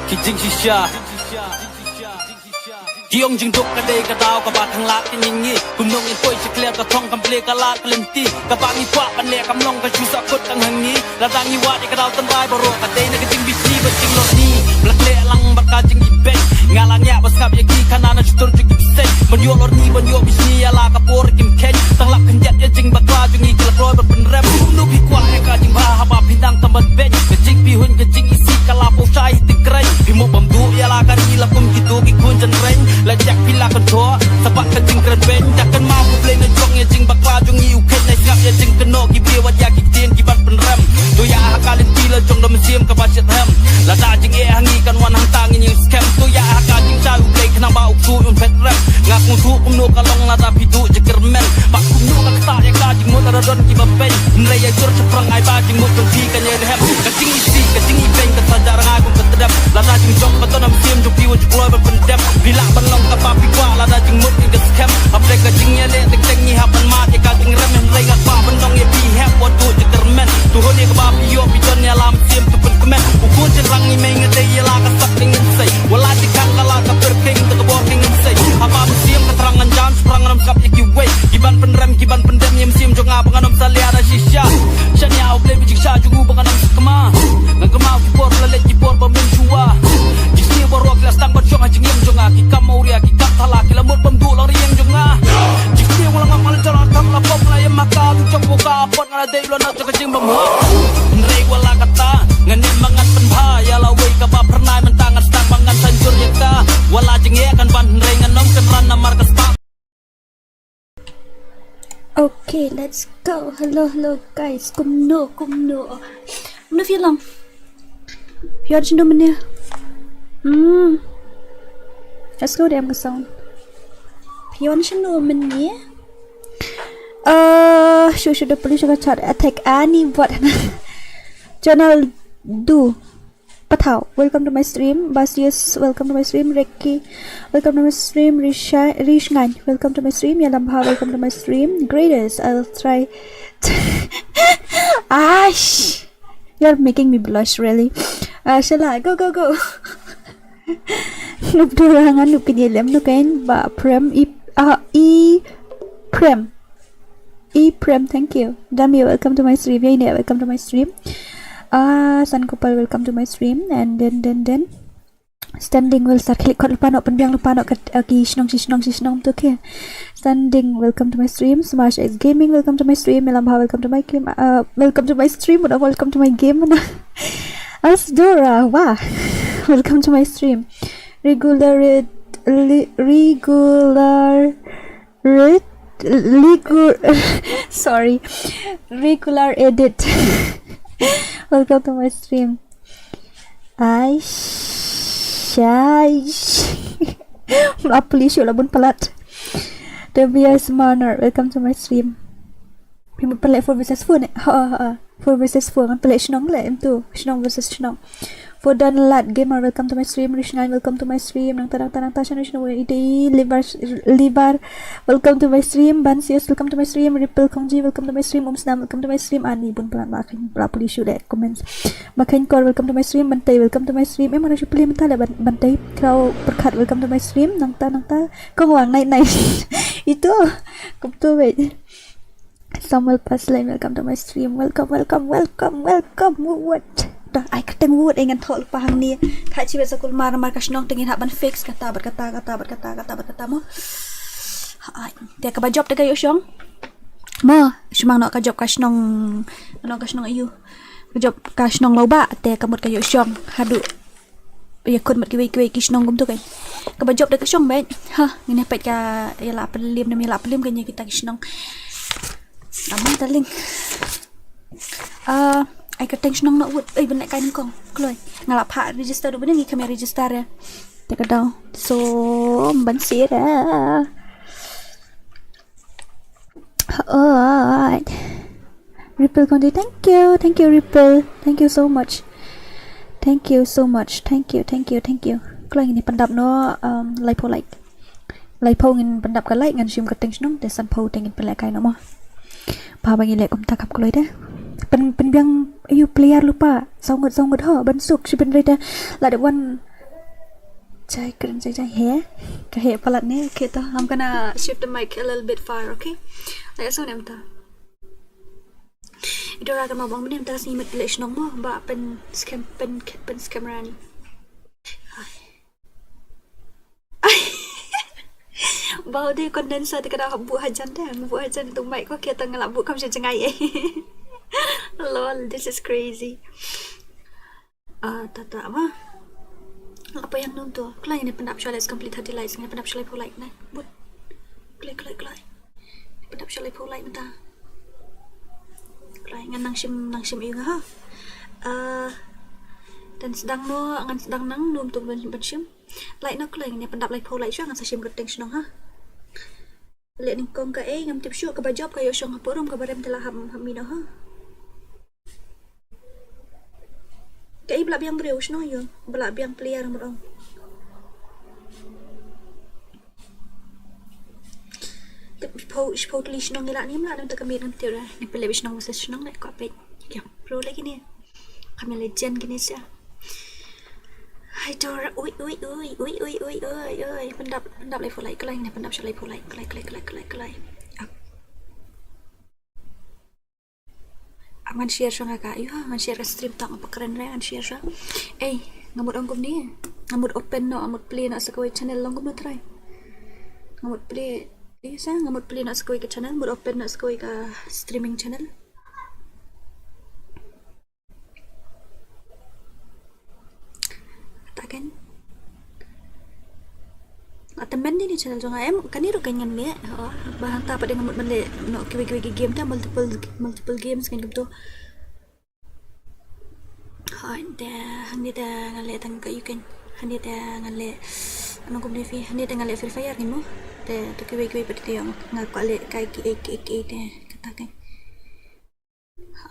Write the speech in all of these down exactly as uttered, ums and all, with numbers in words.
Ki jingshisha. Ki ong jingduk ka dei ka daw kaba khanglad ka ngi ngi. Kumno ngin poi sha kliar ka thong kam plie ka lad ka lynti. Kaba ngi kwah ban leh kam long ka shu sahkut tang ha ngi. Lada ngi wad ïa ka daw tynrai baroh ka dei na ka jingbishni bad jinglorni. Ba la khleh lang bad ka jingibeiñ. Nga la ngiah ba sngap ïa ki khana na shutur jong ki bseiñ. Ban ïoh lorni ban ïoh bishni ïa la ka por kim kheiñ. Tang lap khyndiat ïa jingbakla jong ngi ki la kloi ban pynrem. Kumno phi kwah ïa ka jingbha haba phi nang tam ban beiñ. Ka jingpyrhuh ka jingisih ka la pynshai ha tyngkreiñ. Phi mut ban duh ïa la ka ri la kum kito ki khun jynreiñ. La jak phi la kynjoh sa bad ka jingkren beiñ. Da kynmaw U Blei na jong ïa jingbakla jong ngi u kheiñ. Nai sngap ïa jingkynnoh ki briew wat ïa ki ktien kiban pynrem. To ïa ha ka lynti la jong da mynsiem kaba shitrhem. Lada jingeh ha ngi kan wan hangta ngin ïeng skhem. To ïa ha ka jingshai U Blei khnang ba u ksuid un phet rem. Nga sngewthuh kumno ka long lada phi duh jingkyrmen. Bad kumno ka ktah ïa ka jingmut lada don kiba beiñ. Hynrei ïa jur shaphrang ai ba jingmut jong phi kan ïai rhem. Ka jingisih ka jingibeiñ ka sa jar nga kum ka tdem. Lada jingjop ba don ha mynsiem jong phi wat ju kloi ban pyndem. Phi lah ban long kaba phi kwah lada jingmut ngi ka skhem. Hapdeng ka jingïaleh teng teng ngi hap ban mad ïa ka jingrem. Hynrei nga kwah ban ong ïa phi hep wat duh jingkyrmen. To hun ïa kaba phi ïoh phi don ïa la mynsiem to pynkmen. U khun shynrang ngi mei nga dei ïa la ka sap ka ngin sei. Wat la jingkhang ka la ka pyrkhing to ka bor ka ngin sei. Haba mynsiem ka thrang ngan jam shaphrang ngan ym sngap ïa kiwei. Kiban pynrem kiban pyndem ïa mynsiem jong nga ba ngan ym salia da shisha. Shaniah U Blei ba jingshisha jong u ba ngan ym sakma. Ngan kynmaw ki por ba la leit ki por ba mynshuwa. Jingsniew baroh ki la sdang ban shong ha jingim jong nga. Ki kam awria ki kam thala ki la mut bym duh lang rïeng jong nga. Jingsniew nga la ngam nga la jala tam la pom la ïa ma ka tu jong ka pot nga la dei lo na jong ka jingbymhok. Hynrei wat la kata ngan im ba ngan pynbha ïa la wei kaba phyrnai mynta ngan sdang ba ngan sa jur ïa ka. Wat la jingeh kan ban hynrei ngan ym kynran namar ka spah. Okay, let's go. Hello, hello, guys. Kumno, kumno? Kumno phi ïalang? Phi wan shano mynne? Hmm. Let's go, dem ka sound. Phi wan shano mynne? Uh, shu shu da puli shu ka chat attack ani buat na. Channel du. Pathau, welcome to my stream. Basius, welcome to my stream. Ricky, welcome to my stream. Risha, Rishngany, welcome to my stream. Yalambha, welcome to my stream. Greatest, I'll try. Ash, you're making me blush, really. Uh, Shala, go, go, go. Nup durang anu pini lem nu kain ba prem i, ah, i prem. Ephraim, thank you. Dami, welcome to my stream. Yaine, welcome to my stream. Ah, San Gopal, welcome to my stream. And then, then, then. Standing well, star klik kot lupa nok, pynbiang lupa nok kat, ah, ki shnong, shi shnong, shi shnong tu ke. Standing, welcome to my stream. Smash X Gaming, welcome to my stream. Melambha, welcome to my game. Uh, welcome to my stream. Udah, welcome to my game. Asdora, wah. Welcome to my stream. Regular, li- regular, Re- Ligu- sorry, regular edit. Welcome to my stream. Aish, aish. Mla puli shu la bun palat. Tobias Manor, welcome to my stream. Phi mut pynleh four versus four ne? Ha ha ha. Four versus four, ngan pynleh shnong leh em tu. Shnong versus shnong. For Don Lad Gamer, welcome to my stream. Rishngany, welcome to my stream. Nangta nangta nangta shano shano ide. Libar, Libar, welcome to my stream. Bansius, welcome to my stream. Ripple Kongji, welcome to my stream. Umsnam, welcome to my stream. Ani bun palat, ba khein pula puli shu leh comments. Ba khein Kor, welcome to my stream. Bantai, welcome to my stream. Em, mana shu puli mynta leh Ban- Bantai. Kraw Perkhat, welcome to my stream. Nangta nangta Kongwang, night night. Itu. Kumtu wait. Samuel Pasley, welcome to my stream. Welcome, welcome, welcome, welcome. Wut. Dah, ai kyrteng Wut, eh, ngan thoh lypa hangne. Kha chi bad sa kulmar namar ka shnong te ngin hap ban fix kata bad kata, kata bad kata, kata bad kata mo. Ai, te kaba jop te ka ïoh shong. Mo, shu mang noh ka jop ka shnong, noh ka shnong aïu. Ka jop ka shnong Lawbah, te ka mut ka ïoh shong. Haduh ïa khun bad kiwei kiwei ki shnong kumtu kan. Kaba jop da ka shong bad. Ha, ngin ïa peit ka ïa la pynliem ne ym ïa la pynliem kan ïa kita ki shnong. Amai darling. Ah, ai kyrteng shnong noh Wut. Ei, ban leh kai nyngkong. Kloi. Nga la phah register ruh bad ngi kam ïa register ïa. Te ka daw. So, ban sira. Alright. Ripple County, thank you, thank you, Ripple, thank you so much, thank you so much, thank you, thank you, thank you. Kloi ngin pyndap noh, um, laiphew like, laiphew ngin pyndap ka like, ngan shim ka teng shnong, te sanphew te ngin pynleh kai noh mo. Ba ba ngi leh kumta khap kloi te. Pyn, pynbiang aïu player lypa, saw ngut, saw ngut ho, ban suk, shi pynrei te, la dep wan, Jai kren jai jai he. Ka he palat ne. Okay, to, I'm gonna shift the mic a little bit far, okay? Like, so nem ta. Ito ra ka ma bang nem ta si met le shnong mo ba pen scam, pen, pen scam rani. Ba de condenser te ka da bu hajan de, bu hajan tu mic ko kita ngelak bu kam sejngai eh. Lol, this is crazy. Ah, tata apa? Apa yang nonto? Klai ne pendap shalai complete thirty likes, ne pendap shalai pho like ne. But klai klai klai. Pendap shalai pho like mata. Klai ngan nang shim, nang shim iu ha. Ah, dan sedang no, ngan sedang nang num tu ben shim. Like no klai ne pendap lai pho like sha ngan sa shim kyrteng shnong ha. Leh nyngkong ka ei ngam tip shuh kaba jop ka ïoh shong ha forum kaba rem te la hap hap mino ha. Ka ei ba la biang briew shnong ïoh ba la biang player mut ong. Tip pho pho tli shnong ila ni mla nang ta ka mit ngam tip ra. Ni pele bi shnong versus shnong leh ko pet. Kya pro lagi ni. Kami legend gini sha. Hai dor, ui ui ui ui ui ui ui ui. Pendap pendap lai pho lai klai ne pendap shalai pho lai klai klai klai klai klai. Ap. Ap ngan share sha nga ka. Ïoh ngan share ka stream tang apa keren re ngan share sha. Eh, ngamut ong kumni. Ngamut open no, ngamut play no sa kawei channel long kumno try. Ngamut play. Eh, sa ngamut play no sa kawei ka channel, mut open no sa kawei ka streaming channel. Taken. Atamen ni channel jong em kani ru kan ngan leh. Oh, ba hangta pat dei ngamut ban leh no kiwi kiwi game ta multiple multiple games kan kumto. Hoi, te hangne te ngan leh tang ka yu kan. Hangne te ngan leh nong kumne fi. Hangne te ngan leh Free Fire ni mo. Te to kiwi kiwi pat te nga ka leh kai ki ek ek ek te kata kan.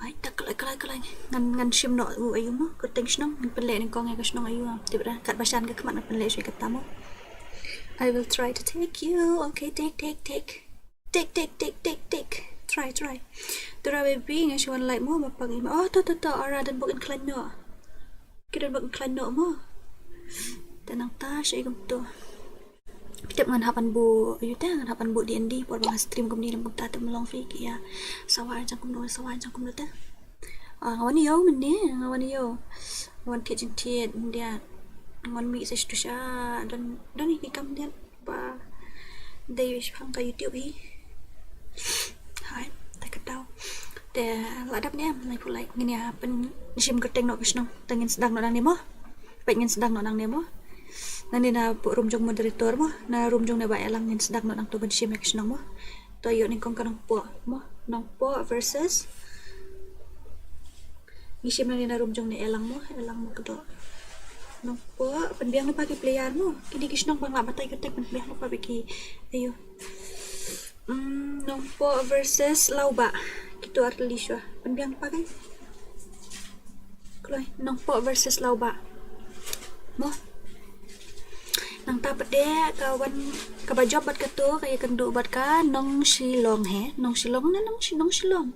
Ai, ta klai klai klai. Ngan ngan shim noh u ayu mo, kyrteng shnong, ngan pynleh nyngkong ïa ka shnong ayu. Tip ra, kat ba shan ka khmat ngan pynleh shuh kata mo. I will try to take you. Okay, take take take. Take take take take take. Try try. Tura baby ngan shu wan like mo ba pang i ma. Oh, to to to, ara dan bok in khlaiñ noh. Ki dan bok in khlaiñ noh mo. Te nangta sha i kumto. Phi tip ngan hap ban buh, ayu te ngan hap ban buh D and D por ba nga stream kumne lem kumta te, mlong phi ki ïa sawa jang kumno, sawa jang kumno te. Ah, nga wan ïew mynne, nga wan ïew. Nga wan thied jingthied myndiat. Nga wan mih sa shisha, don don hi ki kam myndiat ba dei shaphang ka YouTube hi. Hai, te ka daw. Te la dap ne em, lai pulai ngin ïa pynshim kyrteng noh ka shnong, te ngin sdang noh nangne mo. Peit ngin sdang noh nangne mo. Nangne na room jong moderator mo, na room jong neba Elang ngin sdang noh nangto ban shim ïa ka shnong mo. To ïoh nyngkong ka Nongpoh mo. Nongpoh versus. Ngi shim nangne na room jong ne Elang mo, Elang mo kdoh. Nongpoh, pynbiang lypa ki player mo. Kine ki shnong ba nga la batai kyrteng, pynbiang lypa bad ki. Ayo. Mm, Nongpoh versus Laubah. Kito ar tylli shuwa. Pynbiang lypa kan? Kloi, Nongpoh versus Laubah. Mo. Nangta pat de ka wan kaba jop bad kato ka ïakynduh bad ka Nongshillong he. Nongshillong ne Nongshi-, Nongshillong.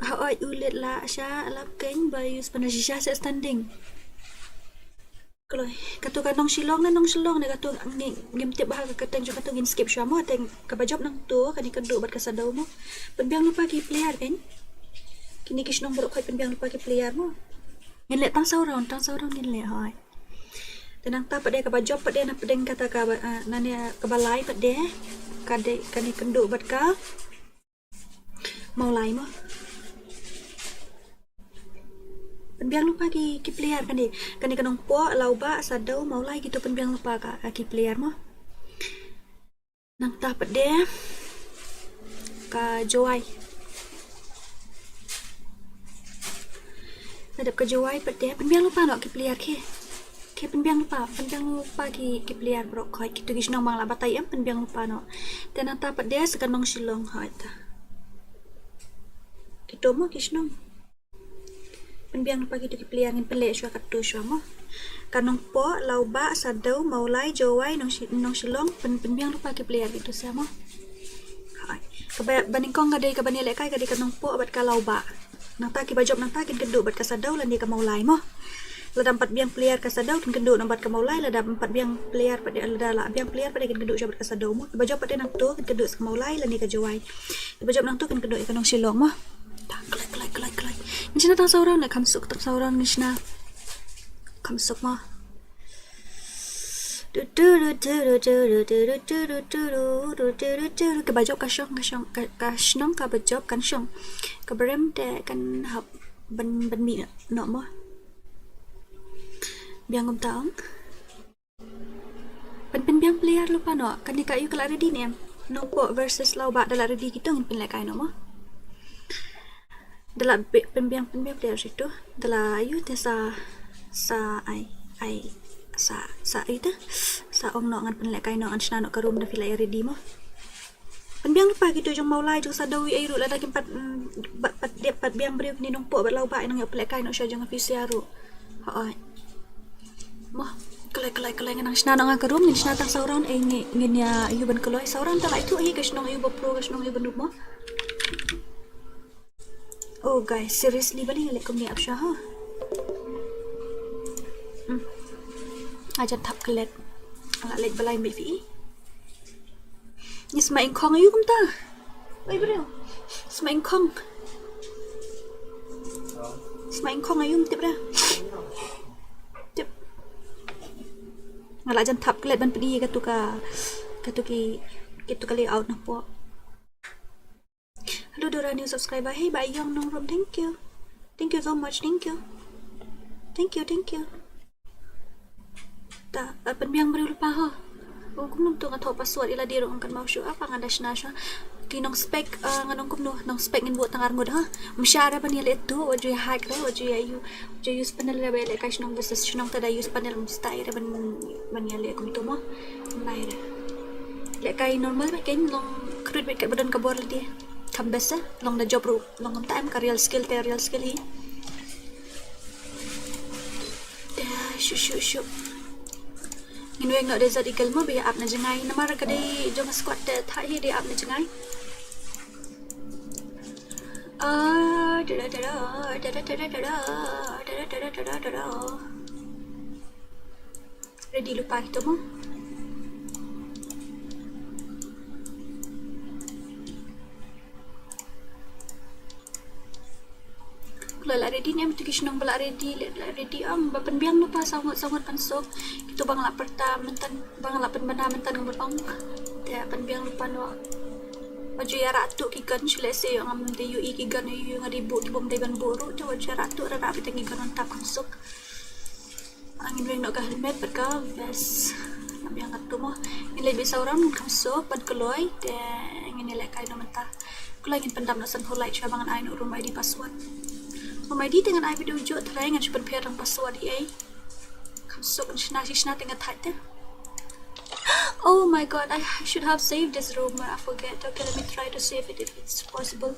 Hooid u leit lah sha lap keiñ ba use pynda shisha seh standing. Kloi, kato ka Nongshillong ne Nongshillong ne kato ngi, ngim tip bha ka kyrteng jong kato, ngin skip shuwa mo, te kaba jop nangto kan ïakynduh bad ka Saddew mo. Pynbiang lypa ki player kan. Kine ki shnong baroh khoit pynbiang lypa ki player mo. Ngin leh tang saw round, tang saw round ngin leh hooid. Te nangta pat de kaba jop pat de na pdeng kata kaba, ah, nane kaba lai pat de. Ka dei kan ïakynduh bad ka Mawlai mo. Pynbiang lypa ki, ki player kane. Kane ka Nongpoh, Laubah, Saddew, Mawlai kito pynbiang lypa ka, ka ki player mo. Nangta pat de ka Jowai. Nadep ka Jowai pat de pynbiang lypa noh ki player ki. Ki pynbiang lypa, pynbiang lypa ki, ki player baroh khoit, kito ki shnong ba nga la batai em, pynbiang lypa noh. Te nangta pat de sa ka Nongshillong hooid ta. Kito mo ki shnong. Pynbiang lypa kito ki player, ngin pynleh shuwa katto shuwa mo. Ka Nongpoh, Laubah, Saddew, Mawlai, Jowai, Nongshi-, Nongshillong, pyn, pynbiang lypa ki player kito shuwa mo. Hooid. Kaba, ba nyngkong ka dei kaba ngi lehkai ka dei ka Nongpoh bad ka Laubah. Nangta kiba jop nangta kin kynduh bad ka Saddew lane ka Mawlai mo. Lada em pat biang player ka Shadow kin kynduh nang bad ka Mawlai, lada em pat biang player pat, lada la biang player pat kin kynduh sha bad ka Shadow mo. Kiba jop pat nangto kin kynduh sa ka Mawlai lane ka Jowai. Kiba jop nangto kin kynduh ïa ka Nongshillong mo. Tang kloi kloi kloi kloi. Ngin shna tang saw round ne, kham suk, tang saw round ngin shna. Kham suk mo. Kiba jop ka shong, ka shong, ka, ka shnong kaba jop kan shong. Kaba rem te kan hap ban, ban mih noh mo. Biang kumta ong. Ban pynbiang player lypa noh. Kane ka ïu ka la ready ne em? Nongpoh versus Lawbah da la ready, kito ngin pynlehkai noh mo. Da la bi-, pynbiang, pynbiang player ïa kito. Da la ïu te sa, sa ai, ai, sa, sa ïu te. Sa ong noh ngan pynlehkai noh, ngan shna noh ka room da phi la ïa ready mo. Pynbiang lypa kito jong Mawlai, jong Shadow, ei ruh lada kim pat, mm, pat, pat dep pat biang briew kine Nongpoh bad Lawbah, nang ïoh pynlehkai noh sha jong phi sha ruh. Hooid. Mo, kloi, kloi, kloi, ngan nang shna noh nga ka room, ngin shna tang saw round, eh, ngi, ngin ïa ïu ban kloi. Saw round te la ithuh hi ka shnong ïu ba pro, ka shnong ïu ba noob mo. Oh guys, seriously, balei nga leh kumne ap sha ha. Hmm. Nga jan thap klet. Nga leh balei mbe fi. Ngi sma ingkhong aïu kumta. Oi bro. Sma ingkhong. Sma ingkhong aïu, tip ra. Tip. Nga la jan thap klet ban pynïa katu ka, katu ki, katu ka layout napoh. Hello Dora, new subscriber. Hey, ba ïong nongrum, thank you. Thank you so much, thank you. Thank you, thank you. Ta, eh, pynbiang briew lypa ha. Oh, kumno to nga thoh password ila dei ruh kan mau shu apa nga da shna sha. Ki nong spec, eh, nga nong kumno, nong spec ngin buh tang arngut ha. Msha ra ban ïaleh tu, wat ju ïa hack ra, wat ju ïa ïu, wat ju ïa use panel ra ba ïaleh kai shnong versus shnong, ta da use panel mstai ra ban, ban ïaleh kumto mo. Nai ra. Leh kai normal ba ken long khrut bad kat ba don ka bor lade. Kham best eh, long da job ruh, long kumta em, ka real skill te real skill hi. Da, shu, shu, shu. Ngin weng noh Desert Eagle mo, ba ïa ap na jngai. Namar ka dei jong squad te thah hi dei ap na jngai. Ah, da, da, da. Ready lypa kito mo. Kloi la ready ne em, tu ki shnong ba la ready, la, la ready ong, ba pynbiang lypa saw ngut, saw ngut kan suk. Kito ba nga la pyrta mynta, ba nga la pynbna mynta nga mut ong. Te pynbiang lypa noh. Wat ju ïa rah tuh ki gun, shu lehse ïoh ngam dei ïohi ki gun, ïohi nga dei buh ki bym dei ban buh ruh, te wat ju ïa rah tuh, rah rah beit tang ki gun on top kan suk. Ah, ngin weng noh ka helmet bad ka vest. Nga biang katu mo. Ngin leit beit saw round, ngin kham suk ban kloi, te ngin ïalehkai noh mynta. Kloi ngin pyndap noh sanphew light shuwa ba ngan ai noh room I D password. Room I D te ngan ai video juh, tharai ngan shu pynpher tang password hi ei. Kham suk, ngan shna shi shna te ngan thait te. Oh my God, I should have saved this room. I forget. Okay, let me try to save it if it's possible.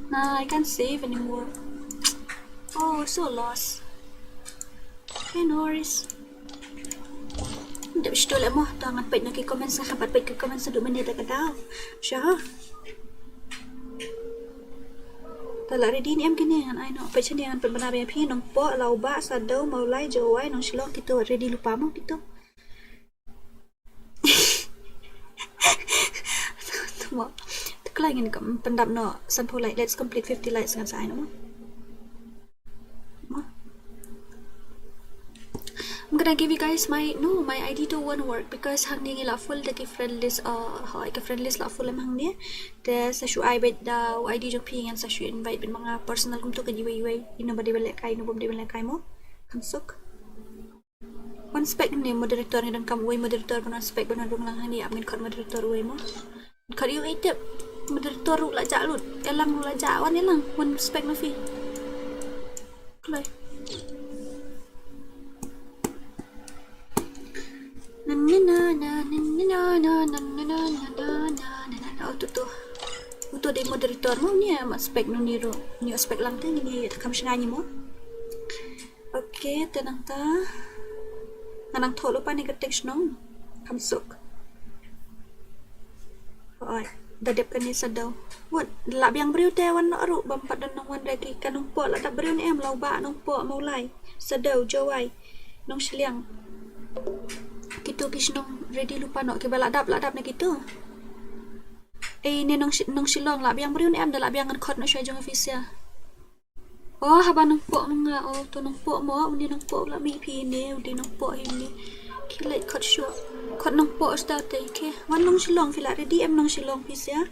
Nah, I can't save anymore. Oh, so lost. Okay, no worries. Dep shto leh mo, to ngan peit na ki comments, nga pat peit ki comments haduh mynne da ka daw. Sha. Ta la ready ne em kine, ngan ai noh. Peit shane ngan pynbna biang phi, Nongpoh, Lawbah, Saddew, Mawlai, Jowai, Nongshillong, kito ready lypa mo kito. Mo. Te kloi ngin pyndap noh sanphew light. Let's complete fifty lights ngan sa ai noh mo. Mo. I'm gonna give you guys my, no, my I D to won't work because hangne ngi la full da ki friend list, uh, hooid, ki friend list la full em hangne. Te sa shu ai beit da u I D jong phi, ngan sa shu invite beit ma nga personal kumto ka iwei iwei. Ino ba dei ban lehkai, ino bym dei ban lehkai mo. Kham suk. Wan spec ne moderator, ngi donkam uwei moderator ban wan spec ban wan rung lang hangne, ap ngin khot moderator uwei mo. Khot uwei tip. Moderator ruh la jah lut. Ïalang ruh la jah, wan ïalang, wan spec noh phi. Kloi. Na, na, na. Oh, tu, tu. Uto dei moderator mo, ni ïa mat spec noh ni ruh. Ni ïa spec lang te, ni ïa kham shngaiñ mo. Okay, te nangta. Nga nang thoh lypa ne ka text shnong. Kham suk. Hooid. Ba dep kane Saddew. Wat, la biang briew te wan noh ruh bym pat don nongwan re ki ka Nongpoh la dap briew ne em, Lawbah, Nongpoh, Mawlai, Saddew, Jowai, Nongshiliang. Kitu ki shnong ready lypa noh kiba la dap, la dap na kitu. Ei ne Nongshi-, Nongshillong la biang briew ne em, da la biang ngan khot noh shuwa jong office ya. Oh, haba Nongpoh ma nga, oh, to Nongpoh mo, une Nongpoh la mih phi ne, une Nongpoh hi ne. Ki leit khot shuh. Khot Nongpoh shuh te, ke. Wan Nongshillong phi la ready em Nongshillong phi sia.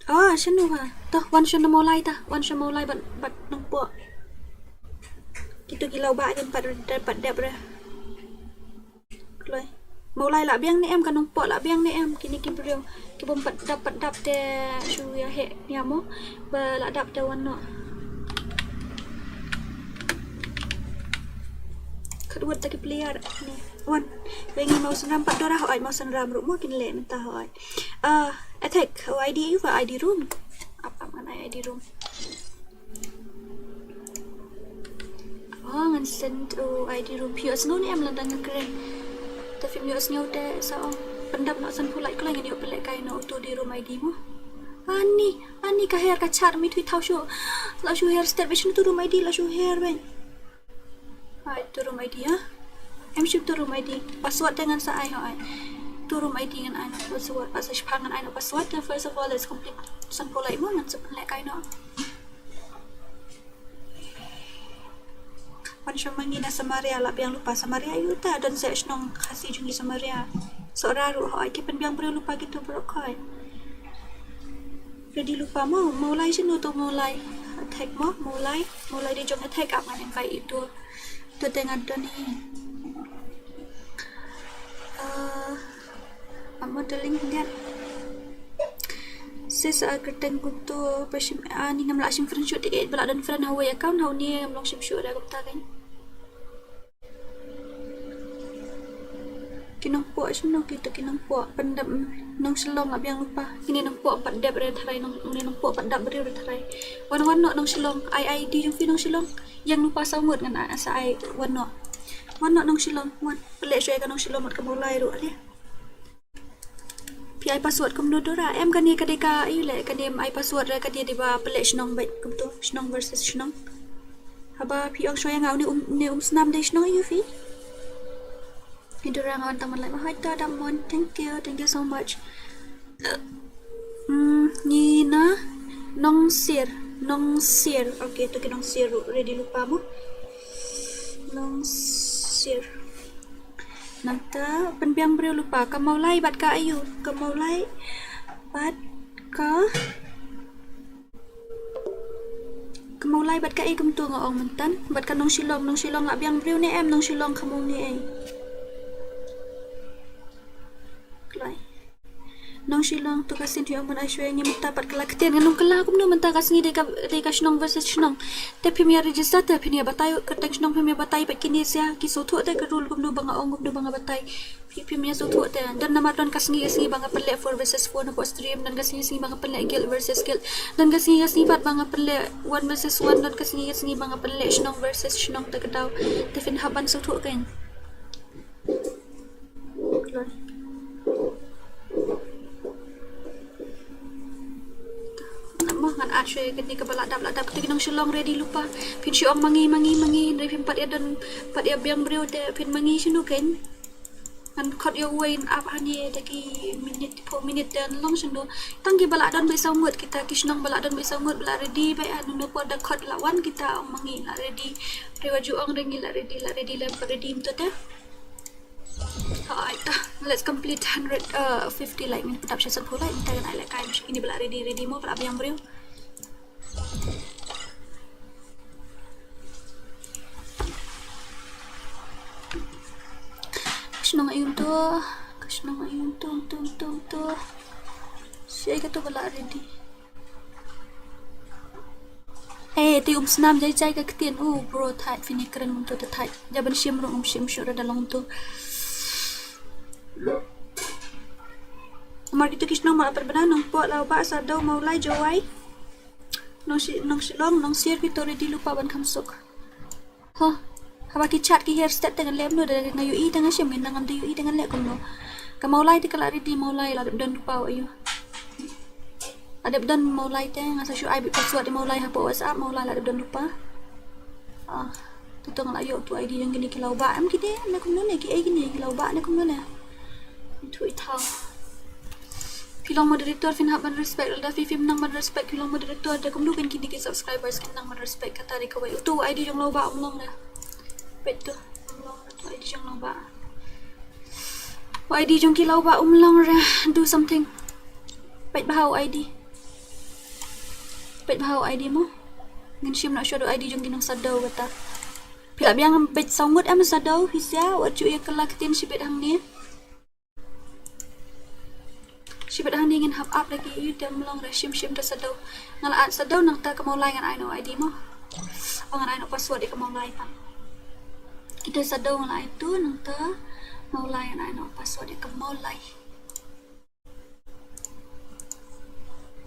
Oh, shano ha. To, wan shano Mawlai ta, wan shano Mawlai bad, bad Nongpoh. Kitu ki Lawbah kin pat, pat dep re. Kloi. Mawlai la biang ne em, ka Nongpoh la biang ne em, kine ki briew. Ki bym pat dap, pat dap te shu ïa heh nia mo. Ba la dap te wan noh. Khat wut ta ki player ne. Wan. Ba ngi Mawsynram pat Dora hoi, Mawsynram ruh mo kin leh mynta hoi. Ah, Attack, oh, I D ïa u, I D room. Ap, ap ngan ai I D room. Oh, ngan send, oh, I D room. Phi ïohsngew ne em lada nga kren? Te phim ïohsngew te sa ong. Pyndap noh sanphew lait kloi ngan ïoh pynlehkai noh uto u D room I D mo. Ani, ani ka her ka chat mi thui thaw shuh. La shu her step beit shuh uto u room I D la shu her beit. Ai, uto u room I D ha. Em shu uto u room I D. Password te ngan sa ai ha ai. Uto u room I D ngan ai password. Pas sa shipang ngan ai noh password te first of all let's complete sanphew lait mo ngan sa pynlehkai noh. Wan sha ma ngi na Samaria la biang lypa Samaria ïa uta don seh shnong Khasi jong ngi Samaria. Sohra ruh hoi ki pynbiang briew lypa kito baroh khoi. Ready lypa mo, Mawlai shano to Mawlai. Attack mo, Mawlai. Mawlai dei jong Attack ap ngan invite ito. To te nga don hi. Ah, Amo darling ngat. Sis a kyrteng kumto ba shim ani ngam lah shim friend shuh te ba lah don friend ha wei account ha uni ngam long shim shuh da kumta kan. Ki Nongpoh shano kito ki Nongpoh pyndap Nongshillong la biang lypa. Kine Nongpoh pat dep re tharai nong, une Nongpoh pat dap briew re tharai. Wan wan noh Nongshillong ai I D jong phi Nongshillong. Ïeng lypa saw ngut ngan ai sa ai wan noh. Wan noh Nongshillong wan. Pynleh shuwa ka Nongshillong mat ka Mawlai ruh re. Phi ai password kumno Dora? Em kane ka dei ka ayu le kane em ai password re kane dei ba pynleh shnong beit kumto shnong versus shnong. Haba phi ong shuwa ïa nga une um, une Umsnam dei shnong ayu phi? Hi Dora nga wan tang man lait ma hoi to dam mon. Thank you, thank you so much. Hmm, ngi na Nongsir, Nongsir. Okay, to ki Nongsir ruh ready lypa mo. Nongsir. Nangta pynbiang briew lypa ka Mawlai bad ka ayu, ka Mawlai bad ka, ka Mawlai bad ka ayu kumto nga ong myntan, bad ka Nongshillong, Nongshillong la biang briew ne em, Nongshillong ka Mawlai. Kloi. Nongshillong to ka sien ïa ban ai shuwa ngi mynta pat ka la ktien ngan ong ka la kumno mynta ka sngi dei ka, dei ka shnong versus shnong. Te phim ïa register te phim ïa batai ka teng shnong phim ïa batai pat kine sia ki sngewthuh te ka rule kumno ba nga ong kumno ba nga batai. Phi phim ïa sngewthuh te don namar don ka sngi ka sngi ba nga pynleh four versus four na pok stream don ka sngi ka sngi ba nga pynleh guild versus guild don ka sngi ka sngi pat ba nga pynleh one versus one don ka sngi ka sngi ba nga pynleh shnong versus shnong te ka daw. Te phin hap ban sngewthuh kein. Mo ngan add shuwa kane kaba la dap la dap kito ki Nongshillong ready lypa. Phin shu ong ma ngi ma ngi ma ngi hynrei phin pat ïa don pat ïa biang briew te phin ma ngi shano kein. Ngan khot ïa uwei yn ap hangne da ki minit phew minit te ngan long shano. Tang kiba la don beit saw ngut kita ki shnong ba la don beit saw ngut ba la ready beit ha uno uno por da khot la wan kita ong ma ngi la ready. Hynrei wat ju ong re ngi la ready la ready lem pat ready mynta te. Hai ta, let's complete hundred, uh, fifty like ngin pynthap sha sanphew like mynta ngan ai lehkai sha kine ba la ready ready mo ba la biang briew. Ka shnong aïu to, ka shnong aïu to, to, to, to. Shi ai kato ba la ready. Eh, te Umsnam jai jai ka ktien. Oh, bro, thait, phin ïa kren kumto te thait. Ja ban shim ruh ngam shim shuh ruh da long to. Namar kito ki shnong ma la pynbna Nongpoh, Lawbah, Saddew, Mawlai, Jowai. Nongshi-, Nongshillong, Nongsir kito ready lypa ban kham suk. Ho, haba ki chat ki her stet te ngan leh kumno da nga ïohi te nga shim ngan nang ngam da ïohi te ngan leh kumno. Ka Mawlai te ka la ready, Mawlai la dep don lypa, ayu. La dep don Mawlai te, nga sa shu ai beit password ïa Mawlai hapoh WhatsApp, Mawlai la dep don lypa. Ah, to to nga la ïoh uto ID jong kine ki Lawbah, em kine ne kumno ne, kiei kine ki Lawbah ne kumno ne. Uto i thaw. Phi long moderator phin hap ban respect, lada phi phim nang ban respect phi long moderator, te kumno kan kine ki subscribers kin nang ban respect, kata dei kawei. Uto ID jong Lawbah um long re. Peit to, um long re uto ID jong Lawbah. U ID jong ki Lawbah um long re, do something. Peit bha u ID. Peit bha u ID mo. Ngin shim noh shuwa u ID jong ki nong Saddew kata. Phi lah biang beit saw ngut em Saddew, phi sngewbha wat ju ïa kylla ktien shibit hangne. Shibit hangne ngin hap ap da ki, ïa te um long re, shim shim da Saddew. Nga la ai Saddew, nangta ka Mawlai ngan ai noh ID mo. Oh, ngan ai noh password ïa ka Mawlai pat. Ito Saddew nga la ai to, nangta Mawlai ngan ai noh password ïa ka Mawlai.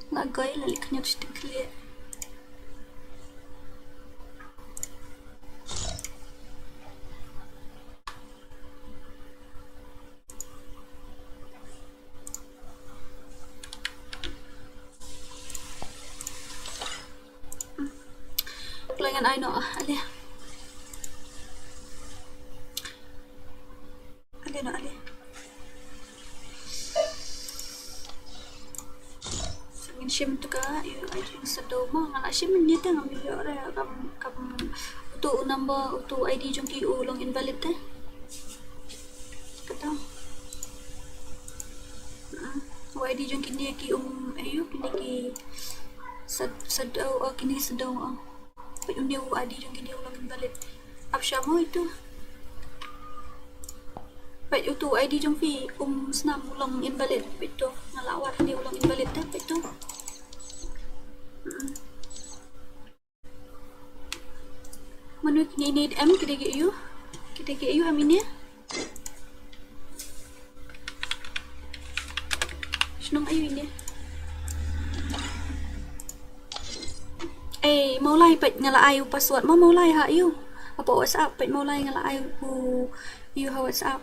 La goi la leit khñiot shiteng khlieh. Kloi ngan ai noh, ah, ale. Ale noh, ale. Ngin shim to ka, ïa, ai jong Saddew mo, nga la shim mynta te ngam ïoh re, kam, kam, uto u number, uto u ID jong ki u long invalid te. Kata. Hmm, u ID jong kine ki um, ayu, kine ki Sad-, Saddew, oh, kine ki Saddew, oh. Peit une u ID jong kine u long invalid. Ap shwa mo ito. Peit uto u ID jong phi um snam u long invalid. Peit to. Nga la wad une u long invalid te. Peit to. Mm. Mano kine, ine em, kine ki ayu. Kine ki ayu em ine. Shnong ayu ine. Eh, Mawlai, peit nga la ai u password mo, Mawlai, ha ayu. Hapoh WhatsApp, peit Mawlai, nga la ai u ayu ha WhatsApp.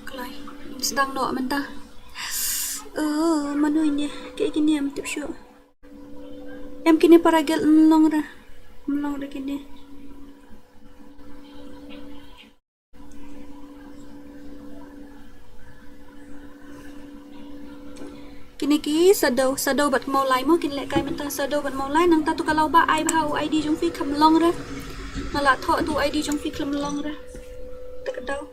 Kloi. Sdang noh mynta. Eh, mano ine? Kaei kine, em tip shuh. Em kine para gel, mm, long re. Mm, long re kine. Kine ki Saddew, Saddew bad Mawlai mo, kin lehkai mynta Saddew bad Mawlai, nangta to ka Lawbah ai bha u ID jong phi, kham long re. Nga la thoh to ID jong phi, kham long re. Te ka daw.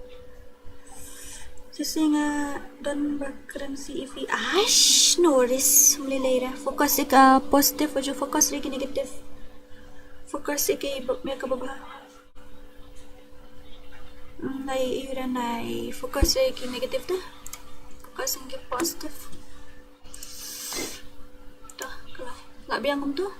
Sisi nga don ba kren C E V. Aish, no worries. Mlei lei re. Focus ïa ka positive, ju focus ïa ki negative. Focus ïa ki ba, ïa ka ba bha. Nai ïa re nai focus ïa ki negative te. Focus ïa ki positive. To, ka la, la biang kumto.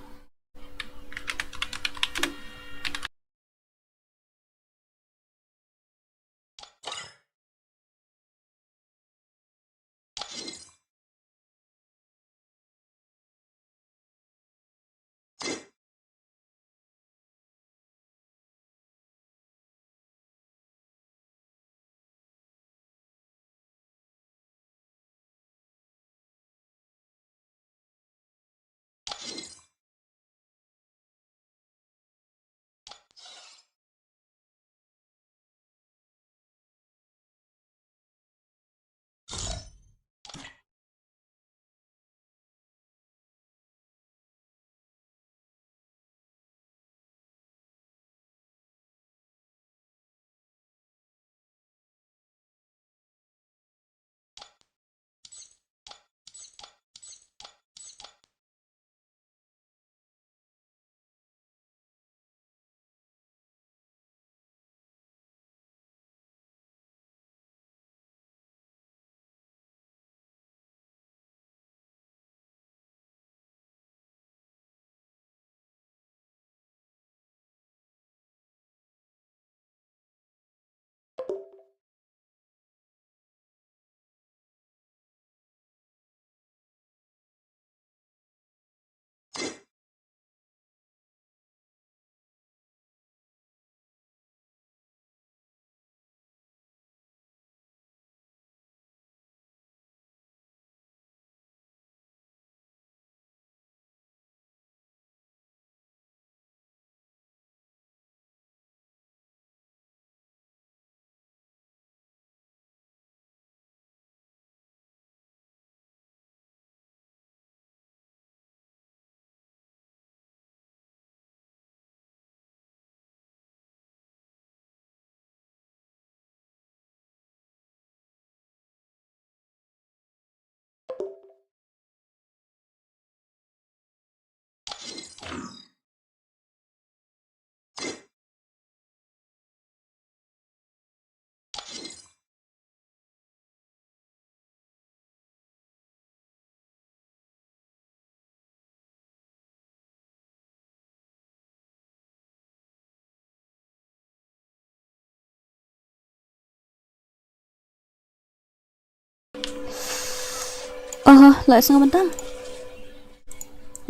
Aha, la sngew mynta.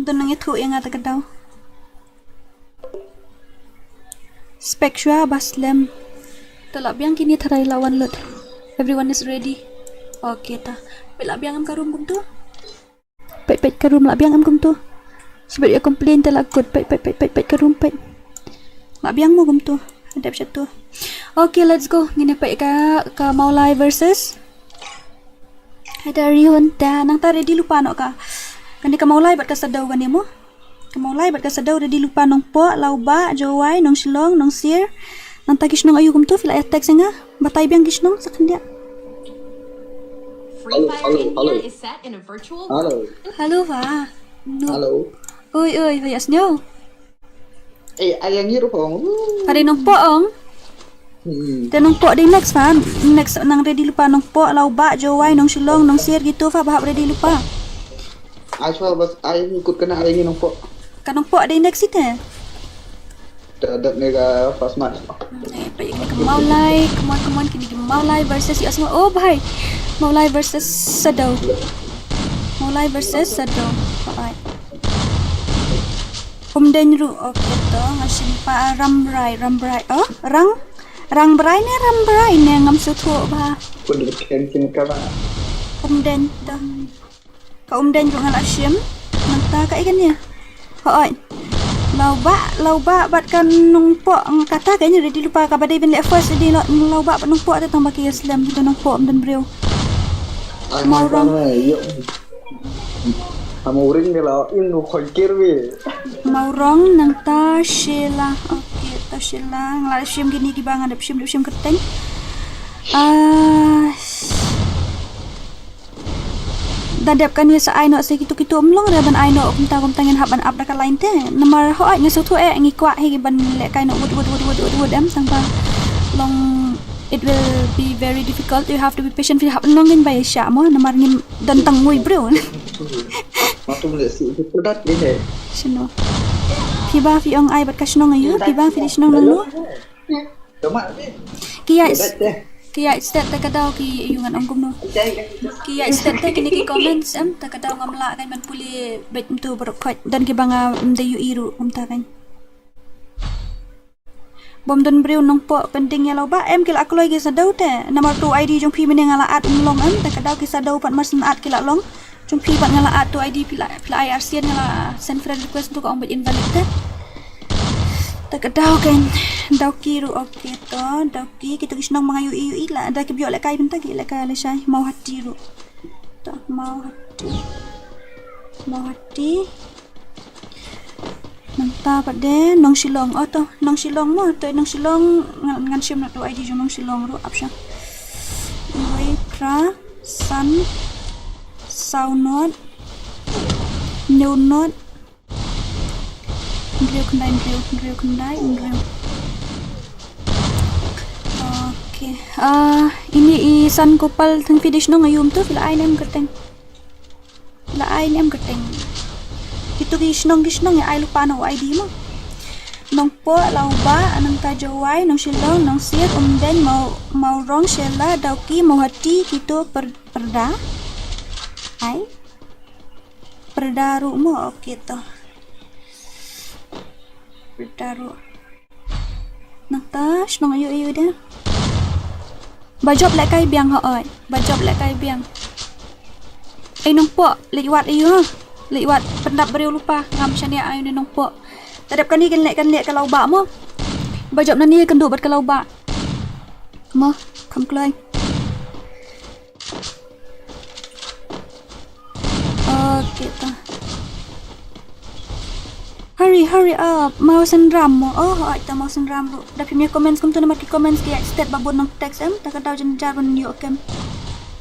Don nang ïathuh ïa nga ta ka daw. Spek shuwa ba slem. Te la biang kine tharai la wan lut. Everyone is ready. Okay ta. Peit la biang em ka room kumtu. Peit peit ka room la biang em kumtu. Shu beit ïa complain te la kut. Peit peit peit peit peit ka room peit. La biang mo kumtu. Dep shatu. Okay, let's go. Ngin ïa peit ka ka Mawlai versus. Haida Rion ta nangta ready lypa noh ka. Kane ka Mawlai bad ka Saddew kane mo. Ka Mawlai bad ka Saddew ready lypa, Nongpoh, Lawbah, Jowai, Nongshillong, Nongsier. Nangta ki shnong aïu kumtu phi la ïa text ïa nga. Batai biang ki shnong sa khyndiat. Hello, hello, hello. Hello. Hello va. No. Hello. Oi oi, oi ïa sngew. Eh, ai ngi ruh ong. Pare Nongpoh ong. Hmm. Te Nongpoh dei next va. Next nang ready lypa, Nongpoh, Lawbah, Jowai, Nongshillong, Nongsier kitu va ba hap ready lypa. Ai shuwa bas ai ngi kut kane ai ngi Nongpoh. Ka Nongpoh dei next ite. Da dap ne ka first match. Eh, peit kane ka Mawlai, come on come on, kine ki Mawlai versus ïa sngew. Oh bhai. Mawlai versus Saddew. Mawlai versus Saddew. Alright. Umdeng ruh, okay to, nga shim pa Rambrai, Rambrai. Oh, Rang Rangbrai ne Rambrai ne ngam sngewthuh ba. Pun ken kin ka ba. Umdeng to. Ka Umdeng ruh nga la shim. Nangta ka i kane. Hooid. Lawbah, Lawbah bad ka Nongpoh, kata ka ngi ready lypa, kaba dei ban leh first ready Lawbah bad Nongpoh te tang ba ki ïa slem, ki Nongpoh ym don briew. Mawrong. Amo ring de la in u khoi kir wi. Mawrong nangta Sheila. Okay, ta Sheila. Nga la shim kine kiba nga dep shim, dep shim kyrteng. Ah, da dep kane sa ai noh sa kitu kitu, ym long re ban ai noh kumta kumta, ngin hap ban ap da ka line te. Namar hooid nga sngewthuh eh ngi kwah hi ban lehkai noh wut wut wut wut wut wut em, tang ba long it will be very difficult. You have to be patient. Phi hap nongin ba ïa shah mo namar ngim don tang wei briew. Matum le si itu dat ni he. Shano? Phi ba phi ong ai bad ka shnong aïu? Phi ba phi dei shnong nangno? Tama ni. Ki ïaid Dat deh. ki ïaid stet te ka daw ki ïa ngan ong kumno. Ki ïaid stet te kine ki comments em, te ka daw ngam lah kan ban pule beit mynta baroh khoit, don kiba nga ym dei ïohi ruh kumta kan. Bym don briew Nongpoh pending ïa Lawbah em, ki la kloi ki Saddew te. Namar tu ID jong phi mynne nga la add ym long em, te ka daw ki Saddew pat mar syn add ki la long. Jong phi pat nga la add tu ID phi la, phi la ai arsien, nga la send friend request tu ka ong beit invalid te. Te ka daw kan. Dawki ruh, okay to. Dawki, kitu ki shnong ba nga ïohi ïohi la da ki ïoh lehkai bynta ki lehkai lashai. Mawhati ruh. To Mawhati. Mawhati. Nangta pat de Nongshillong. Oh to Nongshillong mo, to Nongshillong ngan, ngan shim na tu ID jong Nongshillong ruh, ap sha. Wei, phra, san, saw not, hynñiew not, hynriew khyndai hynriew, hynriew khyndai hynriew. Okay. Ah, ini i San Gopal, tang phi dei shnong aïu kumto, phi la ai ne em kyrteng? La ai ne em kyrteng? Kitu ki shnong ki shnong ïa ai lypa na u ID mo. Nongpoh, Lawbah, nangta Jowai, Nongshillong, Nongsier, Umdeng, Maw, Mawrong, Shella, Dawki, Mawhati, kitu per, Pyrda. Ai. Pyrda ruh mo, okay to. Pyrda ruh. Nangta shnong aïu aïu de. Ba jop lehkai biang hooid. Ba jop lehkai biang. Ai Nongpoh, leit wad aïu ha. Leit wad pyndap briew lypa, ngam shaniah aïu ne Nongpoh. Te dep kane kan leh, kan leh ka Lawbah mo. Ba jop nangne kan duh bad ka Lawbah. Mo, kham kloi. Okay ta. Hurry, hurry up. Mawsynram mo. Oh, hooid ta Mawsynram ruh. Da phim ïa comments kumta namar ki comments ki ïa stet ba bun nang text em. Ta ka daw jynjar ban ïoh kem.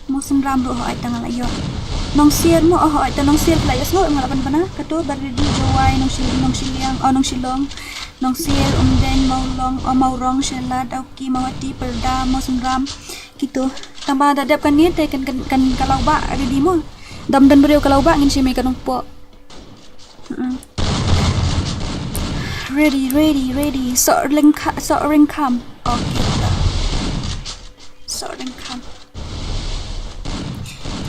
Mawsynram ruh hooid ta nga la ïoh. Nongsier mo, oh hooid ta Nongsier la ïoh sngew em nga la ban bana. Katu ba ready Jowai, Nongshil, Nongshiliang, oh Nongshillong. Nongsier, Umdeng, Mawlong, oh Mawrong, Shella, Dawki, Mawhati, Pyrda, Mawsynram. Kitu. Tang ba da dep kane te kan, kan, kan ka Lawbah ready mo. Da ym don briew ka Lawbah ngin shim ïa ka Nongpoh. Mm-mm. Ready, ready, ready. Sohryngkha, Sohryngkham. Okay. Sohryngkham.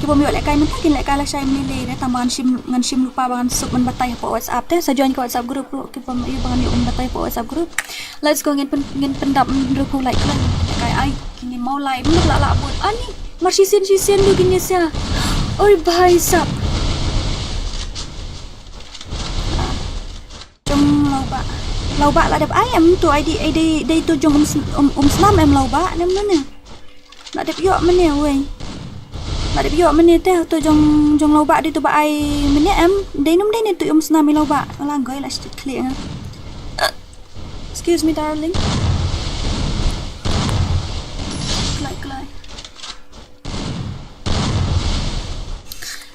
Ki bym ïoh lehkai mynta kin lehkai lashai mynne lei re, tang ba ngan shim, ngan shim lypa ba ngan suk ban batai hapoh WhatsApp te. Sa join ka WhatsApp group ruh ki bym ïoh, ba ngan ïoh ban batai hapoh WhatsApp group. Let's go, ngin pyn, ngin pyndap hynriew phew like. Lehkai ai, kine Mawlai, mut lah lah bud. Ani, mar shisien shisien du kine sia. Oi bhai sab. Jong Lawbah. Lawbah la dep ai em to ID, ID dei to jong um, um, um snam em Lawbah, nem ne. La dep ïoh mynne wei. La dep ïoh mynne te to jong, jong Lawbah dei to ba ai mynne em. Dei num dei ne to um snam i Lawbah. La goi la shit khlieh nga. Excuse me, darling. Kloi, kloi.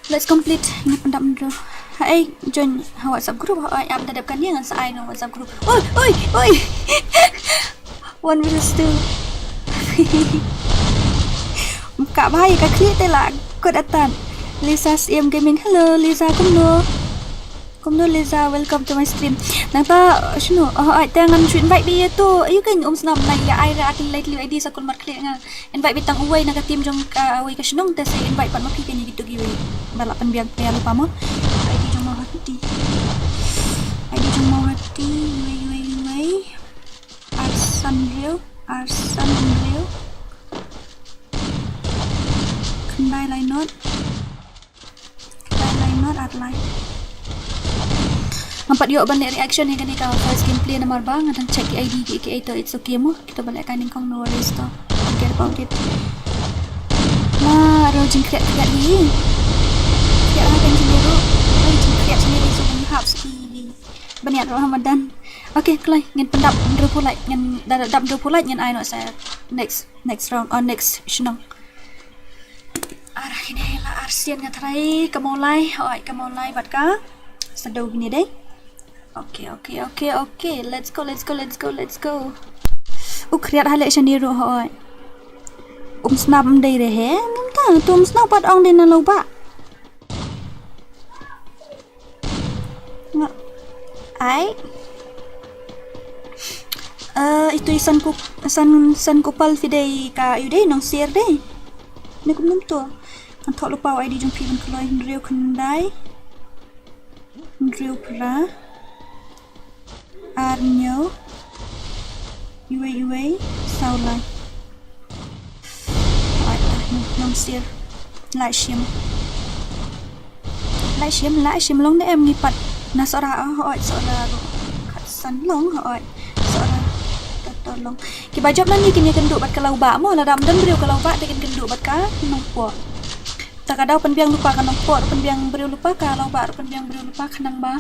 Let's complete. Ngi pyndap hynriew. Haei, join ha WhatsApp group. Haei, ap da dep kane ngan sa ai na WhatsApp group. Oi, oi, oi. One versus two. Ka bhai ka khlieh te la kot atan. Lisa S M Gaming. Hello Lisa, kumno? Kumno Lisa, welcome to my stream. Nangta shino, oh, ai te ngan shu invite beit ïa to. Ayu kan um snam nai ïa ai ra atin lei tliu ID sa kun mat khlieh nga. Invite beit tang uwei na ka team jong ka, uwei ka shnong te sa invite pat ma phi kane kito kiwei. Ba la pynbiang pynbiang lypa mo. ID jong Mawhati. ID jong Mawhati, uwei, uwei, uwei. Arsan Riew, Arsan Riew. Khyndai lai not. Khyndai lai not ar lai. Ngam pat ïoh ban leh reaction ïa kane ka first gameplay namar ba nga dang check ki ID ki, ki, to it's okay mo. Kita ba lehkai nyngkong, no worries to. Forget about it. Ma, ro jingkriat kriat hi. Kriat ha kan jingkriat. Ai jingkriat sini ri so ban hap sini. Baniat ro Ramadan. Okay, kloi, ngin pyndap hynriew phew like, ngin da dap hynriew phew like ngin ai noh sa next, next round, oh, next shnong. Ara kine la arsien nga tharai ka Mawlai, oi ka Mawlai bad ka Shadow kine dei. Okay, okay, okay, okay. Let's go, let's go, let's go, let's go. U khriat ha leh shane ruh oi. Um snam dei re he, ngam ta, to um snam pat ong dei na Lawbah. Nga. Ai. Eh, itu i san kup, san, san kupal phi dei ka, ïu dei Nongsier dei. Ne kumno to. Ngan thoh lypa u ID jong phi ban kloi. Hynriew khyndai. Hynriew phra. Ar hynñiew. Uwei uwei. Saw lai. Hooid, ah, Nong, Nongsier. Lai shim. Lai shim, lai shim long ne em ngi pat. Na Sohra, ah, hooid, Sohra ruh. Khatsan long, hooid. Sohra. Toto long. Kiba jop nangne kin ïakynduh bad ka Lawbah mo, lada ym don briew ka Lawbah te kin kynduh bad ka Nongpoh. Ta ka daw pynbiang lypa ka Nongpoh, pynbiang briew lypa ka Lawbah, pynbiang briew lypa khnang ba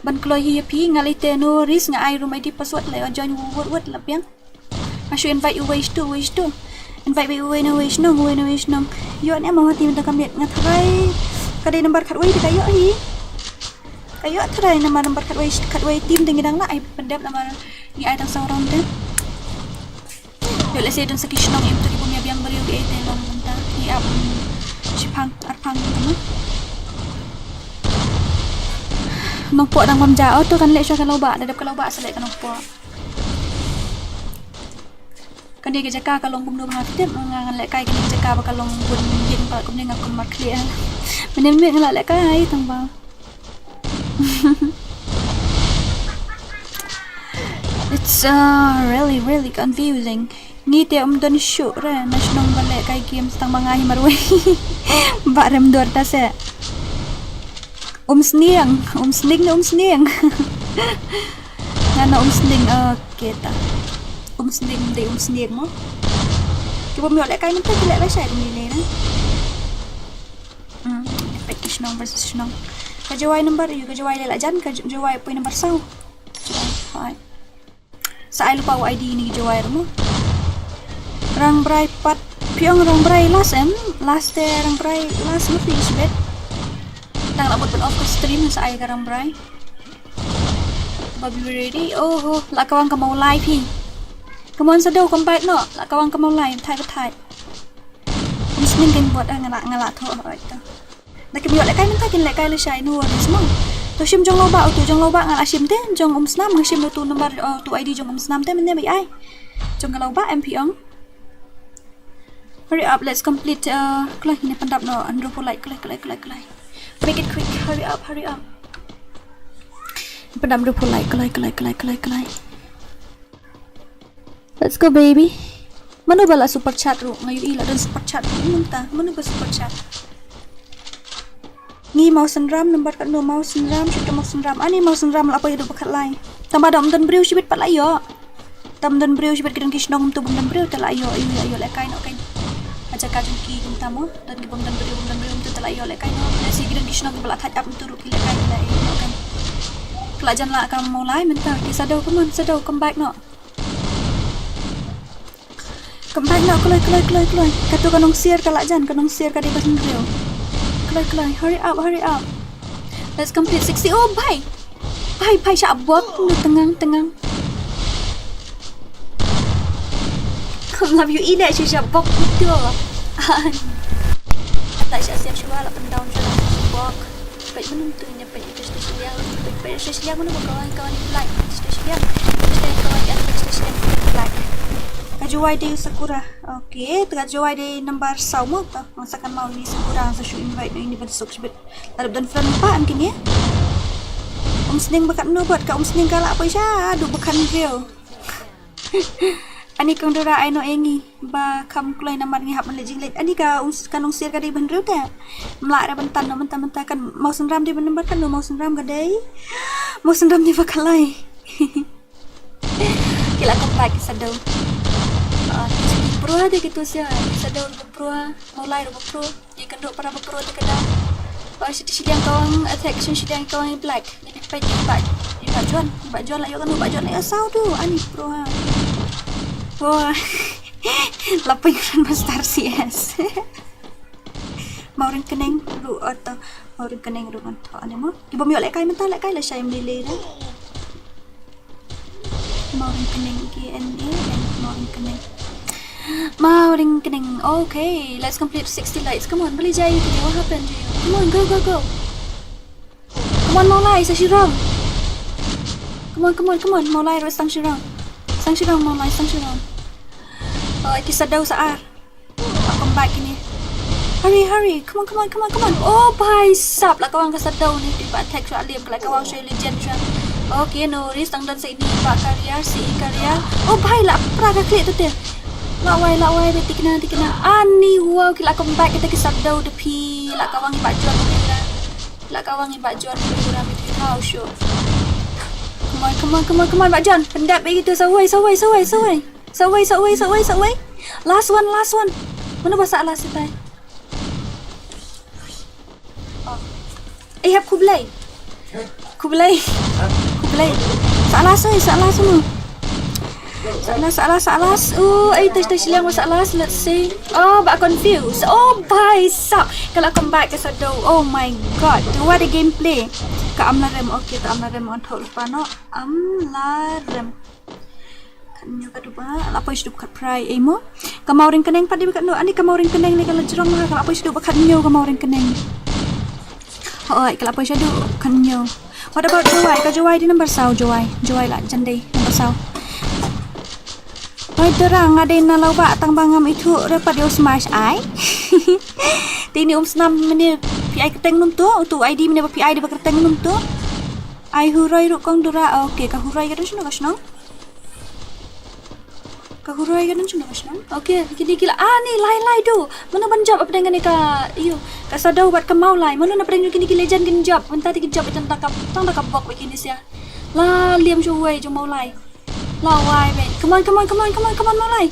ban kloi hi ïa phi, nga lei te no risk nga ai room ID password lei, join wut wut la biang. Nga shu invite uwei shtu, uwei shtu. Invite uwei, uwei na uwei shnong, uwei na uwei shnong. Ïoh ne em Mawhati mynta ka miet, nga tharai ka dei number khatwei te ka ïoh hi. Ka ïoh tharai namar number khatwei, khatwei team te ngi dang lah ai pyndep namar ngi ai tang saw round te. Ïoh lehse don sa ki shnong im to ki bym ïa biang briew ki ei te long mynta. Ngi ap, mm, shipang arpang mynta. Nongpoh dang bam ja, oh to kan leh shuwa ka Lawbah, da dep ka Lawbah sa leh ka Nongpoh. Kane ka jaka ka long kumno ba nga tip, nga ngan lehkai kane ka jaka ba ka long bun ïing ba kumne nga kum mat khlieh. Mynne mynmiet nga la lehkai tang ba. It's, uh, really, really confusing. Ngi te um don shuh re na shnong ba lehkai games tang ba nga hi marwei. Ba rem dor ta se. Um Sniang, Um Sniang ne Um Sniang. Nga na Um Sniang, okay ta. Um Sniang dei Um Sniang mo. Ki bym ïoh lehkai mynta ki leh lashai kumne ne na. Hmm, peit ki shnong versus shnong. Ka Jowai number, ïa ka Jowai leh la jan, ka Jowai poi number saw. Jowai, hooid. Sa ai lypa u ID ne ki Jowai ruh mo. Rangbrai pat, phi ong Rangbrai last em, last te Rangbrai last ma phi shibit. Tang la mut ban off ka stream sa ai ka Rangbrai. Ba be ready. Oh, oh, la kawang ka Mawlai phi. Come on Shadow, come back noh. La kawang ka Mawlai, thait ba thait. Um Sniang kan bot, ah, nga la, nga la thoh, hooid to. Da kim ïoh lehkai mynta kin lehkai lashai, no worries mo. To shim jong Lawbah, oh to jong Lawbah nga la shim te, jong Um Snam nga shim, oh to number, oh to ID jong Um Snam te mynne ba ai. Jong ka Lawbah em phi ong. Hurry up, let's complete. Uh, kloi, ngin pyndap noh hynriewphew like, kloi, kloi, kloi, kloi. Make it quick, hurry up, hurry up. Pyndap hynriewphew like, kloi, kloi, kloi, kloi, kloi. Let's go, baby. Mano ba la super chat ruh, nga ïohi la don super chat ruh mynta. Mano ba super chat? Ngi Mawsynram, number katno Mawsynram, shu Mawsynram. Ani Mawsynram la poi haduh ba khatlai. Tang ba da ym don briew shibit pat la ïoh. Tam don briew shibit, ki don ki shnong ym tu bym don briew te la ïoh, ïoh, ïoh, ïoh lehkai noh kan. Ha jaka jong ki kumta mo, don ki bym don briew, bym don briew ym tu te la ïoh lehkai noh. Lehse ki don ki shnong kiba la thait ap ym tu ruh ki lehkai ki la ïoh noh kan. Ki la jan lah ka Mawlai mynta, ki Shadow, come on, Shadow, come back noh. Come back noh, kloi, kloi, kloi, kloi. Kato ka Nongsier ka la jan, ka Nongsier ka dei ba hynriew. Kloi, kloi, hurry up, hurry up. Let's complete sixty. Oh, bhai. Bhai, bhai, shah bok, no, tyngang, tyngang. Love you, Ida, shu shah bok, betul. Kata shah siap shuwa, la pen down shuwa, shah bok. Peit mynta tu nya, peit ito shu shiliang, peit, peit shu shiliang, mano ba kawang, kawang ni black, shu shiliang, shu shiliang, kawang, peit shu shiliang, black. Ka Jowai dei Sakura. Okay, te ka Jowai dei number saw mo to. Nga sa kynmaw ïa i Sakura, nga sa shu invite ïa i ban suk shibit. Lada don friend pat ym kine. Umsning ba katno pat, ka Umsning ka la poi sha haduh ba khathynriew. Ani kong Dora, ai noh ïa ngi ba kham kloi namar ngi hap ban leit jingleit. Ani ka Ums-, ka Nongsier ka dei ba hynriew te. Mlak re ban tan noh mynta mynta, kan Mawsynram dei ba number katno, Mawsynram ka dei. Mawsynram dei ba khatlai. Ki la compact ki Shadow. Ah, ki pro te kitu sia, ki Shadow ruh ba pro, Mawlai ruh ba pro. Ki kynduh para ba pro te ka dang. Ba shi, shiliang kawang attack, shiliang kawang black. Peit i Bah, i Bah Juan, i Bah Juan la ïoh kano, Bah Juan la ïoh saw tu, ani pro ha. Wah. La pyngrem Master C S. Mawryngkneng ruh, oh to, Mawryngkneng ruh ngan thoh ne mo. Ki bym ïoh lehkai mynta, lehkai lashai ym lei lei re. Mawryngkneng, K N A, Mawryngkneng. Mawryngkneng. Okay, let's complete sixty likes. Come on, Billy Jai, what happened to you? Come on, go, go, go. Come on, Mawlai, sa shi round. Come on, come on, come on, Mawlai, ruh sdang shi round. Sdang shi round, Mawlai, sdang shi round. Oh, ki Shadow sa ar. Come back ini. Hurry, hurry. Come on, come on, come on, come on. Oh, bhai sab, la kawang ka Shadow ni, di ba attack shuwa liam, la kawang shuwa Legend shuwa. Okay, no worries, tang don sa ini ba career, si career. Oh, bhai, la pra ka klik tu te. La wai, la wai, be tikna, tikna. Ani, wow, ki la come back kita ki Shadow de phi. La kawang i Bah Juan kita. La kawang i Bah Juan kita, kita hau shu. Come on, come on, come on, come on, Bah Juan. Pyndap be gitu, sawai, sawai, sawai, sawai. Sawai, sawai, sawai, sawai. Last one, last one. Mano ba sa last itai? Oh. Eh, hap Khublei. Khublei. Khublei. Sa last, oi, sa last mo. Sa last, sa last, sa last. Oh, eh, touch, touch lang sa last. Let's see. Oh, ba confuse. Oh, bhai sab. Ka la come back ka Shadow. Oh my God. What a gameplay. Ka Amlarem. Okay, ka Amlarem on thol pa no. Amlarem. Kan nyo ka duba, la poi shuh khat prai, eh, mo. Ka Mawryngkneng pat dei ba katno, ani ka Mawryngkneng ne ka la jrong ha, ka la poi shuh ba khatnyo ka Mawryngkneng. Hooid, ka la poi shuh khatnyo. What about Jowai? Ka Jowai dei number saw, Jowai. Jowai la jan dei number saw. Hoi Dora, nga dei na Lawbah tang ba ngam ithuh re pat ïa u smash ai. Te ini um snam mane phi ai kyrteng num tu, utu I D mane ba phi ai dei ba kyrteng num tu. Ai Huroi ruh kong Dora. Okay, ka Huroi ka don shano ka shnong? Ka Huroi ka don shano ka shnong? Okay, kine ki la, ah, ni lai lai tu. Mano ban jop hapdeng kane ka, iyo, ka Shadow bad ka Mawlai. Mano na pdeng kine ki Legend kin jop. Mynta te ki jop tang da ka, tang da ka bok ba kine sia. La liam shuh wei jong Mawlai. La wai be. Come on, come on, come on, come on, come on, Mawlai.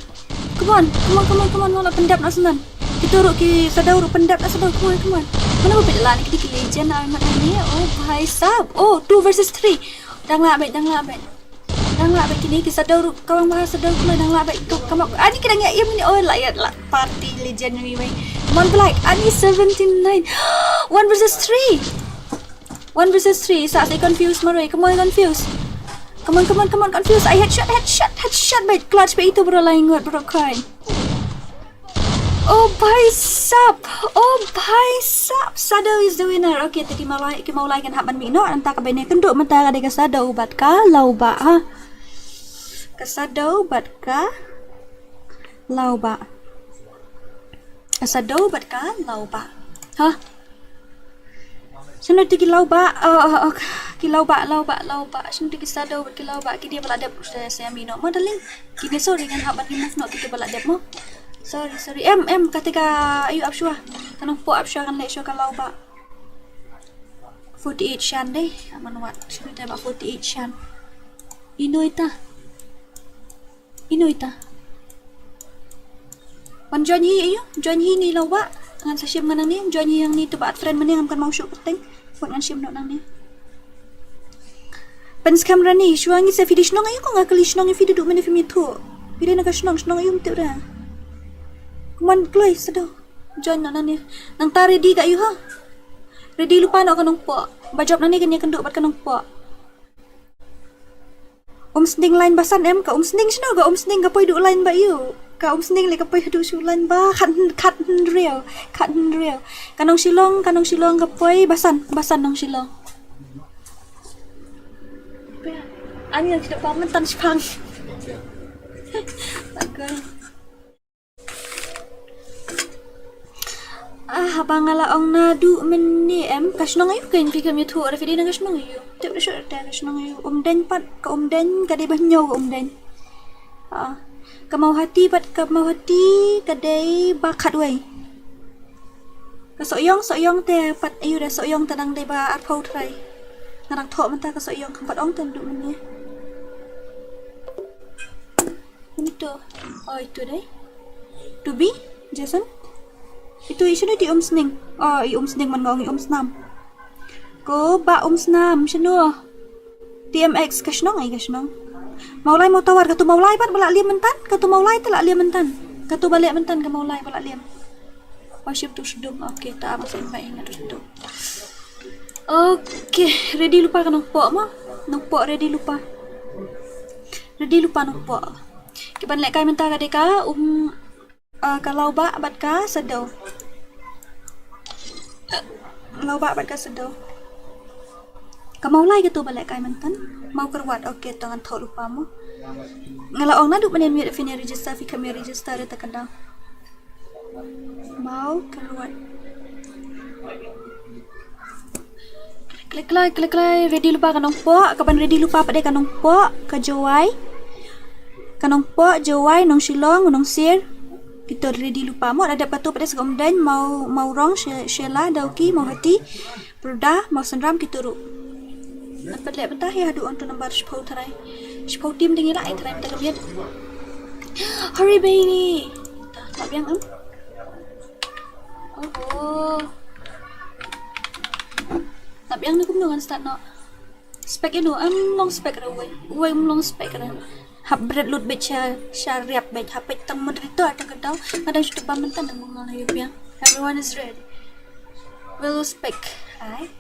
Come on, come on, come on, come on, Mawlai. Pyndap na snan. Kita ruh ki Shadow ruh pyndap na Shadow. Come on, come on. Mano ba phi la ni ki Legend ai mat ni. Oh, bhai sab. Oh, two versus three. Dang lah be, dang lah be. Dang lah be kine ki Shadow ruh, kawang ba Shadow ruh dang lah be. Come on. Ani ki dang ïa im ni. Oh, la ïa la party Legend ni wei. Come on, Black. Ani seventy nine. One versus three. One versus three. Sa, sa confuse marwei. Come on, confuse. Come on, come on, come on, confuse. Ai headshot, headshot, headshot. Bait clutch ba itu bro, lain ngot bro, kai. Oh bhai sab. Oh bhai sab. Shadow is the winner. Okay, te ki Mawlai, ki Mawlai kan hap ban mih noh. Nangta ka bane kynduh mynta ka dei ka Shadow bad ka Lawbah ha. Ka Shadow bad ka Lawbah. Shadow bad ka Laubak. Ha? Shano te ki Laubak? Oh, oh, oh, ki Laubak, Laubak, Laubak. Shano te ki Shadow bad ki Laubak? Ki dei ba la dep, sa, sa ïa mi noh mo, darling. Kine, sorry, ngan hap ban remove noh kito ba la dep mo. Sorry, sorry. Em, em, kata ka, ayu, ap shuwa. Ka Nongpoh ap shuwa, kan leh shuwa ka Laubak. Forty-eight shan dei. Aman wat. Shano te ba forty-eight shan. Ino ita. Ino ita. Ban join hi ayu, join hi ni Laubak. Ngan sa shim nga nangne, join hi hangne, to ba add friend mynne, ngam kynmaw shuh kyrteng. Wat ngan shim noh nangne. Pynskhem Rani, shuwa ngi sa, phi dei shnong ayu, ko nga kylli shnong ayu, phi duh mynne phim ïathuh. Phi dei na ka shnong, shnong ayu, ym tip re. Kumne kloi, Shadow. Join noh nangne. Nangta ready ka ayu ha. Ready lypa noh ka Nongpoh. Ba jop nangne kan ïakynduh bad ka Nongpoh. Umsning line ba san em, ka Umsning shano, ka Umsning ka poi duh line ba ayu. Ka Umsning leh ka poi duh shu line ba khat, khat hynriew, khat hynriew. Ka Nongshillong, ka Nongshillong ka poi ba san, ba san Nongshillong. Ani yang tidak paham tentang Jepang. Okay. Ah, haba nga la ong naduh mynne em, ka shnong ayu, kein phi khlem ïathuh, phi dei na ka shnong ayu. Tip da shuh te ka shnong ayu. Umdeiñ pat, ka Umdeiñ, ka dei ba hynñiew ka Umdeiñ. Ah, ka Mawhati pat, ka Mawhati, ka dei ba khatwei. Ka Sohiong, Sohiong te pat ayu re, Sohiong te dang dei ba arphew trai. Nga dang thoh mynta ka Sohiong, kam pat ong te naduh mynne. Ito. Oh, ito dei. Tubi, Jason. Ito, i shano ito i Umsning? Oh, i Umsning man nga ong i Umsnam. Ko ba Umsnam, shano? T M X, ka shnong, ai ka shnong. Mawlai Mawtawar, kato Mawlai pat ba la liam myntan, kato Mawlai te la liam myntan. Kato ba leh myntan ka Mawlai ba la liam. Oh, ship tu sdum. Okay, ta ama sa invite nga tu sdum. Okay, ready lypa ka Nongpoh mo. Nongpoh ready lypa. Ready lypa Nongpoh. Ki ban lehkai mynta ka dei ka, um, ah, ka Laubak bad ka Shadow. Laubak bad ka Shadow. Ka Mawlai kato ba lehkai myntan. Mawkyrwat, okay, to ngan thoh lypa mo. Nga la ong naduh mynne, phin ïa register, phi khlem ïa register, re ta ka dang. Mawkyrwat. Klik, klik, klik, klik, ready lypa ka Nongpoh, ka ban ready lypa pat dei ka Nongpoh, ka Jowai. Ka Nongpoh, Jowai, Nongshillong, Nongsier. Kito ready lypa mo, da dep kato pat dei sa ka Umdeiñ, Maw, Mawrong, She-, Shella, Dawki, Mawhati. Pyrda, Mawsynram kito ruh. Ngan pat leh mynta hi haduh ong to number shiphew trai. Shiphew team dang ïaleh trai mynta ka miet. Hurry baby. Lap biang em? Oho. Lap biang ne kumno ngan start noh. Spec ïano, em long spec re uwei. Uwei em long spec re. Hap bret lut beit sha, sha riap beit, hap beit tang moderator tang ka daw. Nga dang shu tip ba mynta nang mung nang ïa biang. Everyone is red. Well spec. Ai.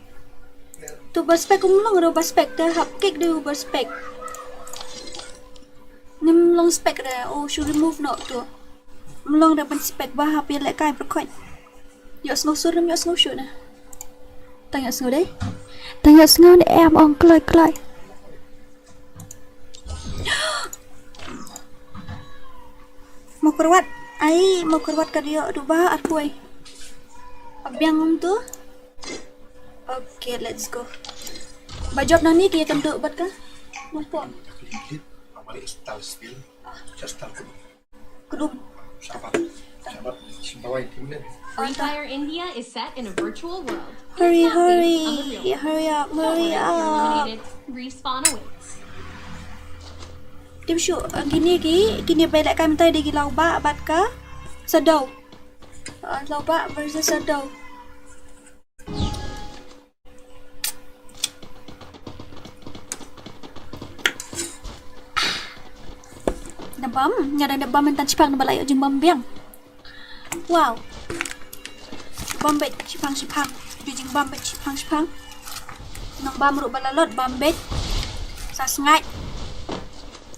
Tu ba spec um long re ba spec te hap kick de ba spec. Nym long spec re, oh shu remove noh tu. Um long re ban spec ba hap ïa lehkai pyrkhat. Ïohsngew sur nym ïohsngew shuh na. Tang ïohsngew dei. Tang ïohsngew ne em ong kloi kloi. Mawkyrwat. Ai, Mawkyrwat ka dei ïoh duh ba arphew. Hap biang um tu. Okay, let's go. Ba jop nangne ki ïakynduh bad ka Nongpoh. Kdum. Free Fire India is set in a virtual world. Hurry, hurry, hurry up, hurry up. Respawn awaits. Tip shuh, uh, kine ki, kine ba lehkai mynta dei ki Laubak bad ka Shadow. Uh, Laubak versus Shadow. Da bam, nga dang da bam mynta shipang, naba la ïoh jingbam biang. Wow. Bam beit shipang shipang. Ju jingbam beit shipang shipang. Nang bam ruh ba la lot bam beit. Sa sngaid.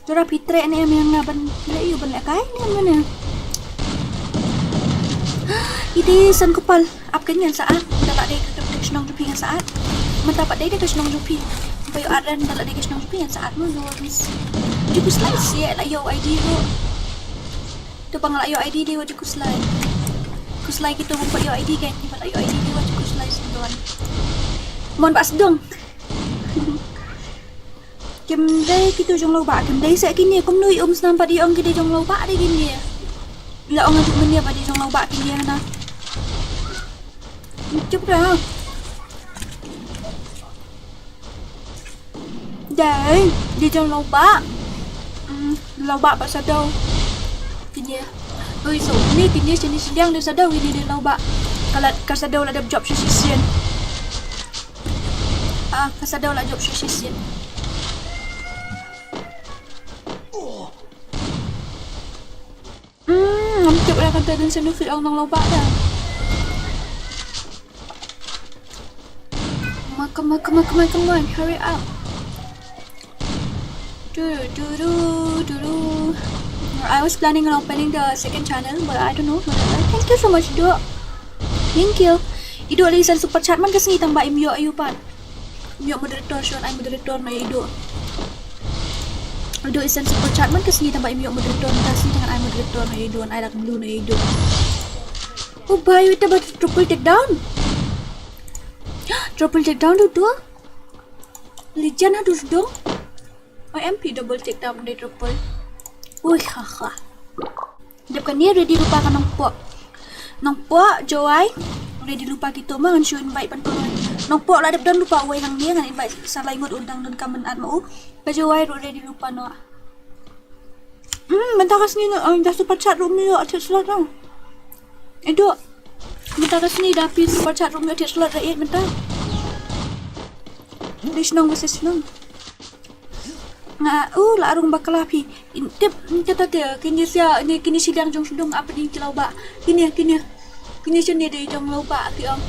Dura phi treh ne em ïa nga ban leh ïa u ban lehkai ne em ne. Iti san kepal. Ap ka ngan sa at. Da la dei ka shnong jong phi ngan sa at. Mynta pat dei ka shnong jong phi. Ba ïoh at ren da la dei ka shnong jong phi ngan sa at mo no worries. Ju khuslai seh la ïoh I D ruh. To ba nga la ïoh I D dei wat ju khuslai. Khuslai kito bym pat ïoh I D kan, ki pat la ïoh I D ki wat khuslai sdang. Mon ba sdang. Kim dei kito jong Lawbah, kim dei sa kine, kumno i um snam pat i ong ki dei jong Lawbah dei kine. La ong atu mynne ba dei jong Lawbah kine hana. Chup da. Dei, dei jong Lawbah. Hmm, Lawbah bad Shadow. Kine. Oi, so, ni kine sini siliang dei Shadow, ini dei Lawbah. Ka la, ka Shadow la dep jop shisien. Ah, ka Shadow la jop shisien. Hmm, ngam tip ïa kata, don sien u fit ong nang Lawbah da. Come on, come on, come on, come on, come on, hurry up. Do, do, do, do, do. I was planning on opening the second channel, but I don't know. Thank you so much, Doh. Thank you. I Doh, la send super chat man ka sngi tang ba im ïoh aïu pat. Im ïoh moderator, shu ai moderator noh ïa i Doh. I Doh i send super chat man ka sngi tang ba im ïoh moderator, ka sngi tang ai moderator noh ïa i Doh, ai dak blue noh ïa i Doh. Oh, ba ïoh ita ba triple takedown. Triple takedown tu tu. Legend ha tu sdong. O M P double takedown dei triple. Ui, ha, ha. Dep kane ready lypa ka Nongpoh. Nongpoh, Jowai. Ready lypa kito ma ngan shu invite ban to. Nongpoh la dep don lypa uwei hangne ngan invite sa lai ngut u dang donkam ban add ma u. Ka Jowai ruh ready lypa noh. Hmm, mynta ka sngi noh, da super chat ruh ym ïoh thied slot noh. I Doh. Mynta ka sngi da phi super chat ruh ym ïoh thied slot da ïeit mynta. Dei shnong ba shnong. Nga, uh, la rung bakla phi. Tip, kata te, kine sia, kine, kine shiliang jong sdong apa ni ki Lawbah. Kine, kine. Kine shane dei jong Lawbah ki ong.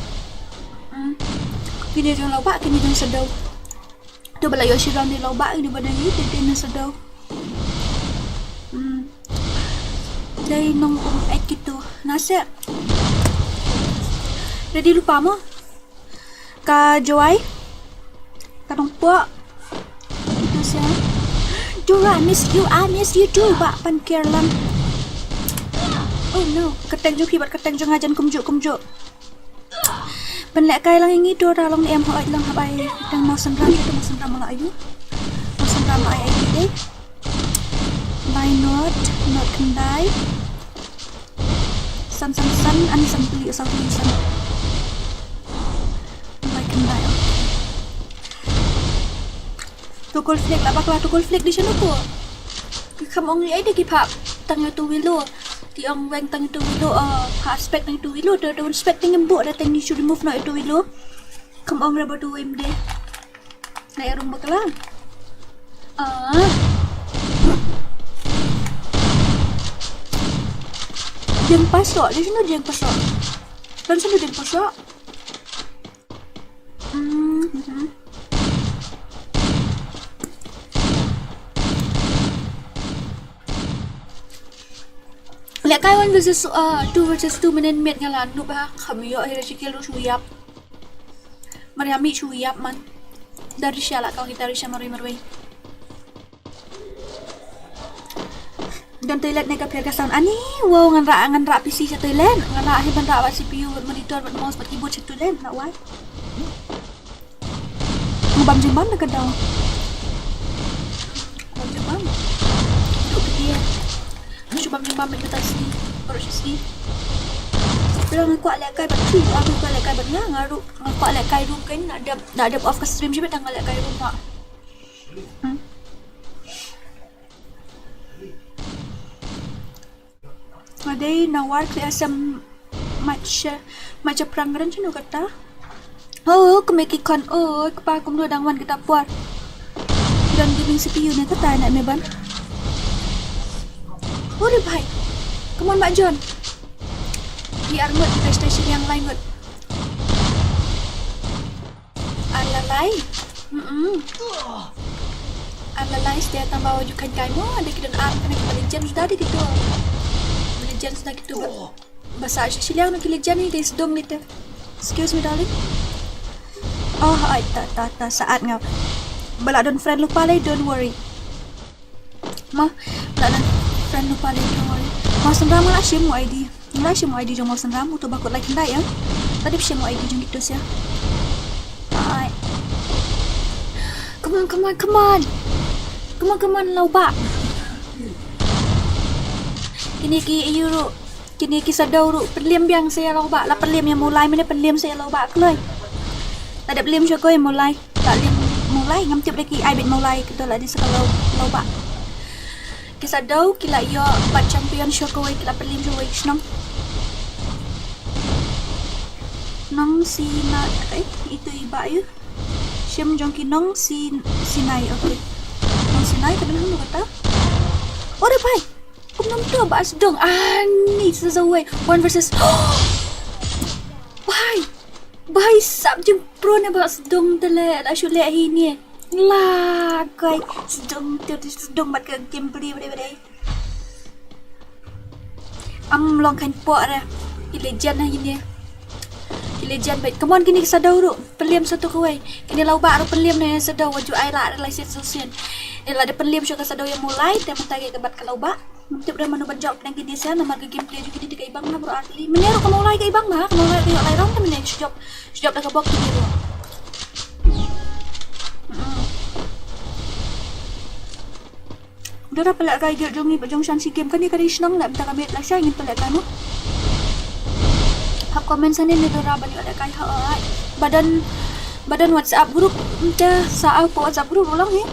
Hmm. Kine jong Lawbah, kine jong Shadow. To ba la ïoh shiliang dei Lawbah, kine ba dei, dei, dei na Shadow. Hmm. Dei nong um ek kito. Nase. Ready lypa mo? Ka Jowai. Ka Nongpoh. Ito sia. Dora, I miss you, I miss you too. Ba pan care lang. Oh no, ka tank jong phi bad ka tank jong nga jan kumjuh kumjuh. Pynlehkai lang ïa ngi Dora long em hooid lang ha bai. Tang Mawsynram, ito Mawsynram ma nga aïu. Mawsynram ma ai ai dei. Bai North, North Khyndai. San san san, ani san pli, san pli san. Bai Khyndai, okay. To Gold Flake la bakla, to Gold Flake dei shano ko. Ki kham ong ïa dei ki phah tang ïa to Willow. Ki ong weng tang ïa to Willow, uh, phah spec tang ïa to Willow, to, to spec tang ïa mbuh da tang ïa shu remove noh ïa to Willow. Kham ong ra ba to wem dei. Nai rung bakla. Ah. Dieng Pasoh, dei shano Dieng Pasoh? Kan shano Dieng Pasoh? Hmm, hmm. Lehkai one versus, uh, two versus two mynnin miet nga la noob ha, kham ïoh hi ra shi kill ruh shu ïap. Mar ïa mih shu ïap man. Da Risha la kawang kita Risha marwei marwei. Don toilet ne ka pher ka sound. Ani, wow, ngan rah, ngan rah P C sha toilet. Ngan rah hi ban rah bad C P U, bad monitor, bad mouse, bad keyboard sha toilet. Rah wai. Bam jingbam da ka daw. Bam jingbam. Duk dia. Shu bam jingbam bad kita sini. Baru sini. Pero nga kwah lehkai bad ki, aku kwah lehkai bad nga, nga ruh, nga kwah lehkai room kan, nak dep, nak dep off ka stream sha bad nga lehkai room ka. Hmm. Nga dei na War Kli Assam Macha, Macha Prang kren shano kata. Oh, kmie ki khon, oh, kpa kumno dang wan kita por. Don gaming C P U ne kata na me ban. Ore bhai. Come on, Bah John. Di ar ngut kita station yang lain ngut. Ar la lai. Mm-mm. Ar la lai stia tang ba wa ju khan kai mo, ada ki don ar kane ki ba legend suda ada ki don. Ba legend suda ki don ba. Ba sa shi shiliang na ki legend ni dei sdong ni te. Excuse me, darling. Oh, ai, ta, ta, ta, saat nga. Ba la don friend lypa lei, don't worry. Ma, ba la don friend lypa lei, don't worry. Ma, sendra ma la shim wa I D. Lai shim u I D jong Mawsynram, uto ba kut lai khyndai ïa. Tadip shim u I D jong kito sha. Ai. Come on, come on, come on. Come on, come on, Lawbah. Kine ki ïu ruh. Kine ki Shadow ruh pynliem biang sa ïa Lawbah, la pynliem ïa Mawlai, mynne pynliem sa ïa Lawbah kloi. La dep liem sha kawei Mawlai, la liem Mawlai, ngam tip da ki ai beit Mawlai, kita la dei sa ka Law, Lawbah. Ki Shadow ki la ïoh bat champion sha kawei, ki la pynliem sha kawei shnong. Nong Sinai, eh, itu i bah ïa. Shim jong ki nong Sin, Sinai, okay. Nong Sinai, ka dang hangno kata? Ore bhai. Kumno to ba sdong. Ani sa sa wei. One versus. Bhai. Bhai sab jing pro ne ba sdong te le. La shu le hi ne. La kai. Sdong te sdong mat ka gameplay bade bade. Am long kan po re. Ki legend na ini. Ki legend bait. Come on kini ki Shadow ruh. Pynliem sa tu kawei. Kini Lawbah ruh pynliem ne Shadow waju ai la relation solution. Ni la de pynliem sha ka Shadow ïa Mawlai. Te mynta ka bat ka Lawbah. Ngam tip re mano ban jop nang kini sa namar ka gameplay ju kini te ka ibang ma bro Artli. Mynne ruh ka Mawlai ka ibang ma, ka Mawlai ka ïoh lai round te mynne shu jop. Shu jop da ka bok kini ruh. Mm-mm. Dora pala kai gel jong ngi ba jong shan si game kani kari shnong la bta ka met la shai ngin pala kanu. Hap comment sani ni dora ban ïoh la kai ha ai. Badan, badan WhatsApp group nte sa au pa WhatsApp group ulang ni.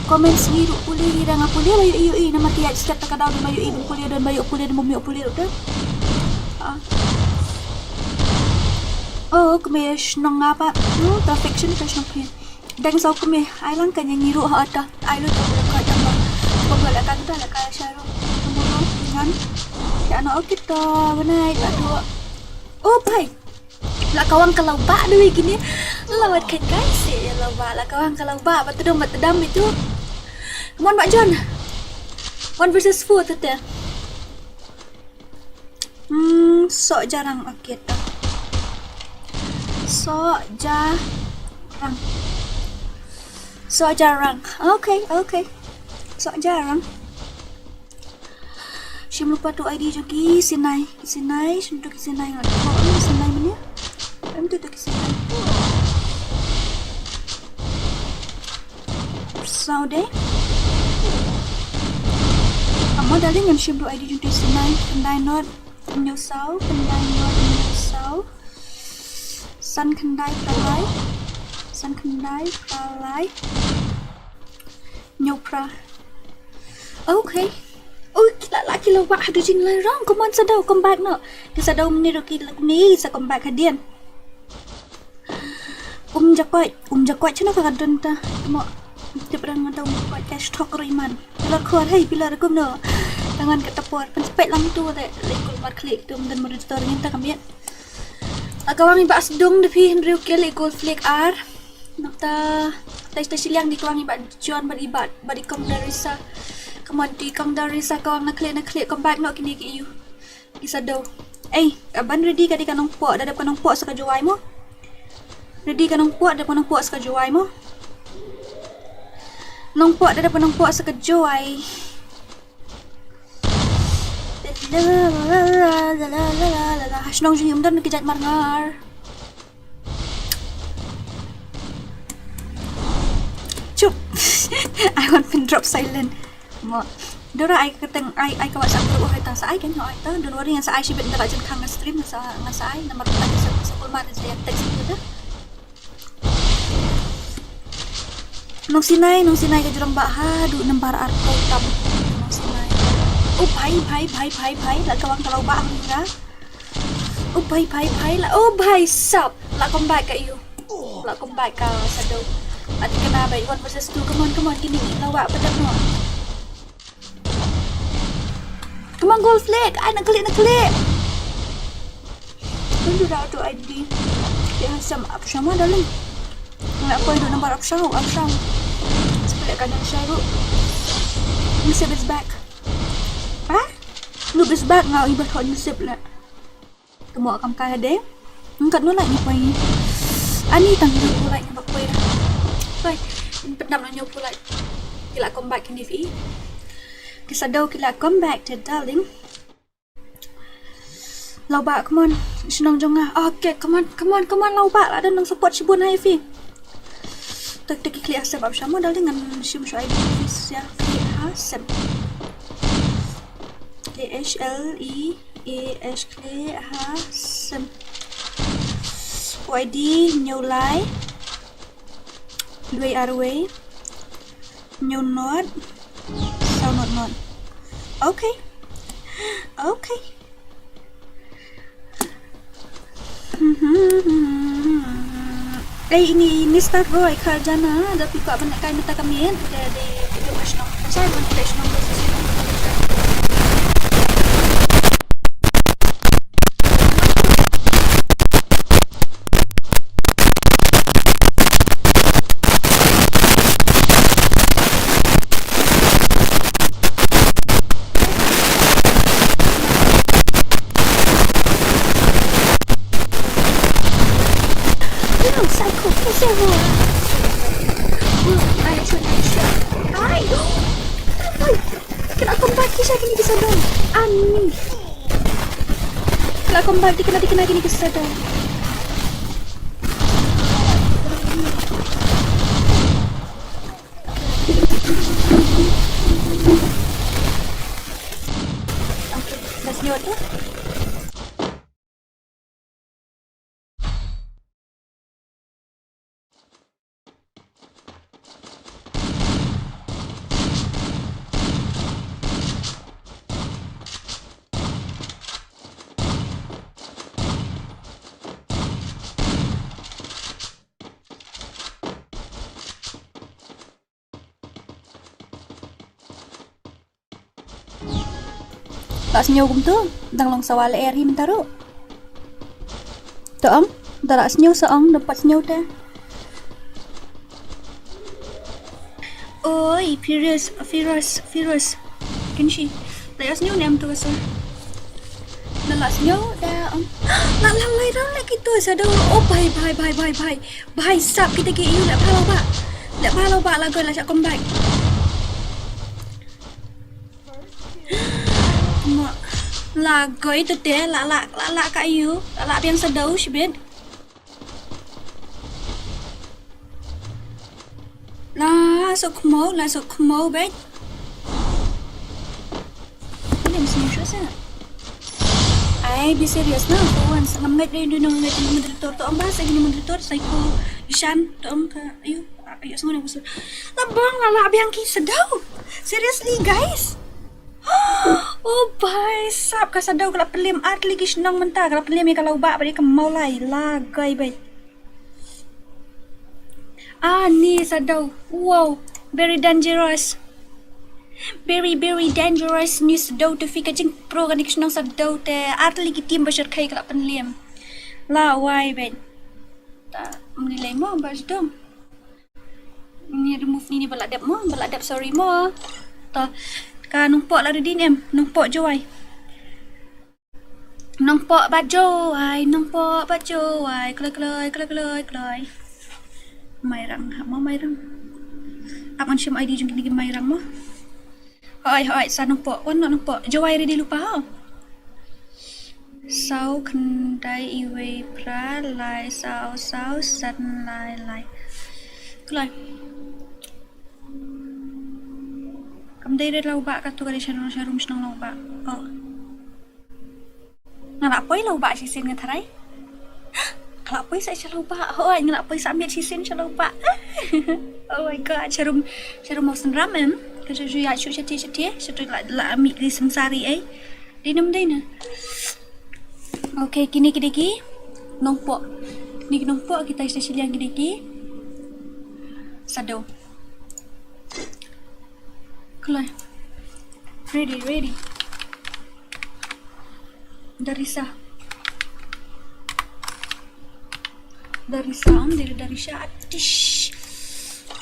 Comment sngi ruh pule hi rang pule ba yu yu i namar ki ai step ta ka daw ba yu i pule dan ba yu pule dan ba yu pule ruh te. Ah. Oh, kme shnong apa? Hmm, ta fiction ta shnong phi. Dang sau kme, ai lang ka nyanyi ruh ha ta. Ai lu ta ka ta ba. Ba la ka ta la ka sha ruh. Ngan. Ya na okey ta, good night, ba dua. Oh, bye. La kawang ka Lawbah dui kini. La wat kai kai se Lawbah, la kawang ka Lawbah, ba tedam ba tedam itu. Come on, Bah John. One versus four tete. Hmm, sok jarang, okay ta. Sok jarang. Sok jarang. Okay, okay. Sok jarang. Shim lypa tu I D jong ki Sinai, ki Sinai, shim tu ki Sinai ngat. Oh, ki Sinai mane? Em tu tu ki Sinai. Saw de. Amo darling em shim tu I D jong ki Sinai, khyndai not, hynñiew saw, khyndai not, hynñiew saw. San khyndai phra lai. San khyndai phra lai. Hynñiew phra. Okay. Oh, ki la, la ki la wah haduh jinglai round. Come on, Shadow, come back noh. Ki Shadow mynne ruh ki la, ni sa come back hadien. Um jakoit, um jakoit shano ka don ta. Mo tip rang ta um jakoit cash talk ruh i man. Pila khor hei, pila rukom noh. Tangan kata por. Pynspek lang tu te. Lekul mar klik tu mynta moderator ngin ta ka miet. La kawang i Bah Sdung da phi hynriew kill i gold flag ar. Nokta tai tai shiliang di kawang i Bah John bad i Bah bad i Kong Darisa. Come on di Kong Darisa kawang na klik na klik, come back noh kine ki ïu. Ki Shadow. Ei, ka ban ready ka di ka nongpoh, da dep ka nongpoh sa ka Jowai mo. Ready ka nongpoh, da dep ka nongpoh sa ka Jowai mo. Nongpoh, da dep ka nongpoh sa ka Jowai. Shnong jong ngi ym don ki jait marngar. Chup. I want pin drop silent. Mo. Dora ai ka teng ai, ai ka WhatsApp group hai ta sa ai kan ho ai ta. Don't worry ngan sa ai shibit nda la jin khang nga stream ngan sa, ngan sa ai namar ta sa, sa kulmar ngan sa ïa text tu ta. Nong Sinai, Nong Sinai ka jrong bah haduh nambar arphew tam. Nong Sinai. Oh bhai, bhai, bhai, bhai, bhai, la kawang kalau bah hang ra. Oh bhai, bhai, bhai, la, oh bhai sap. La comeback ka ïu. La comeback ka Shadow. Ati kena bai one versus two. Come on, come on, kini la wah padam no. Come on, gold flag. Ai, na klik, na klik. Tunjuk dah tu I D. Dia handsome up sama darling. Nak kau hidup nampak up sama, up sama. Sekali kadang syaru. Nasib is back. Ha? Noob is back ngau ibat hot nasib lah. Temo kam kai hade. Ngkat no lah ni poi. Ani tang ni pulai ni bak poi. Poi. Pendam na nyau pulai. Kila comeback ni fi. Ki Shadow kila comeback te darling. Lawbah, come on. Shnong jong nga. Okay, come on, come on, come on, Lawbah. La don nang support shibun ha ïa phi. Tak tak klik ha sem bab shamo dal ngan shim shu I D phi sia klik ha sem. K H L E A H klik ha sem. U I D hynñiew lai. Wei ar wei. Hynñiew not. Saw not not. Okay. Okay. Ei ini Mister Roy Kharjana da phi kwah ban kai mynta ka miet da de phi kwah shnong. Sai ban kai shnong. Kena kembali kisah kini kisah dong. Ani. Kena kembali kena dikena kini kisah dong. Okay, dah senyum tu. La sngew kumtu, dang long sawa lyer hi mynta ruh. To ong, da la sngew sa ong, da pat sngew te. Oi, Firoz, Firoz, Firoz. Kin shi. Da la sngew ne em tu ka sa. Da la sngew, da ong. La la la la la kitu sa da. Oh, bhai, bhai, bhai, bhai, bhai. Bhai sap kita ki ïa la pha la ba. La pha la ba la goi la shah comeback. Ma, la goi tu te, la, la, la, la ka ïa, la, la biang sa dau shibit. La sok khmo, la sok khmo beit. Ini mesti musuh sa. Ai, be serious na, for once. Ngam ngeit dei dei nong ngeit moderator to, ong ba sa kini moderator, sa ïa ko Ishan, to ong ka, ayo. Ayo, semua nak busur. Labang la la biang ki sa dau. Seriously, guys. Oh, bhai sap ka sa dau ka la pynlem ar tylli ki shnong mynta, ka la pynlem ïa ka Lawbah bad ïa ka Mawlai. La goi beit. Ah, ni sa dau. Wow, very dangerous. Very, very dangerous ni sa dau te phi ka jingpro kane ki shnong sa dau te ar tylli ki team ba shyrkhei ka la pynlem. La wai beit. Ta mni lei mo ba sdom. Ni remove ni, ni ba la dep mo, ba la dep, sorry mo. To, ka Nongpoh la ready ne em, Nongpoh Jowai. Nongpoh bad Jowai, Nongpoh bad Jowai, kloi, kloi, kloi, kloi, kloi. Mairang, hap mo Mairang. Ap ngan shim I D jong kine ki Mairang mo. Hoi, hoi, sa Nongpoh, wan noh Nongpoh. Jowai ready lypa ho. Saw khyndai iwei phra lai saw saw san lai lai. Kloi. Kam dei re Lawbah, katu ka dei sha rum, sha rum shnong Lawbah. Oh. Nga la poi Lawbah shisien nga tharai. Ka la poi sa sha Lawbah. Hoi, nga la poi sa miet shisien sha Lawbah. Oh my God, sha rum, sha rum Mawsynram em. Ka ju ju ïa shu shatei shatei, shatei la la mih ki sensari ei. Dei nam dei na. Okay, kine ki dei ki Nongpoh. Kine ki Nongpoh, kita sha shiliang kine ki Sadau. Kloi. Ready, ready. Darisa. Darisa, um, dari Darisa. Atish.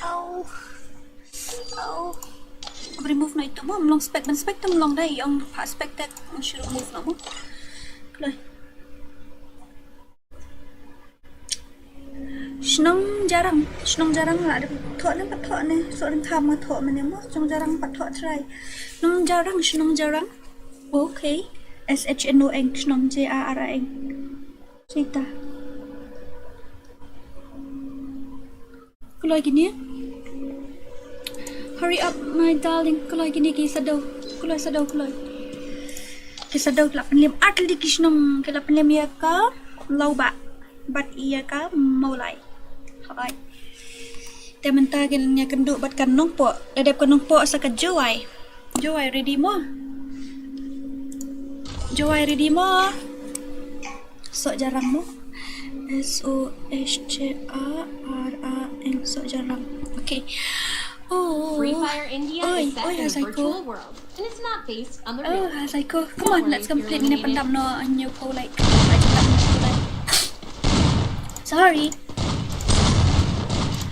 Au. Au. Remove na itu mo, mlong spek, ban spek tu mlong dai, ong pa spek tek, shu remove na mo. Kloi. Shnong Jarang, Shnong Jarang la dep thoh ne, pat thoh ne, so dang kham nga thoh mane mo, Shnong Jarang pat thoh trai. Shnong Jarang, Shnong Jarang. Okay. S H N O N, shnong J A R A N. Sita. Kloi kine. Hurry up, my darling. Kloi kine ki Shadow. Kloi Shadow, kloi. Ki Shadow ki la pynlem ar tylli ki shnong, ki la pynlem ïa ka Lawbah bad ïa ka Mawlai. Hooid. Te mynta kin ïakynduh bad ka Nongpoh. Da dep ka Nongpoh sa ka Jowai. Jowai, ready mo? Jowai, ready mo? Sohjarang mo? S O H J A R A N, Sohjarang. Okay. Oh. Free Fire India Oi, is set oi, in a Hazaiko. Virtual world, and it's not based on the real Oh, world. Hazaiko. Come on, let's complete. Ngin ïa pyndap noh a new Polite. Sorry.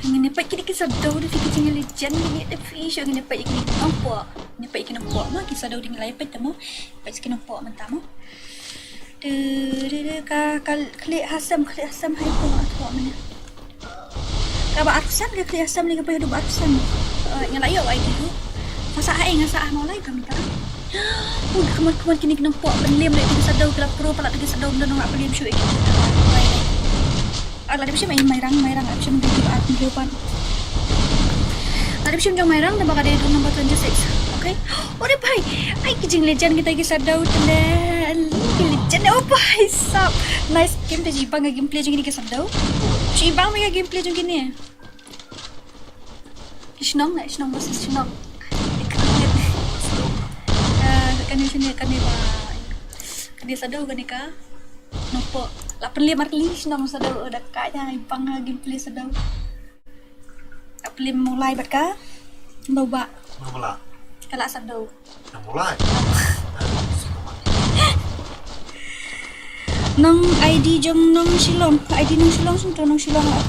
Ngin ïa peit kine ki Shadow da ki jingïaleit jan, ngin ïa peit, ngin ïa peit kine ki Nongpoh. Ngin ïa peit ki Nongpoh ma ki Shadow dang ïaleit, peit te mo. Peit ki Nongpoh mynta mo. Du, du, du, ka, ka khlieh ha sem, khlieh ha sem ha ïing ko, ha ïing mynne. Kaba arphew san ka khlieh ha sem ne, kaba haduh ba arphew san. Eh, nga la ïoh ai ki tu. Nga sah ha ïing, nga sah ha Mawlai ka mynta. Oh, come on, come on, kine ki Nongpoh pynlem leh ki Shadow, ki la pro palat ki Shadow, ym don nong la pynlem shuh ïa ki. Ah, la dep shim ai Mairang, Mairang, la dep shim ai Mairang, la dep shim jong Mairang, da ba ka dei dong number twenty-six. Okay. Ore bhai, ai ki jingïaleit jan kita ki Shadow tele. Ki ïaleit jan, oh bhai sab. Nice game te, shibang ka gameplay jong kine ki Shadow. Shibang ka gameplay jong kine. Shnong, eh, shnong versus shnong. Eh, kane shane, kane ba, kane Shadow, kane ka Nongpoh. La pynlem ar tylli shnong Shadow, da ka jang i pang gameplay Shadow. La pynlem Mawlai bad ka Lawbah. Mawlai. Ka la Shadow. Mawlai. Nong I D jong nong Shillong, I D nong Shillong, sngewthuh nong Shillong la.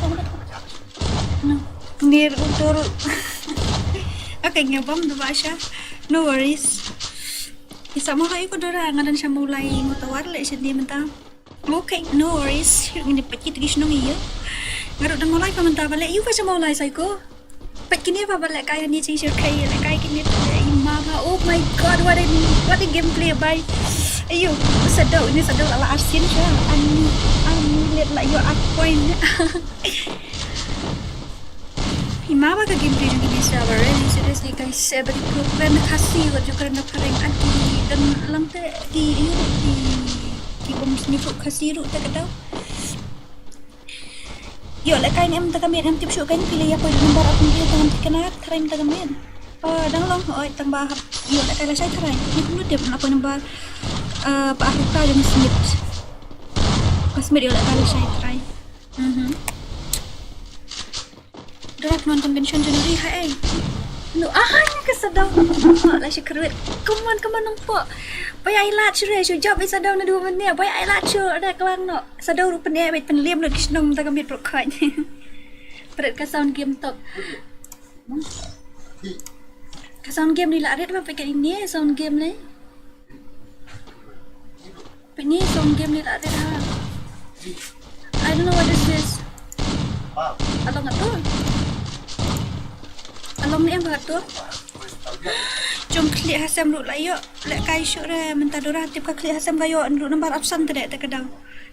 Nong. Nir utur. Okay, nga bam da ba sha. No worries. Isa mo ka iko Dora, nga don sha Mawlai, mo tawar leh sha ni mynta. Okay, no worries. Ngin ïa peit kito ki shnong ïa. Nga ruh don Mawlai pa mynta, ba leh ïa ka sha Mawlai Shaiko. Peit kine ba, ba leh kai ni, jingshyrkhei leh kai kine, leh i ma ba. Oh my god, what a, what a gameplay bhai. Ayo, Shadow, ini Shadow la la arsien sha. Ani, ani leh la ïoh ar point. Hi ma ba ka gameplay jong kine sha ba really seriously guys, eh, ba ki pro player na Khasi wat jong ka na phareng, an ki don lang te ki ïoh ki, ki bym sniff Khasi ruh te ka dei. Ïoh lehkai ne em mynta ka miet, ngam tip shuh, kan phi la ïa poi number arphew hynriew, tang ngam tip kane tharai mynta ka miet. Ah, dang long, oi, tang ba hap ïoh lehkai lashai tharai. Ni kumno tip, la poi number, ah, ba arphew ka jong Smith. Ka Smith ïoh lehkai lashai tharai. Mhm. Dora, pynwan convention January ha ei? No, ah, ka Shadow. La shi kyrwit. Come on, come on, Nongpoh. Bai ai lad shuh re, shu jop i Shadow naduh mynne. Bai ai lad shuh re, klang noh. Shadow ruh pyneh, bai pynlem lut ki shnong mynta ka miet, pyrkhat. Pret ka sound game tok. Ka sound game ni la rit ma, pyrkhat ine sound game ni. Pyneh sound game ni la rit ha. I don't know what is this. Along atur. Along ni em ba atur. Jong khlieh ha sem ruh la ïoh lehkai shuh re mynta Dora, tip ka khlieh ha sem ka ïoh ruh number arphew san te de te ka dei.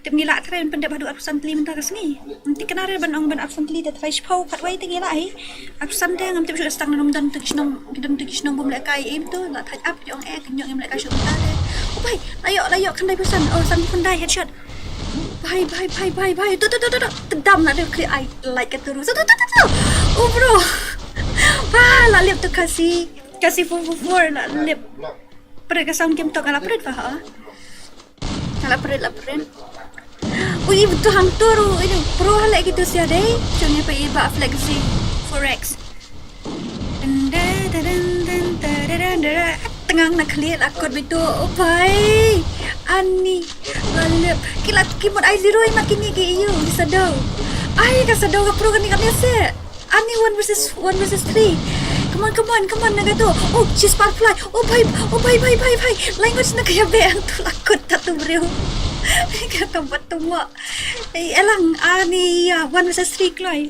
Tip ngi lah tharai ban pyndep haduh arphew san tylli mynta ka sngi. Mynta kane re ban ong ban arphew san tylli te tharai shiphew khatwei te ngi lah hi. Arphew san te ngam tip shuh, tang na ym don te ki shnong, ki don te ki shnong bym lehkai im tu, la thait ap ki ong eh, ki ong em lehkai shuh mynta te. Oh bhai, la ïoh, la ïoh khyndai phew san. Oh, sanphew khyndai headshot. Bhai, bhai, bhai, bhai, bhai. Tu, tu, tu, tu, tu. Tdam na de khlieh ai, like ka turu. Tu, tu, tu, tu, tu. Oh bro. Bha, la lip tu Khasi. Khasi four four four la lip. Pret ka sound game tok, la pret bha ha. La pret, la pret. Ui, betul hang turu. Ini pro ha leh gitu sia dei. Cuma pa iba Flexi Forex. Dun, dun, dun. Tngang na khlieh la kot bitu. Oh bhai. Ani. La lip. Ki la ki mut ai zero ma kine ki ïoh ki Shadow. Ai ka Shadow ka pro kane kane se. Ani one versus one versus three. Come on, come on, come on, na ka tu. Oh, she's power fly. Oh bhai, oh bhai, bhai, bhai, bhai. Language na kaya be ang tu la kot ta tu briew. Ka ka bat tu mo. Eh, elang, ani ya one versus three kloi.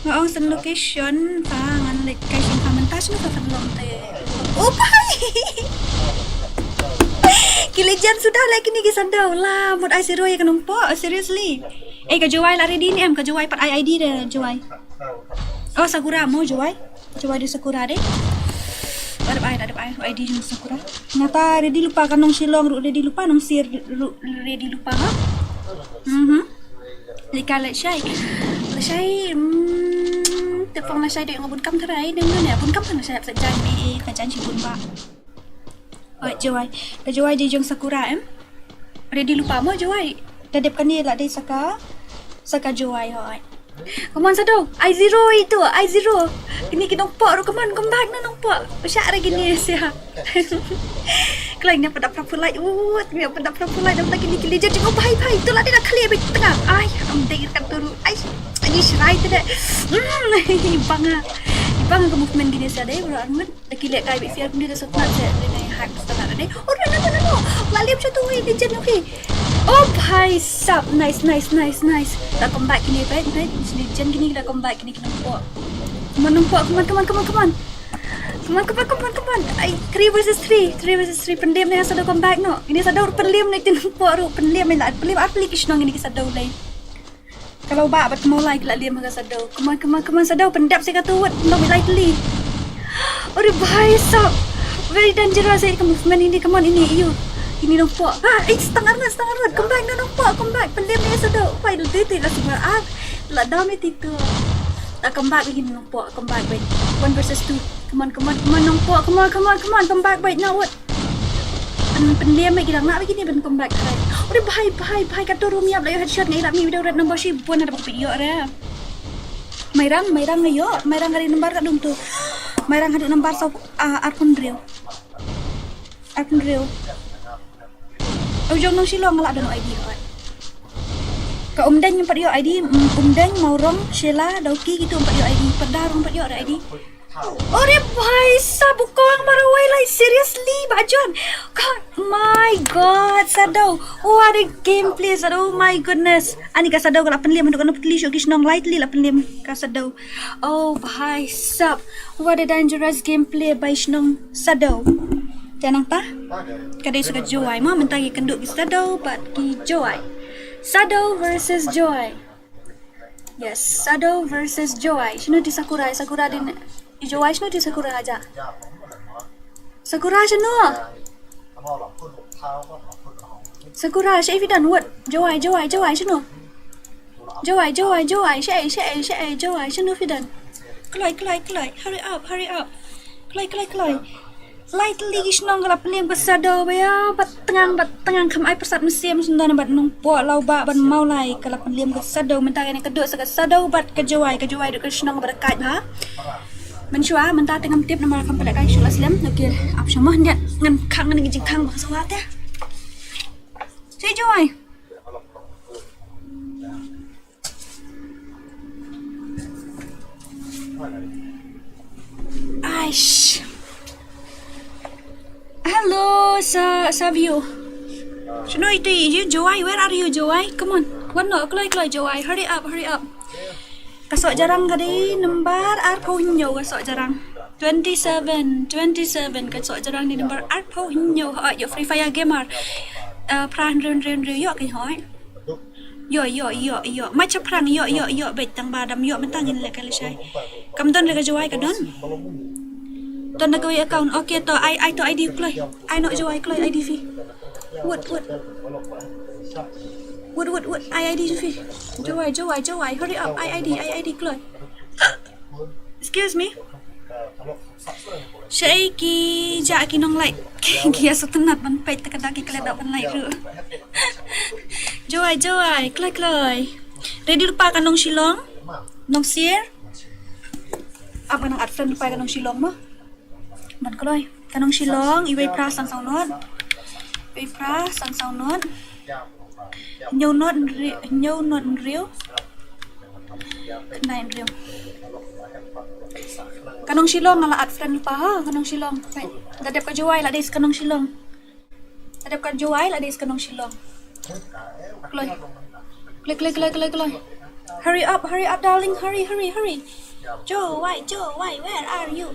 Nga ong send location, ta ngan leit kai shin ka mynta shano ka kan long te. Oh bhai. Ki legend suda la kine ki Shadow la mut ai zero ïa ka Nongpoh, seriously. Eh, ka Jowai la ready ne em, ka Jowai pat ai ID de Jowai. Oh, Sakura mo Jowai. Jowai de Sakura de. Dep ai, dep ai ID jong Sakura. Nata ready lypa, ka Nongshillong ruh ready lypa, Nongsir ruh ready lypa ha. Mhm. Lika lashai. Lashai, mm, te phong lashai de nga bun kam tharai, deng ne bun kam tharai lashai, sa jan ni, ka jan shi bun ba. Oi, Jowai. Ka Jowai de jong Sakura em. Ready lypa mo Jowai. Da dep kane la dei sa ka, sa ka Jowai hoi. Come on Shadow, ai zero itu, ai zero. Kine ki Nongpoh ruh, come on, come back na Nongpoh. Usha re kine sia. Kloi ne pada prapulai, ut, ne pada prapulai, dam lagi ni kili jadi, oh bhai, bhai, tu la dei da khali bhai tengah. Ai, am dei kan turu. Ai, ani shrai tu deh. Hmm, banga. Banga ka movement kine sia dei, bro, armut. Da ki leh kai bit siar pun da sopnat se, da nai hack sopnat da dei. Oh, no, no, no, no. La lem satu wei, dia jen, okay. Oh, bhai sab. Nice, nice, nice, nice. Da comeback kini, bhai, bhai. Sini jen kini, da comeback kini, kini Nongpoh. Come on, Nongpoh, come on, come on, come on, come on. Come on, come on, come on, come on. Ai, three versus three. Three versus three. Pyndem ne Shadow comeback noh. Ini Shadow pyndem ne, tin Nongpoh ruh pyndem ne, la pyndem ar peli ki shnong ini ki Shadow lai. Ka Lawbah bad ka Mawlai ki la lem ha ka Shadow. Come on, come on, come on, Shadow, pyndep sa katu wat, no, be lightly. Ore bhai sab. Very dangerous eh, ka movement ini, come on, ini, iyo. Ini Nongpoh. Ah, eh, setengah rat, setengah rat. Come back, no, Nongpoh, come back. Pyndem ne Shadow. Bhai, lu tete la sumar. Ah, la dam ne titu. La come back lagi Nongpoh, come back, bhai. One versus two. Come on, come on, come on, Nongpoh. Come on, come on, come on. Come back, bhai. Now what? Pyn, pynliem beit ki dang, na beit kine ban comeback try. Ore bhai, bhai, bhai, kato ruh miap la ïoh headshot, ngi la mih video red number shi bun, ada bak ïoh re. Mairang, Mairang ïoh, Mairang ka dei number ka dum tu. Mairang haduh number saw, ah, arphew hynriew. Arphew hynriew. Au jong Nongshillong la don ID hoi. Ka Umdeng pat ïoh ID, mm, Umdeng, Mawrong, Sheila, Dawki, kitu pat ïoh ID, Pyrda ruh pat ïoh ID. Ore bhai sab, u kong marwei lai, seriously, Bah John. Kong, my God, Shadow. What a gameplay, Shadow. Oh my goodness. Ani ka Shadow ka la pynliem, haduh ka nongpytli shuh ki shnong, lightly la pynliem ka Shadow. Oh bhai sab. What a dangerous gameplay by shnong Shadow. Te nangta ka dei sa ka Jowai mo, mynta ki kynduh ki Shadow bad ki Jowai. Shadow versus Jowai. Yes, Shadow versus Jowai. Shano te Sakura, Sakura dei ne, Jowai shano te Sakura aja. Sakura shano? Sakura, shaei phi don, wat. Jowai, Jowai, Jowai shano? Jowai, Jowai, Jowai, shaei, shaei, shaei, Jowai shano phi don? Kloi, kloi, kloi. Hurry up, hurry up. Kloi, kloi, kloi. Lightly ki shnong ka la pynliem ka Shadow ba ïa, bad tngang, bad tngang, kham ai pyrsad mynsiem, sngewdon bad Nongpoh, Lawbah bad Mawlai ka la pynliem ka Shadow, mynta kane ka dei sa ka Shadow bad ka Jowai, ka Jowai dei ka shnong ba da kait bha. Mynshuwa mynta te ngam tip namar kam pynleh kai shuh la slem. Okay, ap sha mo, ngan khang, ngan jingkhang ba ka sawa te. Shaei Jowai? Aish. Hello, Sa-, Savio. Shano ito i, Jowai, where are you, Jowai? Come on. Wan noh, kloi, kloi, Jowai. Hurry up, hurry up. Ka Sohjarang ka dei number arphew hynñiew ka Sohjarang. Twenty-seven, twenty-seven ka Sohjarang dei number arphew hynñiew. Hoi, ïoh Free Fire Gamer. Eh, phra hynriew, hynriew, hynriew, ïoh ka hoi. Ïoh, ïoh, ïoh, ïoh. Macha phrang, ïoh, ïoh, ïoh, beit tang ba dam ïoh mynta ngin leh ka lashai. Kam don re ka Jowai ka don. Don da kawei account. Okay, to ai, ai to ID kloi. Ai noh Jowai kloi ID phi. Wut, wut. Wut, wut, wut. Ai ID phi. Jowai, Jowai, Jowai. Hurry up. Ai ID, ai ID kloi. Excuse me. Shaei ki jah ki nonglait. Ki ïa sngewtynnat ban peit te ka dak ki klet dak ban lait ruh. Jowai, Jowai, kloi, kloi. Ready lypa ka Nongshillong. Nongsir. Ap ngan add friend lypa ka Nongshillong mo. Ban kloi. Ka Nongshillong, iwei phra san saw not. Iwei phra san saw not. Hynñiew not hynriew, hynñiew not hynriew. Khyndai hynriew. Ka Nongshillong nga la add friend lypa ha, ka Nongshillong. Da dep ka Jowai la dei sa ka Nongshillong. Da dep ka Jowai la dei sa ka Nongshillong. Kloi. Kloi, kloi, kloi, kloi, kloi. Hurry up, hurry up, darling. Hurry, hurry, hurry. Jowai, Jowai, where are you?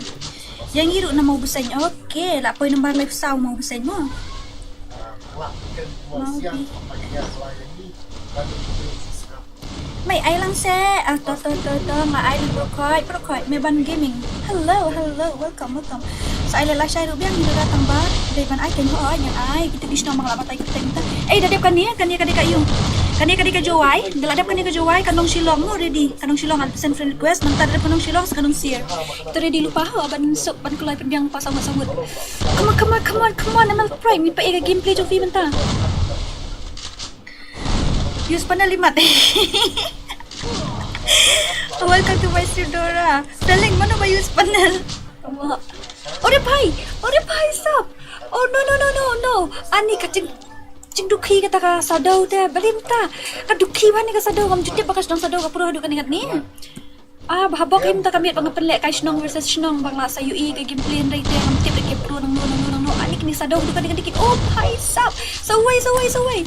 stream. Ïa ngi ruh na Mawbseiñ. Okay, la poi number live saw Mawbseiñ mo. Mawbseiñ. Mei ai lang se, ah, to, to, to, to, nga ai lang, Prokhoit, Prokhoit, Meban Gaming. Hello, hello, welcome, welcome. Sa ai la shai ruh biang, ngi da tang ba, dei ban ai ken ho, ngan ai, kita ki shnong ba nga la batai kita, kita. Eh, da dep kane, kane ka dei ka ïung. Kane ka dei ka Jowai, da la dep kane ka Jowai, ka nong Shillong, mo ready. Ka nong Shillong, ah, send friend request, nangta da dep ka nong Shillong, sa ka nong Sir. Kita ready lypa, ho, ban suk, ban kloi pynbiang pa samut, samut. Come on, come on, come on, come on, M L Prime, ngi peit ïa ka gameplay jong phi mynta. Use panel imat. Welcome to my stream, Dora. Selling, mano ba use panel? Ore bhai, ore bhai sab. Oh no, no, no, no, no. Ani ka jing, jingdukhi kata ka Shadow te, balei mynta. Ka dukhi bha ne ka Shadow, ngam ju tip ba ka sdang Shadow ka pro haduh kane katne. Ah, bha bok ym ta ka miet ba nga pynleh kai shnong versus shnong ba nga la sa ïohi ka gameplay hynrei te ngam tip da ki pro nangno nangno nangno. Ani kine shadow duk duk duk. Oh bhai sab. Sawai sawai sawai.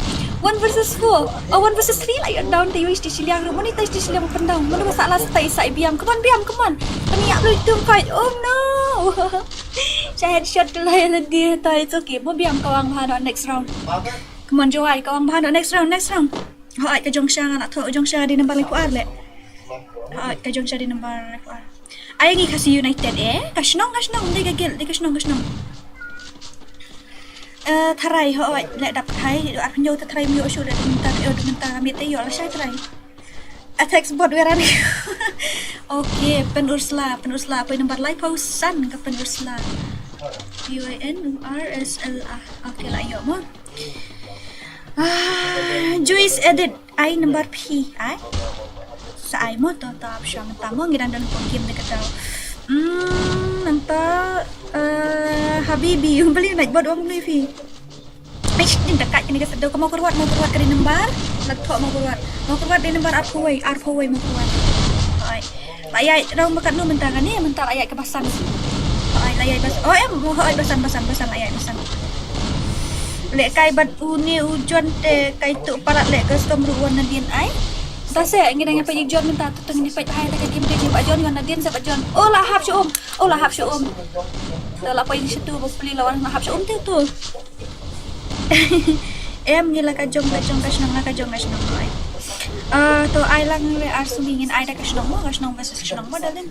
One versus four. Oh, one versus three la ïoh down te ïohi shisha shiliang ruh. Mano ita shisha shiliang pyndown. Mano ba sah last ita i sah i biam. Come on biam, come on. Ani ïa blue tum fight. Oh no. Sha headshot tu la ïa la dia ta, it's okay. Mo biam ka wang bha noh next round. Come on Jowai, ka wang bha noh next round, next round. Hooid ka jong sha nga la thoh jong sha dei number laiphew ar leh. Hooid ka jong sha dei number laiphew ar. Ai ngi Khasi United eh. Ka shnong ka shnong dei ka guild dei ka shnong ka shnong. Eh, tharai hooid leh dap thai. Arphew hynñiew ta tharai ym ïoh shuh da mynta ïoh da mynta miet te ïoh lashai tharai. Attack bot Werani. Okay, Pen Ursula, Pen Ursula poi number laiphew san ka Pen Ursula. P O N U R S L A. Okay la ïoh mo. Ah, Juice Edit ai number P ai. Sa ai mo to to ap sha mynta mo ngi dang don pom kim de ka tau. Hmm, mynta eh Habibi, beli naik bot wang beli phi. Ai shit, din dekat kini ka shadow ka mo kurwat mo kurwat ka di number. Lat thok mo kurwat. Mo kurwat di number arphew wei, arphew wei mo kurwat. Ai. La ïai rau makat nu mynta kani mynta la ïai ka basan. Ai la ïai bas. Oh em mo hoi basan basan basan la ïai basan. Leh kai bad uni ujon te kai tu palat leh custom ruh wan nadin ai. Ta se ngi dang ïa peit jon mynta tu ngi peit hai ta ka dim ka dim ba jon wan nadin se ba jon. Oh la hap shu um. Oh la hap shu um. Ta la peit shu tu ba pli la wan la hap shu um te tu. Em ngi la ka jong ka jong ka shnong la ka jong ka shnong ai. Ah to ai lang le ar sumi ngin ai da ka shnong mo ka shnong versus ka shnong mo dalin.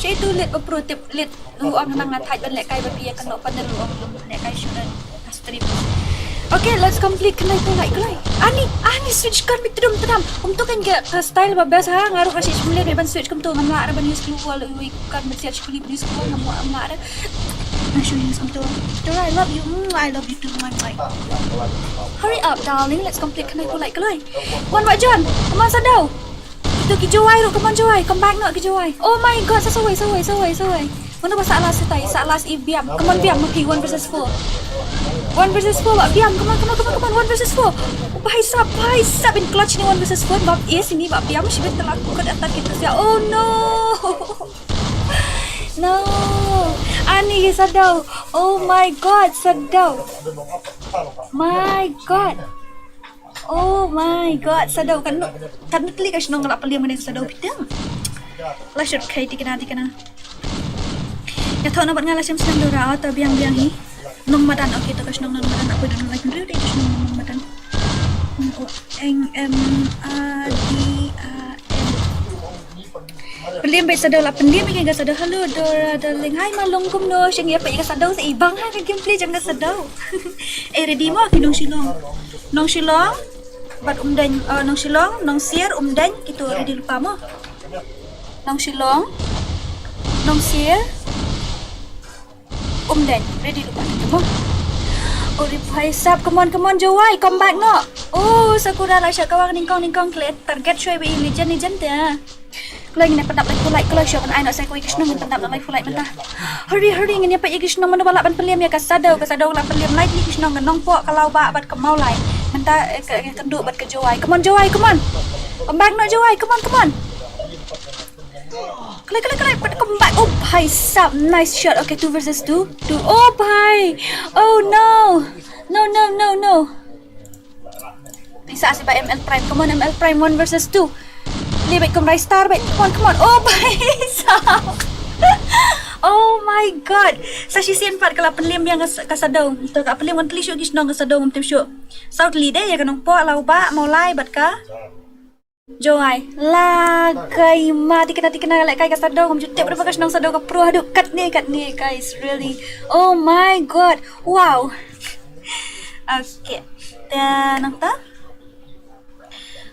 Shi tu lit ba pro tip lit. U ong nang nga thait ban leh kai ba pia kan lo panel u ong leh kai shudan. Stream. Okay, let's complete khnai ko lai klai. Ani, ani switch kan mit dum tram. Um to kan ga ka style ba best ha nga ruh ka shi shmule ban switch kum to ngam lah ban use glue wall wi kan mit siat shkuli ban use glue wall ngam lah ngam lah. I should use kum to. Dora, I love you. Mm, I love you too. Mwah, mwah. Hurry up, darling. Let's complete khnai ko lai klai. Wan ba John. Come on, Sadau. Ito ki Jowai ruh, come on Jowai, come back noh ki Jowai. Oh my god, sa sawai, sawai, sawai, sawai. Mano ba sa last ita, sa last i biam. Come on biam, maki one versus four. One versus four ba biam, come on, come on, come on, come on, one versus four. Oh, bhai sab, bhai sab in clutch ni one versus four, ba is ini ba biam, shibit tala kukut atat kita sia. Oh no. No. Ani Sadau. Oh my god, Sadau. My god. Oh my god, Sadau kan nu kan nu tli ka shnong la peliam ne Sadau piteng. La shot kai tikna tikna. Ya thok na bat nga la shem shem dora ta biang biang hi. Nong madan, okay to ka shnong nong madan apa dong lagi dulu deh ka shnong nong madan. N O N G M A D A N. Pynliem bad Sadau la pynliem ïa ka Sadau. Hello Dora darling. Hai ma long kumno shin ïa peit ïa ka Sadau sa i bang ha ka gameplay jong ka Sadau. Eh ready mo ki nong Shillong. Nong Shillong bad Umdaiñ, eh, nong Shillong, nong Sier, Umdaiñ kito ready lypa mo. Nong Shillong, nong Sier. Umdaiñ, ready lypa mo. Oh ri bhai sab, come on, come on Jowai, come back noh. Oh Sakura la shah kawang nyngkong nyngkong klet target shwai ba i legend legend te. Kloi ngin ïa pyndap lai pulai kloi shuh ban ai noh sa kawei ka shnong ngin pyndap noh lai pulai mynta. Hurry hurry ngin ïa peit ïa ka shnong mano ba lah ban pynliem ïa ka Sadau, ka Sadau lah pynliem lai tylli ki shnong ka Nongpoh, ka Lawbah bad ka Mawlai. Mynta eh, ka ka Kynduh bad ka Jowai. Come on Jowai, come on. Come back noh Jowai, come on, come on. Kloi kloi kloi pat come back. Oh bhai sab, nice shot. Okay, two versus two. Two. Oh bhai. Oh no. No no no no. Isa si ba M L Prime. Come on M L Prime, one versus two. Li bait kum Rai Star bait. Come on, come on. Oh bhai sab. Oh my god. Sa shisien pat ka la pynliem biang ka Sadau. To ka pynliem wan tylli shuh ki shnong ka Sadau ngam tip shuh. Saw tylli de ïa ka Nongpoh, Lawbah, Mawlai bad ka Jowai. La kai ma tikna tikna leh kai ka Sadau ngam ju tip ruh ba ka shnong Sadau ka pro haduh katne katne guys, really. Oh my god. Wow. Okay. Te nangta.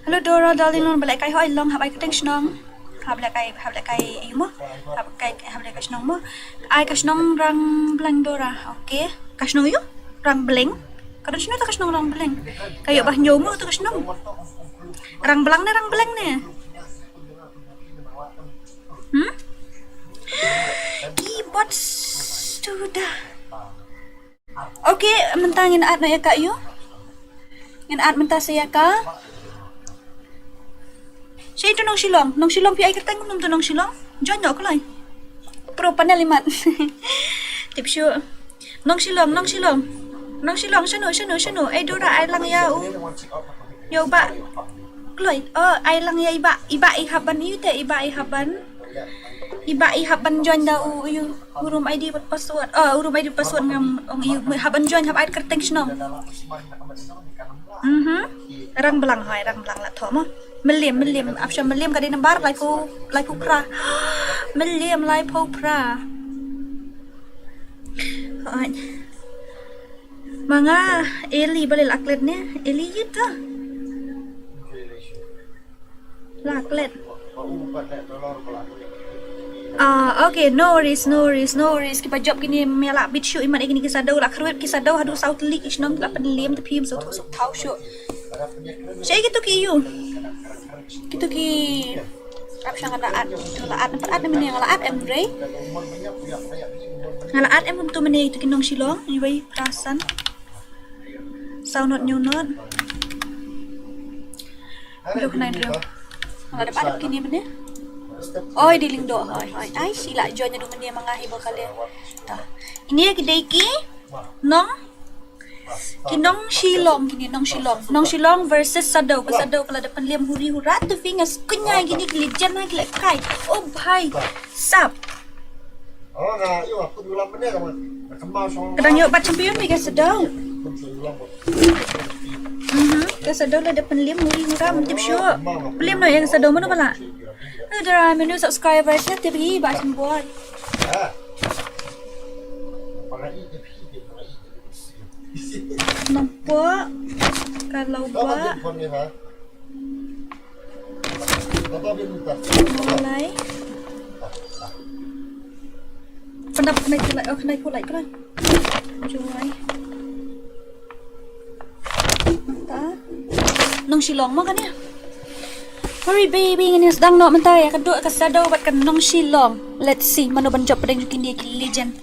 Hello Dora darling, long ba leh kai hoi long hap ai ka teng shnong. Hap leh kai hap leh kai ïu mo. Hap kai hap leh kai shnong mo. Ai ka shnong Rangbleng Dora. Okay. Ka shnong ïu? Rangbleng. Ka don shano ta ka shnong Rangbleng? Ka ïoh ba hynñiew mo ta ka shnong. Rangblang ne Rangbleng ne? Hmm? Ki bot studa. Okay, mynta ngin add noh ïa ka ïu. Ngin add mynta sa ïa ka. Shaei tu nong Shillong, nong Shillong phi ai kyrteng kumno tu nong Shillong? Join noh kloi. Pro panel imat. Tip shuh. Nong Shillong, nong Shillong. Nong Shillong, shano, shano, shano. Ai Dora, ai lang ïa u. Ïa u Bah. Kloi, oh, ai lang ïa i Bah, i Bah i hap ban ïa u te, i Bah i hap ban. I Bah i hap ban join da u, ïa u. U room I D bad password. Oh, u room I D bad password ngam ong ïa u. Hap ban join, hap ai kyrteng shnong. Mhm. Rang blang hoi, rang blang la thoh mo. Mylliam, mylliam, ap sha mylliam ka dei nambar laiphew, laiphew phra. Mylliam laiphew phra. Hoi. Ma nga Eli balei la klet ne? Eli ïa ta. La klet. Ah, okay, no worries, no worries, no worries. Kiba jop kine me la bit shuh imat ïa kine ki Saddew la khrwit ki Saddew haduh saw tylli ki shnong la pynliem te phim shu shu thaw shuh. Shaei kito ki ïa u. Kito ki ap sha nga la add, la add, namar add mynne nga la add em Ray. Nga la add em kumto mynne ito ki nong Shillong, iwei phra san. Saw not, hynñiew not. Hynriew khyndai hynriew. Nga la dep add kine mynne. Oi, dei lyngdoh, hoi, hoi. Ai, shi la join haduh mynne ma nga hi ba ka le. Ta. Ine ki dei ki nong Ki nong Shillong, kine nong Shillong. Nong Shillong versus Saddew. Ka Saddew ka la dep pynliem huri hura, te phi nga skynja kine ki legend ha ki lehkai. Oh bhai sab. Ka dang ïoh bat champion bad ka Saddew. Mhm. Ka Saddew la dep pynliem huri hura, mynta shuh. Pynliem noh ïa ka Saddew mano ba la. Ada menu subscribers na te bhi ba shin boy. Nongpoh, ka Lawbah. Mawlai. Khnai, khnai, khnai, oh, khnai, khnai, khnai. Jowai. Mynta. Nong Shillong mo kane. Hurry baby, ngin ïa sdang noh mynta ïa ka duh ka Saddew bad ka nong Shillong. Let's see mano ban jop pdeng jong kine ki legend.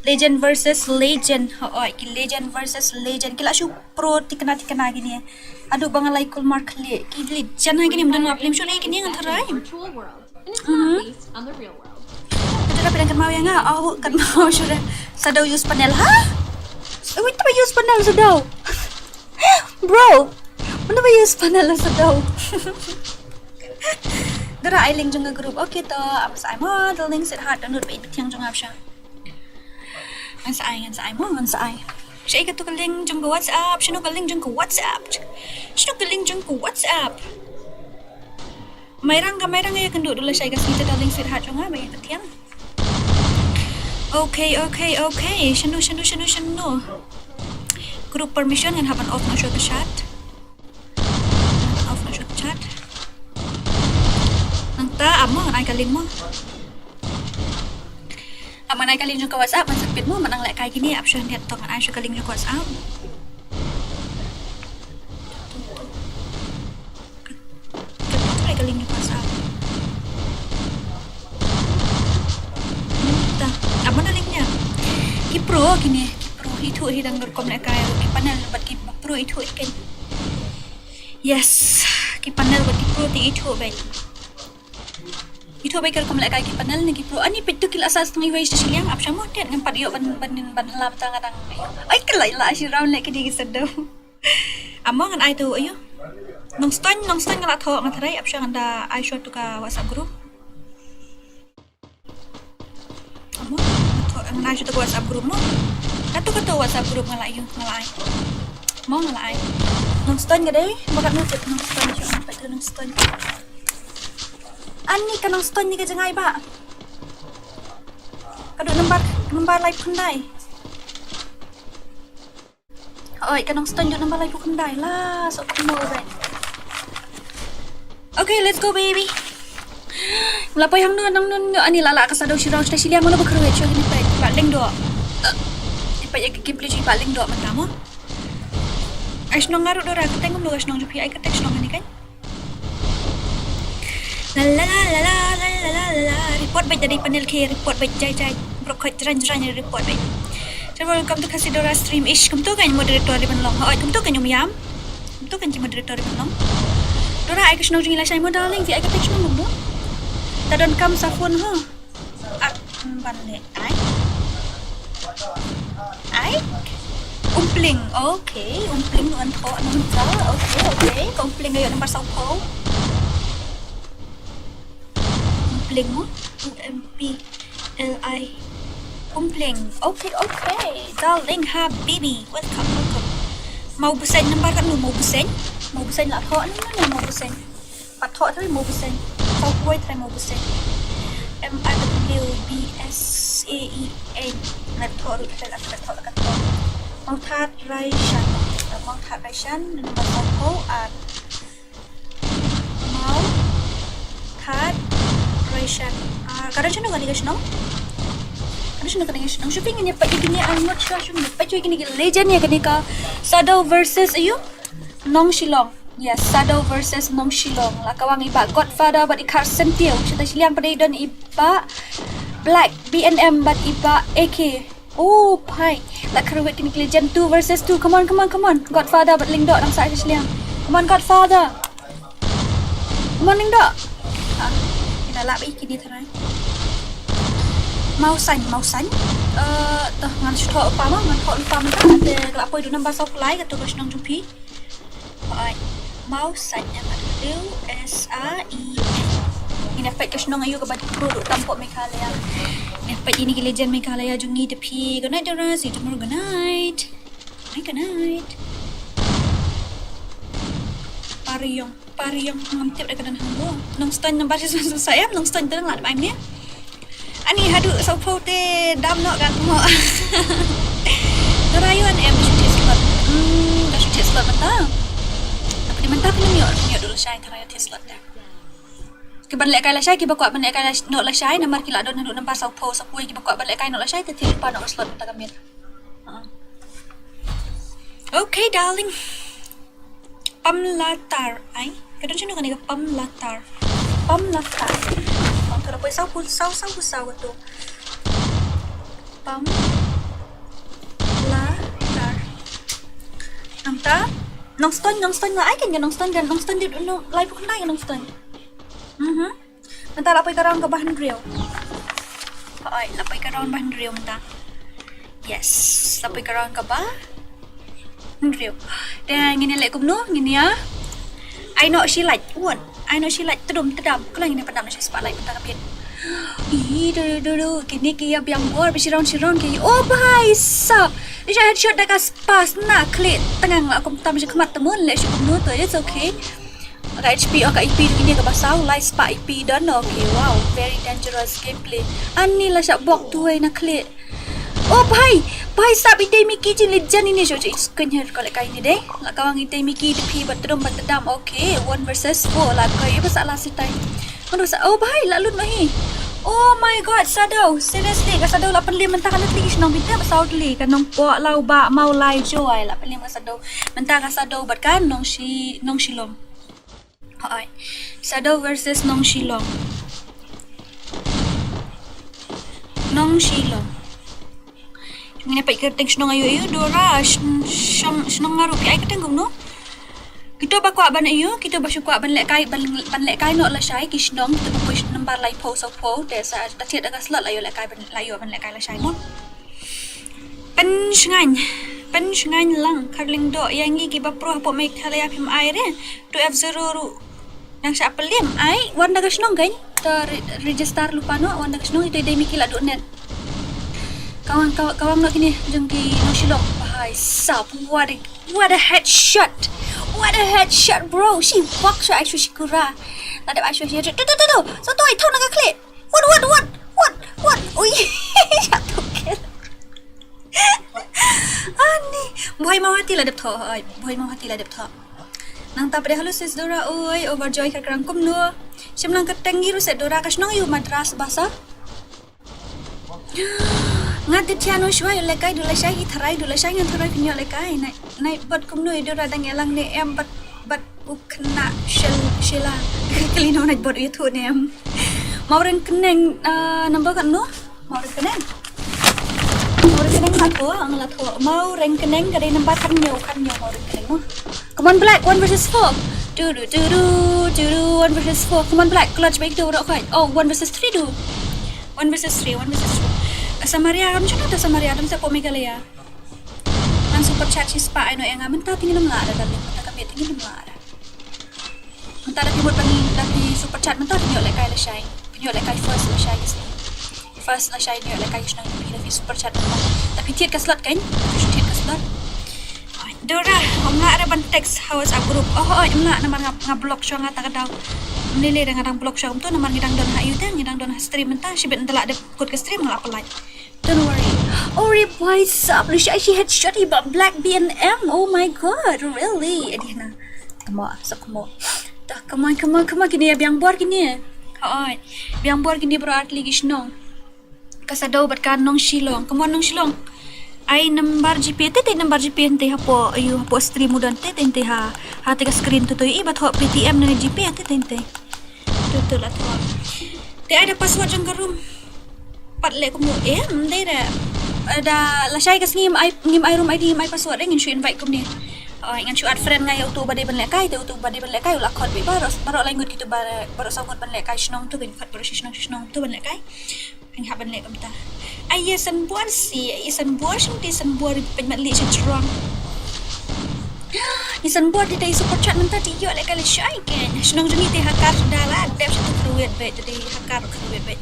Legend versus legend. Hooid, ki legend versus legend. Ki la shu pro tikna tikna kine. Haduh ba nga la ïa kulmar khlieh. Ki legend ha kine, ym don nga pynliem shuh ne kine, ngan tharai. Mhm. Ka dei ka pynlong kynmaw ïa nga. Oh, kynmaw shuh da. Saddew use panel, ha? Wait, to use panel Saddew. Bro, mano ba use panel Saddew? Dara ai link jong ka group. Okay to, ap sa ai mo, the link sweetheart, download ba i thiang jong ap sha. Ngan sa ai, ngan sa ai mo, ngan sa ai. Shaei katu ka link jong ka WhatsApp, shano ka link jong ka WhatsApp? Shano ka link jong ka WhatsApp? Mairang ka Mairang ïa kynduh dula shaei ka sngi te da link sweetheart jong nga ba ïa ka thiang. Okay, okay, okay. Shano, shano, shano, shano? Group permission ngan hap ban off noh shuwa ka chat. Off noh shuwa ka chat. Nangta ap mo ngan ai ka link mo. Ap ngan ai ka link jong ka WhatsApp, ngan sa peit mo, ngan nang lehkai kine, ap shuwa hynrei to ngan ai shuwa ka link jong ka WhatsApp. Ka try ka link jong ka WhatsApp. Ta, ap mo na link nia. Ki pro kine, ki pro hi thu hi dang dur kom lehkai ki panel bad ki pro hi thu hi ken. Yes, ki panel bad ki pro te hi thu ben. Ithuh bad ki rukom lehkai ki panel ne ki pro. Ani peit tu ki la sah tang iwei sha shiliang, ap sha mo, tiat ngan pat ïoh ban, ban, ban hlap tang ngan dang. Ai, ka la, la shi round leh ki dei ki Saddew. Amo ngan ai tu, ayo. Nongstoiñ, Nongstoiñ nga la thoh nga tharai, ap sha ngan da ai shuwa tu ka WhatsApp group. Amo, thoh ngan ai shuwa tu ka WhatsApp group mo. Katu, katu WhatsApp group nga la ïoh, nga la ai. Mo nga la ai. Nongstoiñ ka dei, ba katno tip Nongstoiñ, shuwa ngan peit tu Nongstoiñ. Ani ka Nongstoiñ ni ka jngai ba. Ka dei nambar, nambar laiphew khyndai. Oi, ka Nongstoiñ dei nambar laiphew khyndai la, so kumno ba. Okay, let's go baby. La poi hangno, hangno, hangno, ani la la ka Saddew shi round, shi liang mano ba khrwit shuwa ni peit, ba leng doh. Ni peit ïa ka gameplay shi ba leng doh mynta mo. Ai shnong nga ruh Dora, ka teng kumno ka shnong jong phi, ai ka teng shnong ni kan. La la la la la. Report bad da dei panel ki, report bad jai jai. Bro khoi jrain jrain report bad. Chalo, welcome to Khasi Dora stream. Ish, kumto kan moderator ri ban long. Hoi, kumto kan ym ïam. Kumto kan ki moderator ri ban long. Dora, ai ka shnong jong ngi lashai mo darling, phi ai ka shnong mo. Ta don kam sa phone ho. Ak ban leh ai. Ai. Umpling. Okay, Umpling, ngan thoh namar ka. Okay, okay. Ka Umpling ka ïoh nambar sawphew. Umpling mo? U M P L I. Umpling. Okay, okay. Darling habibi. Welcome, welcome. Mawbseiñ nambar katno, Mawbseiñ? Mawbseiñ lah thoh, no, no, no, Mawbseiñ. Pat thoh trai Mawbseiñ. Thoh kawei trai Mawbseiñ. M A W B S A E N. Lah thoh ruh trai, lah thoh, lah thoh. Mawthadraishan. Mawthadraishan, nambar sawphew ar. Mawthadraishan. Ah, ka don shano kane ka shnong? Ka don shano kane ka shnong? Shu phi ngin ïa peit ïa kine, I'm not sure, shu ngin ïa peit ïa kine ki legend ïa kane ka Shadow versus aïu? Nongshillong. Yes, Shadow versus Nongshillong. La ka wang i Bah Godfather bad i Kharsentiw. Shatei shiliang pat i don i Bah Black B N M bad i Bah A K. Oh, phai. La kharwit kine ki legend, two versus two. Come on, come on, come on. Godfather bad Lyngdoh nang sah sha shiliang. Come on, Godfather. Come on, Lyngdoh. Ah, ina lah ba i kine tharai. Mawsaiñ, Mawsaiñ. Eh, toh ngan shu thoh lypa ma, ngan thoh lypa mynta. Te ka la poi da u number saw khlai, kato ka shnong jong phi. Ai, Mawsaiñ, M A W S A I N. Ngin ïa peit ka shnong aïu kaba dei kaba tam hapoh Meghalaya. Ngin ïa peit ïa kine ki legend Meghalaya jong ngi te phi. Good night, Dora. See you tomorrow. Good night. Good night, good night. Pariong, Pariong, ngam tip da ka don hangno. Nongstoiñ number six one six seven, Nongstoiñ te dang lah da bai mane. Ani haduh sawphew te dam noh ka kmoh. Dora ïoh ne em ka shu thied slot. Hmm, ka shu thied slot mynta. Tapi mynta phin ïoh, phin ïoh duh lashai, Dora ïoh thied slot da. Ki ban lehkai lashai, kiba kwah ban lehkai lash-, noh lashai, namar ki la don haduh number sawphew, sawphew, kiba kwah ban lehkai noh lashai, te thied lypa noh ka slot mynta ka miet. Ha. Okay, darling. Pamlatar, ai. Ka don shano kane ka Pamlatar? Pamlatar. Pam, ka la poi saw phew saw, saw phew saw kato. Pamlatar. Nangta Nongstoiñ, Nongstoiñ la ai kan ka Nongstoiñ kan, Nongstoiñ dei no, lai phew khyndai ka Nongstoiñ. Mhm. Mynta la poi ka round kaba hynriew. Hooid, la poi ka round ba hynriew mynta. Yes, la poi ka round kaba hynriew. Te ngin ïa leh kumno, ngin ïa ai noh shi like, won. Ai noh shi like, tdum tdam. Khlem ngin ïa pyndam noh shi spah like mynta ka miet. Ih, du, du, du, du. Kine ki ïa biang bor, ba shi round, shi round ki. Oh, bhai sab. Dei sha headshot da ka spah na khlieh tngan la kum tam shi khmat, te mon leh shi kumno to, it's okay. Ka H P, oh, ka E P kine kaba saw, lai spah E P don. Okay, wow, very dangerous gameplay. Ani la shah bok tuwei na khlieh. Oh, bhai, bhai sab, i dei Mickey jin le jan ine, shu, shu, i skun her ko lehkai ine dei. La ka wang i dei Mickey, te phi bad tdum bad tdam. Okay, one versus four la ka, i ba sah la sitai. Mano sa, oh, bhai, la lut noh hi. Oh my God, Shadow, seriously, ka Shadow la pynliem mynta ka, la tli ki shnong bita ba saw tli, ka Nongpoh, Lawbah, Mawlai, Jowai, la pynliem ka Shadow. Mynta ka Shadow bad ka Nongshi-, Nongshillong. Hooid. Shadow versus Nongshillong. Nongshillong. Ngin ïa peit kyrteng shnong aïu aïu, Dora, shnong, shnong nga ruh phi ai kyrteng kumno? Kito ba kwah ban aïu, kito ba shu kwah ban lehkai, ban, ban lehkai noh lashai ki shnong, kito ba poi number laiphew sawphew, te sa, ta thied da ka slot la ïoh lehkai ban, la ïoh ban lehkai lashai mo. Pynshngaiñ, pynshngaiñ lang, Kharlyngdoh, ïa ngi kiba pro hapoh Meghalaya phim ai re, two F zero ruh nang shah pynliem, ai, wan da ka shnong kan, ta re-, register lypa noh, wan da ka shnong, ito i dei Mickey la duh net. Ka wang, ka, ka wang noh kine jong ki Nongshillong, bhai sab, what a, what a headshot, what a headshot, bro, shi bok sha ai shu shi kura, la dep ai shu shi, tu, tu, tu, tu, so tu ai thon na ka khlieh. What, what, what, what, what? Ui, jatuh ke. Ani, Bhoi Mawhati la dep thoh, oi, Bhoi Mawhati la dep thoh. Nangta pdeng, hello sis Dora, oi, overjoy ka krang kumno. Shim nang ka tengi ruh se Dora, ka shnong aïu, Madras Basa. Nga te thiah noh shuwa ïoh lehkai duh lashai, i tharai duh lashai, ngan tharai phin ïoh lehkai. Nai, nai bad kumno i Dora, dang ïalang ne em bad, bad u khynnah Shel-, Sheila. Kali no nai bad u ïathuh ne em. Mawryngkneng, ah, number katno? Mawryngkneng. Mawryngkneng la thoh, ang la thoh. Mawryngkneng ka dei number khathynñiew, khathynñiew Mawryngkneng mo. Come on, Black, one versus four. Two, two, two, two, two, two, one versus four. Come on, Black. Clutch back to rock. Oh, one versus three, do. One versus three, one versus three. Samaria, kam shano ta Samaria, kam sa po Meghalaya. Ngan super chat shi spah ai no ïa nga mynta, tang ngin ym lah da, darling, mynta ka miet tang ngin ym lah da. Mynta da phi mut ban, da phi super chat mynta, phin ïoh lehkai lashai. Phin ïoh lehkai first lashai ka sngi. First lashai, phin ïoh lehkai shnong, phi da phi super chat mynta. Da phi thied ka slot kan? Phi thied ka slot. Dora, ym lah re ban text ha WhatsApp group. Oh, oh, ym lah, namar nga, nga block shuwa nga ta ka daw. Ym lei lei da nga dang block shuwa kumto, namar ngi dang don ha ïu te, ngi dang don ha stream mynta, shibit ynda lah dep kut ka stream nga lah pynlait. Don't worry. Oh, re bhai sab, lashai shi headshot hi ba Black B N M. Oh my God, really? Adi na. Come on, so come on. Dah, come on, come on, come on. Kine ïa biang bor kine. Hooid. Biang bor kine bro, ar tylli ki shnong. Ka Sadoo bad ka Nongshillong. Come on, Nongshillong. Ai number GPay te, te number GPay te hapoh, ayu, hapoh stream u don te, te, te ha, ha te ka screen tu tu i, bad hapoh Paytm ne GPay te, te, te. Tu tu la tu. Te ai da password jong ka room. Pat leh kumno, em, dei re. Eh, da lashai ka sngi ngim ai, ngim ai room ID, ngim ai password, eh, ngin shu invite kumne. Oh, ngan shu add friend nga ïa utu ba dei ban lehkai, te utu ba dei ban lehkai u la khot beit baroh, baroh lai ngut kitu ba, baroh saw ngut ban lehkai shnong tu, ban khot baroh shi shnong shi shnong tu ban lehkai. Ngan hap ban leh kumta. Ai ïa Sanbuor shi, ïa Sanbuor shim te Sanbuor pynmat leh shi jrong. Ïa Sanbuor te dei super chat mynta te ïoh lehkai lashai ke. Shnong jong ngi te ha Kar da la dep shi tu kyrwit beit, te dei ha Kar kyrwit beit.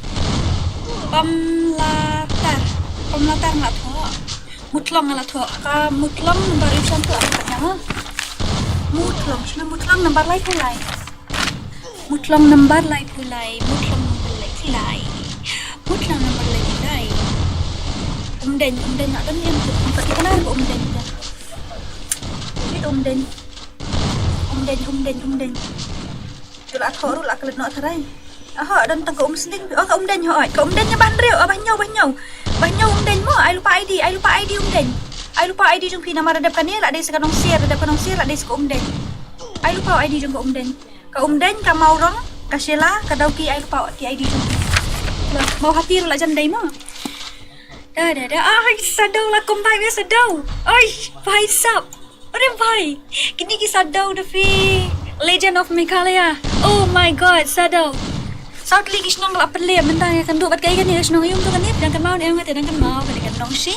Pamlatar, Pamlatar nga thoh. Mutlong nga la thoh. Ka Mutlong number issue tu apa kat nama? Mutlong, shano Mutlong number lai pulai. Mutlong number lai pulai, Mutlong number lai pulai. Mutlong number lai pulai. Umdeng, Umdeng nak dong yang tu. Empat kita nak Umdeng tu. Ini Umdeng. Umdeng, Umdeng, Umdeng. Tu la thoh ruh la klet noh tharai. Aha, don tang ka Umsning. Oh, ka Umdeng, hooid. Ka Umdeng ïa ba hynriew, oh, ba hynñiew, ba hynñiew. Ba hynñiew Umdeng mo, ai lypa ID, ai lypa ID Umdeng. Ai lypa ID jong phi namar da dep kane, la dei sa ka Nongsier, da dep ka Nongsier, la dei sa ka Umdeng. Ai lypa ID jong ka Umdeng. Ka Umdeng, ka Mawrong, ka Sheila, ka Dawki, ai lypa ki ID jong phi. Mawhati ruh la jan dei mo. Da, da, da. Ai, Sadoo la comeback ïa Sadoo. Ai, bhai sab. Are bhai, kine ki Sadoo da phi. Legend of Meghalaya. Oh my God, Sadoo. Saw tylli ki shnong la pynleh mynta ïa ka ndu bad kaei kane ka shnong ïa um tu kane, dang kynmaw ne em nga te dang kynmaw kane ka Nongshi.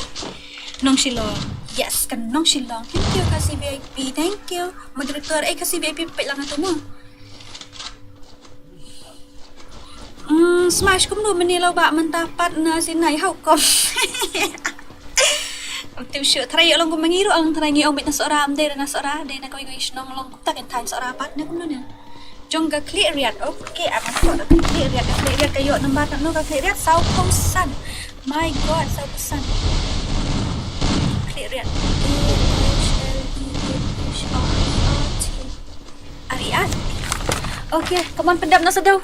Nongshillong. Yes, ka Nongshillong. Thank you, Khasi VIP. Thank you. Moderator, eh, Khasi VIP peit lang atu mo. Mm, Smash kumno mynne la ba mynta pat na Sinai ha u kom. Am tip shuh tharai ïoh long kum ma ngi ruh ong tharai ngi ong beit na Sohra, ym dei na Sohra, dei na kawei kawei shnong long kumta kan thaiñ Sohra pat ne kumno ne. Jong ka Khlieh Riat, okay, am ko da Khlieh Riat, ka Khlieh Riat ka ïoh number katno ka Khlieh Riat, sawphew san. My God, sawphew san. Khlieh Riat. A H L I E H R E R T. Ari at. Okay, come on, pyndep na Sadoo.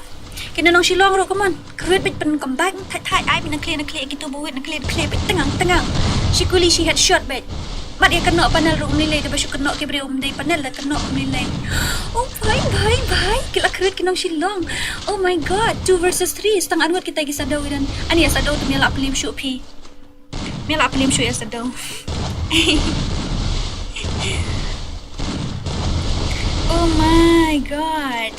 Kine Nongshillong ruh, come on. Kyrwit beit pyn comeback, thait thait ai beit na khlieh na khlieh kitu ba wit na khlieh na khlieh beit tyngang tyngang. Shi kuli shi headshot beit. Mat ïa kynnoh panel ruh ym lei lei, da ba shu kynnoh ki briew ym dei panel da kynnoh ym lei lei. Oh bhai bhai bhai, ki la kyrwit ki Nongshillong. Oh my God, two versus three, tang ar ngut kita ki Sadoo i don. Ani ïa Sadoo te me la plim shuh phi. Me la plim shuh ïa Sadoo. Oh my God.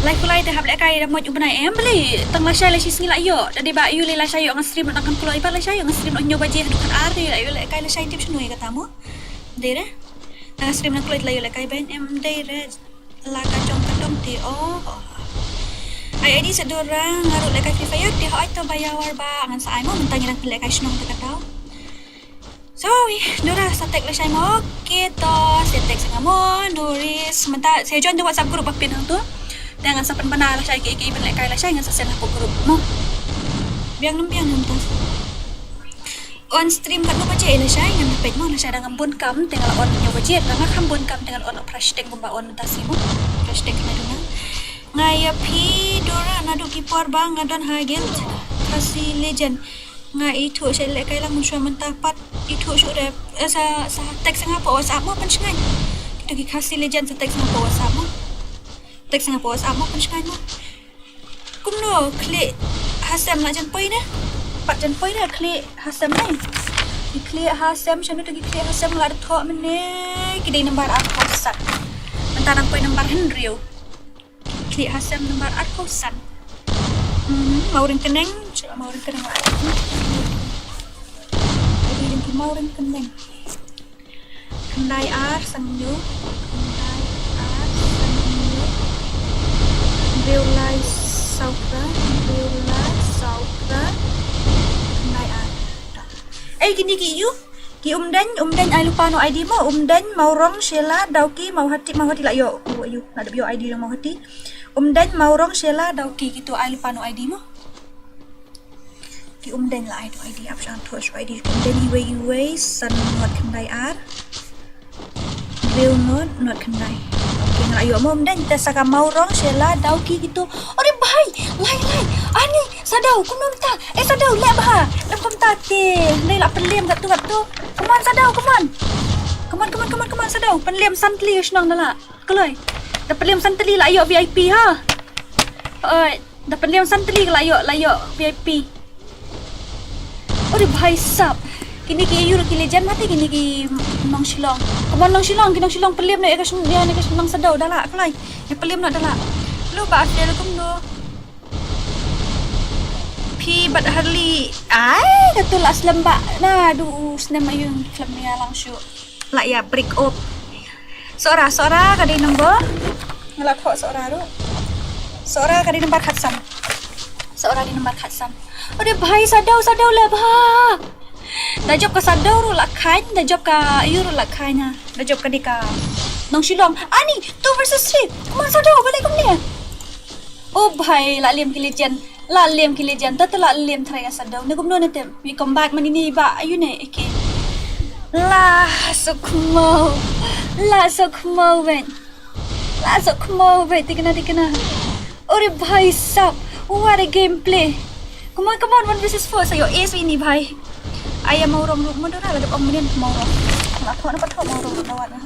Lai pulai te hap lehkai da moj u bnai em beli. Tang lashai lashi sngi la ïoh. Da dei ba ïoh le lashai ïoh nga stream nang kan kloi ba lashai ïoh nga stream nang hynñiew baje haduh kan ar te la ïoh lehkai lashai tip shano ïa kata mo. Dei re. Nga stream nang kloi la ïoh lehkai ben em dei re. La ka jong ka dong te oh. Ai ai di sa dora nga ruh lehkai Free Fire te hooid to ba ïa war ba ngan sa ai mo mynta ngi dang lehkai shnong te ka daw. Sorry, dora sa tek lashai mo. Okay to sa tek sa nga mo. No worries. Mynta sa join the WhatsApp group ba pin hangto. Te ngan sa pynbna lashai ki ki ban lehkai lashai ngan sa send ha group mo. Biang nem biang nem to. On stream katno baje lashai ngan peit mo lashai dang bun kam te nga la on hynñiew baje nga kham bun kam te nga la on phra shiteng kumba on mynta sngi mo. Phra shiteng kane duna. Nga ïa phi dora naduh ki por ba nga don ha guild Khasi Legend. Nga ithuh sha lehkai lang mynshuwa mynta pat ithuh shuh re sa sa text nga pa WhatsApp mo pynshngaiñ. Kitu ki Khasi Legend sa text nga pa WhatsApp mo. Text nga pa WhatsApp mo pynshngaiñ mo. Kumno khlieh ha sem la jan poi ne? Pat jan poi ne khlieh ha sem ne? Ki khlieh ha sem shano to ki khlieh ha sem la da thoh mynne ki dei nambar ar phew saw. Ta dang poi number hynriew. Klik ha sem number arphew san. Mhm, Mawryngkneng, shu Mawryngkneng la. Ïa ki Mawryngkneng. Khyndai ar san hynñiew. Khyndai ar san hynñiew. Hynriew lai saw phra. Hynriew lai saw phra. Khyndai ar. Ei, kine ki ïu. Ki Umdeng, Umdeng ai lypa noh I D mo. Umdeng, Mawrong, Shela, Dawki, Mawhati, Mawhati la ïoh. Oh, ïu, la dep ïoh I D lang Mawhati. Umdeng, Mawrong, Shela, Dawki, kito ai lypa noh I D mo. Ki Umdeng la ai noh I D, ap sha thoh shu I D. Umdeng iwei iwei, san nod khyndai ar. Hynriew nod, nod khyndai. Okay, nga la ïoh mo Umdeng, te sa ka Mawrong, Shela, Dawki kito. Ore bhai, lai lai. Ani, Sadaw, kumno mynta? Eh, Sadaw, leh bha. Leh kumta te. Dei la pynlem katto katto. Come on, Sadaw, come on. Come on, come on, come on, come on, Sadaw. Pynlem san tylli ka shnong da la. Kloi. Da pynlem san tylli la ïoh V I P ha. Oi, da pynlem san tylli la ïoh, la ïoh V I P. Ore bhai sab. Kine ki ïu ki legend mate kine ki nong Shillong. Come on nong Shillong, ki nong Shillong pynlem noh ïa ka shnong, ïa ka shnong Sadaw da la. Kloi. Ïa pynlem noh da la. Lu ba fail kumno. Phi bad Harley. Ai, da tu la slem ba. Na, du snem ayu slem ïa lang shu. La ïa break up. Sora, Sora ka dei number. Nga la thoh Sora ruh. Sora ka dei number khatsan. Sora dei number khatsan. Ore bhai Sadaw, Sadaw le bha. Da jop ka Sadaw ruh la khain, da jop ka ïu ruh la khain ha. Da jop ka dei ka nong Shillong. Ani, two versus three. Come on Sadaw, balei kumne? Oh bhai, la lem ki legend. La lem ki legend. Ta ta la lem trai ka Sadaw. Ne kumno ne te. Mi comeback mani ni ba. Ayu ne, eke. La sukmo. La sukmo wen. La sukmo wen. Tikna, tikna. Ore bhai sab. What a gameplay. Come on, come on. One versus four. Sa ïoh ace ini bhai. Aya Mawrong ruh mundur la dep ong menen Mawrong. La thoh na pa thoh Mawrong ruh dawat na.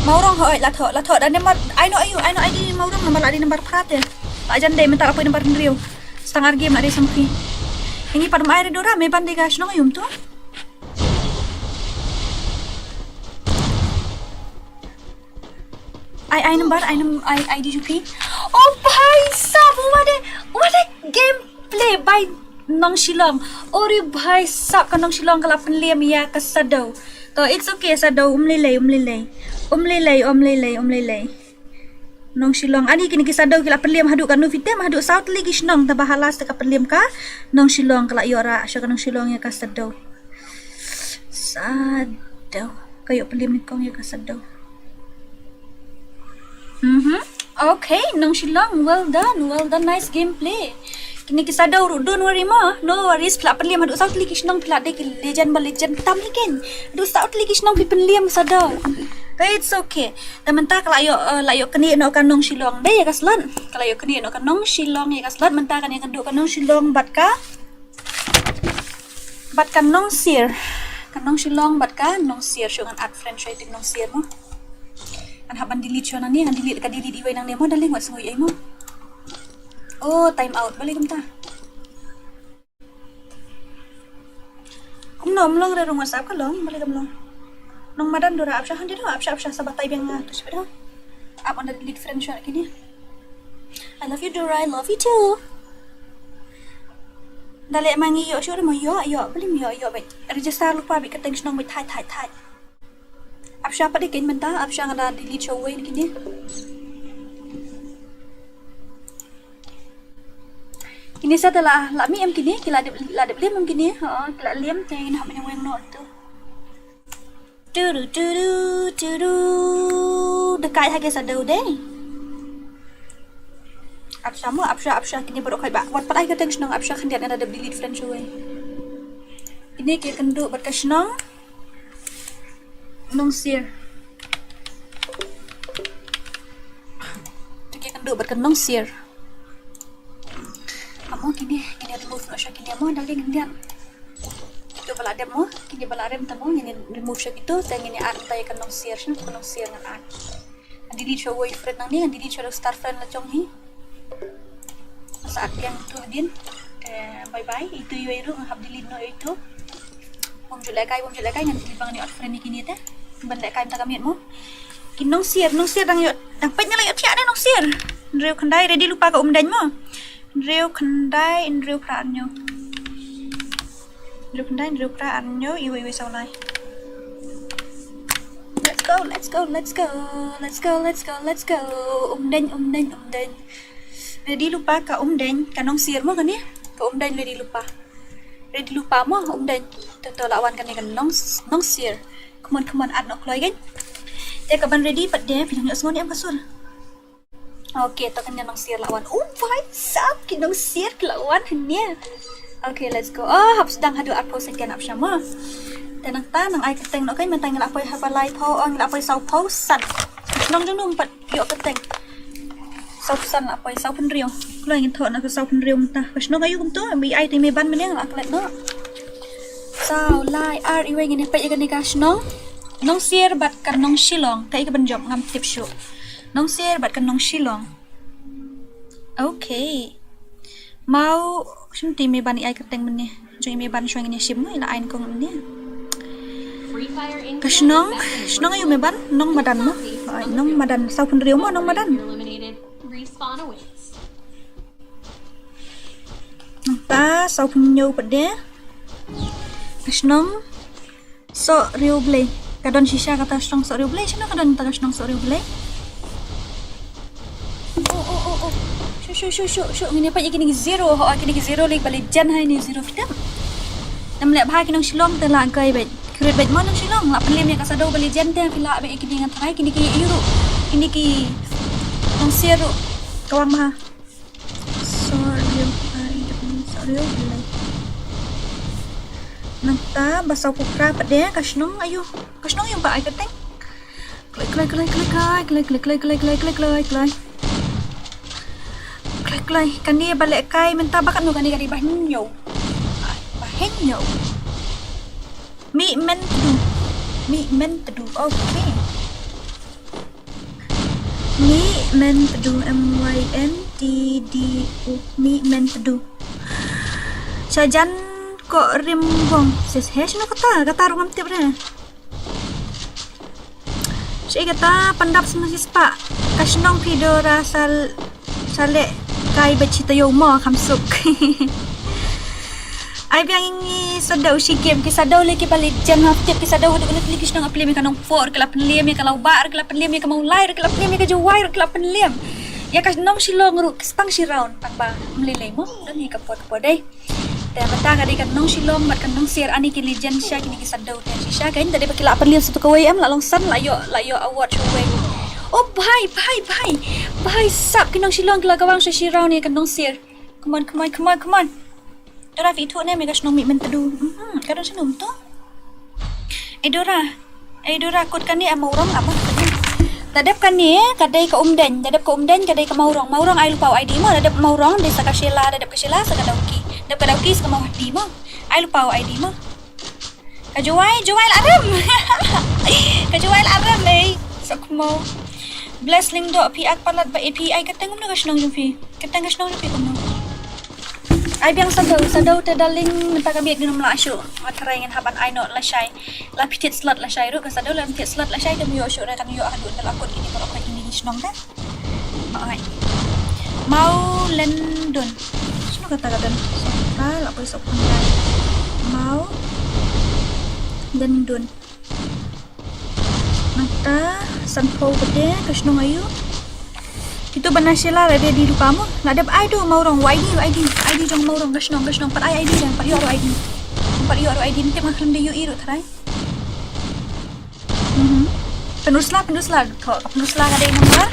Mawrong hoi, la thoh, la thoh. Da number, ai no ayu, ai no I D Mawrong number la di number phra te. La jan dei mynta la poi number hynriew. Stang ar game la dei sampi. Ini padum ai re dora, me ban dei ka shnong ayum tu. Ai, ai number, ai num-, ai, I D jupi. Oh bhai sab, what a, what a gameplay by nong Shillong. Ore bhai sab ka nong Shillong ka la pynlem ïa ka Sadaw. To, it's okay, Sadaw, um lei lei, um lei lei. Um lei lei, um lei lei, um lei lei. Nong Shillong. Ani kine ki Sadaw ki la pynlem haduh katno phi tip, haduh saw tylli ki shnong, taba ha last ka pynlem ka nong Shillong ka la ïoh rah sha ka nong Shillong ïa ka Sadaw. Sadaw. Ka ïoh pynlem nyngkong ïa ka Sadaw. Mhm. Okay, nong Shillong, well done, well done, nice gameplay. Kine ki Sadaw ruh, don't worry mo, no worries, phi la pynlem haduh saw tylli ki shnong, phi la dei ki legend ba legend tam hi ken. Haduh saw tylli ki shnong phi pynlem Sadaw. But it's okay. Te mynta ka la ïoh, eh, la ïoh knieh noh ka nong Shillong. Dei ïa ka slot. Ka la ïoh knieh noh ka nong Shillong ïa ka slot. Mynta kan ïakynduh ka nong Shillong bad ka, bad ka nong Sir. Ka nong Shillong bad ka nong Sir. Shu ngan add friend shuwa ïa ka nong Sir mo. Ngan hap ban delete shuwa nangne, ngan delete ka delete iwei nangne mo, darling, wat sngew ei mo. Oh, time out. Balei kumta? Kumno ym long re rung WhatsApp ka long, balei kam long? Nong madan Dora, ap sha hangne do, ap sha, ap sha, sa batai biang nga tu sha do. Ap ynda delete friend shuwa kine. I love you Dora, I love you too. Da leh ma ngi ïoh shuh re mo, ïoh, ïoh, balei ym ïoh, ïoh beit. Register lypa beit, ka teng shnong beit, thait, thait, thait. Ap sha pat ïa kane mynta, ap sha nga da delete sha uwei na kine. Kine sa te la, la mih em kine, ki la dep, la dep lem em kine, ha, ki la lem, te ngin hap ïa weng noh tu. Turu, turu, turu. Da kai ha ki Sadaw dei. Ap sha mo, ap sha, ap sha, kine baroh kai ba. Wat pat ai ka teng shnong ap sha khyndiat nga da dep delete friend sha uwei. Kine ki kynduh bad ka shnong. Nong Sir. Te ki kynduh bad ka nong Sir. Amo kine, kine remove noh sha kine mo, darling, khyndiat. Kito ba la dep mo, kine ba la rem te mo, ngin remove sha kito, te ngin add mynta ïa ka nong Sir, sha ka nong Sir ngan add. Ngan delete sha uwei friend nangne, ngan delete sha u star friend la jong hi. Sa add biang tu hadien. Te bye bye, itu iwei ruh nga hap delete noh itu. Bym ju lehkai, bym ju lehkai, ngan delete ba ngan ïoh add friend ïa kine te. Ban lehkai mynta ka miet mo. Ki nongsier, nongsier dang ïoh, dang peit nga la ïoh thiah ne nongsier. Hynriew khyndai, ready lypa ka umdeng mo. Hynriew khyndai, hynriew phra hynñiew. Hynriew khyndai, hynriew phra hynñiew, iwei, iwei saw lai. Let's go, let's go, let's go. Let's go, let's go, let's go. Umdeng, umdeng, umdeng. Ready lypa ka umdeng, ka nongsier mo kane. Ka umdeng ready lypa. Ready lypa mo, umdeng. To, to la wan kane ka nong, nongsier. Come on, come on, add noh kloi kan. Te kaban ready pat de, phi dang ïohsngew ne em ka sur. Okay, to kane nongsier la wan. Oh, bhai sab, ki nongsier ki la wan hangne. Okay, let's go. Oh, hap sdang haduh arphew second hap shah mo. Te nangta nang ai kyrteng noh kan, mynta ngi la poi ha ba laiphew, oh, ngi la poi sawphew san. Nong jong nong pat ïoh kyrteng. Sawphew san la poi, sawphew hynriew. Kloi ngin thoh na ka sawphew hynriew mynta. Ka shnong aïu kumto, em i ai te me ban mynne la klet noh. Saw lai ar iwei ngin peit ïa kane ka shnong. Nongsier bad ka nong Shillong, kaei kaban jop ngam tip shuh. Nongsier bad ka nong Shillong. Okay. Mau shim te me ban i ai kyrteng mynne. Jong i me ban shuwa ngin ïa shim mo, i la ai nyngkong mynne. Ka shnong, shnong aïu me ban, Nongmadan mo. Ai, Nongmadan, sawphew hynriew mo, Nongmadan. Nangta sawphew hynñiew pat de. Ka shnong Sohriewblei. Ka don shisha kata shnong Sohriewblei. Shano ka don kata ka shnong Sohriewblei? Oh, oh, oh, oh. Shu, shu, shu, shu, shu. Ngin ïa peit ïa kine ki zero. Ho, kine ki zero lei ba leit jan ha ine zero kitab. Nam leh bha ki nong Shillong te la kai beit. Khrut beit mo nong Shillong. La pynliem ïa ka shadow ba leit jan te phi lah beit ïa kine nga tharai kine ki ïu ruh. Kine ki nongsier ruh. Kawang bha. Sohriewblei, Sohriewblei. Nangta ba sawphew phra pat de ka shnong aïu. Ka shnong aïu ba ai kyrteng. Kloi, kloi, kloi, kloi, kloi. Kloi, kloi. Kane ba leh kai mynta ba katno kane, kane ba hynñiew. Ba hynñiew. Mih Myntdu. Mih Myntdu. Okay. Mih Myntdu, M Y N T D U, Mih Myntdu. Shajan Koh Rimbong. Sis, he, shano kata? Kata ruh ngam tip re. Shi kata pyndap sngewsih spah. Ka shnong phi Dora sal, sa leh kai bad shi taïew mo kham suk. Ai biang ngi shadow shi game, ki shadow lei ki ba leit jan hap tip, ki shadow haduh kane ki shnong ap lem ïa ka Nongpoh, ki la pynlem ïa ka Lawbah, ki la pynlem ïa ka Mawlai, ki la pynlem ïa ka Jowai, ki la pynlem ïa ka nong Shillong ruh, ki spang shi round, tang ba ym lei lei mo, don hi ka por ka por dei. Te mynta ka dei ka nong Shillong bad ka nongsier, ani ki leit jan sha kine ki shadow te shisha, ka in te dei ba ki la pynlem sa tu kawei em, la long san, la ïoh, la ïoh award shuwei. Oh bhai, bhai, bhai. Bhai sab, ki nong Shillong ki la kawang sha shi round ïa ka nongsier. Come on, come on, come on, come on. Dora, phi ithuh ne me ka shnong Mih Myntdu? Mhm, ka don shano to? Eh Dora. Eh Dora, kut kane em Mawrong, ap mo kane. Da dep kane ka dei ka Umdeiñ, da dep ka Umdeiñ ka dei ka Mawrong. Mawrong ai lypa u I D mo, da dep Mawrong dei sa ka Shella, da dep ka Shella sa ka Dawki. Da dep ka Dawki sa ka Mawhati mo. Ai lypa u I D mo. Ka Jowai, Jowai la rem. Ka Jowai la rem, eh. Sok mo. Bless Lyngdoh, phi ak palat ba, eh, phi ai kyrteng kumno ka shnong jong phi? Kyrteng ka shnong jong phi kumno? Ai biang shadow, shadow te darling, mynta ka miet ngin ym lah shuh. Nga tharai ngin hap ban ai noh lashai. La pynthit slot lashai ruh ka shadow, la pynthit slot lashai te ym ïoh shuh re, kan ïoh haduh ynda la kut kine baroh kine ki shnong te. Ai. Mawlyndun. Shano kata ka don? Sopra, la poi Sopra. Mawlyndun. Nangta sanphew pat de, ka shnong aïu? Itu ba na Shella la dep ai lypa mo. La dep ai tu Mawrong, u I D, u I D, u I D jong Mawrong, ka shnong, ka shnong, pat ai I D jong, pat ïoh ruh I D. Pat ïoh ruh I D, ym tip nga khlem da ïohi ruh tharai. Mhm. Pynursla, pynursla, ka pynursla ka dei nambar.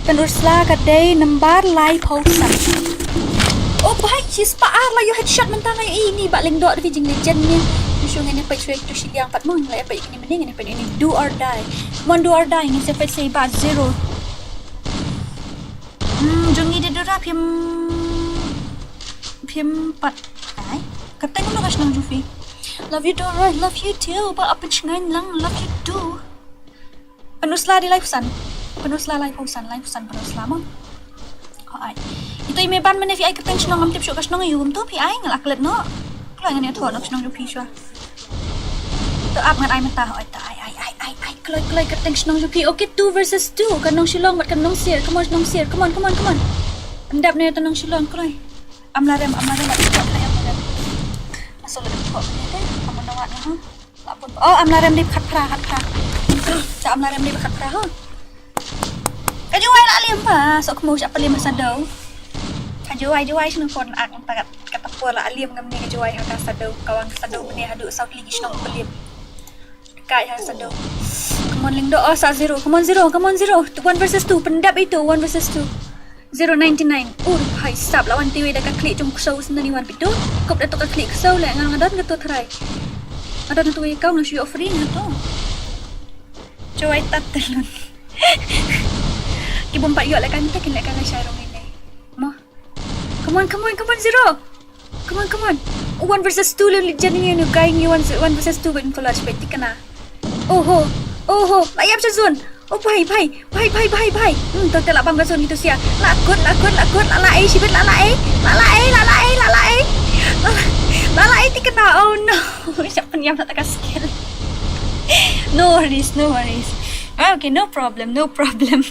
Pynursla ka dei nambar laiphew san. Oh bhai, shispah ar la ïoh headshot mynta nga ïohi. Ini Bah Lyngdoh, da phi jinglegend ne. Shu ngin ïa peit shuwa ïa kitu shiliang pat mo, ngin ïa peit ïa kine mynne, ngin ïa peit ïa kine, do or die. Come on, do or die, ngin sa peit sa i Bah Zero. Hmm, jong ngi de Dora phim, phim pat. Ai, kata kumno ka shnong jong phi? Love you Dora, love you too. Bah Apin Shngain lang, love you too. Pynursla dei laiphew san. Pynursla laiphew san, laiphew san pynursla mo. Ai. Itu i me ban mynne phi ai kyrteng shnong ngam tip shuh ka shnong aïu kumto phi ai, nga la klet noh. Kloi ngan ïathuh noh ka shnong jong phi shuwa. To ap ngan ai mynta, ai to ai, ai, ai, ai, ai. Kloi, kloi, ka teng shnong jong phi. Okay, two versus two. Ka nong Shillong bad ka nong Sir. Come on, nong Sir. Come on, come on, come on. Pyndap ne ta nong Shillong, kloi. Am la rem, am la rem, am la rem. Masuk la rem kok ne te. Am la wat ne ha. La pun. Oh, am la rem dip khat phra, khat phra. Sa am la rem dip khat phra ha. Ka Jowai la liam pa. Sok mo sa palim sa do. Ka Jowai, Jowai shnong kon ak ta ka ta por la liam ngam ne ka Jowai ha ka sa do. Ka wang sa do ne ha du sa kli ki shnong palim. Kai ha sa do. Come on, Lyngdoh. Oh, sa zero. Come on, zero. Come on, zero. One versus two. Pyndap itu. One versus two. Zero ninety nine. Oh, hai sap la wan tiwi da ka klik jong kso sendani wan pitu. Kop da to ka klik kso le ngan ngadon ka to try. Ngadon tu kau na shu free na to. Jowai tat telun. Ki bom pat yok le kan ta kin le kan shai rong ini. Mo. Come on, come on, come on, zero. Come on, come on. One versus two le lijan ni nu gai ni one, one versus two ben collage pe tikna. Oh ho. Oh ho. La yap sa zone. Oh bhai, bhai. Bhai, bhai, bhai, bhai. Hmm, to te la bam ka zone itu sia. La kut, la kut, la kut, la la ai shibit, la la ai. La la ai, la la ai, la la ai. La la, la la ai tikna. Oh no. Siapa ni yang tak skill? No worries, no worries. Ah, okay, no problem, no problem.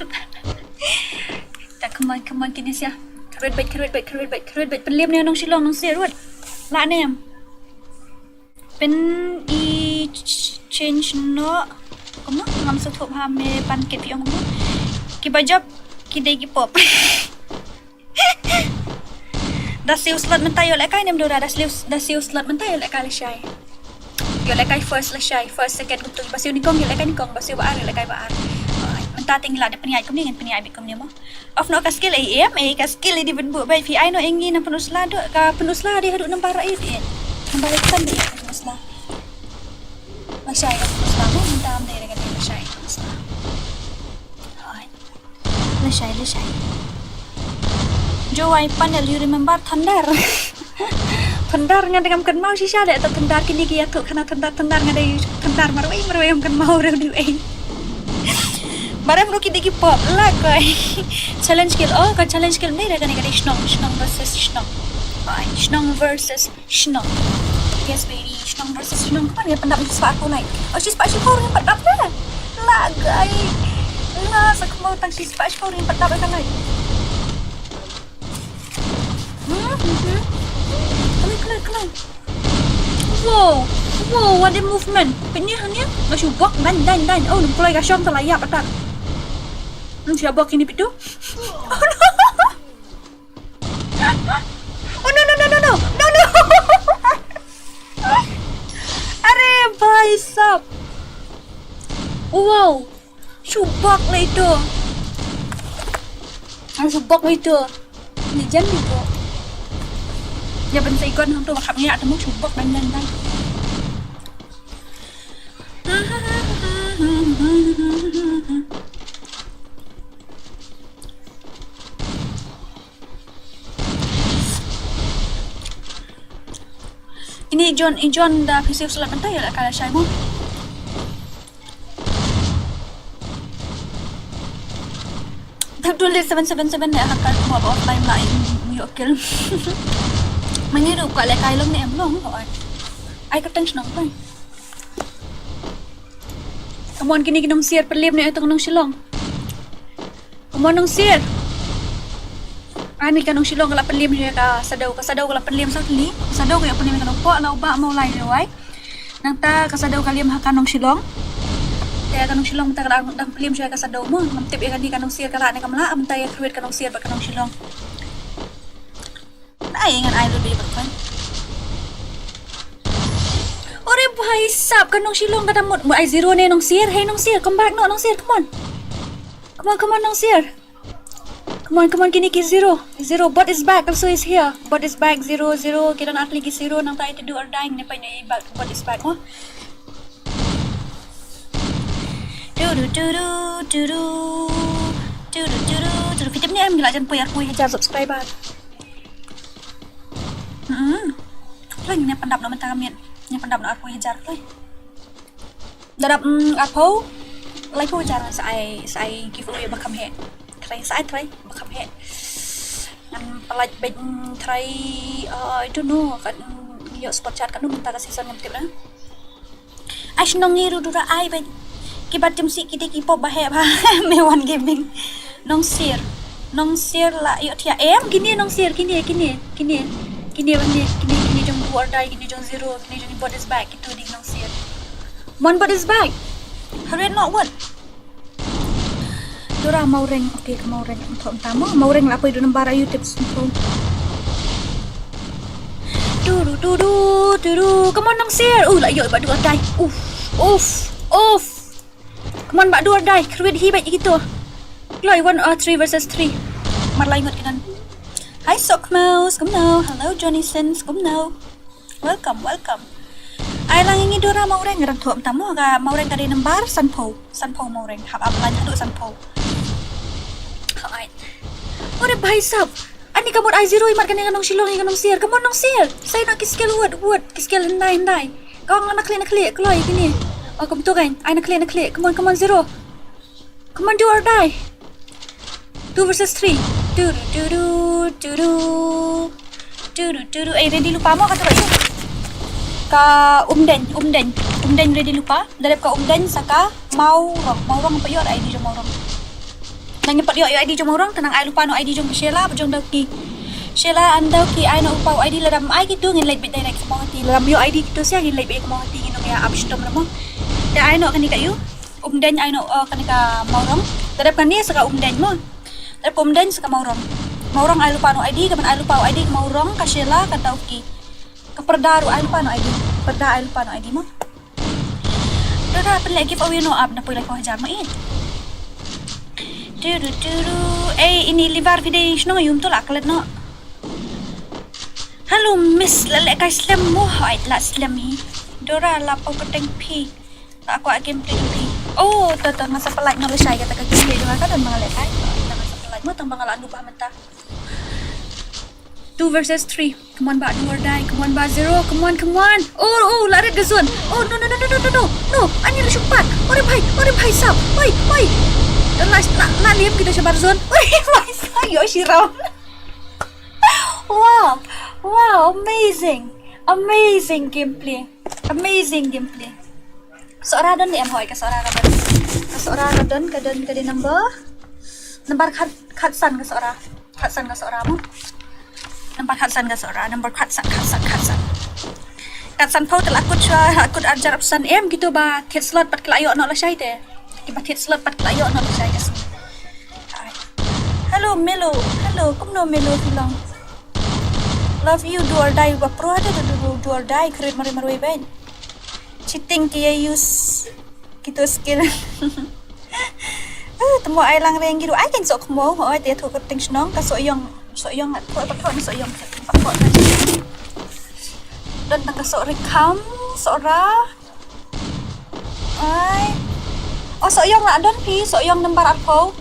Ta, come on, come on, kine sia. Kyrwit bait, kyrwit bait, kyrwit bait, kyrwit bait. Pynliem ne nong Shillong, nong Sir, rut. La ne em. Pyn i ch-, change no. Kumno? Ngam sngewthuh ha me pan kit phi ong kumno. Ki ba jop, ki dei ki pop. Da siew slot mynta ïoh lehkai ne em Dora, da siew, da siew slot mynta ïoh lehkai lashai. Ïoh lehkai first lashai, first, second kumtu. Ba siew nyngkong ïoh lehkai nyngkong, ba siew ba ar ïoh lehkai ba ar. Mynta te ngi la dep pynïaid kumne, ngin pynïaid beit kumne mo. Off noh ka skill ei em, ei ka skill ei di bynbuh beit phi ai noh ei ngi na pynusla doh, ka pynusla dei haduh nambar ei di. Nambar ei kan dei pynusla. Lashai ka pynusla mo, mynta am dei ka dei lashai pynusla. Hai. Lashai, lashai. Jowai panel, you remember Thunder? Thunder nga dang kynmaw shisha leh ta Thunder kine ki ïathuh khana Thunder, Thunder nga dei Thunder marwei marwei ym kynmaw ruh dei ei. Barem ruh ki dei ki pop la koi. Challenge kill, oh ka challenge kill ne da kane ka dei shnong, shnong versus shnong. Ai, shnong versus shnong. Yes baby, shnong versus shnong. Kapan ngi pyndap shispah arphew like? Oh shispah shiphew ngi pyndap la. La gai. La sa kumno tang shispah shiphew ngi pyndap ka like. Hmm, hmm, hmm. Khlaiñ, khlaiñ, khlaiñ. Wow. Wow, what a movement. Pynïa hangïa. Nga shu bok dan dan dan. Oh, num kloi ka shong ta la ïap atat. Hmm, shu bok ini pitu. Oh no. Oh no no no no no. No no. Are bhai sab. Wow. Shu bok la itu. Ang shu bok la itu. Ni jan ni bok. Ya ben sa ikon hangtu ba khap ngiak temu shu bok dan dan dan. Ini John, i John da phi siew slot mynta ïa la ka lashai mo. Dap dul seven seven seven ne ha ka mo ba offline la ïoh kill. Mani ruh ka lehkai long ne em long. Ai ka tang shnong kai. Come on kine ki nongsier pynliem ne tang nong Shillong. Come on nongsier. Ani ka nong Shillong ka la pynliem ïa ka Sadau, ka Sadau ka la pynliem sa kali. Ka Sadau ka ïa pynliem ïa ka nong Poh la u Bah Mawlai Rewai. Nangta ka Sadau ka liem ha ka nong Shillong. Te ka nong Shillong mynta ka la dang pynliem ïa ka Sadau mo. Ngam tip ïa kani ka nongsier ka la ne kam la mynta ïa kyrwit ka nongsier bad ka nong Shillong. Ai ngan ai lut ïa ka. Ore bhai sab ka nong Shillong ka da mut mut ai zero ne nongsier. Hey nongsier, come back no nongsier, come on. Come on, come on nongsier. Come on, come on, kini ki zero. Zero, bot is back, also is here. Bot is back, zero, zero. Ki don ar tylli ki zero, nangta ïa ta do or die, ne pa ne back, bot is back. Oh. Tudu, tudu, tudu. Tudu, tudu, tudu. Phi tip ne em ngi la jan poi arphew hajar subscriber. Hmm. Kloi ngi pyndap noh mynta ka miet. Ngi pyndap noh arphew hajar kloi. Da dap, mm, arphew, laiphew hajar sa ai, sa ai giveaway ba kham heh. Try, sa ai try ba kham heh. Ngan pynlait beit, mm, try, uh, I don't know, kat, mm, ïoh support chat katno mynta ka season ngam tip na. Ai shnong ngi ruh dura ai beit. Ki bat jam si ki dei ki pop ba heh ba. Me wan gaming. Nongsier. Nongsier la ïoh thiah em kine Nongsier kine kine kine. Kine ba ne kine kine jong do or die kine jong zero kine jong bodies bag kitu dei Nongsier. Mon bodies bag. Harit not what? Dora Maureng, okay, ka Maureng, ang thom tamo. Maureng la poi du nambar ayu tips. Turu turu turu. Come on Nongsier. Uh, la ïoh ba du or die. Uff, uff, uff. Come on ba du or die. Kyrwit hi ba ïa kito. Kloi one or three versus three. Mar lai ngot kinan. Hi Sokmo, skumno. Hello Johnny Sins, skumno. Welcome, welcome. Ai lang ngi Dora Maureng ran thom tamo ka Maureng ka dei nambar sanphew, sanphew Maureng hap ap lan haduh sanphew. Alright. Ore bhai sab. Ani ka mut ai zero imat kane ka Nongshillong ïa ka Nongsier. Come on Nongsier. Sai na ki skill word, word ki skill hyndai hyndai. Ka ong na khlieh na khlieh kloi kine. Oh kumto kan. Ai na khlieh na khlieh. Come on, come on zero. Come on, do or die. Two versus three. Turu turu turu. Turu turu. Eh, ready lypa mo ka tu. Ka Umdeng, Umdeng. Umdeng ready lypa. Da dep ka Umdeng sa ka Maurong. Maurong pa ïoh I D jong Maurong. Nang pat ïoh I D jong Maurong, te nang ai lypa no I D jong Sheila, jong Dawki. Sheila and Dawki ai no lypa I D lada ym ai kitu ngin leit beit direct ka Mawhati. Lada ym ïoh I D kitu sia ngin leit beit ka Mawhati ngin ym ïa ap shitom mo. Te ai no kane ka ïu. Umdeng ai no, uh, kane ka Maurong. Tadep kane sa ka Umdeng mo. Tadep ka Umdeng sa ka Maurong. Maurong ai lypa no I D, ka ban ai lypa I D ka Maurong, ka Sheila, ka Dawki. Ka Perda ruh ai lypa no I D. Perda ai lypa no I D mo. Dora pynleh giveaway no ap na poi lai ko hajar mo it. Turu turu. Eh, ini livar video shnong yum tu la klet no. Hello miss, la leh kai slem mo, hoi la slem hi. Dora la pau ka teng phi. Ta kwah gameplay jong phi. Oh, to to nga sa pynlait noh lashai kata ka gameplay jong nga ka don ba nga leh kai. Ta nga sa pynlait mo tang ba nga la nubah mynta. Two versus three. Come on ba do or die. Come on ba zero. Come on, come on. Oh, oh, la ret ka zone. Oh no no no no no no no. No, ani la shu pat. Ore bhai, ore bhai sab. Oi, oi. La la la liam kita shabar zone. Ore bhai sab yo shiram. Wow, wow, amazing. Amazing gameplay. Amazing gameplay. Sohra don ne em hoi ka Sohra ka don. Ka Sohra ka don ka don ka dei number. Number khat khat san ka Sohra. Khat san ka Sohra mo. Number khat san ka Sohra. Number khat san khat san khat san. Khat san pau te la kut shwa kut arjar san em gitu ba thied slot pat kla ïoh noh lashai te. Kiba thied slot pat kla ïoh noh lashai ka sum. Hello Melo. Hello kumno Melo phi long. Love you do or die ba pro hata do do do or die krit mari mari ben. Cheating ki use kito skill. Temo ai lang reng gitu ai kan sok mo oi te thok ting shnong ka sok yong sok yong thok thok sok yong. Don tang ka sok rikam sok ra. Ai. Oh sok yong la don phi sok yong number arphew.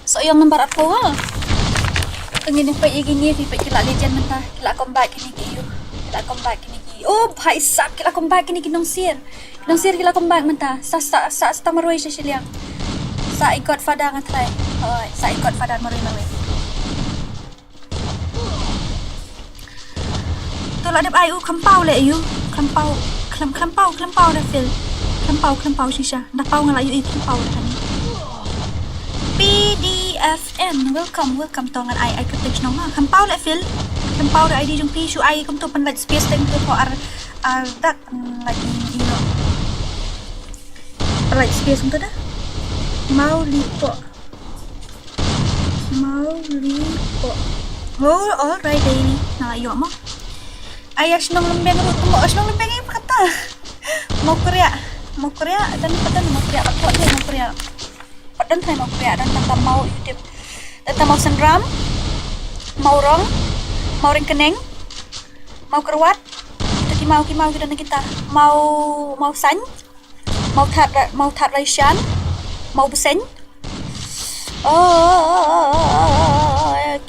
Sok yong number arphew ha. Tengin phi igi ni phi phi kila legend mynta kila comeback kini ki yu. Kila comeback kini ki. Oh bhai sab kila comeback kini ki Nongsier. Nongsier kila comeback mynta. Sa sa sa sa marwei sa shiliang. Sa i godfather nga trai. Oi, sa i godfather marwei marwei. To la dep ai u khlampau le yu. Khlampau khlem khlampau khlampau da fil. Khlampau khlampau shisha. Da pau nga la yu i khlampau da kani. P D F N welcome welcome to ngan ai ai kyrteng shnong ma. Khlampau le fil. Khlampau da I D jong phi shu ai kumto pynlait space teng to ar ar dak pynlait yu. Pynlait space kumto da. Mau li ko. Mau li ko. Oh, alright baby. Na yu ma. Aya shnong lembeng ruh mo shnong lembeng ïa kata. Mau kriah. Mau kriah dan patan mau kriah apa dia mau kriah. Patan trai mau kriah dan tanta mau YouTube. Tanta mau senram. Mau rong. Mau ringkeneng. Mau keruat. Kita ki mau ki mau kita kita. Mau mau san. Mau that mau that raishan. Mau besen. Oh,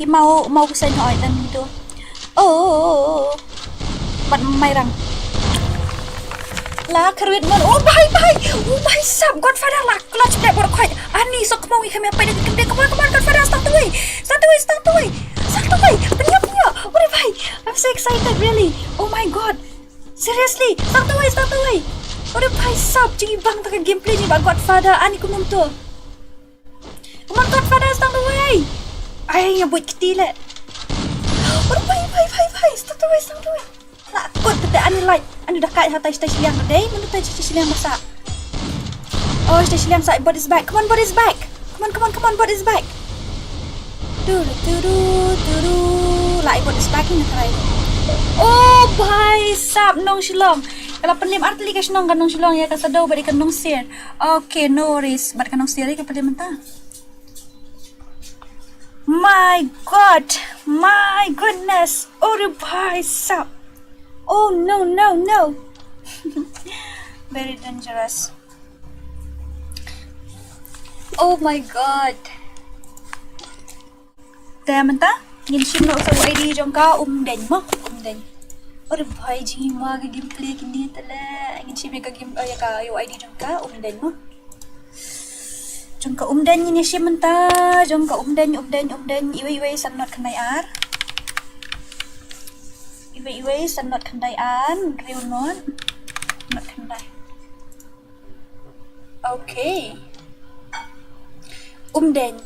ki mau mau sen hoi dan tu. Oh, ban mai rang. La kharwit mon. Oh bhai bhai. Oh bhai sab godfather la clutch black bor khoi. Ani sok mau i khamia pai de kende come on come on godfather start the way. Start the way start the way. Start the way. Penya penya. Ore bhai. I'm so excited really. Oh my god. Seriously, start the way, start the way. Ore bhai sab, jingibang ta ka gameplay jingba Godfather, ani kumno to. Come on, Godfather, stang the way. Ai, nga buit kti le. Ore bhai, bhai, bhai, bhai, stang the way, stang the way. La kut te ani light, ani dakai ha tai stai shiliang dei, manu tai stai shiliang masa. Oh, stai shiliang sa, bot is back. Come on, bot is back. Come on, come on, come on, bot is back. Turu, turu, turu. La bot is back ni krai. Oh, bhai sab, nong Shillong. Kala pynlem artylli ka shnong, ka nong Shillong ïa ka Saddew bad ka nong Sir. Okay, no worries. Bad ka nong Sir ka pynlem mynta. My God, my goodness. Oh, bhai sab. Oh no, no, no. Very dangerous. Oh my God. Te mynta ngin shim noh sa u ID jong ka Umdeng mo, Umdeng. Ore bhai, jingma ka gameplay kine te le. Ngin shim ïa ka game, eh, ïa ka, ïa u ID jong ka Umdeng mo. Jong ka Umdeng ngin ïa shim mynta, jong ka Umdeng, Umdeng, Umdeng, iwei iwei san not khyndai ar. Iwei iwei san not khyndai ar, hynriew not, not khyndai. Okay. Umdeng.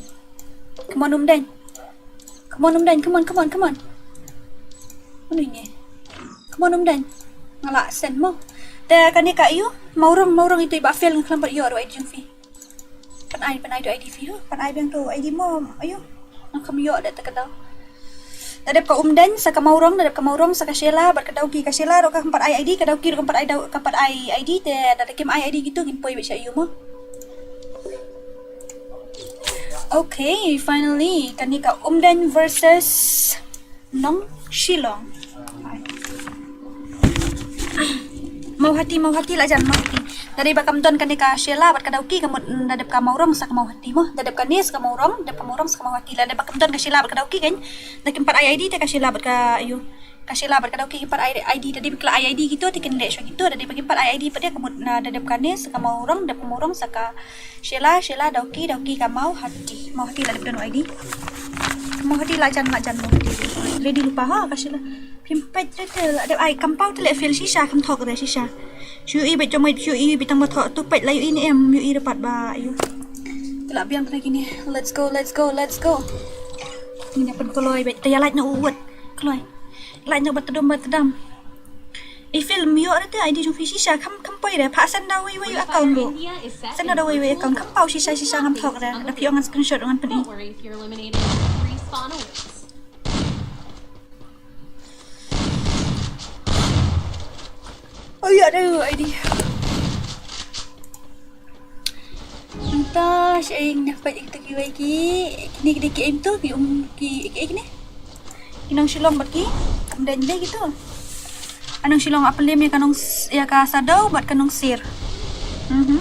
Come on, Umdeng. Come on, Umdeng. Come on, come on, come on. Mano ini? Come on, Umdeng. Nga la send mo. Te kane ka ïa u Mawrong, Mawrong itu iba fail, nga khlem pat ïoh ruh ID jong phi. Pynai, pynai tu ID phi ho. Pynai biang tu ID mo. Ayo. Nga khlem ïoh da te ka daw. Da dep ka Umdeng sa ka Mawrong, da dep ka Mawrong sa ka Sheila bad ka Dawki. Ka Sheila ruh kam pat ai ID, ka Dawki ruh kam pat ai daw, kam pat ai ID te da dep kim ai ID kito ngin poi bad sha ïa u mo. Okay, finally kane ka Umdeng versus Nong Shillong. Mawhati, Mawhati la jan Mawhati. Da dep ba kam don kane ka Sheila bad ka Dawki, ka mut, mm, da dep ka Mawrong sa ka Mawhati mo. Da dep kane sa ka Mawrong, da dep ka Mawrong sa ka Mawhati. La dep ba kam don ka Sheila bad ka Dawki kan. Da kim pat ai ID te ka Sheila bad ka, ayo, ka Sheila bad ka Dawki kim pat ai ID, da dep ba ki la ai ID kito te kin leh shuwa kito. Da dep ba kim pat ai ID pat de, ka mut, na, da dep kane sa ka Mawrong, da dep ka Mawrong sa ka Sheila, Sheila, Dawki, Dawki, ka Mawhati. Mawhati la dep don ID. Mawhati la jan, la jan Mawhati. Ready lypa ha ka Sheila. Phim peit re te la dep ai, kam paw te leh fail shisha, kham thok re shisha. Shu ïohi beit jong beit, shu ïohi beit tang ba thok tu peit la ïohi ne em, ïohi re pat ba ïoh. Te la biang te kine. Let's go, let's go, let's go. Ngin ïa pynkloi beit, te ïa lait na u wut. Kloi. Lait na u ba tdum ba tdam. I fail, ym ïoh re te ID jong phi shisha, kham, kham poi re, pha send da wei wei account ruh. Send da wei wei account, kham paw shisha shisha, ngam thok re. Da phi ong ngan screenshot ngan pyni. Don't worry if you're eliminated. Respawn awaits. Oh ïa, da ID. Mynta shaei ngin ïa peit ïa kiwei ki, kine ki dei ki aim tu, ki um, ki, ki, kine. Ki nong Shillong bad ki Umdeng dei kitu. Ka nong Shillong ap lem ïa ka nong s-, ïa ka Saddew bad ka nong Sir. Mhm.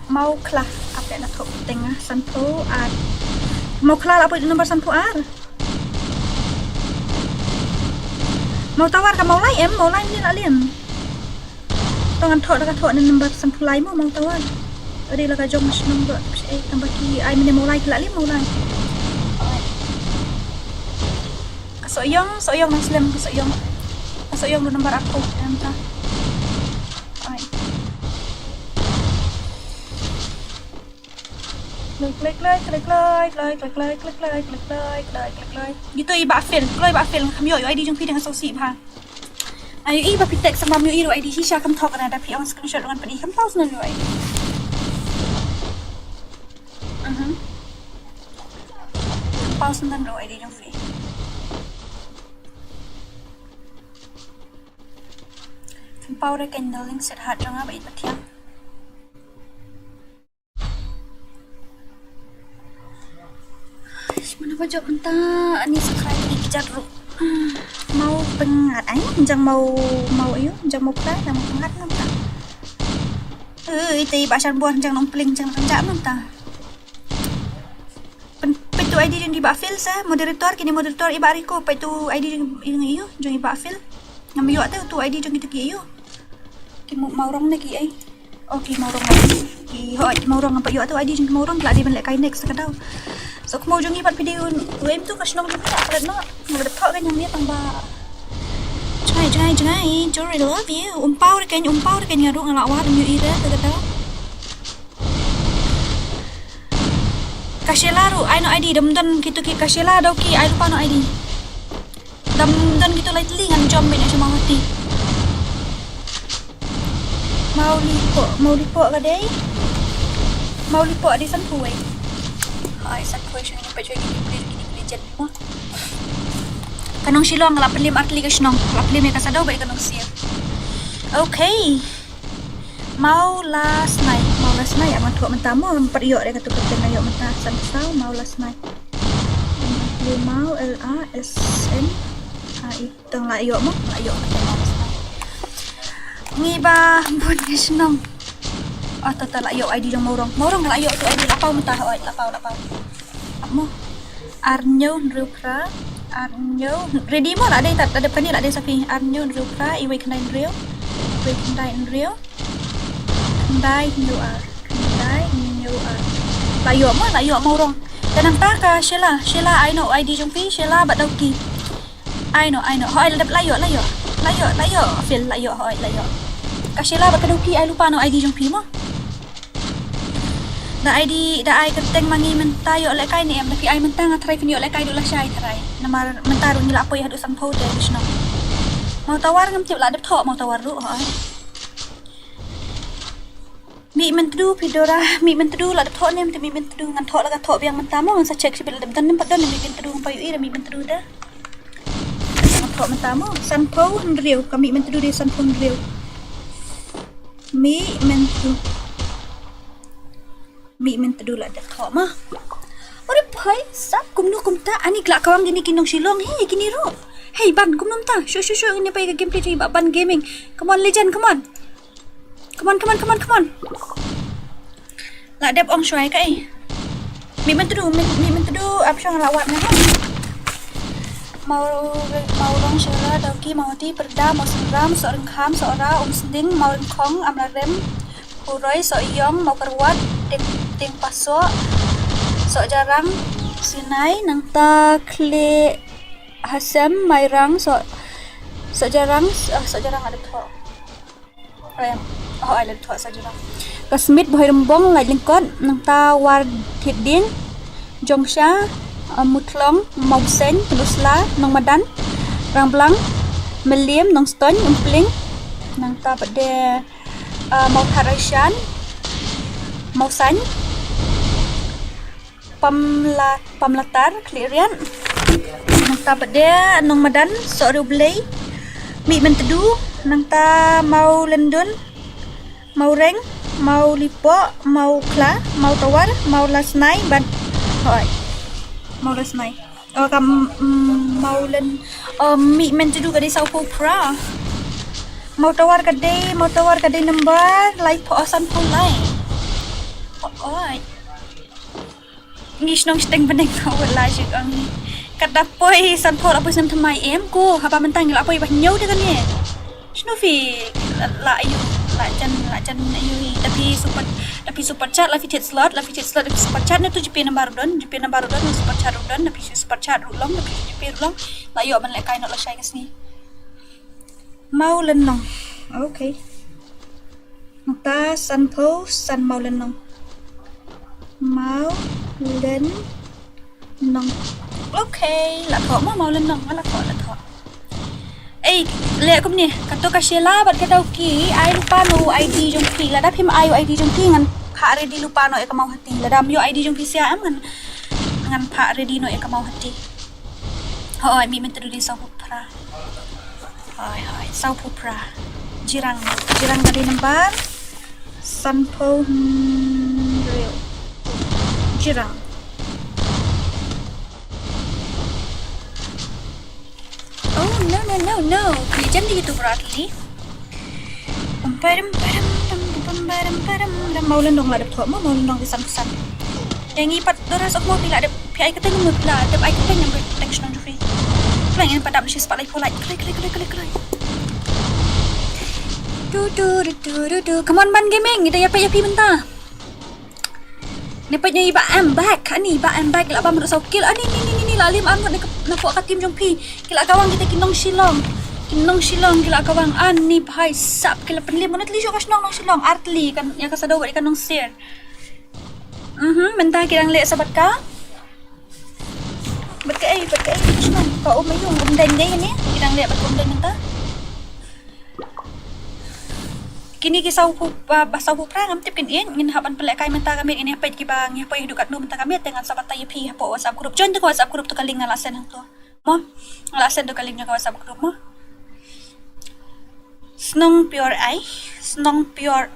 Mawkhla ap ïa na thok teng ah, sanphew ar. Mawkhla la poi number sanphew ar. Mawtawar ka Mawlai em, Mawlai ne la lem. To ngan thoh da ka thoh ne number sanphew lai mo Mawtawar. Ade la ka jong shnong do shaei tang ba ki ai mane Mawlai ki la lem Mawlai. Ka Sohiong, Sohiong nang slem ka Sohiong. Ka Sohiong do number aku em ta. Ai. Kloi, kloi, kloi. Gitu i ba fail, kloi ba fail, kham ïoh ïa u ID jong phi dang sngewsih bha. Ai i ba phi text sa mam ïoh i ruh ID shisha kham thok na da phi ong screenshot ngan pyni kham paw sngewsih ruh ID. Mhm. Kham paw sngewsih ruh ID jong phi. Kham paw re candle link set hat jong nga ba it ba thiang. Shimano ba jop mynta ani sa khrai ki kjat ruh. Maw pyngat ai jang maw, maw ayu jang maw khrai jang maw pyngat mynta. Eh ite ba shan buan jang nong pling jang ranja mynta. Pyn peit tu ID jong ki ba fail sa moderator kini moderator i ba riko peit tu ID jong jong ayu jong i ba fail. Ngam ïoh tu tu ID jong kita ki ayu. Ki Mawrong ne ki ai. Oh ki Mawrong. Ki hoi Mawrong nampak ïoh tu ID jong ki Mawrong la dei ban leh kai next ka daw. So kmo jong i pat video tu em tu ka shnong jong ka kret no. Ngam dep thok ka nyang ni tang ba. Jngai, jngai, jngai, Jori, love you. Um paw re kein, um paw re kein, nga ruh nga la wad, um ïohi re, te kata. Ka Sheila ruh, ai noh I D, dam don kito ki, ka Sheila dau ki, ai lypa noh I D. Dam don kito lai tylli ngan jom bad ïa sha Mawhati. Mawlypoh, Mawlypoh ka dei. Mawlypoh dei sanphew wei. Ai, sanphew wei shuh, peit shuh kine pli, kine pli jen mo. Ka nong Shillong, la pynlem artylli ka shnong, la pynlem ïa ka Saddew bad ïa ka Nongsiej. Okay. Mawlasnai, Mawlasnai, ïa, nga thoh mynta mo, ngam pat ïoh re kato ka kyrteng, nga ïoh mynta, san saw, Mawlasnai. Maw, L A S N A I. Tang la ïoh mo, la ïoh mynta Mawlasnai. Ngi ba bun ka shnong. Oh, to, to, la ïoh I D jong Mawrong. Mawrong, la ïoh tu I D, la paw mynta, hooid, la paw, la paw. Mo. Ar hynñiew hynriew phra, ar hynñiew, ready mo, la dei tad, la dep kane, la dei sa phi, ar hynñiew hynriew phra, iwei khyndai hynriew, iwei khyndai hynriew, khyndai hynñiew ar, khyndai hynñiew ar. La ïoh mo, la ïoh Mawrong. Te nangta ka Sheila, Sheila, ai noh I D jong phi, Sheila bad Dawki. Ai noh, ai noh, hooid, la dep, la ïoh, la ïoh, la ïoh, la ïoh, Phil, la ïoh, hooid, la ïoh. Ka Sheila bad ka Dawki, ai lypa noh I D jong phi mo. Da I D, da ai kyrteng ma ngi mynta ïoh lehkai ne em, da phi ai mynta nga tharai phin ïoh lehkai duh lashai tharai. Namar mynta ruh ngi la poi haduh sanphew te ki shnong. Mawtawar ngam tip, la dep thoh Mawtawar ruh, hooid. Mih Myntdu, phi Dora, Mih Myntdu la dep thoh ne em te Mih Myntdu, ngan thoh la ka thoh biang mynta mo, ngan sa check shibit la dep don ne em pat don ne Mih Myntdu, ngam pat ïohi da Mih Myntdu da. Ngan thoh mynta mo, sanphew hynriew, ka Mih Myntdu dei sanphew hynriew. Mih Myntdu. Mih Myntdu la dep thoh mo. Ore phai, sap kumno kumta, ani ki la kawang kine ki nong Shillong, hei, kine ruh. Hei, ban, kumno mynta, shu, shu, shu, ngin ïa peit ka gameplay jong i Bah Ban Gaming. Come on, legend, come on. Come on, come on, come on, come on. La dep ong shuwa kaei. Mih Myntdu, Mih, Mih Myntdu, ap shong la wad nga ha. Maw, Mawrong, Shella, Dawki, Mawhati, Pyrda, Mawsynram, Sohryngkham, Sohra, Umsning, Mawryngkhong, Amlarem, Huroi, Sohiong, Mawkyrwat, Dieng, Diengpasoh, Sohjarang, Sinai, nangta Khliehasem, Mairang, Soh, Sohjarang, ah, Sohjarang la dep thoh. Em, oh, ai la dep thoh Sohjarang. Ka Smit, Bhoirymbong, Laitlyngkot, nangta Warthieddieng, Jongsha, ah, Muthlong, Mawbseiñ, Pynursla, Nongmadan, Rangblang, Mylliem, Nongstoiñ, Umpling, nangta pat de, ah, Mawthadraishan, Mawsaiñ, Pamla, Pamlatar, Khliehriat, nangta pat de Nongmadan, Sohriewblei, Mih Myntdu, nangta Mawlyndun, Mawreng, Mawlypoh, Mawkhla, Mawtawar, Mawlasnai bad, hooid, Mawlasnai. Oh, ka, mm, Mawlyn, oh, Mih Myntdu ka dei sawphew phra. Mawtawar ka dei, Mawtawar ka dei number laiphew, oh, sanphew lai. Oh, oi. Ngi shnong shiteng bneng ka wala jik ang. Kat da poi sanphew la poi snem thymmai em ko. Haba mynta ngi la poi ba hynñiew te kane. Shano phi la, la ïoh, la jan, la jan ïoh hi. Da phi super, da phi super chat, la phi thied slot, la phi thied slot, da phi super chat ne tu GPay number u don, GPay number u don, super chat u don, da phi super chat ruh long, da phi GPay ruh long. La ïoh ban lehkai noh lashai ka sngi. Mawlynnong. Okay. Nangta sanphew san Mawlynnong. Mawlynnong. Okay, la thoh mo Mawlynnong, la thoh, la thoh. Ei, leh kumne, kato ka Shella bad ka Dawki, ai lypa noh u ID jong phi, lada phim ai u ID jong phi ngan phah ready lypa noh ïa ka Mawhati, lada ym ïoh ID jong phi sha em ngan, ngan phah ready noh ïa ka Mawhati. Hooid, Mih Myntdu dei sawphew phra. Hooid, hooid, sawphew phra. Jirang, jirang ka dei number sanphew hynriew. Jirang. Oh, no, no, no, no. Phi jan di gitu berat li. Pam, pam, pam, pam, pam, pam, pam, pam. Mawlynnong la dep thoh mo, Mawlynnong di san san. Ïa ngi pat Dora Sokmo phi la dep, phi ai kyrteng mo, phi la dep ai kyrteng, ngan peit kyrteng shnong jong phi. Kloi, ngan pat dap shi spah laiphew like. Kloi, kloi, kloi, kloi, kloi. Du, du, du, du, du, du. Come on, Ban Gaming, ngi da ïa peit ïa phi mynta. Ngi peit ïa i Bah M back. Ani i Bah M back, la bam ruh saw kill. Ani, ni, ni, ni, ni, la lem arngut na ka, na pdeng ka team jong phi. Ki la kawang kita ki nong Shillong. Ki nong Shillong ki la kawang, ani bhai sab ki la pynlip. Mano tylli shuh ka shnong nong Shillong? Ar tylli, kan ïa ka Shadow bad ïa ka Nongsier. Mhm, mynta ki dang leh sa bad ka. Bad kaei, bad kaei ka shnong? Ka Umaiu, Umdeng ne ïa ne? Ki dang leh bad ka Umdeng mynta. Kine ki saw phew, ba, ba saw phew phra ngam tip kin ïeit, ngin hap ban pynlehkai mynta ka miet, ngin ïa peit kiba ngi poi haduh katno mynta ka miet, te ngan sa batai ïa phi hapoh WhatsApp group. Join to ka WhatsApp group to ka link nga la send hangto. Mo, nga la send to ka link jong ka WhatsApp group mo. Shnong Pior ai, Shnong Pior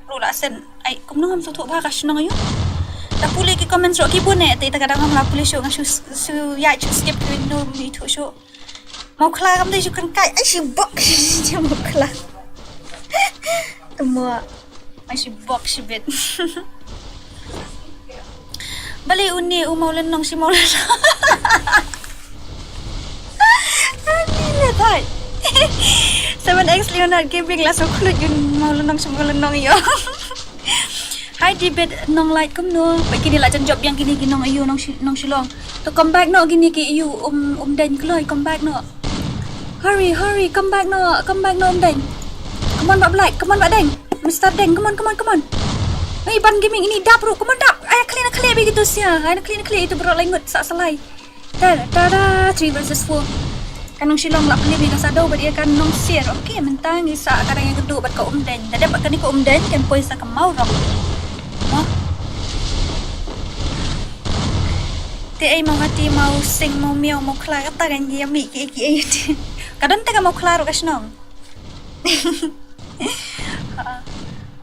ruh la send ai, kumno ngam sngewthuh bha ka shnong aiu. La pule ki comments ruh ki bun eh, te ita ka dang ngam la pule shuh, nga shu, shu ïa shu skip ki, no mi thuh shuh. Mawkhla kam dei shu kynkai. Ai shi bok. Shi mawkhla. Tamo. Ai shi bok shibit. Balei une u Mawlynnong shi Mawlynnong. Ani le tai. Seven X Leonard Gaming la so khluit un Mawlynnong shi Mawlynnong ïo. Hi David Nonglait kumno. Ba kine la jan jop biang kine ki nong aiu nong Shi-, nong Shillong. To come back noh kine ki aiu um, Umdeng kloi, come back noh. Hurry, hurry, come back noh, come back noh Umdeng. Come on Bah Black, come on Bah Deng. Mister Deng, come on, come on, come on. Hei, Ban Gaming ini dap ruh, come on dap. Ai khlieh na khlieh bad kito sia. Ai khlieh na khlieh ito bro lai ngut sa salai. Tada, tada, three versus four. Ka nong Shillong la pynlip ïa ka Shadow bad ïa ka Nongsier. Okay, mynta ngi sah ka Rangiakynduh bad ka Umdeng. Da dep bad kane ka Umdeng, kan poi sa ka Mawrong. Mo. Te ai Mawhati, Mawsing, Mawmiaw, Mawkhla, kata kan ïa mih kiei kiei te. Ka don te ka Mawkhla ruh ka shnong.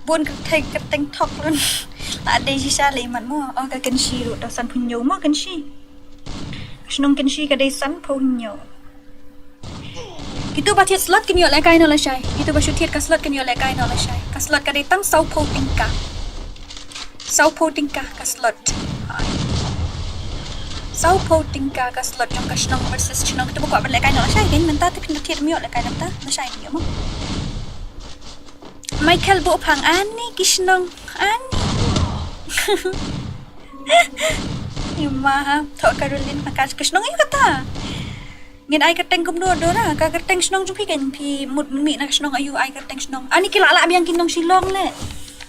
Bun kyrteng, kyrteng thok lun. La dei shisha lei mat mo. Oh, ka Kynshi ruh, da san phew hynñiew mo Kynshi. Shnong Kynshi ka dei san phew hynñiew. Kito ba thied slot kin ïoh lehkai noh lashai. Kito ba shu thied ka slot kin ïoh lehkai noh lashai. Ka slot ka dei tang saw phew tyngka. Saw phew tyngka ka slot. Saw phew tyngka ka slot jong ka shnong versus shnong. Kito ba kwah ban lehkai noh lashai, kan mynta te phin thied, ym ïoh lehkai noh mynta. Lashai ym ïoh mo. Michael Buhphang, ani ki shnong, ani. Ïa ma ha, thoh Caroline, ma ka, ka shnong aiu kata? Ngin ai kyrteng kumno Dora, ka kyrteng shnong jong phi kan phi mut mih na ka shnong aiu ai kyrteng shnong. Ani ki la lah biang ki nong Shillong leh.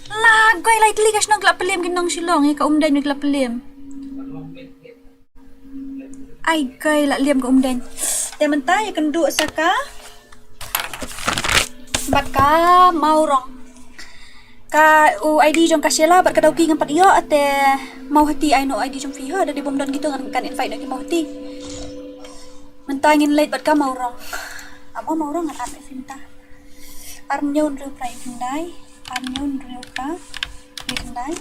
La goi lai tylli ka shnong ki la pynlip ki nong Shillong, ïa ka Umdeng ki la pynlip. Ai kai la liem ka Umdeng. Te mynta ïa kynduh sa ka bad ka Mawrong. Ka u I D jong ka Sheila bad ka Dawki ngam pat ïoh, te Mawhati ai noh I D jong phi ha, da dei bym don kito ngan kan invite noh ki Mawhati. Mynta ngin leit bad ka Mawrong. Amo Mawrong ngan at ïa phi mynta. Ar hynñiew hynriew phra wei khyndai. Ar hynñiew hynriew phra wei khyndai.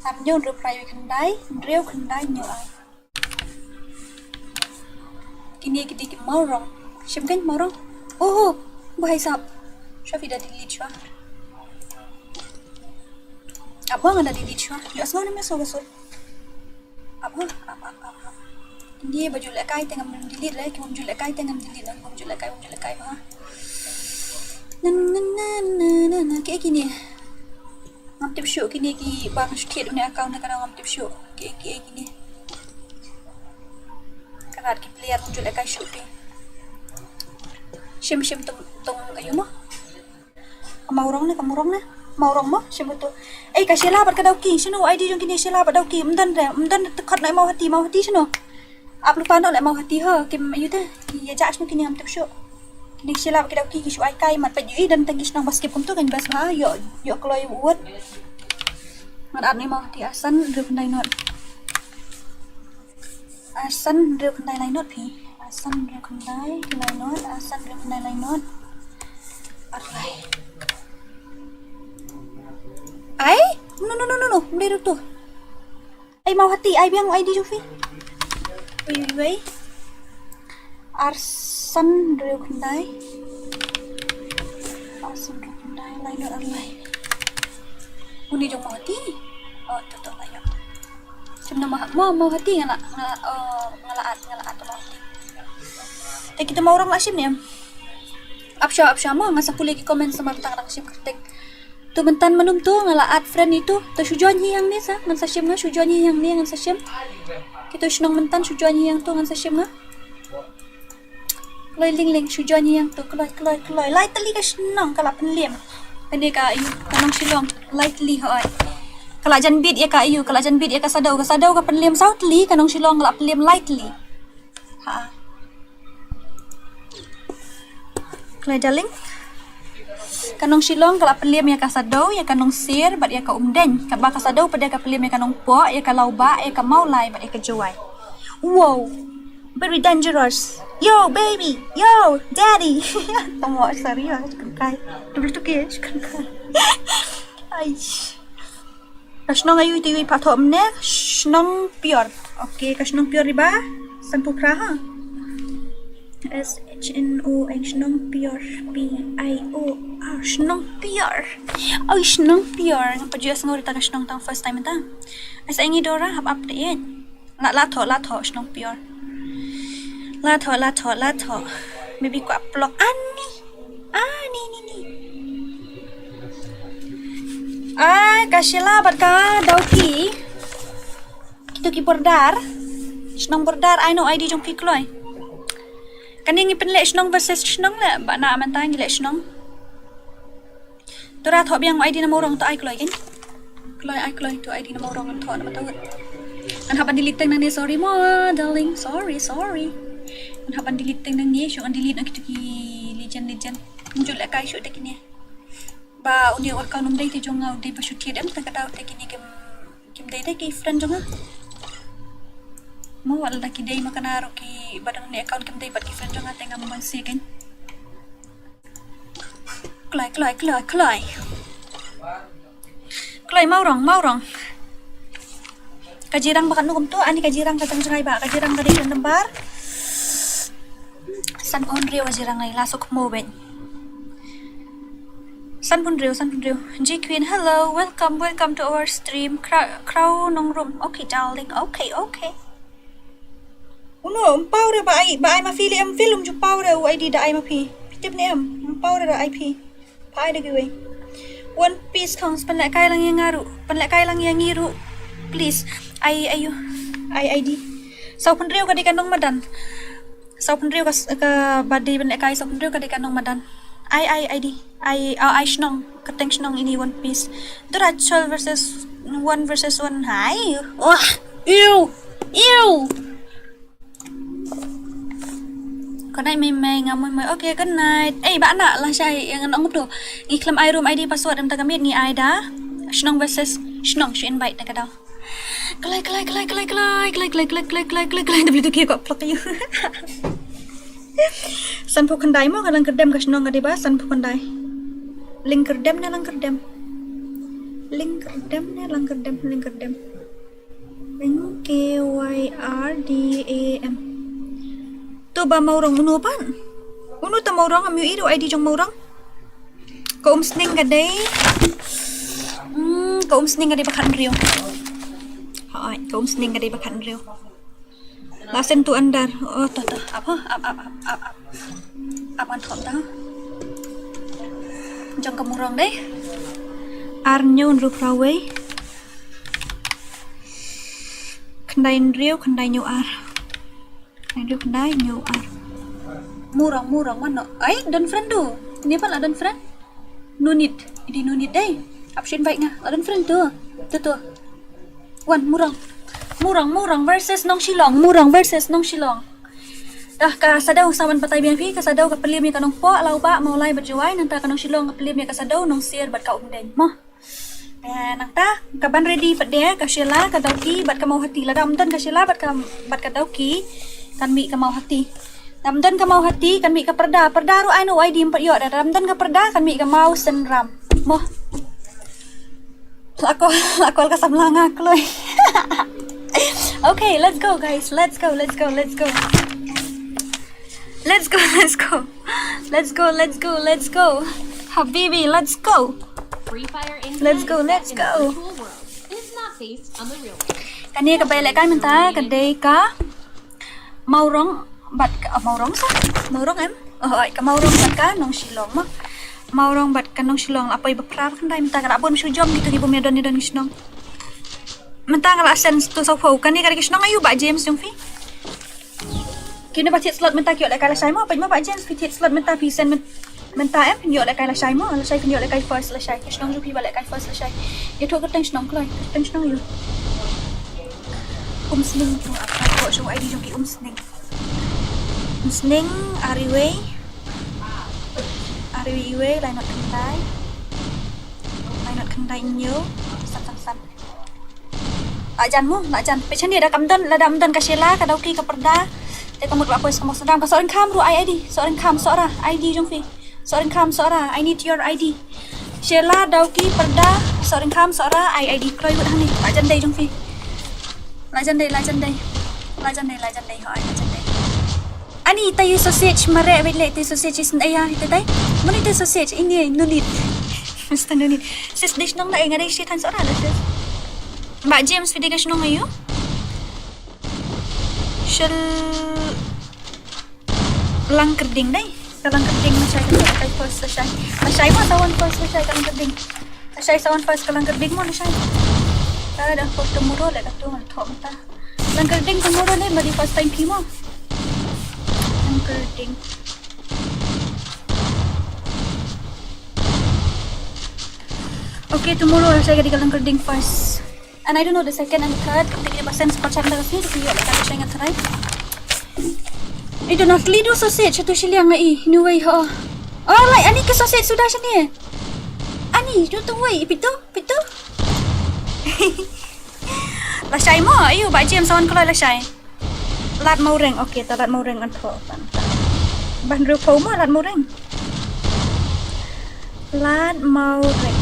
Ar hynñiew hynriew phra wei khyndai. Hynriew khyndai hynñiew ar. Kine ki dei ki Mawrong. Shim kein Mawrong. Oh, oh. Bha ïa sap. Shuwa phi da delete shuwa. Ap ma nga da delete shuwa. Ïohsngew ne em ïohsngew ka sur? Ap ma, ap, ap, ap, ap. Kine ba ju lehkai te ngam delete leh, ki bym ju lehkai te ngam delete, ki bym ju lehkai, bym ju lehkai ba. Na, na, na, na, na, na. Kiei kine? Ngam tip shuh kine ki ba nga shu thied une account na ka daw ngam tip shuh. Kiei, kiei kine? Ka rat ki player ngam ju lehkai shuh ki. Shim, shim tong, tong aiu mo? Ka Mawrong ne, ka Mawrong ne? Mawrong mo? Shim hato. Ei, ka Sheila bad ka Dawki. Shano I D jong kine Sheila bad Dawki? Ym don re, ym don te khot na Mawhati, Mawhati shano? Ap lypa noh leh Mawhati ho, kim aiu te. Ïa jah shano kine ngam tip shuh. Kine ki Sheila bad ki Dawki ki shu ai kai mat pat ïohi don tang ki shnong ba skip kumto kan best bha, ïoh, ïoh kloi wut. Ngan at na Mawhati. Ar san hynriew khyndai nod. Ar san hynriew khyndai lai nod phi. Ar san hynriew khyndai lai nod, ar san hynriew khyndai lai nod. Ar lai. Ai? No, no, no, no, no. Ym dei ruh to. Ai Mawhati, ai biang I D jong phi. Wei, wei, wei. Ar san hynriew khyndai. Ar san hynriew khyndai lai nod ar lai. Une jong Mawhati. Oh, to, to, lai nod. Shim na Mawha-, Maw-, Mawhati nga la, nga la, oh, nga la at, nga la at Mawhati. Te kito Mawrong la shim ne em? Ap shuwa, ap shuwa mo, ngan sa pule ki comment namar mynta nga dang shim kyrteng. To mynta mynno to nga la add friend ito. To shu join hi hangne sa, ngan sa shim nga, shu join hi hangne ngan sa shim. Kito shnong mynta shu join hi hang to ngan sa shim nga. Kloi Lingling, shu join ïa nga to, kloi, kloi, kloi. Lai tylli ka shnong ka la pynliem. Kane ka, ïa, ka Nongshillong, lai tylli hooid. Ka la jan bit ïa ka, ïa, ka la jan bit ïa ka Sadau, ka Sadau ka pynliem saw tylli, ka Nongshillong ka la pynliem lai tylli. Ha. Kloi darling. Ka Nongshillong ka la pynliem ïa ka Sadau, ïa ka Nongsier, bad ïa ka Umdeiñ. Katba ka Sadau pat de ka pynliem ïa ka Nongpoh, ïa ka Laubah, ïa ka Mawlai, bad ïa ka Jowai. Wow. Very dangerous. Yo, baby. Yo, daddy. Oh, sorry, ah, shu kynkai. Double tu ke, shu kynkai. Ai. Ka shnong aïu ito iwei pat thoh mynne? Shnong Pior. Okay, ka Shnong Pior iba. Sanphew phra ha. S H N O N, Shnong Pior. P I O R, Shnong Pior. Oi, Shnong Pior. Nga pat ju ïohsngew ïa kata ka shnong tang first time mynta. Ai sa ngi Dora, hap update. La, la thoh, la thoh, Shnong Pior. La thoh, la thoh, la thoh. Maybe kwah block. Ani. Ani, ni, ni. Ai, ka Sheila bad ka Dauki. Kito ki border. Shnong border, ai no I D jong ki kloi. Kane ngi pynleh shnong versus shnong leh, ba na mynta ngi leh shnong. To ra thoh biang I D na Mawrong to ai kloi kin. Kloi ai kloi to I D na Mawrong ngan thoh na mynta wut. Ngan hap ban delete teng nangne, sorry mo, darling, sorry, sorry. Ngan hap ban delete teng nangne, shu ngan delete na kito ki legend, legend. Ngan ju leh kai shu te kine. Ba une u account um dei te jong nga, u dei ba shu thied em, te ka dei te kine kim, kim dei te ki friend jong nga. Mo wat lada ki dei ma kane ruh ki ba dang ne account kim dei bad ki friend jong nga te ngam ban si kin. Kloi, kloi, kloi, kloi. Kloi Mawrong, Mawrong. Ka jirang ba katno kumto, ani ka jirang ka jong jngai ba, ka jirang ka dei ka number. Sanphew hynriew ka jirang ai, la suk mo ben. Sanphew hynriew, sanphew hynriew. G Queen, hello, welcome, welcome to our stream. Kra-, Crow Nongrum. Okay, darling. Okay, okay. Uno, um paw re ba ai, ba ai ma phi leh em, phi lum ju paw re u I D da ai ma phi. Phi tip ne em, um paw re da ai phi. Pha ai da kiwei. One Piece Khang, pynleh kai lang ïa nga ruh, pynleh kai lang ïa ngi ruh. Please. Ai, aïu. Ai I D. Sanphew hynriew ka dei ka nong madan. Sanphew hynriew ka s-, ka ba dei pynleh kai, sanphew hynriew ka dei ka nong madan. Ai, ai, I D. Ai, ah, ai shnong. Kyrteng shnong ini One Piece. Dura twelve versus one versus one. Hai. Wah. Ew. Ew. Good night, Mei Mei, nga moi moi. Okay, good night. Eh, ba na lashai ïa nga ong to. Ngi khlem ai room I D password em, ta ka miet ngi ai da. Shnong versus shnong, shu invite na ka daw. Kloi, kloi, kloi, kloi, kloi. Da bli tu ki ko plak ïa. Sanphew khyndai mo, ka Langkyrdem ka shnong ka dei ba, Sanphew khyndai. Lyngkyrdem ne Langkyrdem? Lyngkyrdem ne Langkyrdem, Lyngkyrdem. Lyng, K Y R D A M. To ba Mawrong uno pat. Uno ta Mawrong, am ïohi ruh I D jong Mawrong. Ka Umsning ka dei. Hmm, ka Umsning ka dei ba khathynriew. Hooid, ka Umsning ka dei ba khathynriew. La send to under. Oh, to, to. Ap, ap, ap, ap, ap, ap. Ap ngan thoh ta. Jong ka Mawrong dei. Ar hynñiew hynriew phra wei. Khyndai hynriew, khyndai hynñiew ar. Khyndai hynriew, khyndai hynñiew ar. Mawrong, Mawrong, mano? Ai, don friend tu. Ni pat la don friend? No need. Idi no need dei. Ap shu invite nga. La don friend tu. Tu, tu. Wan, Mawrong. Mawrong, Mawrong versus Nongshillong. Mawrong versus Nongshillong. Dah ka Sadau sa wan batai biang phi, ka Sadau ka pynliem ïa ka Nongpoh, Laubah, Mawlai bad Jowai, nangta ka Nongshillong ka pynliem ïa ka Sadau, Nongsier bad ka Umdeiñ. Mo. Eh, nangta, ka ban ready pat de, ka Sheila, ka Dauki, bad ka Mawhati. Lada ym don ka Sheila, bad ka, bad ka Dauki, kan mih ka Mawhati. Lada ym don ka Mawhati, kan mih ka Pyrda. Pyrda ruh ai no I D ym pat ïoh, lada ym don ka Pyrda, kan mih ka Mawsynram. Mo. La call, la call ka samla nga kloi. Okay, let's go, guys. Let's go, let's go, let's go. Let's go, let's go. Let's go, let's go, let's go. Habibi, let's go. Free Fire Let's go, let's go. Virtual world is not based on the real world. Kane ka ba ïalehkai mynta ka dei ka Mawrong bad ka, ah, Mawrong sa? Mawrong em? Oh, ai, ka Mawrong bad ka Nongshillong mo. Mawrong bad ka Nongshillong la poi ba phra ba khyndai mynta, ka la bun shu jam kito ki bym ïadon ïadon ki shnong. Mynta nga la send to sawphew. Kane ka dei ka shnong aïu ba James jong phi? Kine ba thied slot mynta ki ïoh lehkai lashai mo, peit mo Bah James, phi thied slot mynta phi send myn-, mynta em, phin ïoh lehkai lashai mo, lashai phin ïoh lehkai first lashai. Ka shnong jong phi ba lehkai first lashai. Ïathuh kyrteng shnong kloi, kyrteng shnong ïoh. Umsning tu, apa ko shu I D jong ki Umsning. Umsning, ar wei. Ar wei wei, lai nod khyndai. Lai nod khyndai hynñiew, san san san. La jan mo, la jan. Peit shane da kam don, lada ym don ka Sheila, ka Dawki, ka Pyrda. Te ka mut ba poi sa ka Mawsynram, ka Sohryngkham ruh ai I D, Sohryngkham, Sohra, I D jong phi. Sohryngkham, Sohra, I need your I D. Sheila, Dawki, Pyrda, Sohryngkham, Sohra, ai I D. Kloi wut hangne, la jan dei jong phi. La jan dei, la jan dei. La jan dei, la jan dei, hooid, la jan dei. Ani, ita i sausage mareh, wait leh, ita i sausage isynei ïa, ita tai. Mano ita i sausage, ini, Nunit. Mister Nunit. Sis, dei shnong na, eh, nga dei shi than Sohra la, sis. Bah James, phi dei ka shnong aïu? Shel Langkyrding dei. Ka Langkyrding lashai, ka lashai first lashai. Lashai mo, sa wan first lashai ka Langkyrding. Lashai sa wan first ka Langkyrding mo lashai. Ka da for tomorrow leh ka tu ngan thoh mynta. Langkyrding tomorrow leh, ma dei first time phi mo. Langkyrding. Okay, tomorrow lashai ka dei ka Langkyrding first. And I don't know the second and the third. Te kine ba send super chat mynta ka sngi, te ki ïoh lehkai lashai, ngan try. I don't know, tli du sausage, tu shiliang ngi, anyway, ho. Oh, lai, ani ka sausage suda shane. Ani, du tu wei, peit tu, peit tu. Lashai mo, aïu, Bah James, sa wan kloi lashai. Lad Mawreng, okay, ta Lad Mawreng ngan thoh. Ban riewphew mo, Lad Mawreng. Lad Mawreng.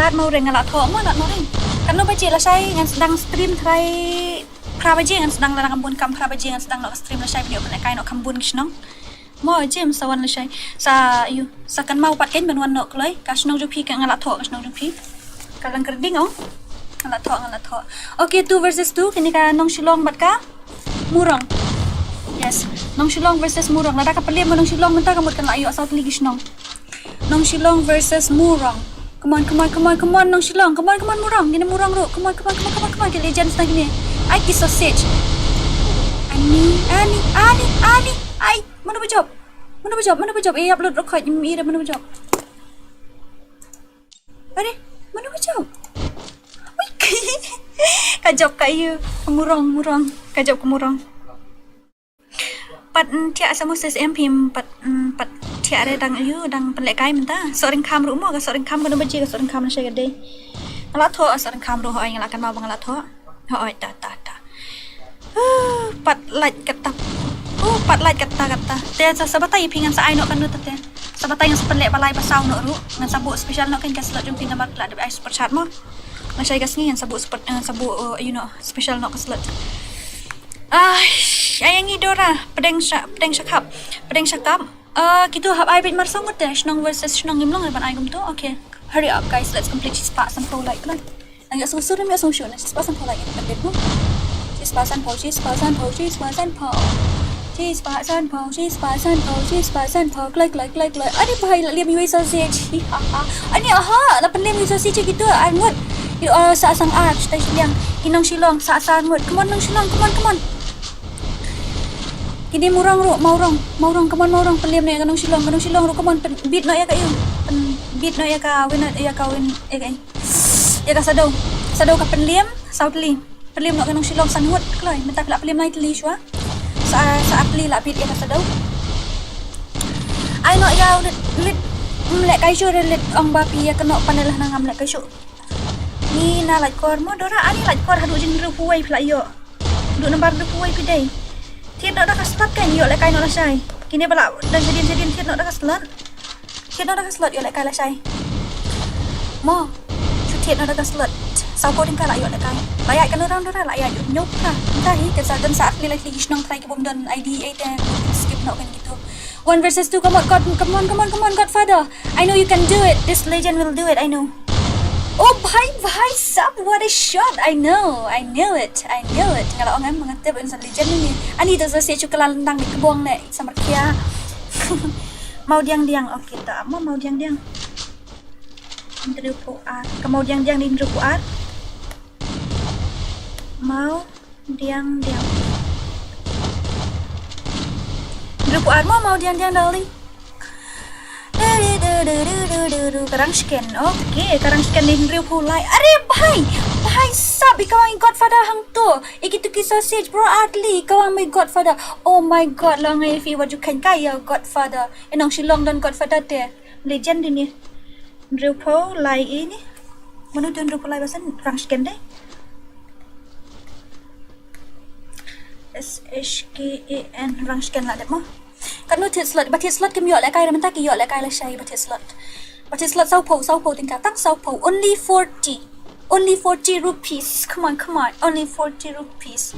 Lad Mawreng nga la thoh mo, Lad Mawreng. Katno baje lashai ngan sdang stream, try phra baje ngan sdang, lada ngam bun kam phra baje ngan sdang noh ka stream lashai, ban ïoh pynlehkai noh kham bun ki shnong. Mo James, sa wan lashai. Sa ïoh, sa kynmaw pat kein ban wan noh kloi. Ka shnong jong phi ka nga la thoh, ka shnong jong phi. Ka Langkyrding, oh. Nga la thoh, nga la thoh. Okay, two versus two, kine ka Nongshillong bad ka Murong. Yes, Nongshillong versus Murong. Lada ka pynliem ka Nongshillong mynta ka mut kan la ïoh saw tylli ki shnong. Nongshillong versus Murong. Come on, come on, come on, come on, Nongshillong. Come on, come on, Murong. Kine Murong ruh. Come on, come on, come on, come on, come on. Ki legends na kine. Ai, ki sausage. Ani, ani, ani, ani. Ai, mano ba jop? Mano ba jop? Mano ba jop? Eh, upload record. Ym i re mano ba jop. Are, mano ba jop? Wik. Ka jop ka ïa. Murong, Murong. Ka jop ka Murong. Pat, mm, thiah sa Moses em phim, pat, mm, pat thiah re dang ïoh, dang pynlehkai mynta. Sohryngkham ruh mo, ka Sohryngkham kano baje, ka Sohryngkham lashai ka dei. Nga la thoh, Sohryngkham ruh, hooid, nga la kynmaw ba nga la thoh. Hooid, ta, ta, ta. Huh, pat lait kata. Huh, pat lait kata, kata. Te sa, sa batai phi ngan sa ai noh kano ta te. Sa batai ngan sa pynleh ba lai ba saw noh ruh. Ngan sa buh special noh kein ka slot jong phi namar la dep ai super chat mo. Lashai ka sngi ngan sa buh super, ngan sa buh, uh, you know, special noh ka slot. Ai, ai ngi Dora, pdeng sha, pdeng sha kap, pdeng sha kap. Ah, kitu hap ai beit mar saw ngut te, shnong versus shnong, ngim long re ban ai kumtu. Okay. Hurry up guys, let's complete shispah sanphew like lang. Nang ïa sngewsur, nang ïa sngewsur, nang shispah sanphew like ngan pynbeit mo. Shispah sanphew, shispah sanphew, shispah sanphew. Shispah sanphew, shispah sanphew, shispah sanphew. Kloi, kloi, kloi, kloi. Ani bhai la liem ïa u sausage. Hi ha ha. Ani aha, la pynliem ïa u sausage kitu, ar ngut. Ïa, uh, sa sang ar, sa shiliang. I Nongshillong, sa, sa ar ngut. Come on, Nongshillong, come on, come on. Kine Murong ruh, Mawrong, Mawrong, come on, Mawrong, pynliem noh ïa ka Nongshillong, ka Nongshillong ruh, come on, pyn-, beat noh ïa ka, ïa, pyn-, beat noh ïa ka, win, ïa ka, win, ïa ka, ïa ka Saddew, Saddew ka pynliem, saw tylli, pynliem noh ka Nongshillong san ngut, kloi, mynta phi la pynliem lai tylli shuwa, sa, sa ar tylli la beat ïa ka Saddew. Ai noh ïa u leit, leit, ym lehkai shuh, leit ong ba phi ïa kynnoh panel hangne ngam lehkai shuh. Ni na lait kor mo Dora, ani lait kor haduh jinghynriewphew wei phi la ïoh. Haduh nambar hynriewphew wei phi dei. Thied noh da ka slot kan ïoh lehkai noh lashai. Kine ba la dang shadien shadien thied noh da ka slot. Thied noh da ka slot ïoh lehkai lashai. Mo. Shu thied noh da ka slot. Sawphew tyngka la ïoh lehkai. La ïaid kano round Dora la ïaid hynñiew ka. Mynta hi kan sa don sa ar tylli lait tylli ki shnong trai ki bym don I D ei te skip noh kan kitu. One versus two, come on, God, come on, come on, come on, Godfather. I know you can do it. This legend will do it, I know. Oh, bhai, bhai sab, what a shot. I know, I knew it, I knew it. Nga la ong em, nga tip in sa legend ni. Ani to sa se chu ka la lyndang ni kbong ne, sa markia. Mawdiangdiang, okay, ta mo Mawdiangdiang. Hynriewphew ar. Ka Mawdiangdiang ni hynriewphew ar. Maw Diangdiang. Pu armo mau diang diang darling. Ka rang sken. Okay, ka rang sken ni hynriew phew lai. Are bhai, bhai sab, i kawang i Godfather hangto. I kitu ki sausage bro, atli i kawang i Godfather. Oh my God, la ngai fi wa ju khan kai ya Godfather. I nong Shillong don Godfather te. Legend ini. Hynriew phew lai ini. Mano tu hynriew phew lai basan, rang sken de. S H K A N, rang sken la dep mo. Katno thied slot, ba thied slot kim ïoh lehkai, mynta ki ïoh lehkai lashai ba thied slot. Ba thied slot saw phew, saw phew tyngka, tang saw phew, only forty. Only forty rupees. Come on, come on. Only forty rupees.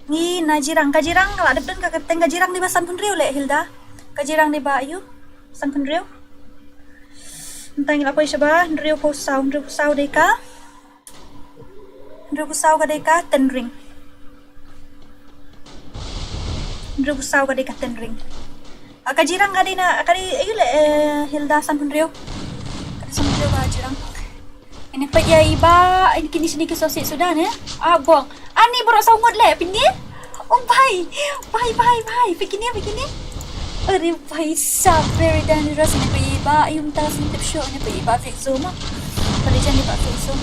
Ngi na jirang, ka jirang la dep don ka kyrteng, ka jirang dei ba san phew hynriew leh Hilda. Ka jirang dei ba ayu, san phew hynriew. Mynta ngi la poi shaba, hynriew phew saw, hynriew phew saw dei ka. Hynriew phew saw ka dei ka Ten Ring. Hynriew phew saw ka dei ka Ten Ring. Ah, ka jirang ka dei na, ka dei ayu leh, eh, Hilda, san phew hynriew. Ka dei san phew hynriew ka jirang. Ini peit ïa i ba, ini kini sini ki sausage suda ne. Ah, bong. Ani baroh saw ngut leh, peit ni. Oh, bhai. Bhai, bhai, bhai. Peit kini, peit kini. Are bhai sab, very dangerous. Ini peit i ba, ayu mynta sini tip show, ini peit i ba fake zone mo. Peit jan i ba fake zone.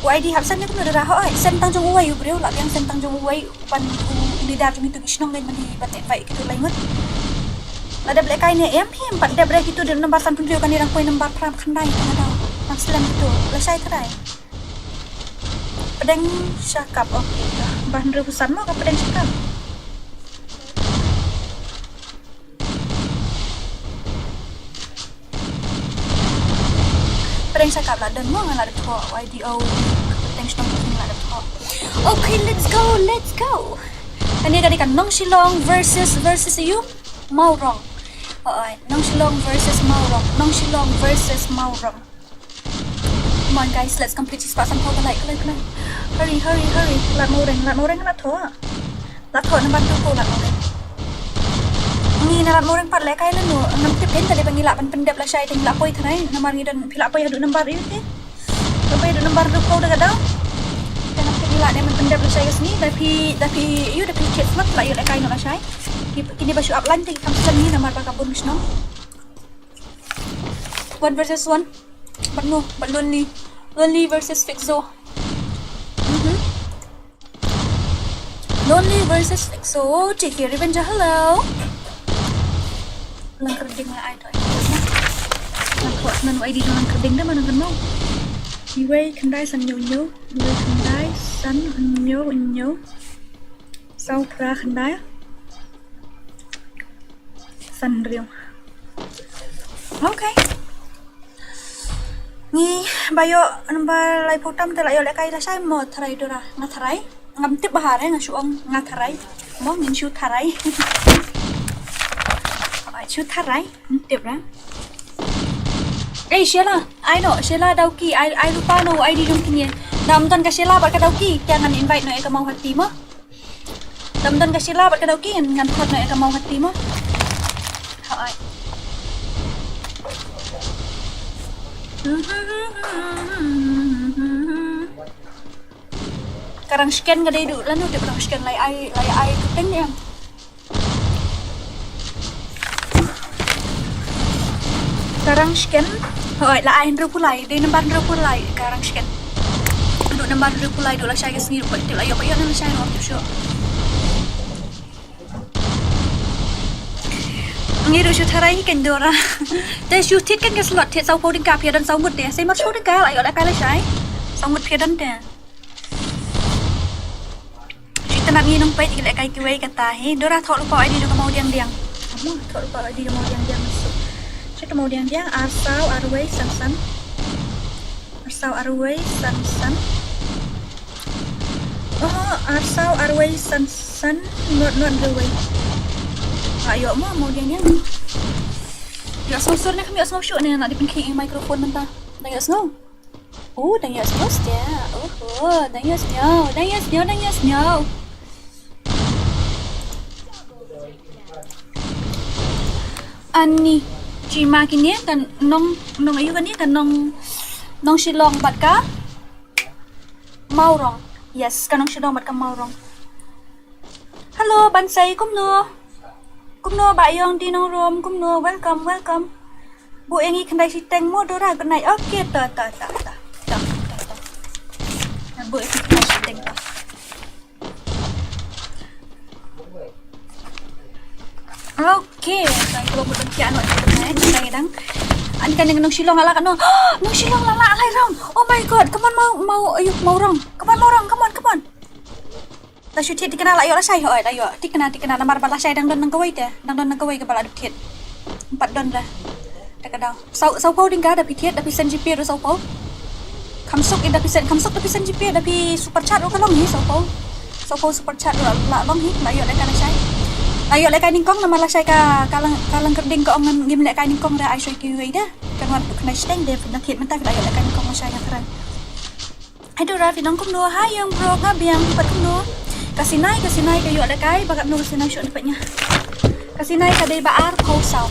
U I D hap send ni kumno da hoi. Send tang jong uwei u briew, la biang send tang jong uwei. Ban u leader jong itu ki shnong kan ban hi ban invite kitu lai ngut. La dep lehkai ne em hi, em pat dep re kitu, de nambar san phew hynriew, kane dang poi nambar phra khyndai, kane dang. Nang slem kitu, lashai trai. Pdeng sha kap, okay. Ba hynriew phew san mo ka pdeng sha kap. Pdeng sha kap la don mo, nga la dep thoh, Y D O, pdeng sha kap la dep thoh. Okay, let's go, let's go. Kane ka dei ka Nong Shillong versus, versus ayu? Mawrong. Oi, Nong Shillong versus Mawrong. Nong Shillong versus Mawrong. Come on guys, let's complete shispah sanphew ka like, like, like. Hurry, hurry, hurry. Lad Mawreng, Lad Mawreng, Lad Thoh. Lad Thoh nambar hynriew phew, Lad Mawreng. Ngi na Lad Mawreng pat lehkai lano, ngam tip, hynda dei ba ngi lah ban pyndep lashai, te ngi lah poi tharai, namar ngi don, phi lah poi haduh nambar ïu te. Lah poi haduh nambar hynriew phew da ka daw. Te ngam tip ngi lah dei ban pyndep lashai ka sngi, da phi, da phi, ïu, da phi thied slot lah ïoh lehkai noh lashai. Ki, kine ba shu upline te ki kham slem ngi namar ba ka bun ki shnong. One versus one. Bad no, bad Lonely. Lonely versus Fixo. Mhm. Lonely versus Fixo. Take care, Revenge. Hello. Lang kerding la ai to. Lang kho nan ai di lang kerding da mana kan mau. Iwei khyndai san hynñiew hynñiew. Iwei khyndai san hynñiew hynñiew. Saw phra khyndai. San hynriew. Okay. Ngi ba ïoh nambar laiphew tam te lah ïoh lehkai lashai mo, tharai Dora, nga tharai. Ngam tip bha re, nga shu ong nga tharai. Mo ngin shu tharai. Ai, shu tharai, ngam tip re. Ei, Sheila, ai no, Sheila Dawki, ai, ai rupa no, ai di jong kine. Dam don ka Sheila bad ka Dawki, te ngan invite noh ïa ka Mawhati mo. Dam don ka Sheila bad ka Dawki, ngan khot noh ïa ka Mawhati mo. Hooid. Ka rang sken ka dei duh lano te ka rang sken lai ai, lai ai tu teng em. Ka rang sken. Hooid, la ai hynriew phew lai, dei nambar hynriew phew lai ka rang sken. Duh nambar hynriew phew lai duh lashai ka sngi duh peit la ïoh, peit ïoh na lashai noh tip shuh. Ngi ruh shu tharai hi kan Dora. Te shu thied kan ka slot, thied saw phew tyngka, phi don saw ngut te. Sa mar saw tyngka la ïoh lehkai lashai. Saw ngut phi don te. Shu tnat ngi nong peit ki lehkai kiwei kata hi. Dora thoh lypa I D jong ka Mawdiang Diang. Amo thoh lypa I D jong ka Mawdiang Diang. Shu ka Mawdiang Diang, ar saw ar wei san san. Ar saw ar wei san san. Oh, ar saw ar wei san san, not, not the way. Ayo mo, mo dia nia. Ïohsngew sur ne, kham ïohsngew shuh ne, nga dei pynkhih ïa microphone mynta. Dang ïohsngew? Oh, dang ïohsngew stia. Oh, oh, dang ïohsngew, dang ïohsngew, dang ïohsngew. Ani, Jima kine, ka nong, nong ayu kane, ka nong, nong Shillong bad ka Mawrong. Yes, ka nong Shillong bad ka Mawrong. Hello, Bansai, kumno? Kumno Bah Yong Di Nongrum, kumno, welcome, welcome. Buh ïa ngi khyndai shiteng mo Dora, good night. Okay, ta, ta, ta, ta. Ta, ta, ta. Buh ïa ngi khyndai shiteng ta. Okay, ta ito mo Dora, ano, ano, ano, ano, ano. An kan ïa Nongshillong la lah katno. Nongshillong la lah lai rong. Oh my God, come on, Maw, Maw, ayo, Mawrong. Come on, Mawrong, come on, come on. Ta shu thied thikna la ïoh lashai, hooid, la ïoh. Thikna, thikna, namar ba lashai dang don nang kawei te. Dang don nang kawei kaba la dep thied. Em pat don re. Te ka daw. Saw, saw phew tyngka da phi thied, da phi send GPay ruh saw phew. Kham suk, eh, da phi send, kham suk da phi send GPay, da phi super chat ruh ka long hi saw phew. Saw phew super chat ruh la long hi, la ïoh lehkai lashai. La ïoh lehkai nyngkong namar lashai ka, ka lang, ka lang kyrding ka ong ngan ngim lehkai nyngkong re, ai shuwa kiwei de. Kan wan tu khyndai shiteng de, phi la thied mynta phi la ïoh lehkai nyngkong lashai, nga kren. Hai Dora, phi nong kumno? Hai Young Bro, nga biang, phi pat kumno? Ka Sinai, ka Sinai ka ïoh lehkai, ba katno ka Sinai shuh na peit nga. Ka Sinai ka dei ba arphew saw.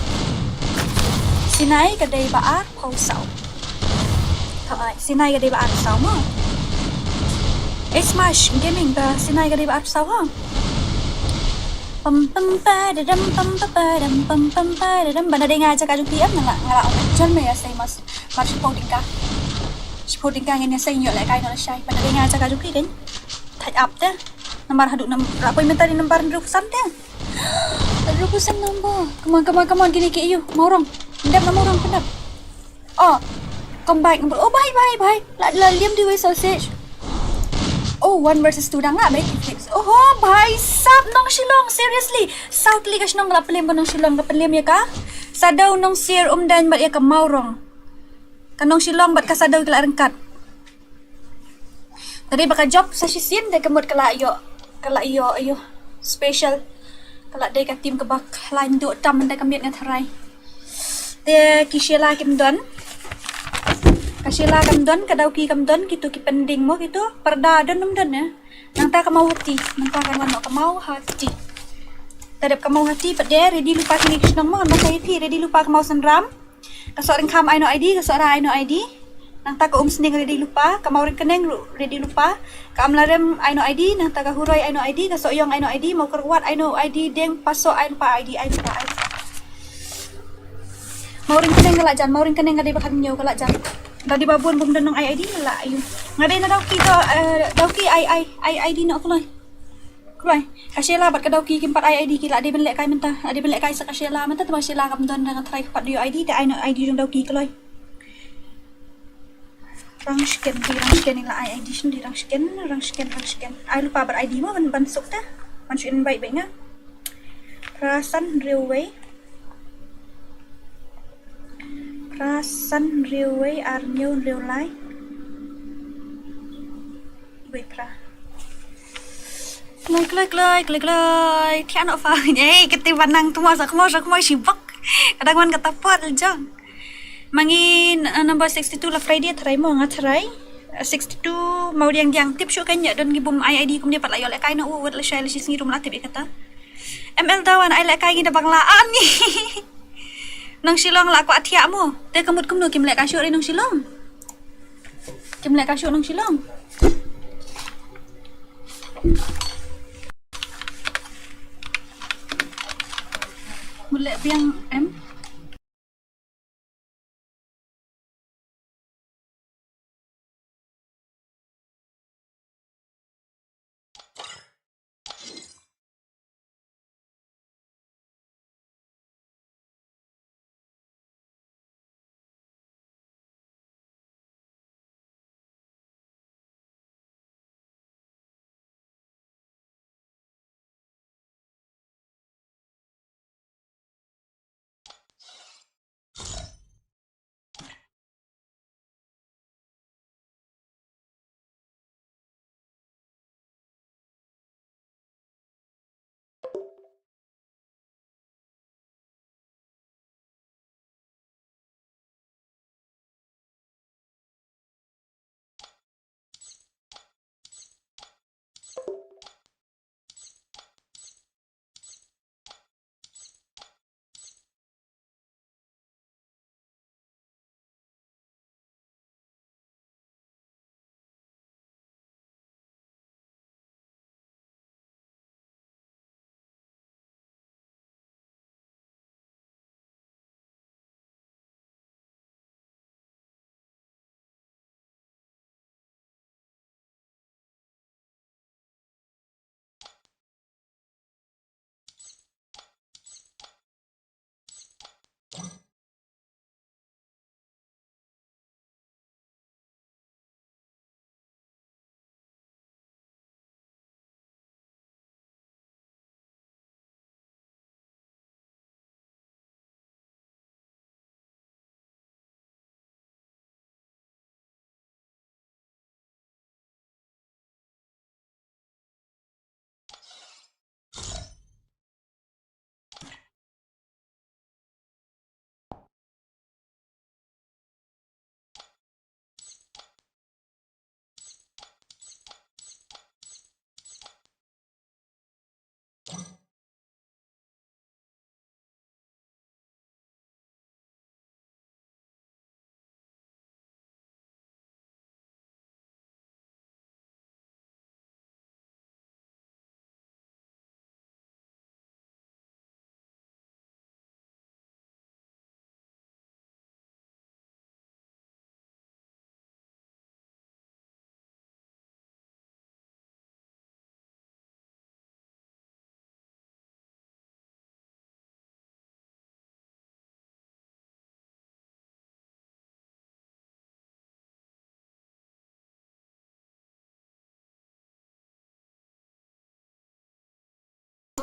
Sinai ka dei ba arphew saw. Hooid, Sinai ka dei ba arphew saw mo. Eh, Smash Gaming, ka Sinai ka dei ba arphew saw ha. Pam pam pa da dam, pam pa pa dam, pam pam pa da dam. Ba na dei nga jaka jong phi em, nga la, nga la ong jol me ïa sei mas. Mar shiphew tyngka. Shiphew tyngka ngin ïa seng ïoh lehkai noh lashai. Pat dei nga jaka jong phi kein. Thait ap te. Namar haduh nam, la poi mynta dei nambar hynriewphew san te. Hynriewphew san nambar. Come on, come on, come on, kine ki ïa u. Mawrong. Pyndep na Mawrong, pyndep. Oh. Combine. Oh, bye, bye, bye. La, la liam dei wei sausage. Oh, one versus two dang lah, bye. Oh, bhai sab Nongshillong, seriously. Saw tylli ka shnong ka la pynlem ka Nongshillong, ka pynlem ïa ka Sadew, Nongsir, Umdaiñ bad ïa ka Mawrong. Ka Nongshillong bad ka Sadew ki la ryngkat. Te dei ba ka jop sa shisien te ka mut ka la ïoh, ka la ïoh, ïoh special. Ka la dei ka team kaba khlaiñ duh tam mynta ka miet nga tharai. Te ki Sheila kim don. Ka Sheila kam don, ka Dawki kam don, kitu ki pending mo kitu. Pyrda don ym don eh. Nangta ka Mawhati, nangta ka wan noh ka Mawhati. Te dep ka Mawhati pat de ready lypa kine ki shnong mo, nangta ïa phi ready lypa ka Mawsynram. Ka Sohryngkham ai noh ID, ka Sohra ai noh ID. Nangta ka Umsning ready lypa, ka Mawryngkneng ruh ready lypa. Ka Amlarem ai noh ID, nangta ka Huroi ai noh ID, ka Sohiong ai noh ID, Mawkyrwat ai noh ID, Dieng, Pasoh ai lypa ID, ai lypa, ai lypa. Mawryngkneng ka la jan, Mawryngkneng ka dei ba khadhynñiew ka la jan. Da dei ba bun bym don nong ai ID la ïa u. Nga dei na Dawki to, eh, Dawki ai, ai, ai ID noh kloi. Kloi. Ka Sheila bad ka Dawki kim pat ai ID, ki la dei ban lehkai mynta. La dei ban lehkai sa ka Sheila mynta, te ba Sheila kam don, nga tharai ka pat dei ID, te ai noh ID jong Dawki kloi. Rang scan, dei rang scan ïa la ai ID, shen dei rang scan, rang scan, rang scan. Ai lypa bad ID mo ban, ban suk te. Ban shu invite bad nga. Phra san hynriew wei. Phra san hynriew wei, ar hynñiew hynriew lai. Wei phra. Kloi, kloi, kloi, kloi, kloi. Thiah noh pha. Ei, kata ba nang tuma sa kmo, sa kmo shibok. Ka dang wan kata pat la jong. Ma ngi, uh, number sixty-two la Friday tharai mo, nga tharai. Uh, sixty-two Mawdiang diang, tip shuh kein ïa don ngi bym ai ID kumne pat la ïoh lehkai noh u, wat lashai lashisngi ruh ym la tip ïa kata. M L Dawan ai lehkai ngi da Bangla. Ani. Nongshillong la kwah thiah mo. Te ka mut kumno kim lehkai shuh re Nongshillong. Kim lehkai shuh Nongshillong. Mut leh biang em.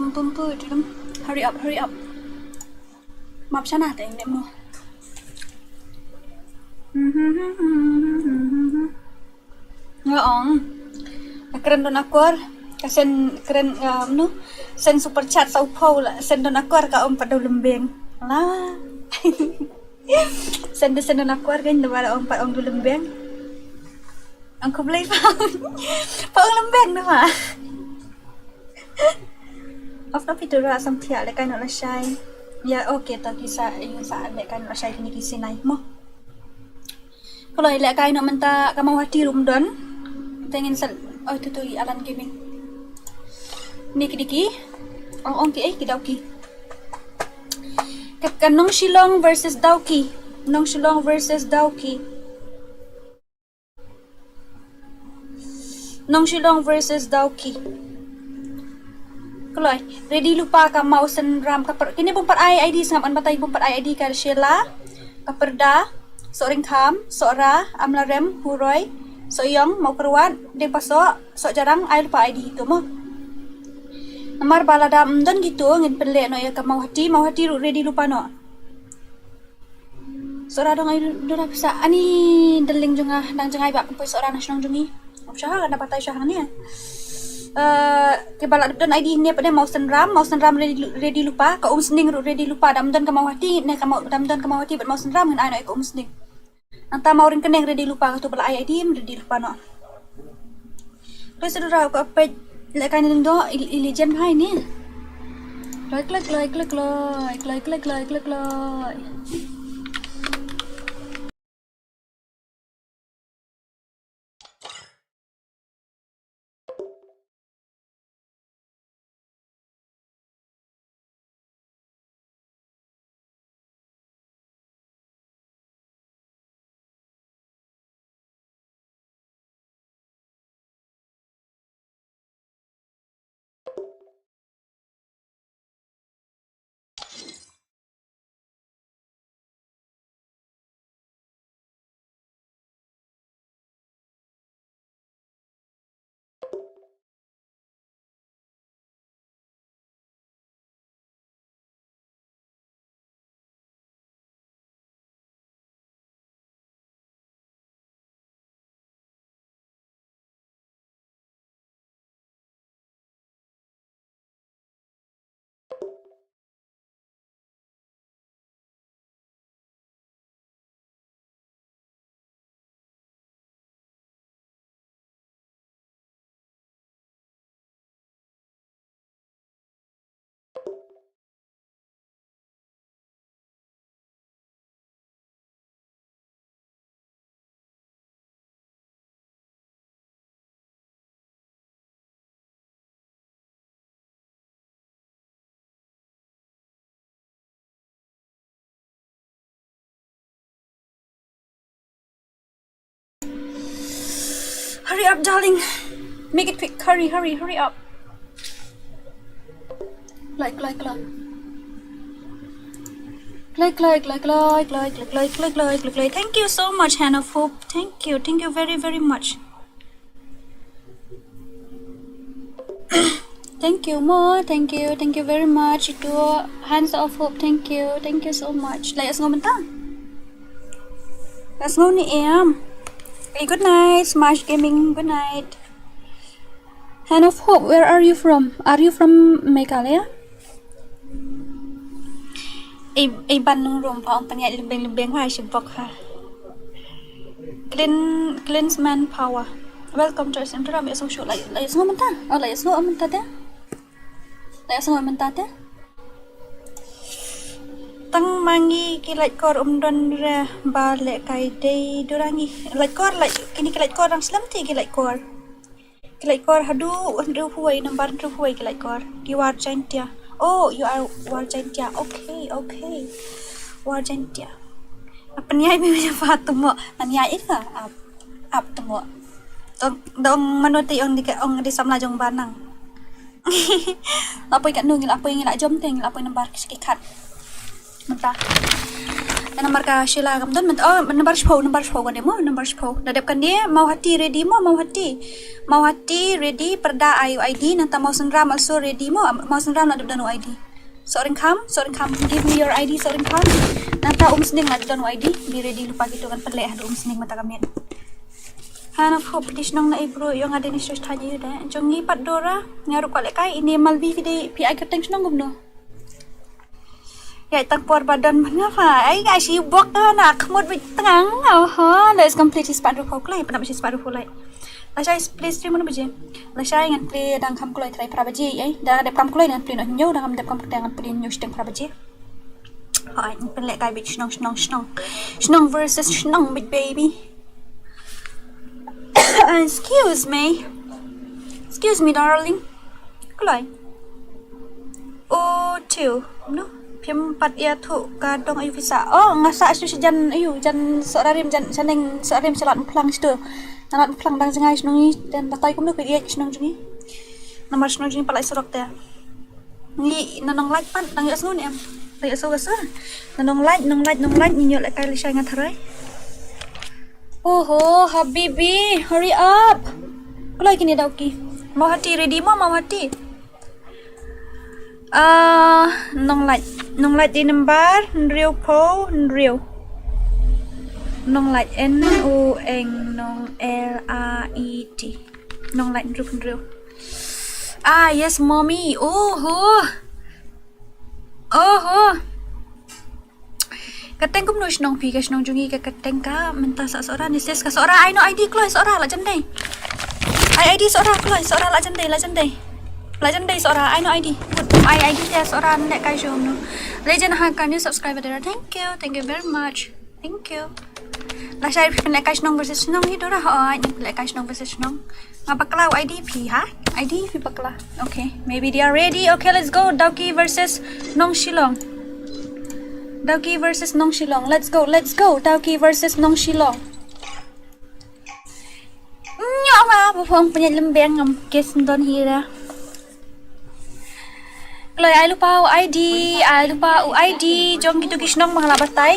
Tum pu, tum. Hurry up, hurry up. Map shana te ne mo. Nga ong. Ka kren don akor, ka send kren, um, no. Send super chat sa u pau la, send don akor ka ong pat da u lembeng. La. Send, send don akor kan da ba la ong pat ong da u lembeng. Ang khublei pa. Pa ong lembeng na ma. Of na pitu ra sam thiah lehkai noh lashai. Ya, okay, to ki sa, ïa sa lehkai noh lashai kine ki sinai mo. Kloi lehkai noh mynta ka Mawhati ruh ym don. Te ngin sa, oh, tu tu i Alan Gaming. Ni ki diki. Ong ong ki, eh, ki Dawki. Ka, ka Nongshillong versus Dawki. Nongshillong versus Dawki. Nongshillong versus Dawki. Kloi, ready lypa ka Mawsynram ka per, kine bym pat ai ID sngap, ngan batai bym pat ai ID, ka Sheila, ka Perda, Sohryngkham, Sohra, Amlarem, Huroi, Sohiong, Mawkyrwat, Diengpasoh, Sohjarang, ai lypa ID tu mo. Namar ba lada ym don kitu ngin pynleh noh ïa ka Mawhati, Mawhati ruh ready lypa noh. Sohra dang ai dura pisa ani deling jong nga, dang jngai ba pynpoi Sohra na shnong jong ngi. Ym sha ha na batai sha hangne. Eh, kiba la don ID ne pat de Mawsynram, Mawsynram ready, ready lypa, ka Umsning ruh ready lypa, da ym don ka Mawhati ne ka Maw, da ym don ka Mawhati bad Mawsynram ngin ai noh ïa ka Umsning. Nangta Mawryngkneng ready lypa, katu ba la ai ID ready lypa noh. Kloi sa dura ka peit lehkai ne dang doh i, i legend bha ine. Kloi kloi kloi kloi kloi. Hurry up, darling. Make it quick. Hurry, hurry, hurry up. Kloi, kloi, kloi. Kloi, kloi, kloi. Thank you so much, Hand of Hope. Thank you. Thank you very, very much. Thank you mo, thank you, thank you very much. Itu Hands of Hope, thank you, thank you so much. La ïa sngew mynta? La sngew ni em. Okay, good night, Smash Gaming, good night. Hand of Hope, where are you from? Are you from Meghalaya? Ei, ei ban nung rum pa ong pynïaid lembeng lembeng ha shi bok ha. Clean, cleans man power. Welcome to Sentram, ïa song show la, la ïa song mynta. Oh, la ïa song mynta te. La ïa song mynta te. Tang ma ngi ki lait kor um don re ba lehkai dei dura ngi. Lait kor, lait, kini ki lait kor dang slem te ki lait kor. Ki lait kor haduh hynriew phew wei, nambar hynriew phew wei ki lait kor. Ki War Jaintia. Oh, you are War Jaintia. Okay, okay. War Jaintia. Apa ni ai mi punya fa tu mo? Nani ai ka? Ap, ap tu mo. Dong, dong mano te ong di ke ong di samla jong banang. Lapoi kat nu ngi lapoi ngi la jom te ngi lapoi nambar ki khat. Mynta. Namar ka Sheila kam don mynta. Oh, nambar shiphew, nambar shiphew kane mo, nambar shiphew. Da dep kane, Mawhati ready mo, Mawhati. Mawhati ready, Pyrda ai u I D, nangta Mawsynram also ready mo, Mawsynram la dep don u I D. Sohryngkham, Sohryngkham, give me your I D, Sohryngkham. Nangta Umsning la dep don u I D, be ready lypa kito, ngan pynleh haduh Umsning mynta ka miet. Hana phuh phi dei shnong na ei bro, ïa nga dei na shnong Thailand ïa da. Jong ngi pat Dora, nga ruh kwah lehkai, ine Malvi phi dei phi ai kyrteng shnong kumno. Ïa tang por ba don ban nga pha. Ai nga shi bok na khmut bit tngang. Oho, let's complete shi spah ruh pho klai, pynap shi spah ruh pho lai. Lashai play stream mano baje. Lashai ngan play dang kham kloi trai phra baje ai. Da dep kham kloi ngan play noh hynñiew, da ngam dep kham kloi ngan play hynñiew shiteng phra baje. Ai, ngan pynlehkai bit shnong, shnong, shnong. Shnong versus shnong bit baby. Excuse me. Excuse me, darling. Kloi. Oh, two. No. Phim pat ïathuh ka dong aïu phi sah. Oh, nga sah shu shi jan aïu, jan Sohra Rim, jan shaneng Sohra Rim sha Lad Mphlang shu. Na Lad Mphlang dang jngai shnong ngi, dan batai kumno phi ïa shnong jong ngi. Namar shnong jong ngi pat lai surok te. Ngi na Nonglait pat dang ïohsngew ne em? Dang ïohsngew ka sur. Na Nonglait, Nonglait, Nonglait, ngi ïoh lehkai lashai nga tharai. Oho, habibi, hurry up. Kloi kine Dawki. Mawhati ready mo, Mawhati. Ah, Nonglait. Nonglait dei nambar hynriew phew hynriew. Nonglait, N O N, Nong L A I T. Nonglait hynriew hynriew. Ah, yes, mommy. Oho. Oho. Ka teng kumno shnong phi, ka shnong jong ngi ka, ka teng ka mynta sah Sohra, Nisis ka Sohra, ai no I D kloi Sohra, la jan dei. Ai I D Sohra kloi Sohra, la jan dei, la jan dei. La jan dei Sohra, ai no I D. Good, ai I D te Sohra, ne kai shong no. Legend ha ka new subscriber there. Thank you, thank you very much. Thank you. Lashai phi pynlehkai shnong versus shnong hi Dora, hooid, pynlehkai shnong versus shnong. Nga bakla u I D phi ha? I D phi bakla. Okay, maybe they are ready. Okay, let's go. Dawki versus Nong Shillong. Dawki versus Nong Shillong. Let's go, let's go. Dawki versus Nong Shillong. Nyo ma, bu phong penyet lembeng ngam kes ndon hira. Kloi ai lypa u I D, ai lypa u I D jong kito ki shnong ba nga la batai.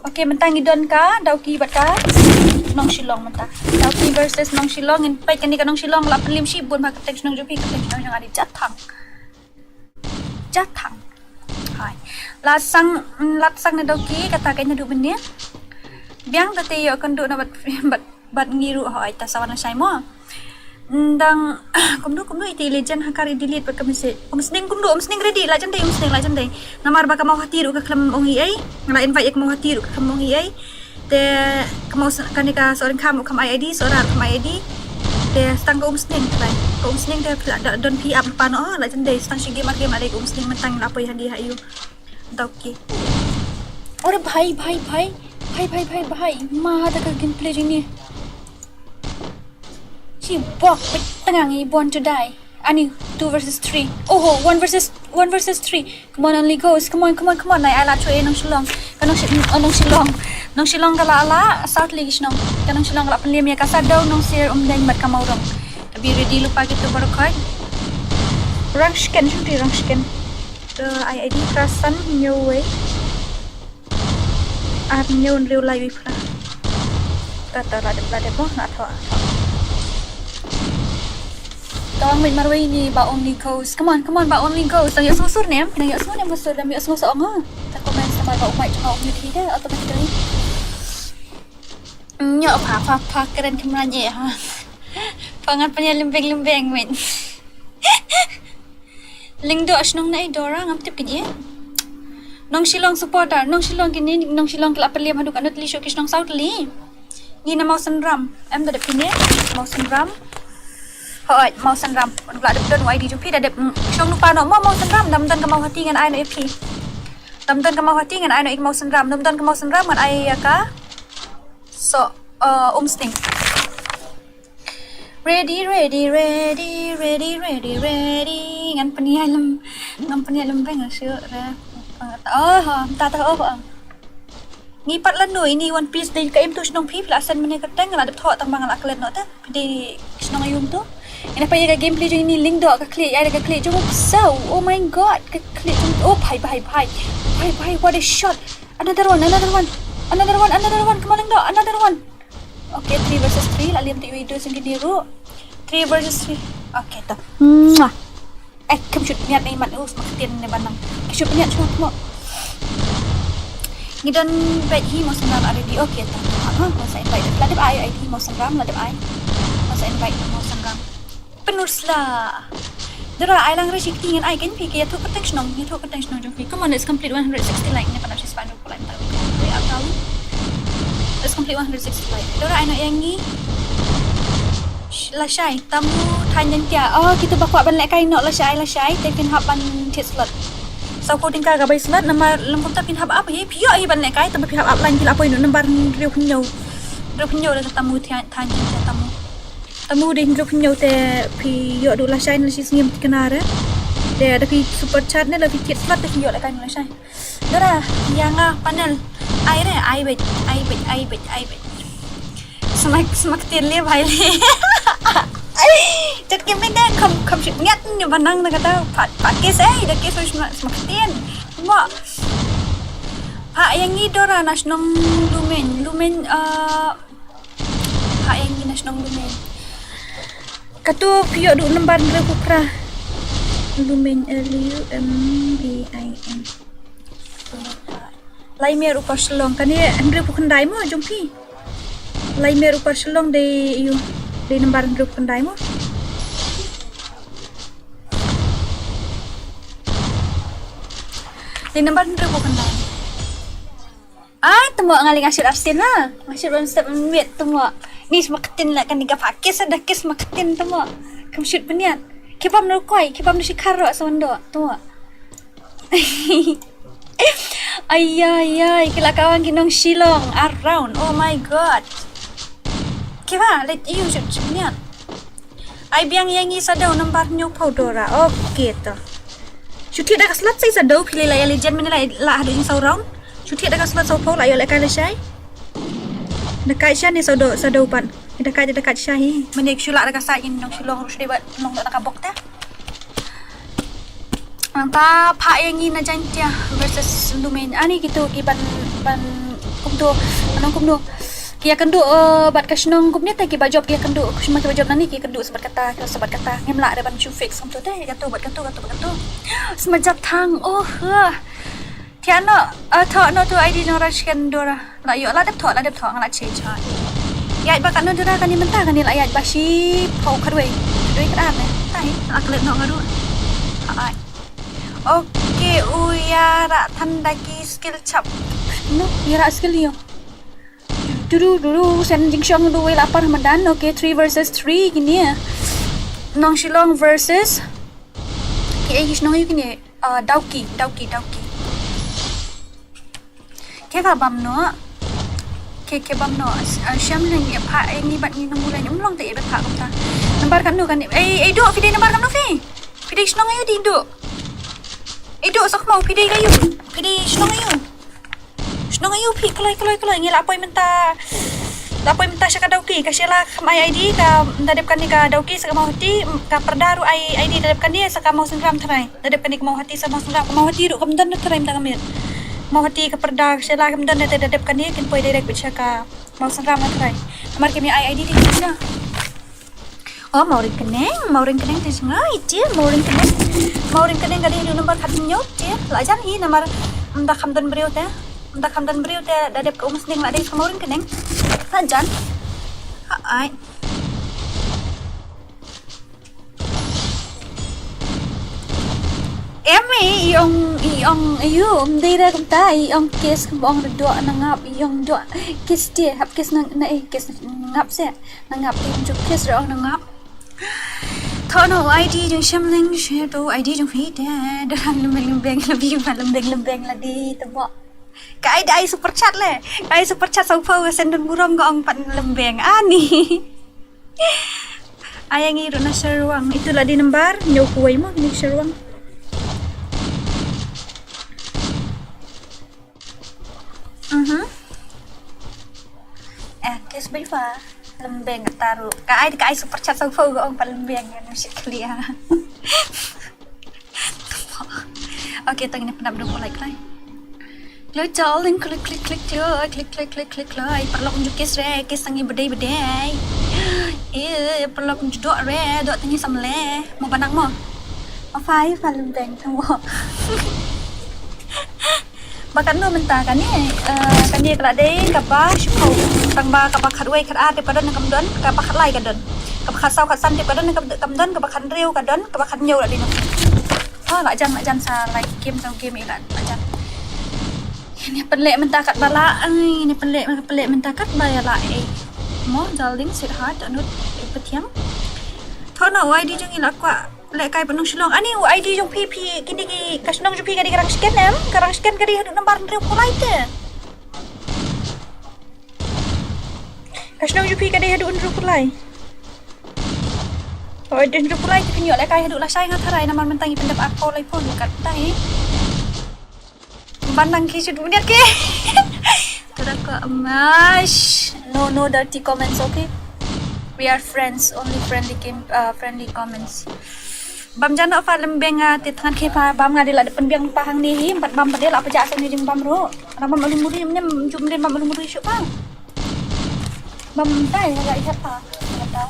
Okay, mynta ngi don ka Dawki bad ka Nong Shillong mynta. Dawki versus Nong Shillong, ngin peit kane ka Nong Shillong la pynliem shibun ba ka teng shnong jong phi, ka teng shnong jong nga dei Jathang. Jathang. Hai. La sang, mm, la sang na Dawki, kata ka ina du benia. Biang da te ïoh kan du na bad, bad, bad ngi ruh, hai, ta sawan lashai mo. Ndang, kumno, kumno iti Legend ha ka re delete bad ka message. Umsning kumno, Umsning ready, la jan dei, Umsning la jan dei. Namar ba ka Mawhati ruh ka khlem ong ei ei. Nga la invite ïa ka Mawhati ruh ka khlem ong ei ei. Te ka Maw, kane ka Sohra kham, kham ai I D, Sohra kham ai I D. Te stang ka Umsning, bai. Ka Umsning te phi la da, don phi ap lypa noh, la jan dei, stang shi game ar game, la dei ka Umsning mynta ngi la poi hangne ha ïu. Dawki. Ore bhai, bhai, bhai. Bhai, bhai, bhai, bhai. Ma da ka gameplay jong ngi. Shi bok, bit tang ngi born to die. Ani, two versus three. Oho, one versus, one versus three. Come on, only ghost. Come on, come on, come on. Nai, ai la choi Nong Shillong. Ka Nong Shi-, oh, Nong Shillong. Nong Shillong ka la la, South Lake shnong. Ka Nong Shillong ka la pynliem ïa ka Sadong, Nongsier, Umdeng bad ka Mawrong. Ka be ready lypa kito baroh khoit. Rang shken, shim ti rang shken. Ka ai I D phra san hynñiew wei. Ar hynñiew hynriew lai wei phra. Ta ta la dep la dep mo, nga thoh, thoh. Tang mit marwei ni ba only ghost. Come on, come on, ba only ghost. Dang ïohsngew sur ne em? Dang ïohsngew ne em sur, dang ïohsngew sa ong ha. Ta comment sa ba u mic jong nga u mute hi de automatically. Nyo pha pha pha kren kemran ye ha. Pha ngan pynïa lembeng lembeng wait. Lyngdoh shnong na i Dora ngam tip kine. Nong Shillong supporter, Nong Shillong kine, Nong Shillong ki la pynliem haduh katno tylli shuh ki shnong saw tylli. Ngi na Mawsynram, em da dep kine, Mawsynram. Hooid, Mawsynram. Wan pla dep don Y D jong phi da dep, mm, shong lypa noh mo Mawsynram, dam don ka Mawhati ngan ai noh ïa phi. Dam don ka Mawhati ngan ai noh ïa ka Mawsynram, dam don ka Mawsynram ngan ai ïa ka. So, uh, Umsning. Ready, ready, ready, ready, ready. Ngan pynïaid lem, ngan pynïaid lem beng shuh re. Oh, ho, ta ta oh, oh. Ngi pat lano ini One Piece dei ka im tu shnong phi, phi la send mynne ka teng, la dep thoh tang ba nga la klet noh te. Phi dei shnong aïu tu? Ina pa ïa ka gameplay jong ini Lyngdoh, ka khlieh, ïa ka khlieh jong u psaw. Oh my god, ka khlieh jong, oh bhai bhai bhai. Bhai bhai, what a shot. Another one, another one. Another one, another one. Come on Lyngdoh, another one. Okay, three versus three, la liam te ïa u Idol sngewbha ruh. Three versus three. Okay, to. Mwah. Eh, kam shoot bniat ne mat, us mak tien ne banang. Kam shoot bniat shuwa mo. Ngi don bad hi Mawsangram already. Okay, ta. Ha, masa invite. La dep ai ID Mawsangram, la dep ai. Masa invite Mawsangram. Penusla. Dora ai lang re shi kti ngan ai kan phi, ke ïathuh kyrteng shnong, ïathuh kyrteng shnong jong phi. Come on, let's complete one hundred sixty like ne, pan dap shi spah hynriew phew lai. Let's complete one hundred sixty like. Dora ai noh ïa ngi. Sh-, lashai, Tamu, Thaiñ Jaiñtia. Oh, kita ba kwah ban lehkai noh lashai, lashai. Te phin hap ban thied slot. Saw phew tyngka ka bai slot, namar lym kumta phin hap ap hi. Phi ïoh hi ban lehkai, tangba phi hap ap line, phi la poi noh nambar hynriew hynñiew. Hynriew hynñiew da ka Tamu, Thaiñ, Thaiñ Jaiñtia, Tamu. Tamu dei hynriew hynñiew te phi ïoh duh lashai na shi sngi mynta ka nare. Te da phi super chat ne la phi thied slot te phi ïoh lehkai noh lashai. Dora, ïa nga panel. Ai re, ai beit, ai beit, ai beit, ai beit. Sma, sma ktien le bhai le. Tet kim ne kham, kham shoot ngiat ne banang na kata. Pat, pat kes, eh, da kes sma, sma ktien. Mo. Pha ïa ngi Dora na shnong Lumeiñ, Lumeiñ, eh, Pha ïa ngi na shnong Lumeiñ. Katu phi ïoh duh nambar hynriew phew phra. Lumeiñ, L U M E I N. Laimier Upper Shillong, kane hynriew phew khyndai mo jong phi. Laimier Upper Shillong dei ïa u, dei nambar hynriew phew khyndai mo. Dei nambar hynriew phew khyndai. Ai, temo nga leh nga shoot arsien ha. Nga shoot ban step miet temo. Ni sma ktien la kane ka pha kes, da kes sma ktien temo. Kam shoot bniat. Ki bam no koi, ki bam no shikhar ro sa wan do temo. Ai ai ai, ki la kawang ki nong Shillong around. Oh my god. Ki ba, let you shoot bniat. Ai biang ïa ngi Shadow nambar hynñiew phew Dora. Okay to. Shu thied da ka slot sa Shadow, phi la ïa legend mynne la, la haduh jingsaw round. Shu thied da ka slot saw phew la ïoh lehkai lashai. Da kai sha ne Shadow, Shadow pat. Da kai, da kai sha hi. Mynne shu lah da ka side, nong Shillong ruh shu dei ban long da ka bok te. Mynta pha ïa ngi na Jaiñtia versus Lumeiñ. Ani kitu ki ban, ban kumtu, ban kumtu. Ki ïakynduh, eh, bad ka shnong kumne te kiba jop ki ïakynduh, ka shnong kiba jop nangne ki ïakynduh sa bad kata, kiba sa bad kata. Ngim lah re ban shu fix kumtu te, katu bad katu, katu bad katu. Sma Jap Thang, oh, eh. Thiah noh, eh, thoh noh tu ID jong Rashken Dora. La ïoh, la dep thoh, la dep thoh, nga la change ha. Ïaid ba katno Dora kane mynta, kane la ïaid ba shiphew khatwei. Khatwei khatar ne. Tai, la klet noh nga ruh. Ai. Okay, u ïa rah than da ki skill chap. No, ïa rah skill ïo. Duru, duru, sen jingshong du wei la par madan. Okay, three versus three kine. Nong Shillong versus. Ki ei ki shnong ïo kine. Ah, Dawki, Dawki, Dawki. Ke ka bam noh. Ke, ke bam noh. Ah, shem leng ïa pha, eh, ngi bad ngi nang mulai ngi um long te ïa bad pha kumta. Nambar katno kane. Eh, eh, Duh, phi dei nambar katno phi? Phi dei shnong ïa u dei Duh. Eh, Duh, sok mau phi dei ka ïu. Phi dei shnong ïa u. Shnong ïa u phi, kloi, kloi, kloi. Ngi la poi mynta. La poi mynta sha ka Dawki, ka Sheila kam ai ID, ka da dep kane ka Dawki sa ka Mawhati, ka Pyrda ruh ai ID da dep kane sa ka Mawsynram tharai. Da dep kane ka Mawhati sa Mawsynram, ka Mawhati ruh kam don na tharai mynta ka miet. Mawhati ka Pyrda ka Sheila kam don na te da dep kane kin poi direct bad sha ka Mawsynram na tharai. Namar kim ïa ai ID te ki na. Oh, Mawryngkneng, Mawryngkneng te jngai te, Mawryngkneng. Mawryngkneng ka dei number khathynñiew te. La jan hi namar ym da kham don briew te. Ym da kham don briew te da dep ka Umsning la dei sa Mawryngkneng. La jan. Ha ai. Em i, i ong, i ong, ayu, ym dei re kumta, i ong kes kum ong re doh na ngap, i ong doh, kes te, hap kes na, na, eh, kes na ngap se, na ngap te, ym ju kes re ong na ngap. Thoh noh ID jong Shamling, she to ID jong phi te, da lem beng lem beng, la bi ba lem beng lem beng la di, te bo. Ka ai da ai super chat le, ka ai super chat saw phew, ka sendon burom ka ong pat lem beng, ani. Ai ngi ruh na Sherwang. Itu la di nambar, hynñiew kawei mo, ni Sherwang. Mhm. Sbei pha lem beng taru. Ka ai ka ai super chat song pho ga ong pha lem beng ya nang shit clear. Okay, tang ini pynap dong like lai. Klik jol ding klik klik klik klik klik klik klik klik. Ai parlok unjuk kes re kes tangi bedai bedai. Eh parlok unjuk dok re dok tangi samle. Mo banang mo. Afai pha lem beng mo. Ba katno mynta kane, eh, kane ka la dei kaba shiphew. Tang ba kaba khatwei khatar tip ka don ne kam don, kaba khatlai ka don. Kaba khatsaw khatsan tip ka don ne kam don, kaba khathynriew ka don, kaba khathynñiew la dei noh. Oh, la jan, la jan sa lai game, sa game i la, la jan. Ini pynleh mynta katba la, ai, ini pynleh, pynleh mynta katba ïa la, eh. Mo, darling, sweetheart, anut, eh, pathiang. Thoh noh, wai di jong i la kwah. Leh kai ba nong Shillong. Ani u I D jong phi phi kini ki ka shnong jong phi ka dei ka rang scan em? Ka rang scan ka dei haduh nambar hynriew phew lai te. Ka shnong jong phi ka dei haduh hynriew phew lai. Oh, hynriew phew lai te phi ïoh leh kai haduh lashai nga tharai namar mynta ngi pyndep ar phew lai phone kat tai. Ban nang ki shu duh niat ki. Tara ko mash. No, no dirty comments, okay? We are friends, only friendly game, uh, friendly comments. Bam jano pha lem beng, ah, te thngan ki pha bam nga de la de pynbiang pha hangne hi, bad bam bad de la pha ja sa ni jing bam ro. Ra bam alu muri, mnem jum de bam alu muri shu pha. Bam dai la i pha. Bam dai.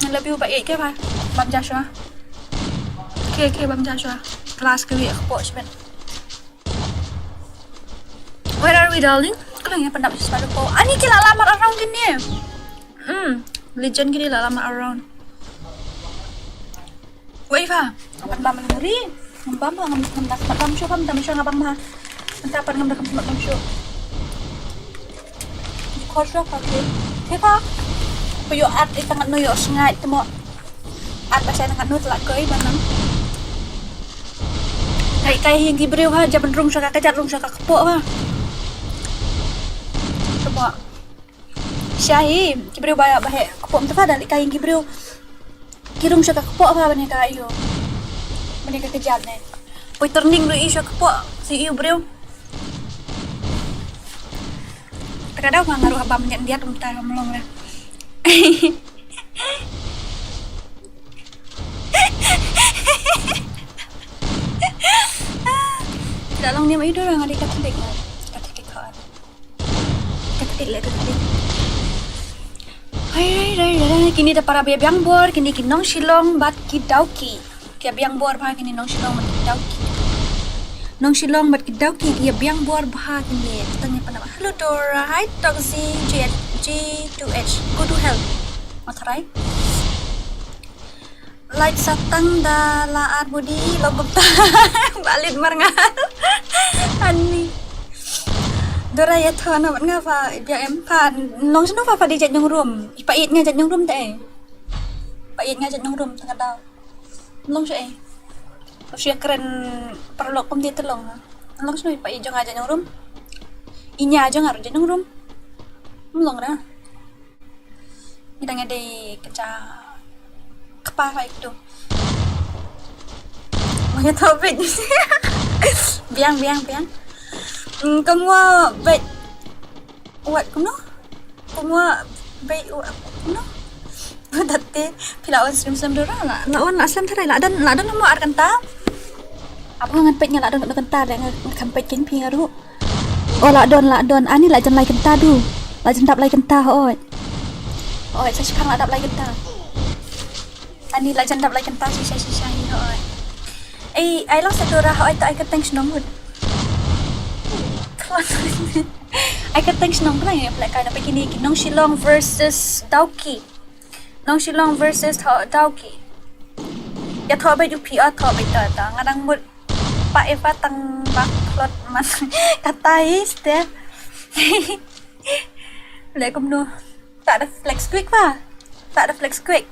I love you ba eh ke ba. Bam Joshua. Ke ke bam Joshua. Class ke wi ko shibet. Where are we, darling? Kalau ya pendap sepatu ko. Ani ke la lamar around kini. Hmm. Legend kini la lamar around. Wei fa. Apan bam luri. Bam bam ngam ngam dak bam shu bam dam shu ngabam ha. Entah apan ngam dak bam shu. Khor shu ka ke. Ke ka. Ko yo at i tangat no yo sngai temo. At ba shai tangat no tla koi banang. Kai kai hi ki briew ha jaban rung sha ka kajat rung sha ka kpoh ha. Temo. Shahi, ki briew ba ba he, kpoh mynta fa da leh kai ki briew. Ki rung sha ka kpoh fa bane ka ïoh. Bane ka kajat ne. Poi turning ruh i sha kpoh, si ïoh briew. Ta ka daw ma nga ruh ha bam nyan diat mynta ha mlong re. Ki la long niam i dur nga dei Katholik nga. Katholik ka. Katholik le Katholik. Hai, hai, hai, hai, hai. Kini da para biang bor, kini ki nong Shillong bad ki Dawki. Ki biang bor bha kini nong Shillong bad ki Dawki. Nong Shillong bad ki Dawki ki biang bor bha kini. Tanya pa nama. Hello Dora, hi Toxi, G H, G two H. Go to hell. Matharai. Light satang da la ar budi lo bukta. Balit mar nga. Ani. Dora ya tho na nga fa ya em pa nong snu fa fa di jat nyung rum. Ipa it nga jat nyung rum te. Pa it nga jat nyung rum tang da. Nong shu eh. Shu ya kren paralok kum di telong. Nong snu ipa it jong nga jat nyung rum. Inya jong nga jat nyung rum. Nong ra. Ngi dang ïadei ka ja kpa ka itu. Mo ïa tau bit. Biang biang biang. Kumno bit. Wat kumno? Kumno bit wat kumno? Date phi la on stream slem dora la. La on la slem tharai la don la don mo ar kynta. Ap ngan peit nga la don kynta de ngan kam peit kin phi nga ruh. Oh la don la don ani la jan lai kynta du. La jan dap lai kynta hoi. Hoi sa shipang la dap lai kynta. Ani la jan dap lai kynta shisha shisha hi hoi. Ei ai long sa dora hoi ta ai kyrteng shnong hut. Ai kyrteng shnong pla ya pla ka na pekini ki nong Shillong versus Dawki. Nong Shillong versus Dawki. Ya tho ba ju phi a tho ba ta ta nga dang mut. Pa Eva tang ba klot man kata hi ste. Le kumno. Ta da flex quick ba. Ta da flex quick.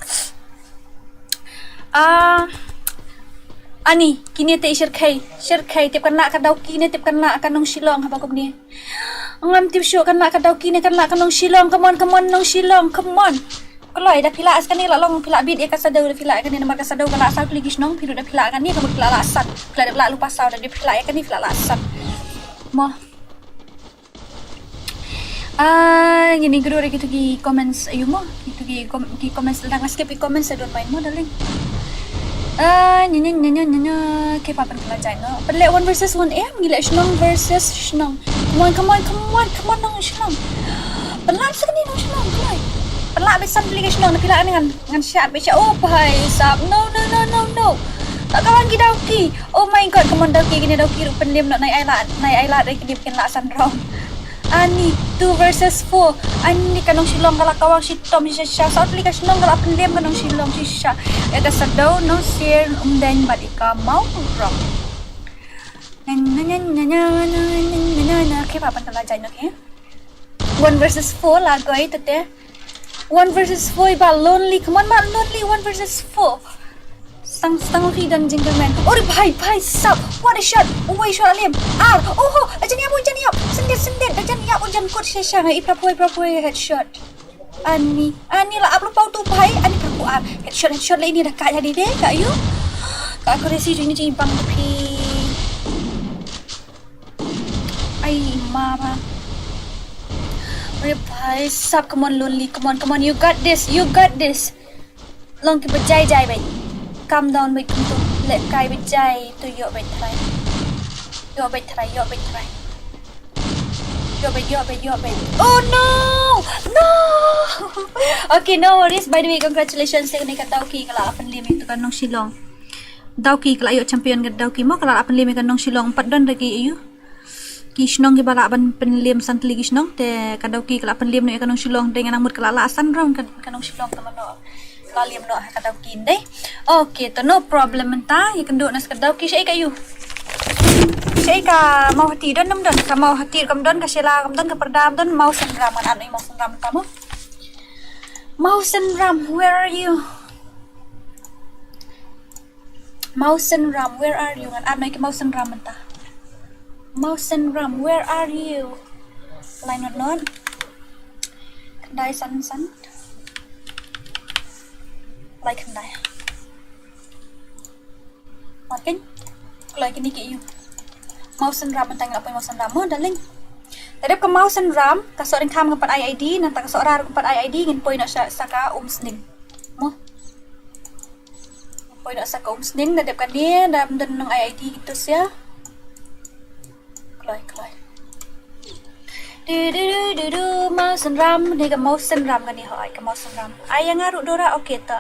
Ah, ani kini te shirkhai shirkhai tip kan la ka Dawki ne tip kan la ka nong Shillong haba kumni. Ngam tip shu kan la ka Dawki ne kan la ka nong Shillong. Come on, come on nong Shillong, come on. Kloi da phi la as kani la long phi la bit ïa ka Saddew da phi la kani namar ka Saddew ka la saw kli ki shnong phi da phi la kani ka mut phi la la sat phi la da phi la lupa saw da phi la ïa kani phi la la sat. Mo. Ah, ngin ïa kdew ruh kito ki comments aïu mo. Kito ki com-, ki comments, lada nga skip ki comments, don't mind mo, darling. Ah, nya nya nya nya nya nya. Ke pa pynkylla jait noh. Pynleh one versus one em, ngi leh shnong versus shnong. Come on, come on, come on, come on, nong shnong. Pynleh sa kane nong shnong, come on. Pynleh beit san tylli ka shnong, na phi lah ne ngan, ngan shah beit shah. Oh, bhai sab. No, no, no, no, no. Ka kawang ki Dawki. Oh my God, come on Dawki, kine Dawki ruh pynlem noh, nai ai lad, nai ai lad, kine pynleh san round. Ani, two versus four. Ani, ka nong Shillong ka la kawang shitom shisha. Sa tylli ka shnong ka la pynlem ka nong Shillong shisha. Ïa ka Saddew, Nongsier, Umdeiñ bad ïa ka Mawrong. Na na na na na na na na na. Okay, pa pynkylla jait noh, okay. One versus four la goi tete. One versus four, ba lonely. Come on, ba lonely. One versus four. Stang, stang ri dan jingkyrmen. Oh, bhai, bhai sab. What a shot. Oh, wai shot alim. Ar. Oh ho. Ajan ïap, ajan ïap. Sendet, sendet. Ajan ïap, ajan kut shisha. Ngai ipra poi, ipra poi. Headshot. Ani, ani la ap lu pau tu bhai. Ani pau ar. Headshot, headshot la ini dah ka jadi deh, ka yu. Ka aku resi jing jing bang phi. Ai, mama. Ore bhai sab, come on, lonely. Come on, come on. You got this. You got this. Long ki bajai jai bhai. Calm down bhai, kum tu. Leh kai bajai tu, ïoh bhai try. Ïoh bhai try, ïoh bhai try. Ïoh bhai, ïoh bhai, ïoh bhai. Oh no! No! Okay, no worries. By the way, congratulations. Ïa kane ka Dawki ka la pynlem ïa ka nong Shillong. Dawki ka la ïoh champion ka Dawki mo, ka la pynlem ïa ka nong Shillong, pat don da ki aïu. Ki shnong kiba lah ban pynlem san tylli ki shnong, te ka Dawki ka la pynlem noh ïa ka nong Shillong, te ngan mut ka la lah san round ka, ka nong Shillong, te mano ka la lem noh ka Dawki ndei. Okay, to no problem mynta, ïa kynduh na ka Dawki. Shaei ka ïu? Shaei ka Mawhati, don ne ym don? Ka Mawhati kam don, ka Shela kam don, ka Pyrda kam don, Mawsynram, ngan ap noh ïa Mawsynram mynta mo. Mawsynram, where are you? Mawsynram, where are you? Ngan ap noh ïa ka Mawsynram mynta. Mawsynram, where are you? Lai not not. Khyndai san san. Lai khyndai. Mat kein. Kloi kine ki ïu. Mawsynram mynta, ngi la poi Mawsynram mo, darling. Te dep ka Mawsynram, ka Sohryngkham kam pat ai ID, nangta ka Sohra ruh kam pat ai ID, ngin poi noh sa, sa ka Umsning. Mo. Poi noh sa ka Umsning, da dep kane, da ym don nong ai ID kito sia. Kloi, kloi. Du du du du du, Mawsynram, ne ka Mawsynram kane, hooid, ka Mawsynram. Ai ïa nga ruh Dora, okay to.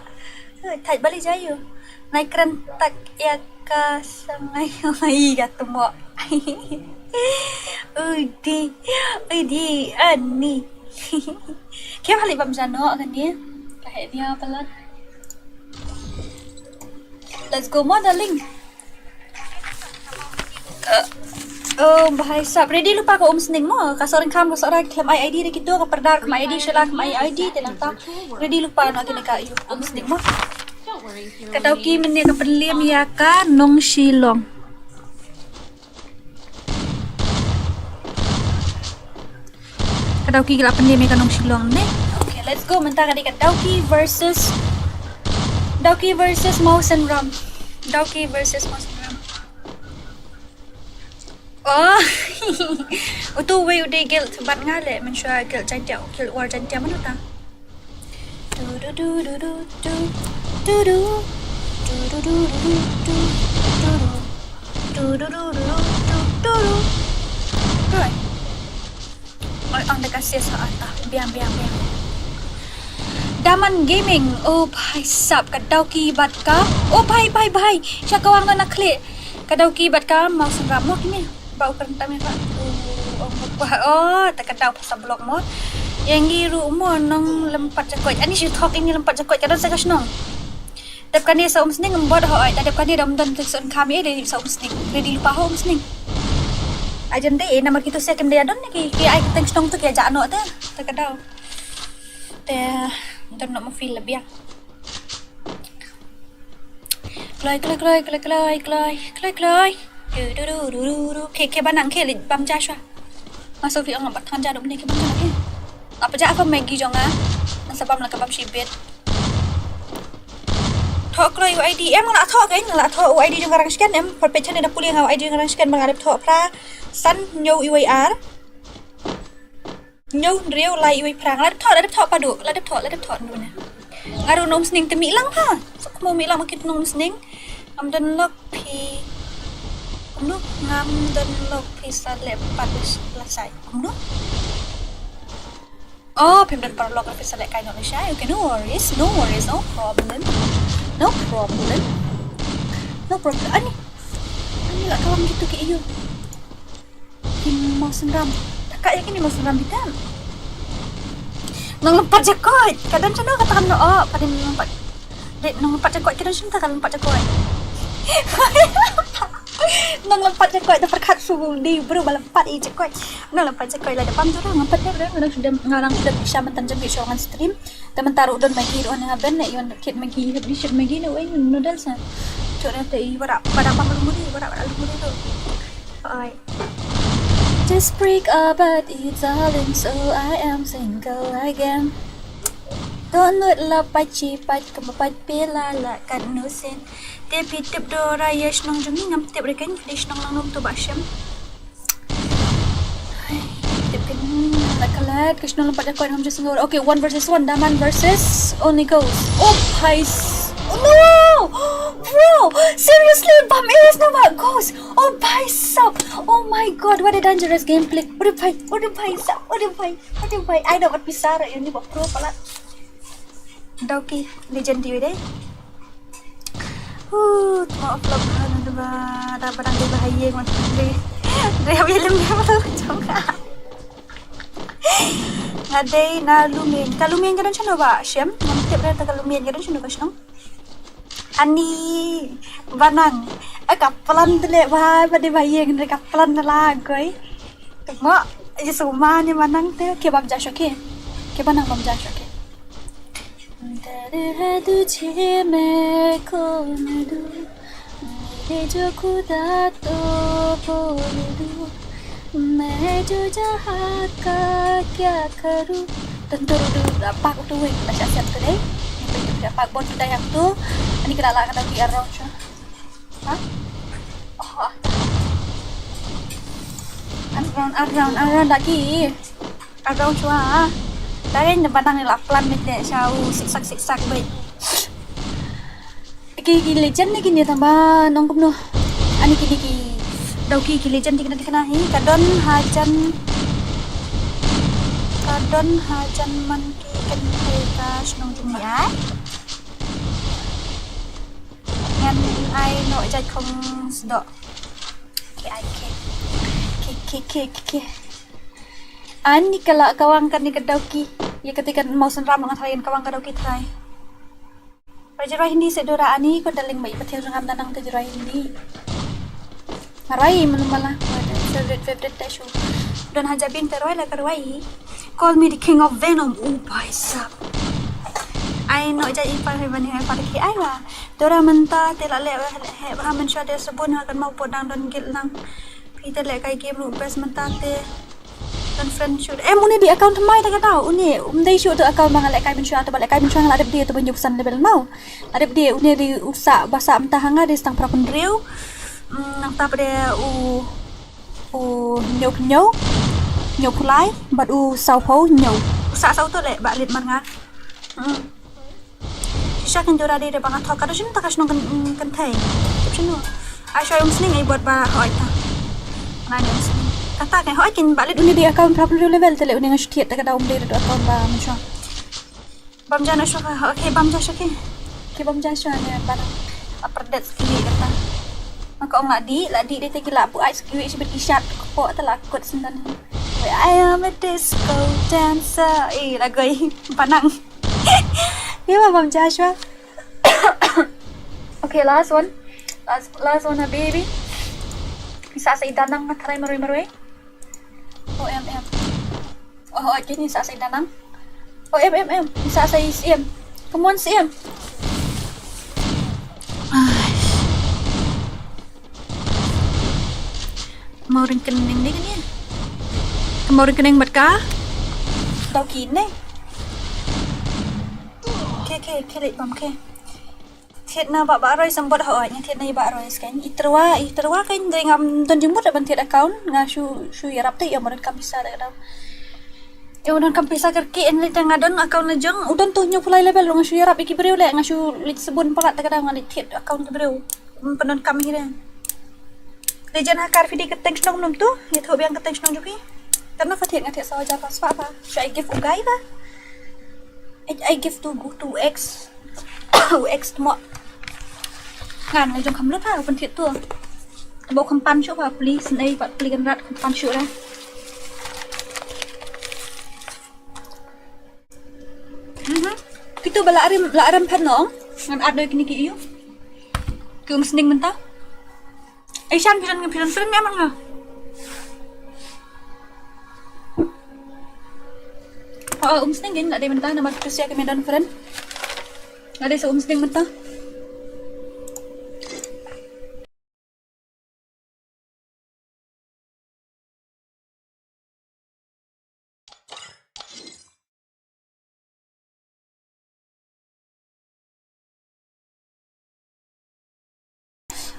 Eh, thait bali jayu. Nai kren tak ïa ka sangai, ai ka temo. Udi, udi, ani. Ke bali bam jano kane. Ka heh nia palat. Let's go mo, darling. Uh, oh, bhai sab. Ready lypa ka Umsning mo. Ka Sohryngkham, ka Sohra ki khlem ai ID da kito, ka Pyrda ruh khlem ai ID, Shela khlem ai ID, te nangta ready lypa noh kine ka ïu Umsning mo. Ka Dawki mynne ka pynlem ïa ka nong Shillong. Ka Dawki ka la pynlem ïa ka nong Shillong ne. Okay, let's go. Mynta ka dei ka Dawki versus, Dawki versus Mawsynram. Dawki versus Mawsynram. Oh. Utu uwei u dei guild bad nga leh, mynshuwa guild Jaintia, guild war Jaintia, mano ta? Du du du du du du. Du du. Du du du du du du. Du du. Du du du du du du du. Oi. Oi, ang da ka sia sa ata. Biang, biang, biang. Daman Gaming. Oh, bhai sab, ka Dawki bad ka. Oh, bhai, bhai, bhai. Sha ka wang na khlieh. Ka Dawki bad ka Mawsynram mo kine. Ba u kren tam ïa ka. Oh, oh, oh, ta ka daw pasa block mo. Ïa ngi ruh mo nong Lympat Jakoit. Ani shu thok ïa ngi Lympat Jakoit, ka don sa ka shnong. Dep kane sa Umsning em bot ho ai. Ta dep kane dom don tu sa Umkham ïa dei sa Umsning. Ready lypa ho Umsning. Ajan dei namar kito sa kem dei don ki, ki ai teng shnong tu ki aja noh te. Ta ka daw. Te don noh ma feel la biang. Kloi, kloi, kloi, kloi, kloi, kloi, kloi, kloi. Du, du, du, du, du, du. Ke, ke ba nang ke leit bam ja shuwa. Nga sngewthuh ong ba than ja dum ne ke bam ja ke. Apa ja apa Maggi jong nga. Nang sa bam la ka bam shibit. Thoh kloi u ID. Em nga la thoh kein, nga la thoh u ID jong ka Rangshken em. Pyrpeit chane da pule nga u ID jong ka Rangshken ba nga dep thoh phra san hynñiew wei ar. Hynñiew, hynriew, lai, wei, phra. La dep thoh, la dep thoh, Padu. La dep thoh, la dep thoh, ndu ne. Nga ruh nong sning te mih lang ha. Sa kumno mih lang ma kito nong sning. Ngam don lok phi. Kumno ngam don lok phi sa leh pat la shai. Kumno? Oh, phim don paralok phi sa leh kai noh lashai. Okay, no worries, no worries, no problem. No problem. No problem. Ani. Ani la kawang kito ki aiu. Ki Mawsynram. Taka ïa kine Mawsynram bitam. Nong lympat jakoit. Ka don shano kata kam no, oh, ka don lympat. Dei nong lympat jakoit, ka don shano kata ka lympat jakoit. Nong lympat jakoit da pyrkhat shu dei bru ba lympat i jakoit. Nong lympat jakoit la da pam tu, nong lympat jakoit, nong shu dem, ngarang shu dem sha mynta jam shu ngan stream. Te mynta ruh don Maggi ruh, nga ben ne ïoh kit Maggi, hap di shit Maggi ne wei noodles ne. Chok ne te i wara, wara pam lum ri, wara, wara lum ri tu. Oi. Just break up but it's darling, so I am single again. Don't look la pachi pach kama pach pela la kat nusin. Te phi tip Dora ïa shnong jong ngi, ngam tip re kan, phi dei shnong lang num tu ba shem. Hai, tip kan la kalat, ka shnong lympat jakoit ngam just ngor. Okay, one versus one, Daman versus Only Ghost. Oh, bhai s-, oh no! Bro, seriously, bam is na ba Ghost. Oh, bhai sab. Oh my God, what a dangerous gameplay. Ore bhai, ore bhai sab, ore bhai, ore bhai. Ai da wat pisar ini ba pro pala. Dau ki legend diu dei. Huh, tmo vlog hanu deba da badang deba haye ngon dei. Dei haye lem dei ba jong ka. Nga dei na Lumien. Ka Lumien ka don shano ba shem? Ngam tip re ta ka Lumien ka don shano ba shnong. Ani Banang. Eh, ka plan te le ba ba dei ba haye ngan ka plan te la goi. Tmo, ye suma ni Banang te ke bam ja shoke. Ke Banang bam ja shoke. दर्द है तुझे मैं कौन दूं, मेरे जो खुदा तो बोल दूं, मैं जो जहां का क्या करूं. Tentu rudu da pak tu wei da sha siap tu dei. Ni pe tu da pak bon tu da yang tu. Ani kena la kena ki arong sha. Ha? Oh. Around, around, around lagi. Around shuwa. Tare ne Banang ni la plan mit ne sha u siksak siksak bai. Ki ki legend ni kini tamba nong kumno. Ani kini ki dau ki ki legend ni kini kena hi. Ka don hajan. Ka don hajan man ki kan ka shnong jong ngi ai. Ngan ai noh jait khong sdok. Ki ai ki. Ki, ki, ki, ki, ki. Ani ka la kawang kane ka dau ki. Ïa kata ka Mawsynram nga tharai ka kawang ka dau ki tharai. Ba ju rwai Hindi seh Dora ani ko darling ba i pathiang jong nga nang te ju rwai Hindi. Nga rwai malu mala. Favorite, favorite te shu. Don haja bing te rwai la ka rwai. Call me the king of Venom. Oh, bhai sab. Ai noh jait i pa hi bani hai pa ki ai wa. Dora mynta te la leh he ba mynshuwa te sabun ha kan mau pot dang don guild lang. Phi te leh kai game ruh best mynta te. Don friend shu. Em, une dei account mai ta ka dau. Une um dei shu tu account ba nga leh kai mynshuwa, tu ba leh kai mynshuwa nga la dep dei tu ba hynñiew phew san level now. La dep dei une dei u sah ba sah mynta ha nga dei stang phra phew hynriew. Mm, nangta pat de u, u hynñiew phew hynñiew, hynñiew phew lai bad u saw phew hynñiew. U sah saw tu leh ba leit mar nga. Mm. Shisha kin Dora dei ba nga thok ka da shin ta ka shnong kan, kan thei. Tip shinu. Ai shoi um sning ai bot ba hoi ta. Nai um sning. Kata kan hoi kin ba leit une dei account phra phew hynriew level te leh une nga shu thied ta ka da um dei da account ba mynshuwa. Bam ja na shuwa ka, okay, bam ja shuwa ki. Ki bam ja shuwa ne ba na. Upper deck ki kata. Maka ong la di, la di dei te ki la bu ai ski wi shibit ki shat ko ta la kut sendan. I am a disco dancer. Eh, la goi Banang. Ïa, bam ja shuwa. Okay, last one. Last, last one, a baby. Sa sa i Danang nga tharai marwei marwei. Oh, em, em. Oh, oh, kini sa sa i Danang. Oh, em, em, em. Sa sa i Siem. Come on, Siem. Ai. Mau ring kening ni kini. Mau ring kening bad ka? Tau kini. Ke, ke, ke leit bam ke. Thied na ba, ba roi sambot ha oi, thied na i ba roi skan. I terwa, i terwa kan dei ngam don jingmut ban thied account, nga shu, shu ïarap te ïa moren kam bisa da ka dau. Ïa u donkam pisa kyrkieh, ïa lei te nga don account la jong u, don tu hynñiew phew lai level ruh nga shu ïarap ïa ki briew leh, nga shu leit sabun palat, te ka dang nga leit thied account ki briew. Ym pyndonkam hi re. Te jan ha kar phi dei kyrteng shnong num tu, ïathuh biang kyrteng shnong jong phi. Tang na pha thied nga thied saw hajar panspa ba shu ai gift u guy ba. Ai, ai gift to, to ex. U ex mo. Ngan la jong kham lut ha u pynthied tu. Ba u kham pan shuh ba pli snei ba pli kan rat kham pan shuh re. Mhm. Kitu ba la rem, la rem phet nong. Ngan at doi kini ki ïu. Ki um sning mynta. Ei shan phi don, phi don friend me man nga. Oh, um sning gin la dei mynta namar tu sia ki me don friend. La dei sa um sning mynta.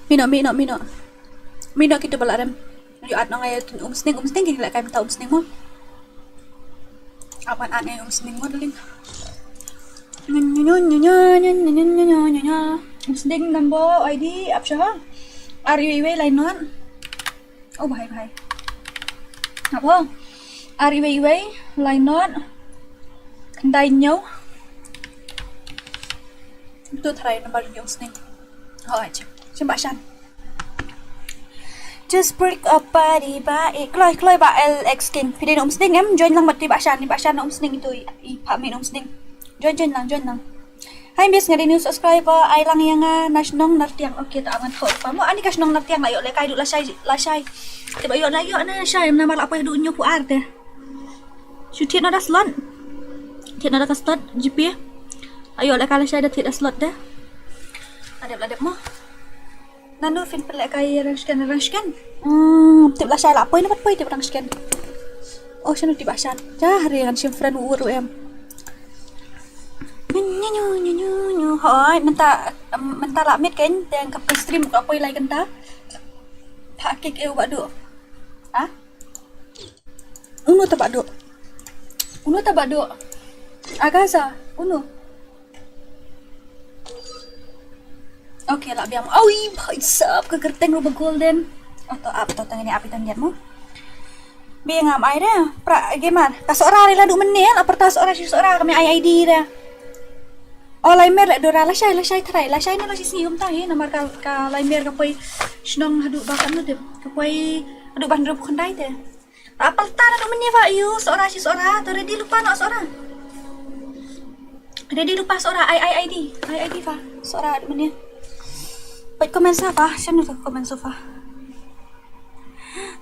Mino, mino, mino. Mino kitu ba la rem. Ïoh at nong ai um sning, um sning ki leh kai mynta um sning mo. Aban at ngai um sning mo, darling. Um sning number I D ap sha. Ar iwei iwei lai not. Oh, bhai, bhai. Ap ho. Ar iwei iwei lai not. Khyndai hynñiew. Tu tharai number ïa um sning. Ho, acha. Shim ba shan. Just break up party ba, eh, kloi, kloi ba L X King. Phi dei na um sning em, join lang bad ti ba shan, ti ba shan na um sning itu, i, i pha mi na um sning. Join, join lang, join lang. Hi miss, nga dei new subscriber, ai lang ïa nga na shnong Nartiang. Okay, ta aman thok pa mo, ani ka shnong Nartiang la ïoh lehkai duh lashai, lashai. Te ba ïoh la ïoh na shai, namar la poi duh hynñiew phew ar te. Shu thied noh da slot. Thied noh da ka slot, G P. Ayo, la ka lashai da thied da slot de. La dep, la dep mo. Nanu phin pynlehkai rang scan, rang scan. Hmm, tip lashai la poi na pat poi tip rang scan. Oh, shano tip ba shan. Ja, hari ngan shim friend u ur u em. Nyu, nyu, nyu, nyu, nyu. Hoi, mynta, em, mynta la miet kan, teng ka stream ka poi lai kynta. Pha kik e u ba du. Ha? Unu ta ba du. Unu ta ba du. Agaza, unu. Okay, la biang. Awi, bhai sab ka kyrteng ruh ba golden. Oh, to ap, to tang ini api tang mo. Biang am ai re, pra gamer. Ka Sohra re la du mynne, la pyrta Sohra shi Sohra kami ai I D re. Oh, lai mer le Dora, lashai, lashai tharai, lashai ne lashai sngi um tang hi, namar ka, ka lai mer ka poi shnong haduh ba ka nu tip, ka poi haduh ban rup khyndai te. Ta pyrta na mynne ba ïu Sohra shi Sohra, to ready lypa na Sohra. Ready lypa Sohra, ai, ai, I D, ai, I D ba Sohra haduh mynne. Pat comment sa ba, shano ta comment so far.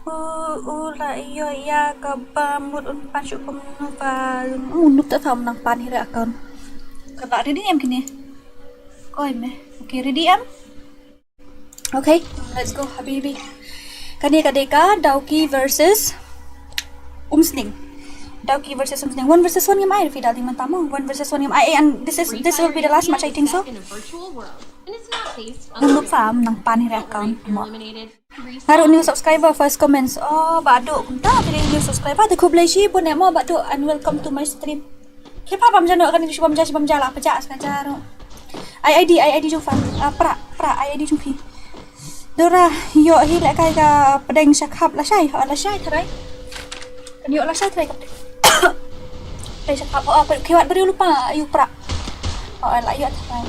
U, u la ïoh ïa kaba mut un pan shu kumno ba. U nup ta tham nang pan hi re account. Kaba ready em kine. Koi me. Okay, ready em? Okay, let's go habibi. Kane ka dei ka Dawki versus Umsning. Dawki versus Umsning. One versus one ngim ai, Rafi, darling, mynta mo. One versus one ngim ai, and this is, this will be the last match, I think so. Nang nup tham nang pan hi re account mo. Nga ruh new subscriber, first comments. Oh, Bah Duh, kumta phi dei new subscriber. Te khublei shibun eh mo Bah Duh, and welcome to my stream. Ki pha bam ja noh kane, ki shu bam ja, shu bam ja la pha ja, ska ja ruh. Ai I D, ai I D jong pha. Ah, pra, pra, ai I D jong phi. Dora, ïoh hi lehkai ka pdeng shakhap lashai, ha lashai tharai. Kan ïoh lashai tharai ka pdeng. Pdeng shakhap, oh, ah, ki wat briew lypa, ïu pra. Oh, la ïoh tharai.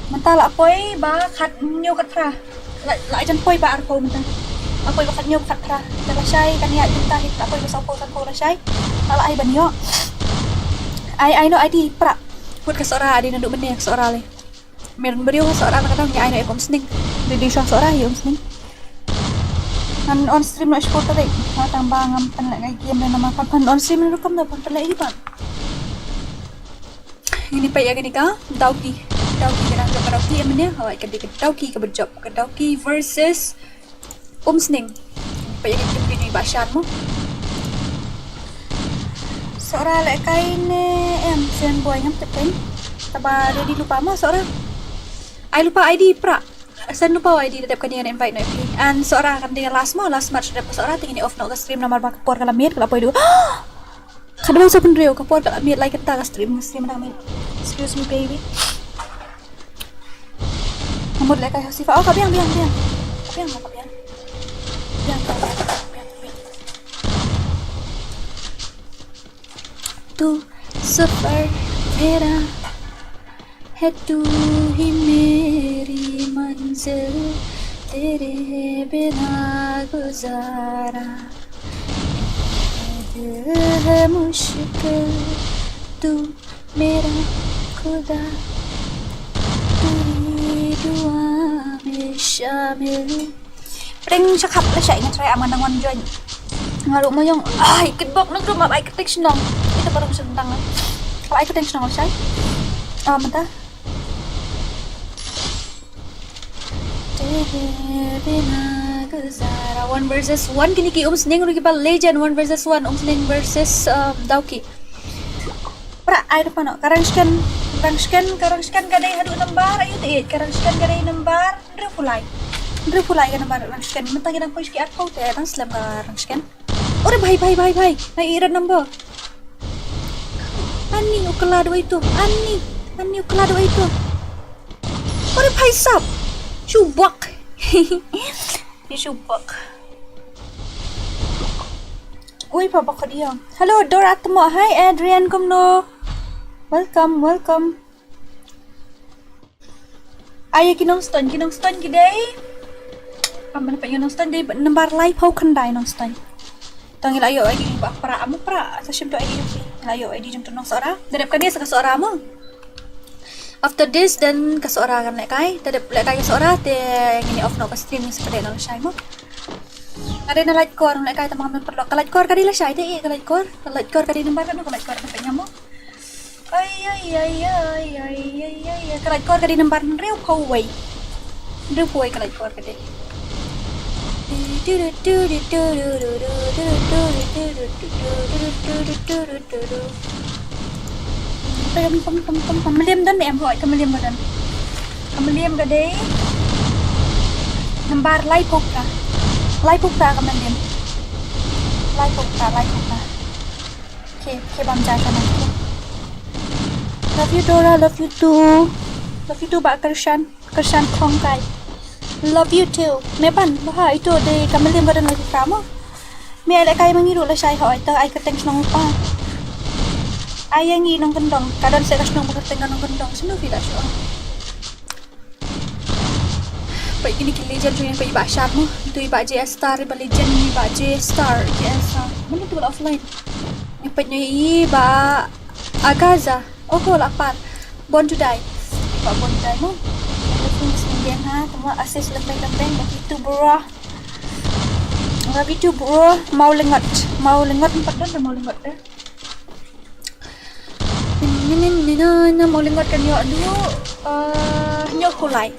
Mynta la poi ba khathynñiew khatphra. La, la jan poi ba arphew mynta. La poi ba khathynñiew khatphra. Te lashai kan ïa mynta hi la poi ba sawphew sanphew lashai. La, la ai ban ïoh. Ai, ai noh I D pra. Put ka Sohra dei naduh mynne ka Sohra le. Mer briew ka Sohra na ka dang ïa ai noh ïa ka Umsning. Dei dei shuwa Sohra ïa Umsning. Ngan on stream noh shiphew tarik. Nga tang ba ngam pynleh ngai game le namar pynpyn on stream rukom da pynpynleh hi ba. Ngin ïa peit ïa kane ka Dawki. Dawki ka dang jop ka Dawki ïa mynne. Hawai ka dei ka Dawki kaba jop, ka Dawki versus Umsning. Ngin ïa peit ïa kane ka Dawki ba shan mo. Sohra lehkai ne em, shen boy ngam tip kein. Taba ready lypa mo Sohra. Ai lypa I D pra. Send lypa I D da dep kane ngan invite noh ïa phi. And Sohra kan dei last mo, last match da dep ka Sohra, te ngin ïa off noh ka stream namar ba ka por ka la miet ka la poi duh. Khadwel sa pynriew ka por ka la miet lai kynta ka stream, stream na miet. Excuse me, baby. Namut leh kai Hasifa. Oh, ka biang, biang, biang. Ka biang, ka biang. Biang, biang, biang, biang, biang. तू सफर मेरा है, तू ही मेरी मंजिल, तेरे बिना गुजारा ये दिल है मुश्किल, तू मेरा खुदा, तेरी दुआ में शामिल. Pdeng sha khap lashai, nga try am nga nang wan join. Nga ruh mo ïong. Ai, kitbok nang ruh map ai kyrteng shnong. Ito parong sentang. Map ai kyrteng shnong lashai. Ah, mynta. One versus one, kine ki Umsning ruh ki ba legend. One versus one, Umsning versus, um, Dawki. Pra, ai da pano, ka rank scan, rank scan, ka rank scan ka dei haduh nambar, ayu te, ka rank scan ka dei nambar hynriewphew lai. Hynriewphew lai ka nambar rank scan. Mynta ki dang poi sha ki arphew te, dang slem ka rank scan. Ore bhai, bhai, bhai, bhai. Nai ira number. Ani u kylla dawai tu. Ani, ani u kylla dawai tu. Ore bhai sab. Shu bok. Ni shu bok. Ui, pa bok dia. Hello, Dora Tmo. Hi, Adrian, kumno? Welcome, welcome. Ai, ki Nongstoiñ, ki Nongstoiñ ki dei. Am, mana pa ïa Nongstoiñ dei nambar laiphew khyndai Nongstoiñ. Tang ila ïoh I D ba pra, am pra, sa shim to I D jong ki. Ila ïoh I D jong to Nongsohra. Da dep kane sa ka Sohra mo. After this, then ka Sohra kan lehkai. Da dep lehkai ka Sohra, te ngin off noh ka stream, ngin sa ka dei na lashai mo. Ka dei na Laitkor, lehkai, tang ba ngam paralok. Ka Laitkor ka dei lashai te, ka Laitkor. Ka Laitkor ka dei nambar kano, ka Laitkor ka dei mo. Ai, ai, ai. Ka Laitkor ka dei nambar hynriewphew wei. Hynriewphew wei ka Laitkor ka dei. Pam, pam, pam, pam, Mylliam don em hoi, ka Mylliam don. Ka Mylliam ka dei nambar laiphew phra. Laiphew phra ka Mylliam. Laiphew phra, laiphew phra. Okay, okay, bam ja sana. Love you, Dora, love you too. Love you too, Bah Kershan. Kershan Khongkai. Love you too. Me ban, bah, ito dei ka Mylliam ka don laiphew phra mo. Me ai lehkai ma ngi ruh lashai hoi, to ai kyrteng shnong pa. Ai ïa ngi Nongkyndong, ka don sa ka shnong ba kyrteng ka Nongkyndong, snu phi da shu. Peit kine ki legend jong ngi, peit i Bah Sharma, tu i Bah J S Star, i Bah Legend, i Bah J Star, J S Star. Mano tu la offline? Ngi peit ngi i Bah Agaza. Oh, la pat. Born to Die. Bah Born to Die mo. Aku sendiri ha, tama assist lembeng-lembeng bagi tu bro. Bagi tu bro, Mawlyngot. Mawlyngot, empat don dah Mawlyngot dah. Ni, ni, ni, ni, ni, Mawlyngot kan ïoh duh, eh, hynñiewphew lai.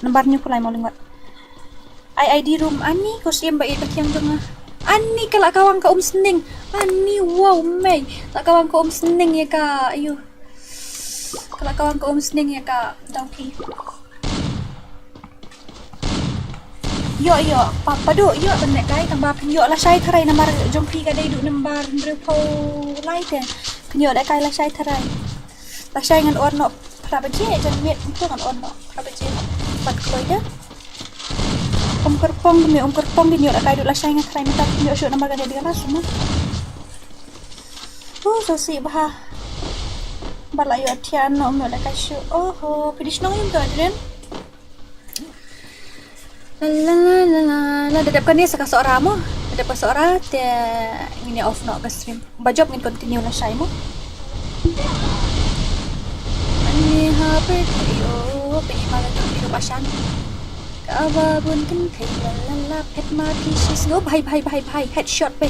Nambar hynñiewphew lai Mawlyngot. Ai I D room, ani ko siem ba i ba kiang jong nga. Ani ka la kawang ka Umsning. Ani, wow, mei. La kawang ka Umsning ïa ka, ayu. Ka la kawang ka Umsning ïa ka Dawki. Ïoh, ïoh, pa, padu, ïoh ban lehkai, tang ba phin ïoh lashai tharai namar jong phi ka dei duh nambar hynriewphew lai te. Phin ïoh lehkai lashai tharai. Lashai ngan wan noh phra baje, jan miet, ngan wan noh phra baje. Bad kloi de. Um Kyrpong, me Um Kyrpong, phin ïoh lehkai duh lashai nga tharai mynta phin ïoh shuh namar ka dei dei la sum. Uh, so sih bha. Bad la ïoh thian noh, um ïoh lehkai shuh. Oho, phi dei shnong ïa uto, Adrian? La, la, la, la, la, la, da dep kane sa ka Sohra mo. Da dep ka Sohra te ngin ïa off noh ka stream. Ba jop ngin continue lashai mo. Ani ha per yo pe ma la tu ba shan. Ka ba bun kan kai la la la pet ma pi shi sno bhai bhai bhai bhai headshot pe.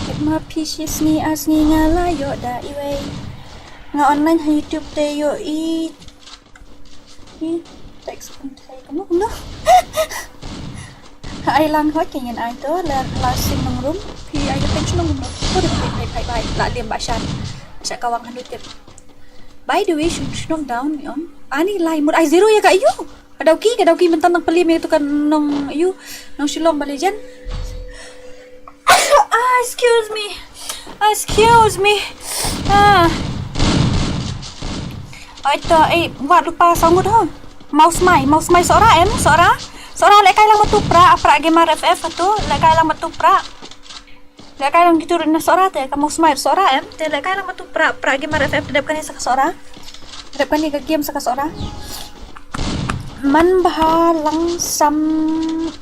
Pet ma pi shi sngi a sngi nga la ïoh da iwei. Nga online ha YouTube te ïoh i. I text kan thei kumno kumno. Ai lang hoi ke ngin ai to la la sing nong rum. Phi ai ka text nong rum. Ko de bai bai bai la lem ba shan. Sha kawang hanu tip. By the way, shun shnong down ni om. Ani lai mut ai zero ïa ka ayu. Ka Dawki, ka Dawki mynta nang peli me tu ka nong ayu. Nong Shillong ba legend. Excuse me. Excuse me. Ah. Ai to, eh, wat lupa sawng ngut ho. Mau smai, mau smai Sohra em, Sohra. Sohra lehkai lang bad u Pra, Pra Gamer F F tu, lehkai lang bad u Pra. Lehkai lang kito ruh na Sohra te, ka mau smai Sohra em, te lehkai lang bad u Pra, Pra Gamer F F te dep kane sa ka Sohra. Dep kane ka game sa ka Sohra. Man bha lang sam,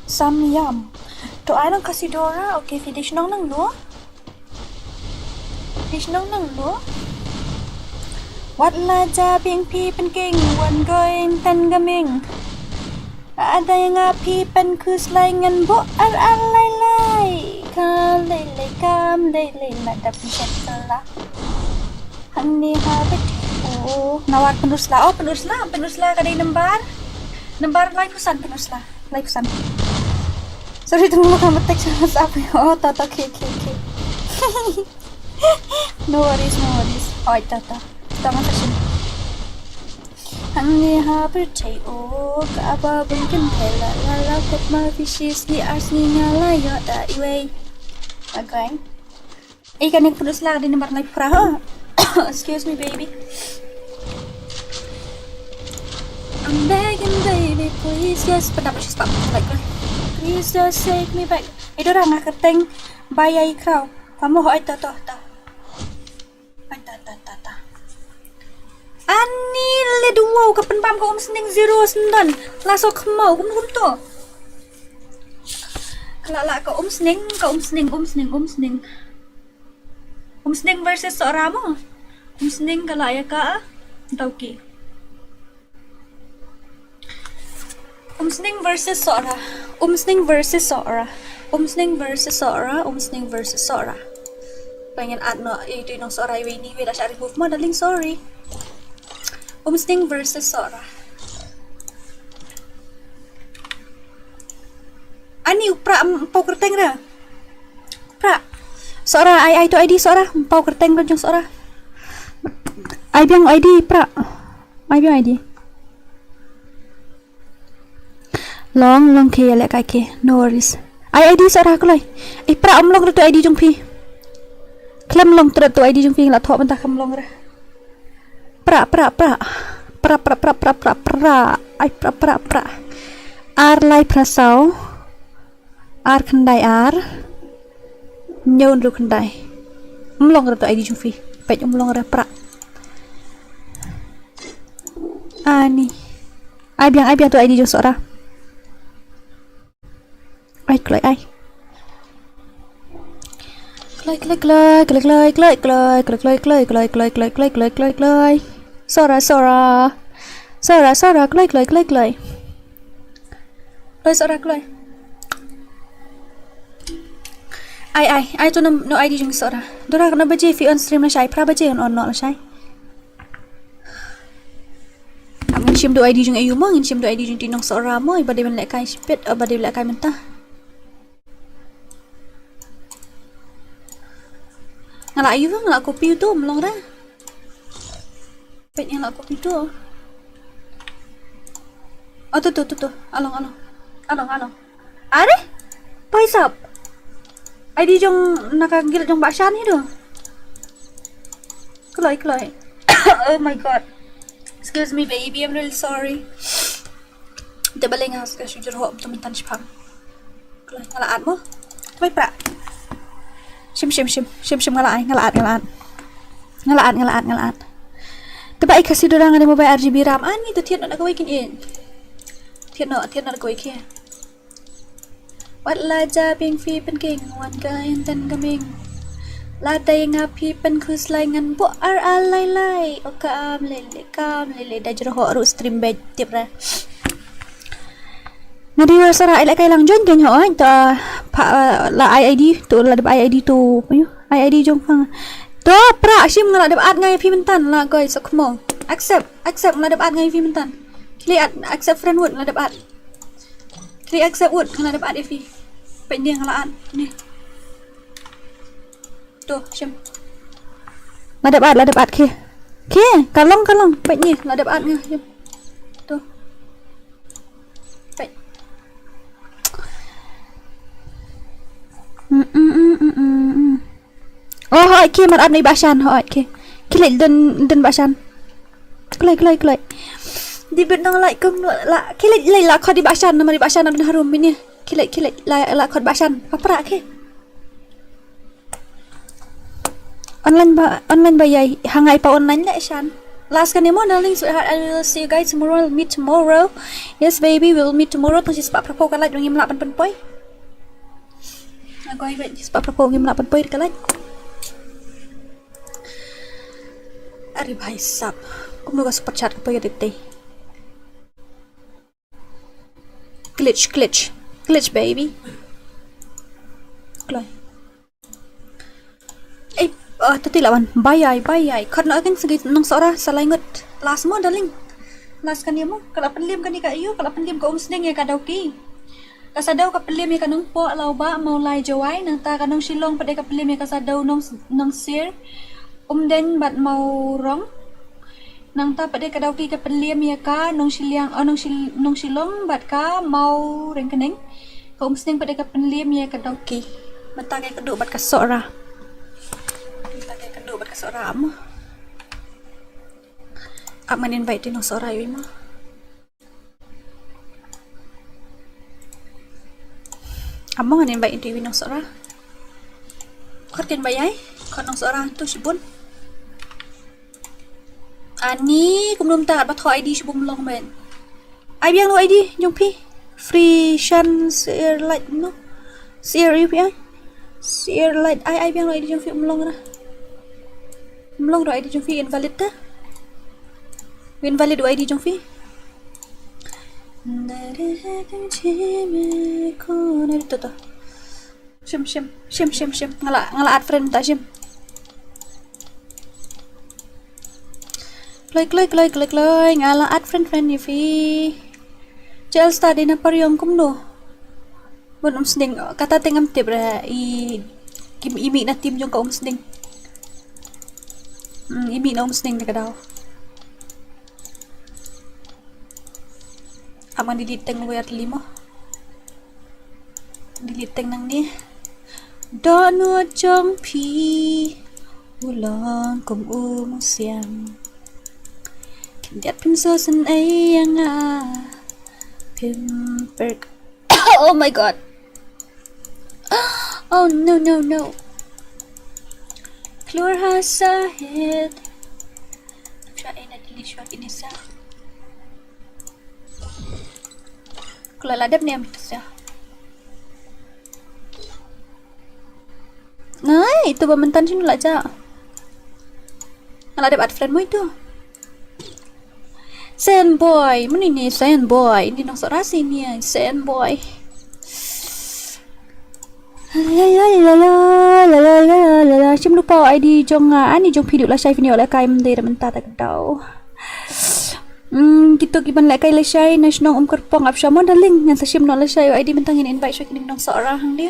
sam yam. To ai lang ka Sidora, okay, finish nong nang no. Phi shnong nang no? Wat la ja bing phi pynking wan goin tan gaming. Ada nga phi pen kus lai ngan bo ar ar lai lai. Ka lai lai kam lai lai la da phi shat la. Hangne ha bet. Oh, nawar penusla. Oh, penusla, penusla ka dei nambar. Nambar lai pusan penusla. Lai pusan. Sorry, tunggu ka metek sa apa. Oh, tata, okay, okay, okay. No worries, no worries. Oi, tata. Tama sa shin. Hangne ha birthday o ka aba bungkin thela la la kot ma fishes ni ars ni nga la yo da iwei. Again. Eh, kan yang penusla di nomor lai pura. Excuse me, baby. I'm begging, baby, please just. Pendapat sih stop like. Please just take me back. Itu orang aku teng bayai crow. Kamu ho ito to to. Ai ta ta ta ta. Ani le duo ka pynbam ka um sning zero sendon. La so khmau kum kum to. Ka la la ka um sning, ka um sning, um sning, um sning. Um sning versus Sohra mo. Um sning ka la ya ka. Tau ki. Um sning versus Sohra. Um sning versus Sohra. Um sning versus Sohra. Um sning versus Sohra. Pengen add no itu nong Sohra ini we da sha remove mo darling, sorry. Um sning versus Sohra. Ani u Pra em pau kerteng ra. Pra. Sohra ai ai tu I D Sohra em pau kerteng ra jong Sohra. Ai biang I D Pra. Ai biang I D. Long long ke ya le kai ke. No worries. Ai I D Sohra kulai. I Pra um long ra tu I D jong phi. Klem long tu tu I D jong phi la thok mentah kam long ra. Pra pra pra. Pra pra pra pra pra pra. Ai pra pra pra. Ar lai pra saw. Ar khyndai ar. Hynñiew hynriew khyndai. Um long ra tu I D jong phi. Peit um long ra Pra. Ani. Ai biang ai biang tu I D jong Sohra. Ai kloi ai. Kloi kloi kloi kloi kloi kloi kloi kloi kloi kloi kloi kloi kloi kloi kloi kloi kloi. Sohra Sohra. Sohra Sohra kloi kloi kloi kloi. Kloi Sohra kloi. Ai ai ai tu no I D jong Sohra. Dora kano baje phi on stream lashai, phra baje on on no lashai. Ngin shim tu I D jong ayu mo, ngin shim tu I D jong ti nong Sohra mo, ba dei ban lehkai shipit, ba dei lehkai mynta. Nga la ayu, nga la copy tu, mlong ra. Peit nga la copy tu. Oh, tu tu tu tu. Along along. Along along. Are? Paisap. I D jong na ka guild jong Bashan hi tu. Kloi kloi. Oh my god. Excuse me baby, I'm really sorry. Te baleng nga ska shu jyrhoh tu myntan shipang. Kloi nga la at mo. Kloi Pra. Shim shim shim. Shim shim nga la ai, nga la at, nga la at. Nga la at, nga la at, nga la at. Te ba i ka Sidora nga ne mobile R G B RAM. Ani te thied no na kawei kin in. Thied no, thied no na kawei kin. Wat la ja bing phi pynking wan ka in ten ka ming. La dei nga phi pynkhus lai ngan bo ar ar lai lai. O ka am lele kam lele da jyrhoh ruh stream bad tip ra. Nga dei wa Sara ai lehkai lang join kein ho ai ta pha la ai I D tu la dep ai I D tu ayo ai I D jong pha. To Pra shim nga la dep add ngai phi myntan la koi sa khmo. Accept accept nga la dep add ngai phi myntan. Klik add accept friend wut nga la dep add. Klik accept wut nga la dep add ïa phi. Peit ni nga la add ni. To shim. La dep add la dep add ki. Ki ka long ka long peit ni la dep add nga shim. To. Peit. Mm, mm, mm, mm, mm, mm. Oi, ki mar ap na i Bah Shan, oi, ki. Ki leit don, don Bah Shan. Kloi, kloi, kloi. Di bit nang lait kum la, ki leit, leit la khot i Bah Shan, namar i Bah Shan ap na harum mini. Ki leit, ki leit, la, la khot Bah Shan. Papra ki. Online ba, online ba ïai, hangai pa online le Shan. Last kane mo, darling, sweetheart, I will see you guys tomorrow. We'll meet tomorrow. Yes, baby, we'll meet tomorrow. Tang shi spah phraphew ka lait, ngim lah ban pynpoi. Agoi ba shi spah phraphew ngim lah ban poi ka lait. Ari bhai sab. Kumno ka super chat ka poi ka tei. Glitch, glitch. Glitch, baby. Kloi. Eh, ah, tati lawan. Bye, bye. Khot noh kin segi nong Sohra sa lai ngut. Last mo, darling. Last kane mo. Ka la pynliem kane ka ïu, ka la pynliem ka Umsning ïa ka Dawki. Ka Saddaw ka pynliem ïa ka Nongpoh Lawbah Mawlai Jowai, nangta ka Nongshillong pat de ka pynliem ïa ka Saddaw Nong, Nongsir. Umden bad Mawrong. Nangta pat de ka Dawki ka pynliem ïa ka Nongshiliang, oh, Nongshil-, Nongshillong bad ka Mawryngkneng. Ka Umsning pat de ka pynliem ïa ka Dawki. Mynta ka kynduh bad ka Sohra. Mynta ka kynduh bad ka Sohra mo. Ap ngan invite ïa i nong Sohra ïa i mo. Ap mo ngan invite ïa i nong Sohra. Khot kin ba ïai, khot nong Sohra tu shibun. Ani kumno mynta ba thoh I D shibun long ben. Ai biang lo I D jong phi. Free Shan Share Light no. Share U P I. Share Light ai, ai biang lo I D jong phi um long ra. Um long ra I D jong phi invalid ta. Invalid I D jong phi. Nda re ha kang che me ko na to to. Shim, shim, shim, shim, shim. Nga la, nga la add friend mynta shim. Kloi, kloi, kloi, kloi, kloi. Nga la add friend, friend ïa phi. Chelstar dei na Pariong kumno? Bun Umsning, kata te ngam tip re i, i, i mih na team jong ka Umsning. Hmm, i mih na Umsning te ka daw. Ap ngan delete teng wei ar limo. Delete teng nangne. Dohnud jong phi u long kum u musiang. Khyndiat phim sngewsynei ïa nga. Phim perk. Oh my god. Oh no, no, no. Klur ha sahit. Sha ina delete shuwa kine sa. Kula la dep ne am tu sa. Nai, itu ba mentan sini la ja. Nga la dep add friend mo itu. Sen boy, muni ni sen boy, ni nong Sohra sini sen boy. La la la la la la la la la la. Shim lupa I D jong nga, ani jong phi duh lashai phi ni ole kai mende da mynta ta ka daw. Hmm, kito ki ban lehkai lashai na shnong Umkyrpong ap sha mo darling, ngan sa shim noh lashai I D mynta ngin invite sha ki nong Sohra hangne.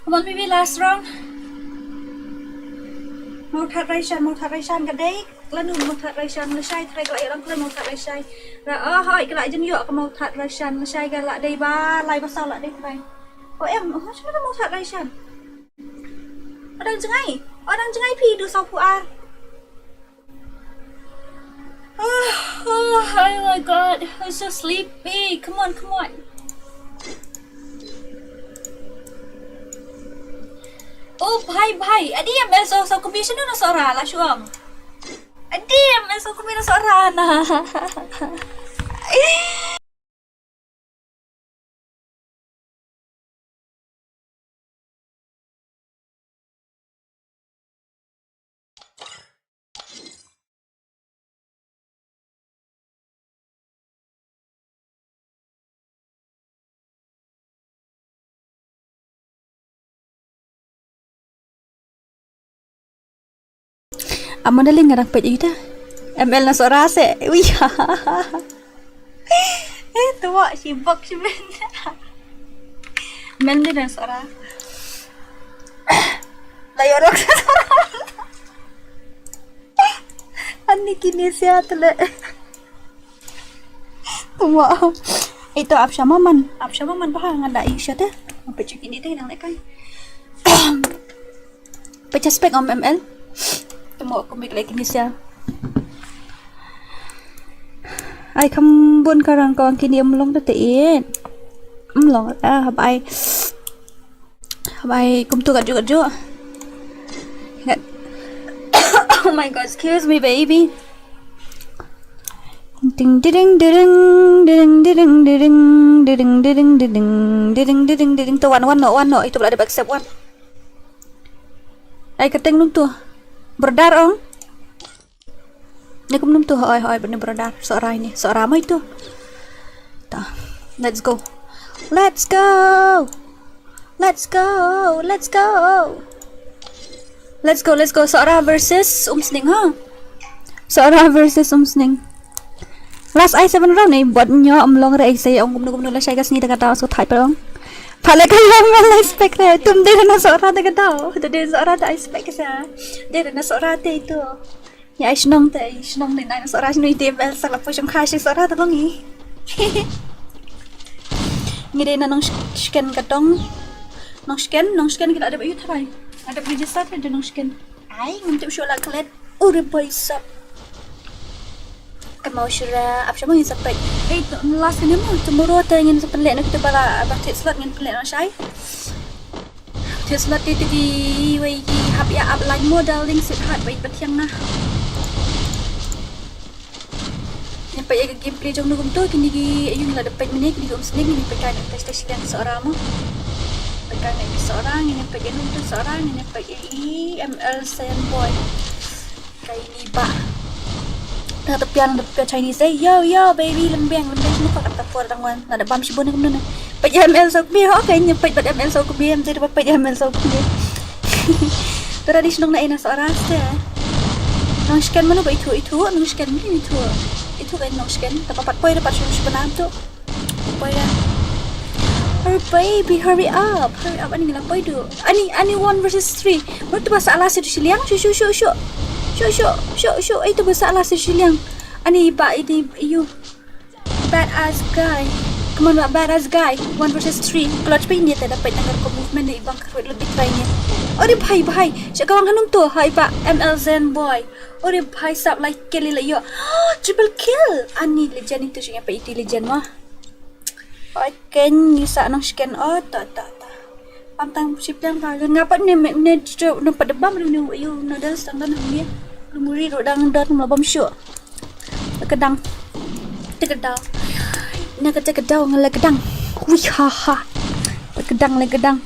Come on, baby, last round. Mawthadraishan, Mawthadraishan ka dei. Lanu Mawthadraishan lashai, trai ka la ïoh lang khlem Mawthadraishan. Ra, oh, hoi, ka la jin ïoh ka Mawthadraishan lashai ka la dei ba, lai ba saw la dei trai. Oh, em, oh, shano Mawthadraishan? Adang jngai, adang jngai phi du saw phu ar. Oh, oh, oh my god, I'm so sleepy. Come on, come on. Oh, bhai, bhai. Adi em el so, so commission na Sohra la shuam. Adi em el so commission Sohra na. Amo na ling ngarang pet ita. M L na Sohra se. Ui. Eh, tuwa, sibuk, sibuk. M L na Sohra. Layo rok. Ani kini sia tele. Tuwa. Ito ap sha maman. Ap sha maman bah nga da i sha te. Apa cuki ni te nang lekai. Peit spek ong M L. Te mo kum bik lek ni sia. Ai kham bun ka rang kong kini em long te it. Em long ah hab ai. Hab ai kum tu ka ju ka ju. Oh my god, excuse me baby. Ding ding ding ding ding ding ding ding ding ding ding ding ding ding ding ding ding ding ding. To wan wan no wan no itu belada back step wan. Ai keteng nung tu. Berdar ong. Ni kum num tu hoi hoi bani brodar. Sora ini, sora mai tu. Ta. Let's go. Let's go. Let's go. Let's go. Let's go, let's go. Sora versus Umsning ha. Sora versus Umsning. Last ai seven round ni bot nyo em long re ai sei ong kumno kumno la shai ka sngi ta kata so thai perong. Pale ka yam la spek re tum de na sora ta kata. Tu de sora ta ai spek sa. De na sora te itu. Ni ai shnong te ai shnong ni na sora shnong ite bel sa la po shong kha shi sora ta long i. Ngi de na nong shken ka tong. Nong shken, nong shken kita ada bayu tharai. Ada register kan de nong shken. Ai ngam tip shu la klet. Uri boy sap. Kamau shura ap shama ngin sa pek. Ei to last ni mo tomorrow te ngin sa pele na kita bala ba tit slot ngin pele na shai. Tit slot ti ti wei ki hap ya ap line mo darling sweetheart wei pathiang na. Ngin pek ya ka gameplay jong nu kumto kini ki ayu ngi la da pek mene kini ki Umsning ngin pek ka ngin pek station yang seorang mo. Pek ka ngin seorang ngin pek ya nu kumto seorang ngin pek ya i M L Sen Boy. Kai ni ba. Na ta pian da pia Chinese eh yo yo baby lembeng lembeng semua kata por dang wan. Na da bam shibun kum na. Pek ya M L so kumi ho kai ni pek bad M L so kumi em jadi pek ya M L so kumi. Tara di shnong na ina so aras te. Nong shken manu ba itu itu nong shken manu itu. Itu kai nong shken ta papat poi da pat shibun shibun am tu. Poi da. Hurry baby, hurry up, hurry up. Ani ngi la poi du. Ani ani one versus three. Mut ba sa ala situ shiliang. Shu shu shu shu. Shu shu shu shu. Ai tu ba sa ala situ shiliang. Ani ba ini you. Badass guy. Come on, badass guy. One versus three. Clutch pa ini ta dapat nang ko movement ni bang karut lebih try ni. Ore bhai bhai. Sha kawang hanum tu. Hai ba M L Zen boy. Ore bhai sab like kill la yo. Triple kill. Ani legend itu sha pa iti legend mah. Oi ken ni sa nong shken o ta ta ta. Pam tang ship tang ka nga pat ne me ne jo no pat de bam ne yu no dance tang dan ne. Lumuri ro dang dan ma bam shu. Kedang. Tekedang. Na ka tekedang la kedang. Wi ha ha. Kedang la kedang.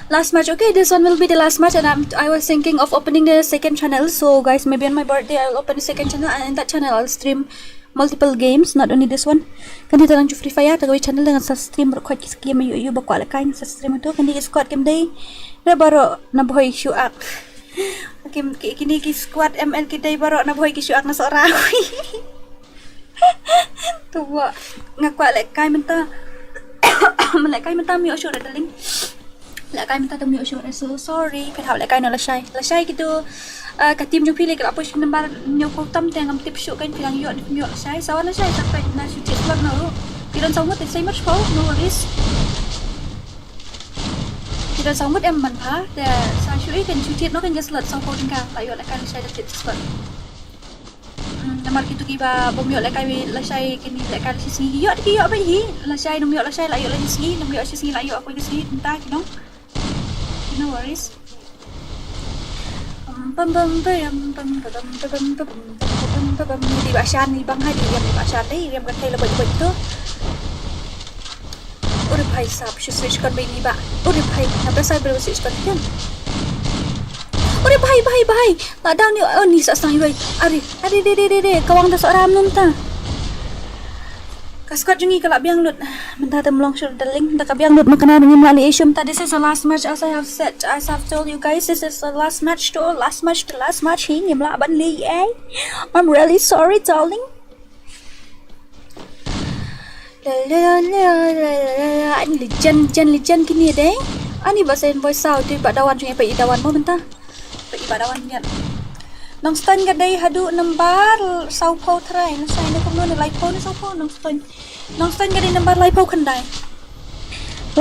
Last match. Okay, this one will be the last match, and I'm, I was thinking of opening the second channel. So, guys, maybe on my birthday I'll open a second channel, and in that channel I'll stream multiple games, not only this one. Kan di talang ju Free Fire, ta kawei channel dengan sa stream berkhot ki game yu yu bakwa la kain sa stream tu kan di squad game dei. Re baro na boy shu ak. Kim ki kini ki squad M L ki dei baro na boy ki shu ak na sora. Tu wa nga kwa le kai menta. Mele kai menta mi osho da daling. La kai mynta tam ïoh shuh, so sorry. Phi hap la kai noh lashai. Lashai kitu, uh, ka team jong phi lei ka la push number ñiew ko tam te ngam tip shuh kan phi dang ïoh ïoh lashai. Sawan lashai sampai na shu tip slot na ru. Phi don saw mut te sai mat pho, no worries. Phi don saw mut em man pha te sa shu i kan shu tip no kan ka slot saw pho kan ka la ïoh la kai lashai da tip slot. Hmm, namar kitu kiba bym ïoh lehkai lashai kini lehkai la shi sngi ki ïoh ki ïoh ba hi. Lashai num ïoh lashai la ïoh la shi sngi, num ïoh shi sngi la ïoh aku shi sngi mynta ki nong. No worries. Pam pam pam pam pam pam pam pam pam pam pam pam. Di ba shan ni bang hai di yang ba shan dei yang ka thai la bai bai tu. Ore bhai sab, shu switch kon bai ni ba. Ore bhai, na ba sai bai switch kon ken. Ore bhai, bhai, bhai. La down ni, oh ni sa sang bai. Are, are de de de de. Kawang da sa ram num ta. Ka squad jong ngi ka la biang lut. Mynta te mlong shu da link da ka biang lut ma kane ngim la leh issue mynta. This is the last match, as I have said, as I've told you guys, this is the last match to last match to last match hi ngim lah ban leh ei. I'm really sorry, darling. Ani legend, legend, legend kini dei. Ani ba sen boy saw tu ba dawan jong pa i dawan mo mynta. Pa i ba dawan ngiat. Nongstoiñ ka dei haduh nambar saw phew trai, nongstoiñ ne kumno ne lai phew ne saw phew nongstoiñ. Nongstoiñ ka dei nambar lai phew khyndai.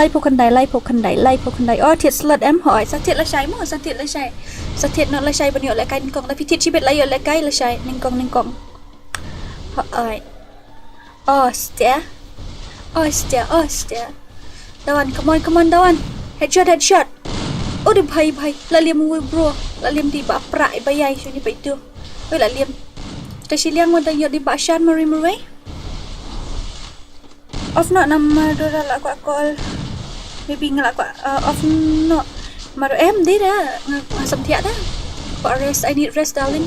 Laiphew khyndai, laiphew khyndai, laiphew khyndai. Oh, thied slot em, hooid, sa thied lashai mo, sa thied lashai. Sa thied noh lashai ban ïoh lehkai nyngkong. Lada phi thied shibit la ïoh lehkai lashai, nyngkong, nyngkong. Hooid. Oh, stia. Oh, stia, oh, stia. Dawan, come on, come on, Dawan. Headshot, headshot. Oh, de bhai, bhai. La liam uwei bro. La liam de i Bah Pra, i Bah Yai, shane pat itu. Oi, la liam. Te shiliang wan dang ïoh de i Bah Shan, marwei, marwei. Off noh namar Dora la kwah call. Maybe nga la kwah, uh, off noh. Namar em de da. Nga, nga sam thiah da. Kwah rest. I need rest, darling.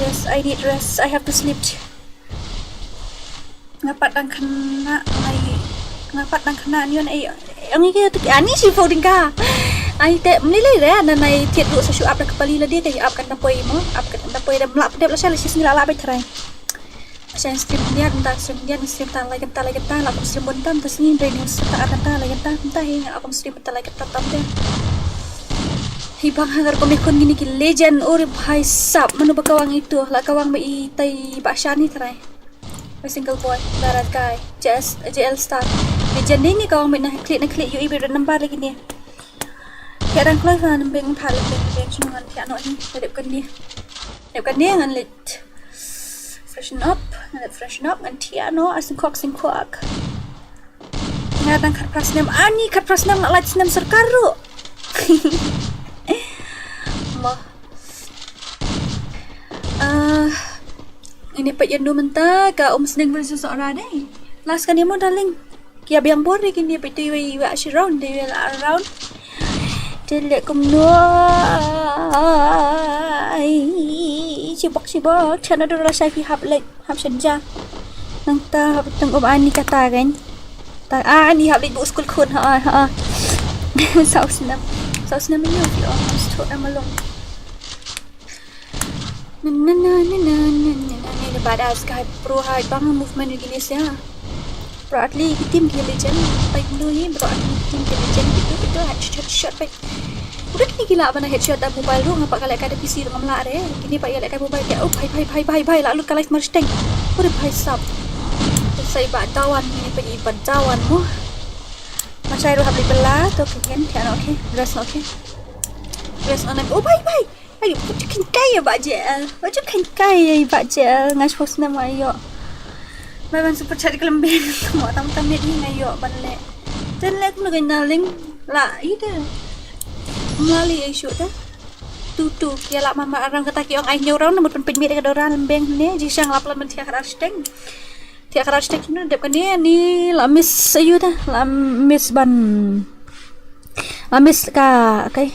Yes, I need rest. I have to sleep. Nga pat dang khynnah, ngai. Nga pat dang khynnah, nion ai. Ang ike tu ani shi fo ding ka. Ai te mlili re, na nai thied ruh sa shu ap da ka pali lade, ka ap kan da poi mo, ap kan da poi da mlap dep lashai, lashai sngi la la bai trai. Lashai stream niat, nta stream niat, stream ta lai kynta, lai kynta, la kum stream bun tam, ta sngi dre ni stream ta ar kynta, lai kynta, nta hi nga kum stream ta lai kynta tam de. Hi bang hagar ko me khun ngini ki legend, ore bhai sab, manu ba kawang itu, la kawang ba i tai ba shani trai. A single boy, Barat guy, J S, J L Star. Ni jen ni ni kawang mit na klik na klik U E B number lagi ni. Kaya dang kloi fa nembeng pha nembeng nembeng sunu ngan thiah noh ni. Dep kan ni. Dep kan ni ngan leit freshen up, ngan leit freshen up ngan thiah noh a singkok singkok. Nga dang khatphra snem, ani khatphra snem nga lait snem sorkar ruh. Mo. Ah, ini pat ïa nu mynta ka Umsning versus Sohra dei. Last kan ïa mo darling. Ki ïa biang bor dei kine pat tu iwa iwa shi round dei iwa la round. Te leh kumno. Ai, shibok shibok. Chana dor la shai ki hap leh. Hap shet ja. Nangta hap tang um ani kata kan. Ta ani hap leit bu skul khun ha ha. Saw snem. Saw snem ni fi oh. Stop em along. Na na na na na na na na na badass guy pro hai bang movement ni gini sia. Pro atli ki team ki legend. Pai dulu ni pro atli ki team ki legend gitu gitu. Shot shot shot pai. Udah kini gila bana headshot da mobile ruh ngapa ka lehkai da P C ruh ngam lah re. Kini pat ïa lehkai mobile ïa oh bhai bhai bhai bhai bhai la lut ka light mar steng. Udah bhai sap. Sai ba dawan kini pat ïa ba dawan mo. Mashai ruh hap li bela to ke gen thiah noh okay. Rest noh okay. Rest noh oh bhai bhai. Ai, udah kini kai ïa ba J L. Udah kini kai ïa ba J L ngai shpos na ma ïoh. Mai ban super chat ka lembeng. Mo tam tam miet hi nga ïoh ban leh. Ten leh kumno ka na leng la ida. Mali ai shu ta. Tu tu ki la mama arang kata ki ong ai ñiew round na mut pynpeit miet ka Dora lembeng ne ji shang la plan ban thiah khatar shteng. Thiah khatar shteng ne dep kane ni la miss ayu ta la miss ban. Ah, miss ka, okay.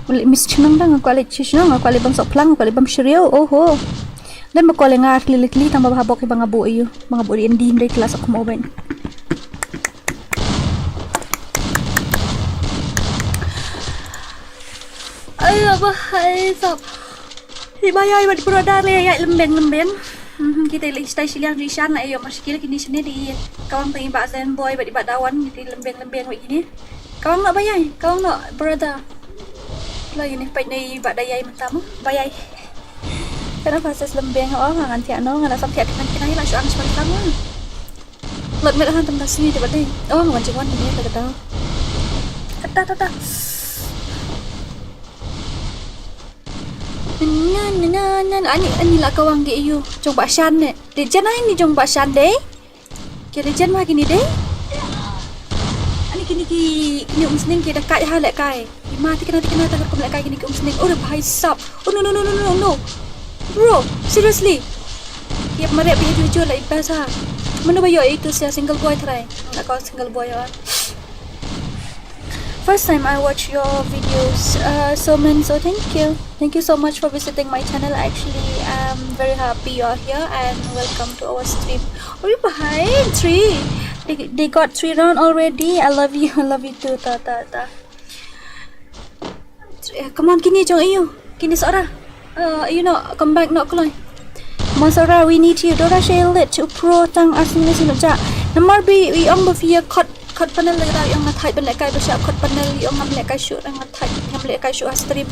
Miss chnong dang, kwah leh chnong, kwah leh bam sok plang, kwah leh bam shriu, oho. Dan ba kwah leh ngar kli kli tang ba habok bang abu ayu, bang abu di endi ndai kelas aku mau ben. Ayo bah, hai sap. Hi ba ïa i bad brother le ïa lembeng lembeng. Mhm, kita leh stai shiliang di shan ayo mas kila kini sini di kawang tang i ba Zen boy bad i ba dawan di lembeng lembeng wei kini. Kawang nok ba ïa, kawang nok brother. Lo ini pait nei ba da ïa i mata mo ba ïa. Kana pasas lembeng oh ngan thiah no ngan sam thiah kan kina ila shu ang shu mata mo. Lot met han tam da sini de ba dei. Oh ngan jingwan ni kata. Kata kata. Na na na na ani ani la kawang ge yu jong ba shan ne. De jan ai ni jong ba shan de. Ke de jan ma kini de. Ani kini ki kini Umsning ke da kai ha lehkai. Ima tikna tikna ta kum lehkai kini ki Umsning. Oh bhai sap. Oh no no no no no no. Bro, seriously. Ye mare bi ju ju la ipasa. Manu ba yo itu sia single boy try. Nak kau single boy ya. First time I watch your videos, uh, so man, so thank you. Thank you so much for visiting my channel. Actually, I'm very happy you're here and welcome to our stream. Oh, hi, three. They, they got three round already. I love you. I love you too. Ta ta ta. Eh, come on, kini jong ayu. Kini Sohra. Uh, you know, come back nok kloi. Masora, we need you. Dora share lit to pro tang asing ni sinu ja. Namar bi i ong ba fi ya kot kot panel le da i ong na thait ban lehkai ba sha kot panel i ong ngam lehkai shu ngam thait ngam lehkai shu ha stream.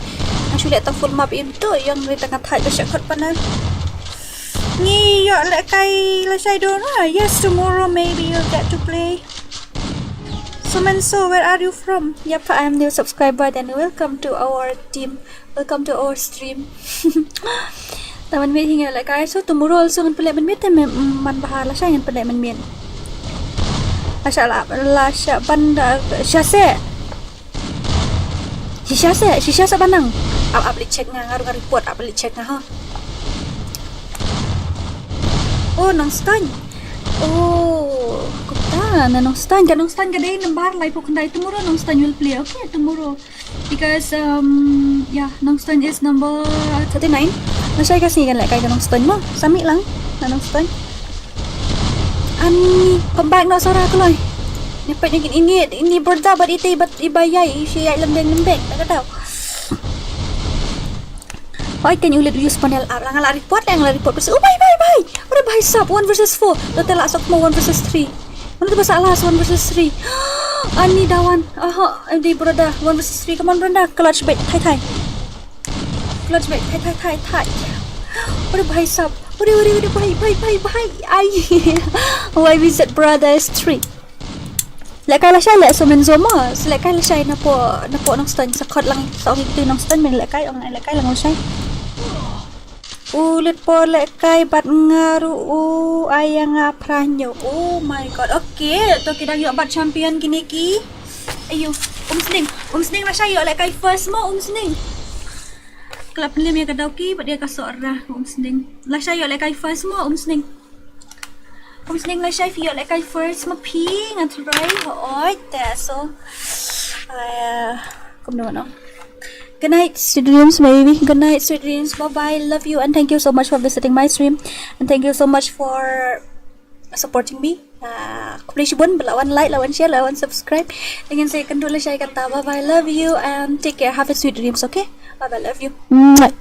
Ngam shu leh tang full map im tu i ong ri tang thait ba sha kot panel. Ni yo lehkai la shai Dora. Yes, tomorrow maybe you'll get to play. Sumenso, where are you from? Yep, I am new subscriber, then welcome to our team. Welcome to our stream. Tang mynmiet hi ngan lehkai, so tomorrow also ngan pynleh mynmiet te, man bha, lashai ngan pynleh mynmiet. Lashai la, lashai ban da, shisha se. Shisha se, shisha se ban nang. Ap, ap leit check nga, nga ruh nga report, ap leit check nga ha. Oh, Nongstoiñ. Oh, kumta na Nongstoiñ, ka Nongstoiñ ka dei number laiphew khyndai. Tomorrow Nongstoiñ will play, okay, tomorrow. Because, um, yeah, Nongstoiñ is number thirty-nine. Lashai ka sngi kan lehkai ka Nongstoiñ mo. Sa mih lang na Nongstoiñ. Ani, pynbak noh Sora kloi. Ni peit ni ini, ini Berda bad ite bad i Ba Ïai, shi ïai lembeng lembeng, ta ka daw. Oi, kan u leit use panel ar, la nga la report, la nga la report. Oh, bhai, bhai, bhai. Ore bhai sab, one versus four. Dote la sok mo one versus three. Mano te ba sah last, one versus three. Ani da wan. Aha, em dei Brenda, one versus three. Come on Brenda, clutch bait, thai thai. Clutch bait, thai thai thai thai. Ore bhai sab. Ore, ore, ore, bhai, bhai, bhai, bhai. Ai. Why we said Brenda is three. Lehkai lashai leh Sumenso mo. Lehkai lashai napoh, napoh Nongstoiñ, sa khot lang, sa ong ïa kito Nongstoiñ, men lehkai, ong lehkai lang lashai. U leit por lehkai bad nga ruh, u ai ïa nga phra hynñiew. Oh my god. Okay, to ki dang ïoh bat champion kine ki. Ayo, Umsning. Umsning lashai ïoh lehkai first mo, Umsning. Ka la pynlem ïa ka Dawki bad ïa ka Sohra, Umsning. Lashai ïoh lehkai first mo, Umsning. Umsning lashai phi ïoh lehkai first mo phi, nga try hooid te so. Uh, kumno no. Good night, sweet dreams, my baby. Good night, sweet dreams. Bye bye. Love you and thank you so much for visiting my stream. And thank you so much for supporting me. Uh, khublei shibun ba la wan like, la wan share, la wan subscribe. Ngin sa ïakynduh lashai kata. Bye bye. Love you and take care. Have a sweet dreams, okay? Bye bye. Love you. Mwah.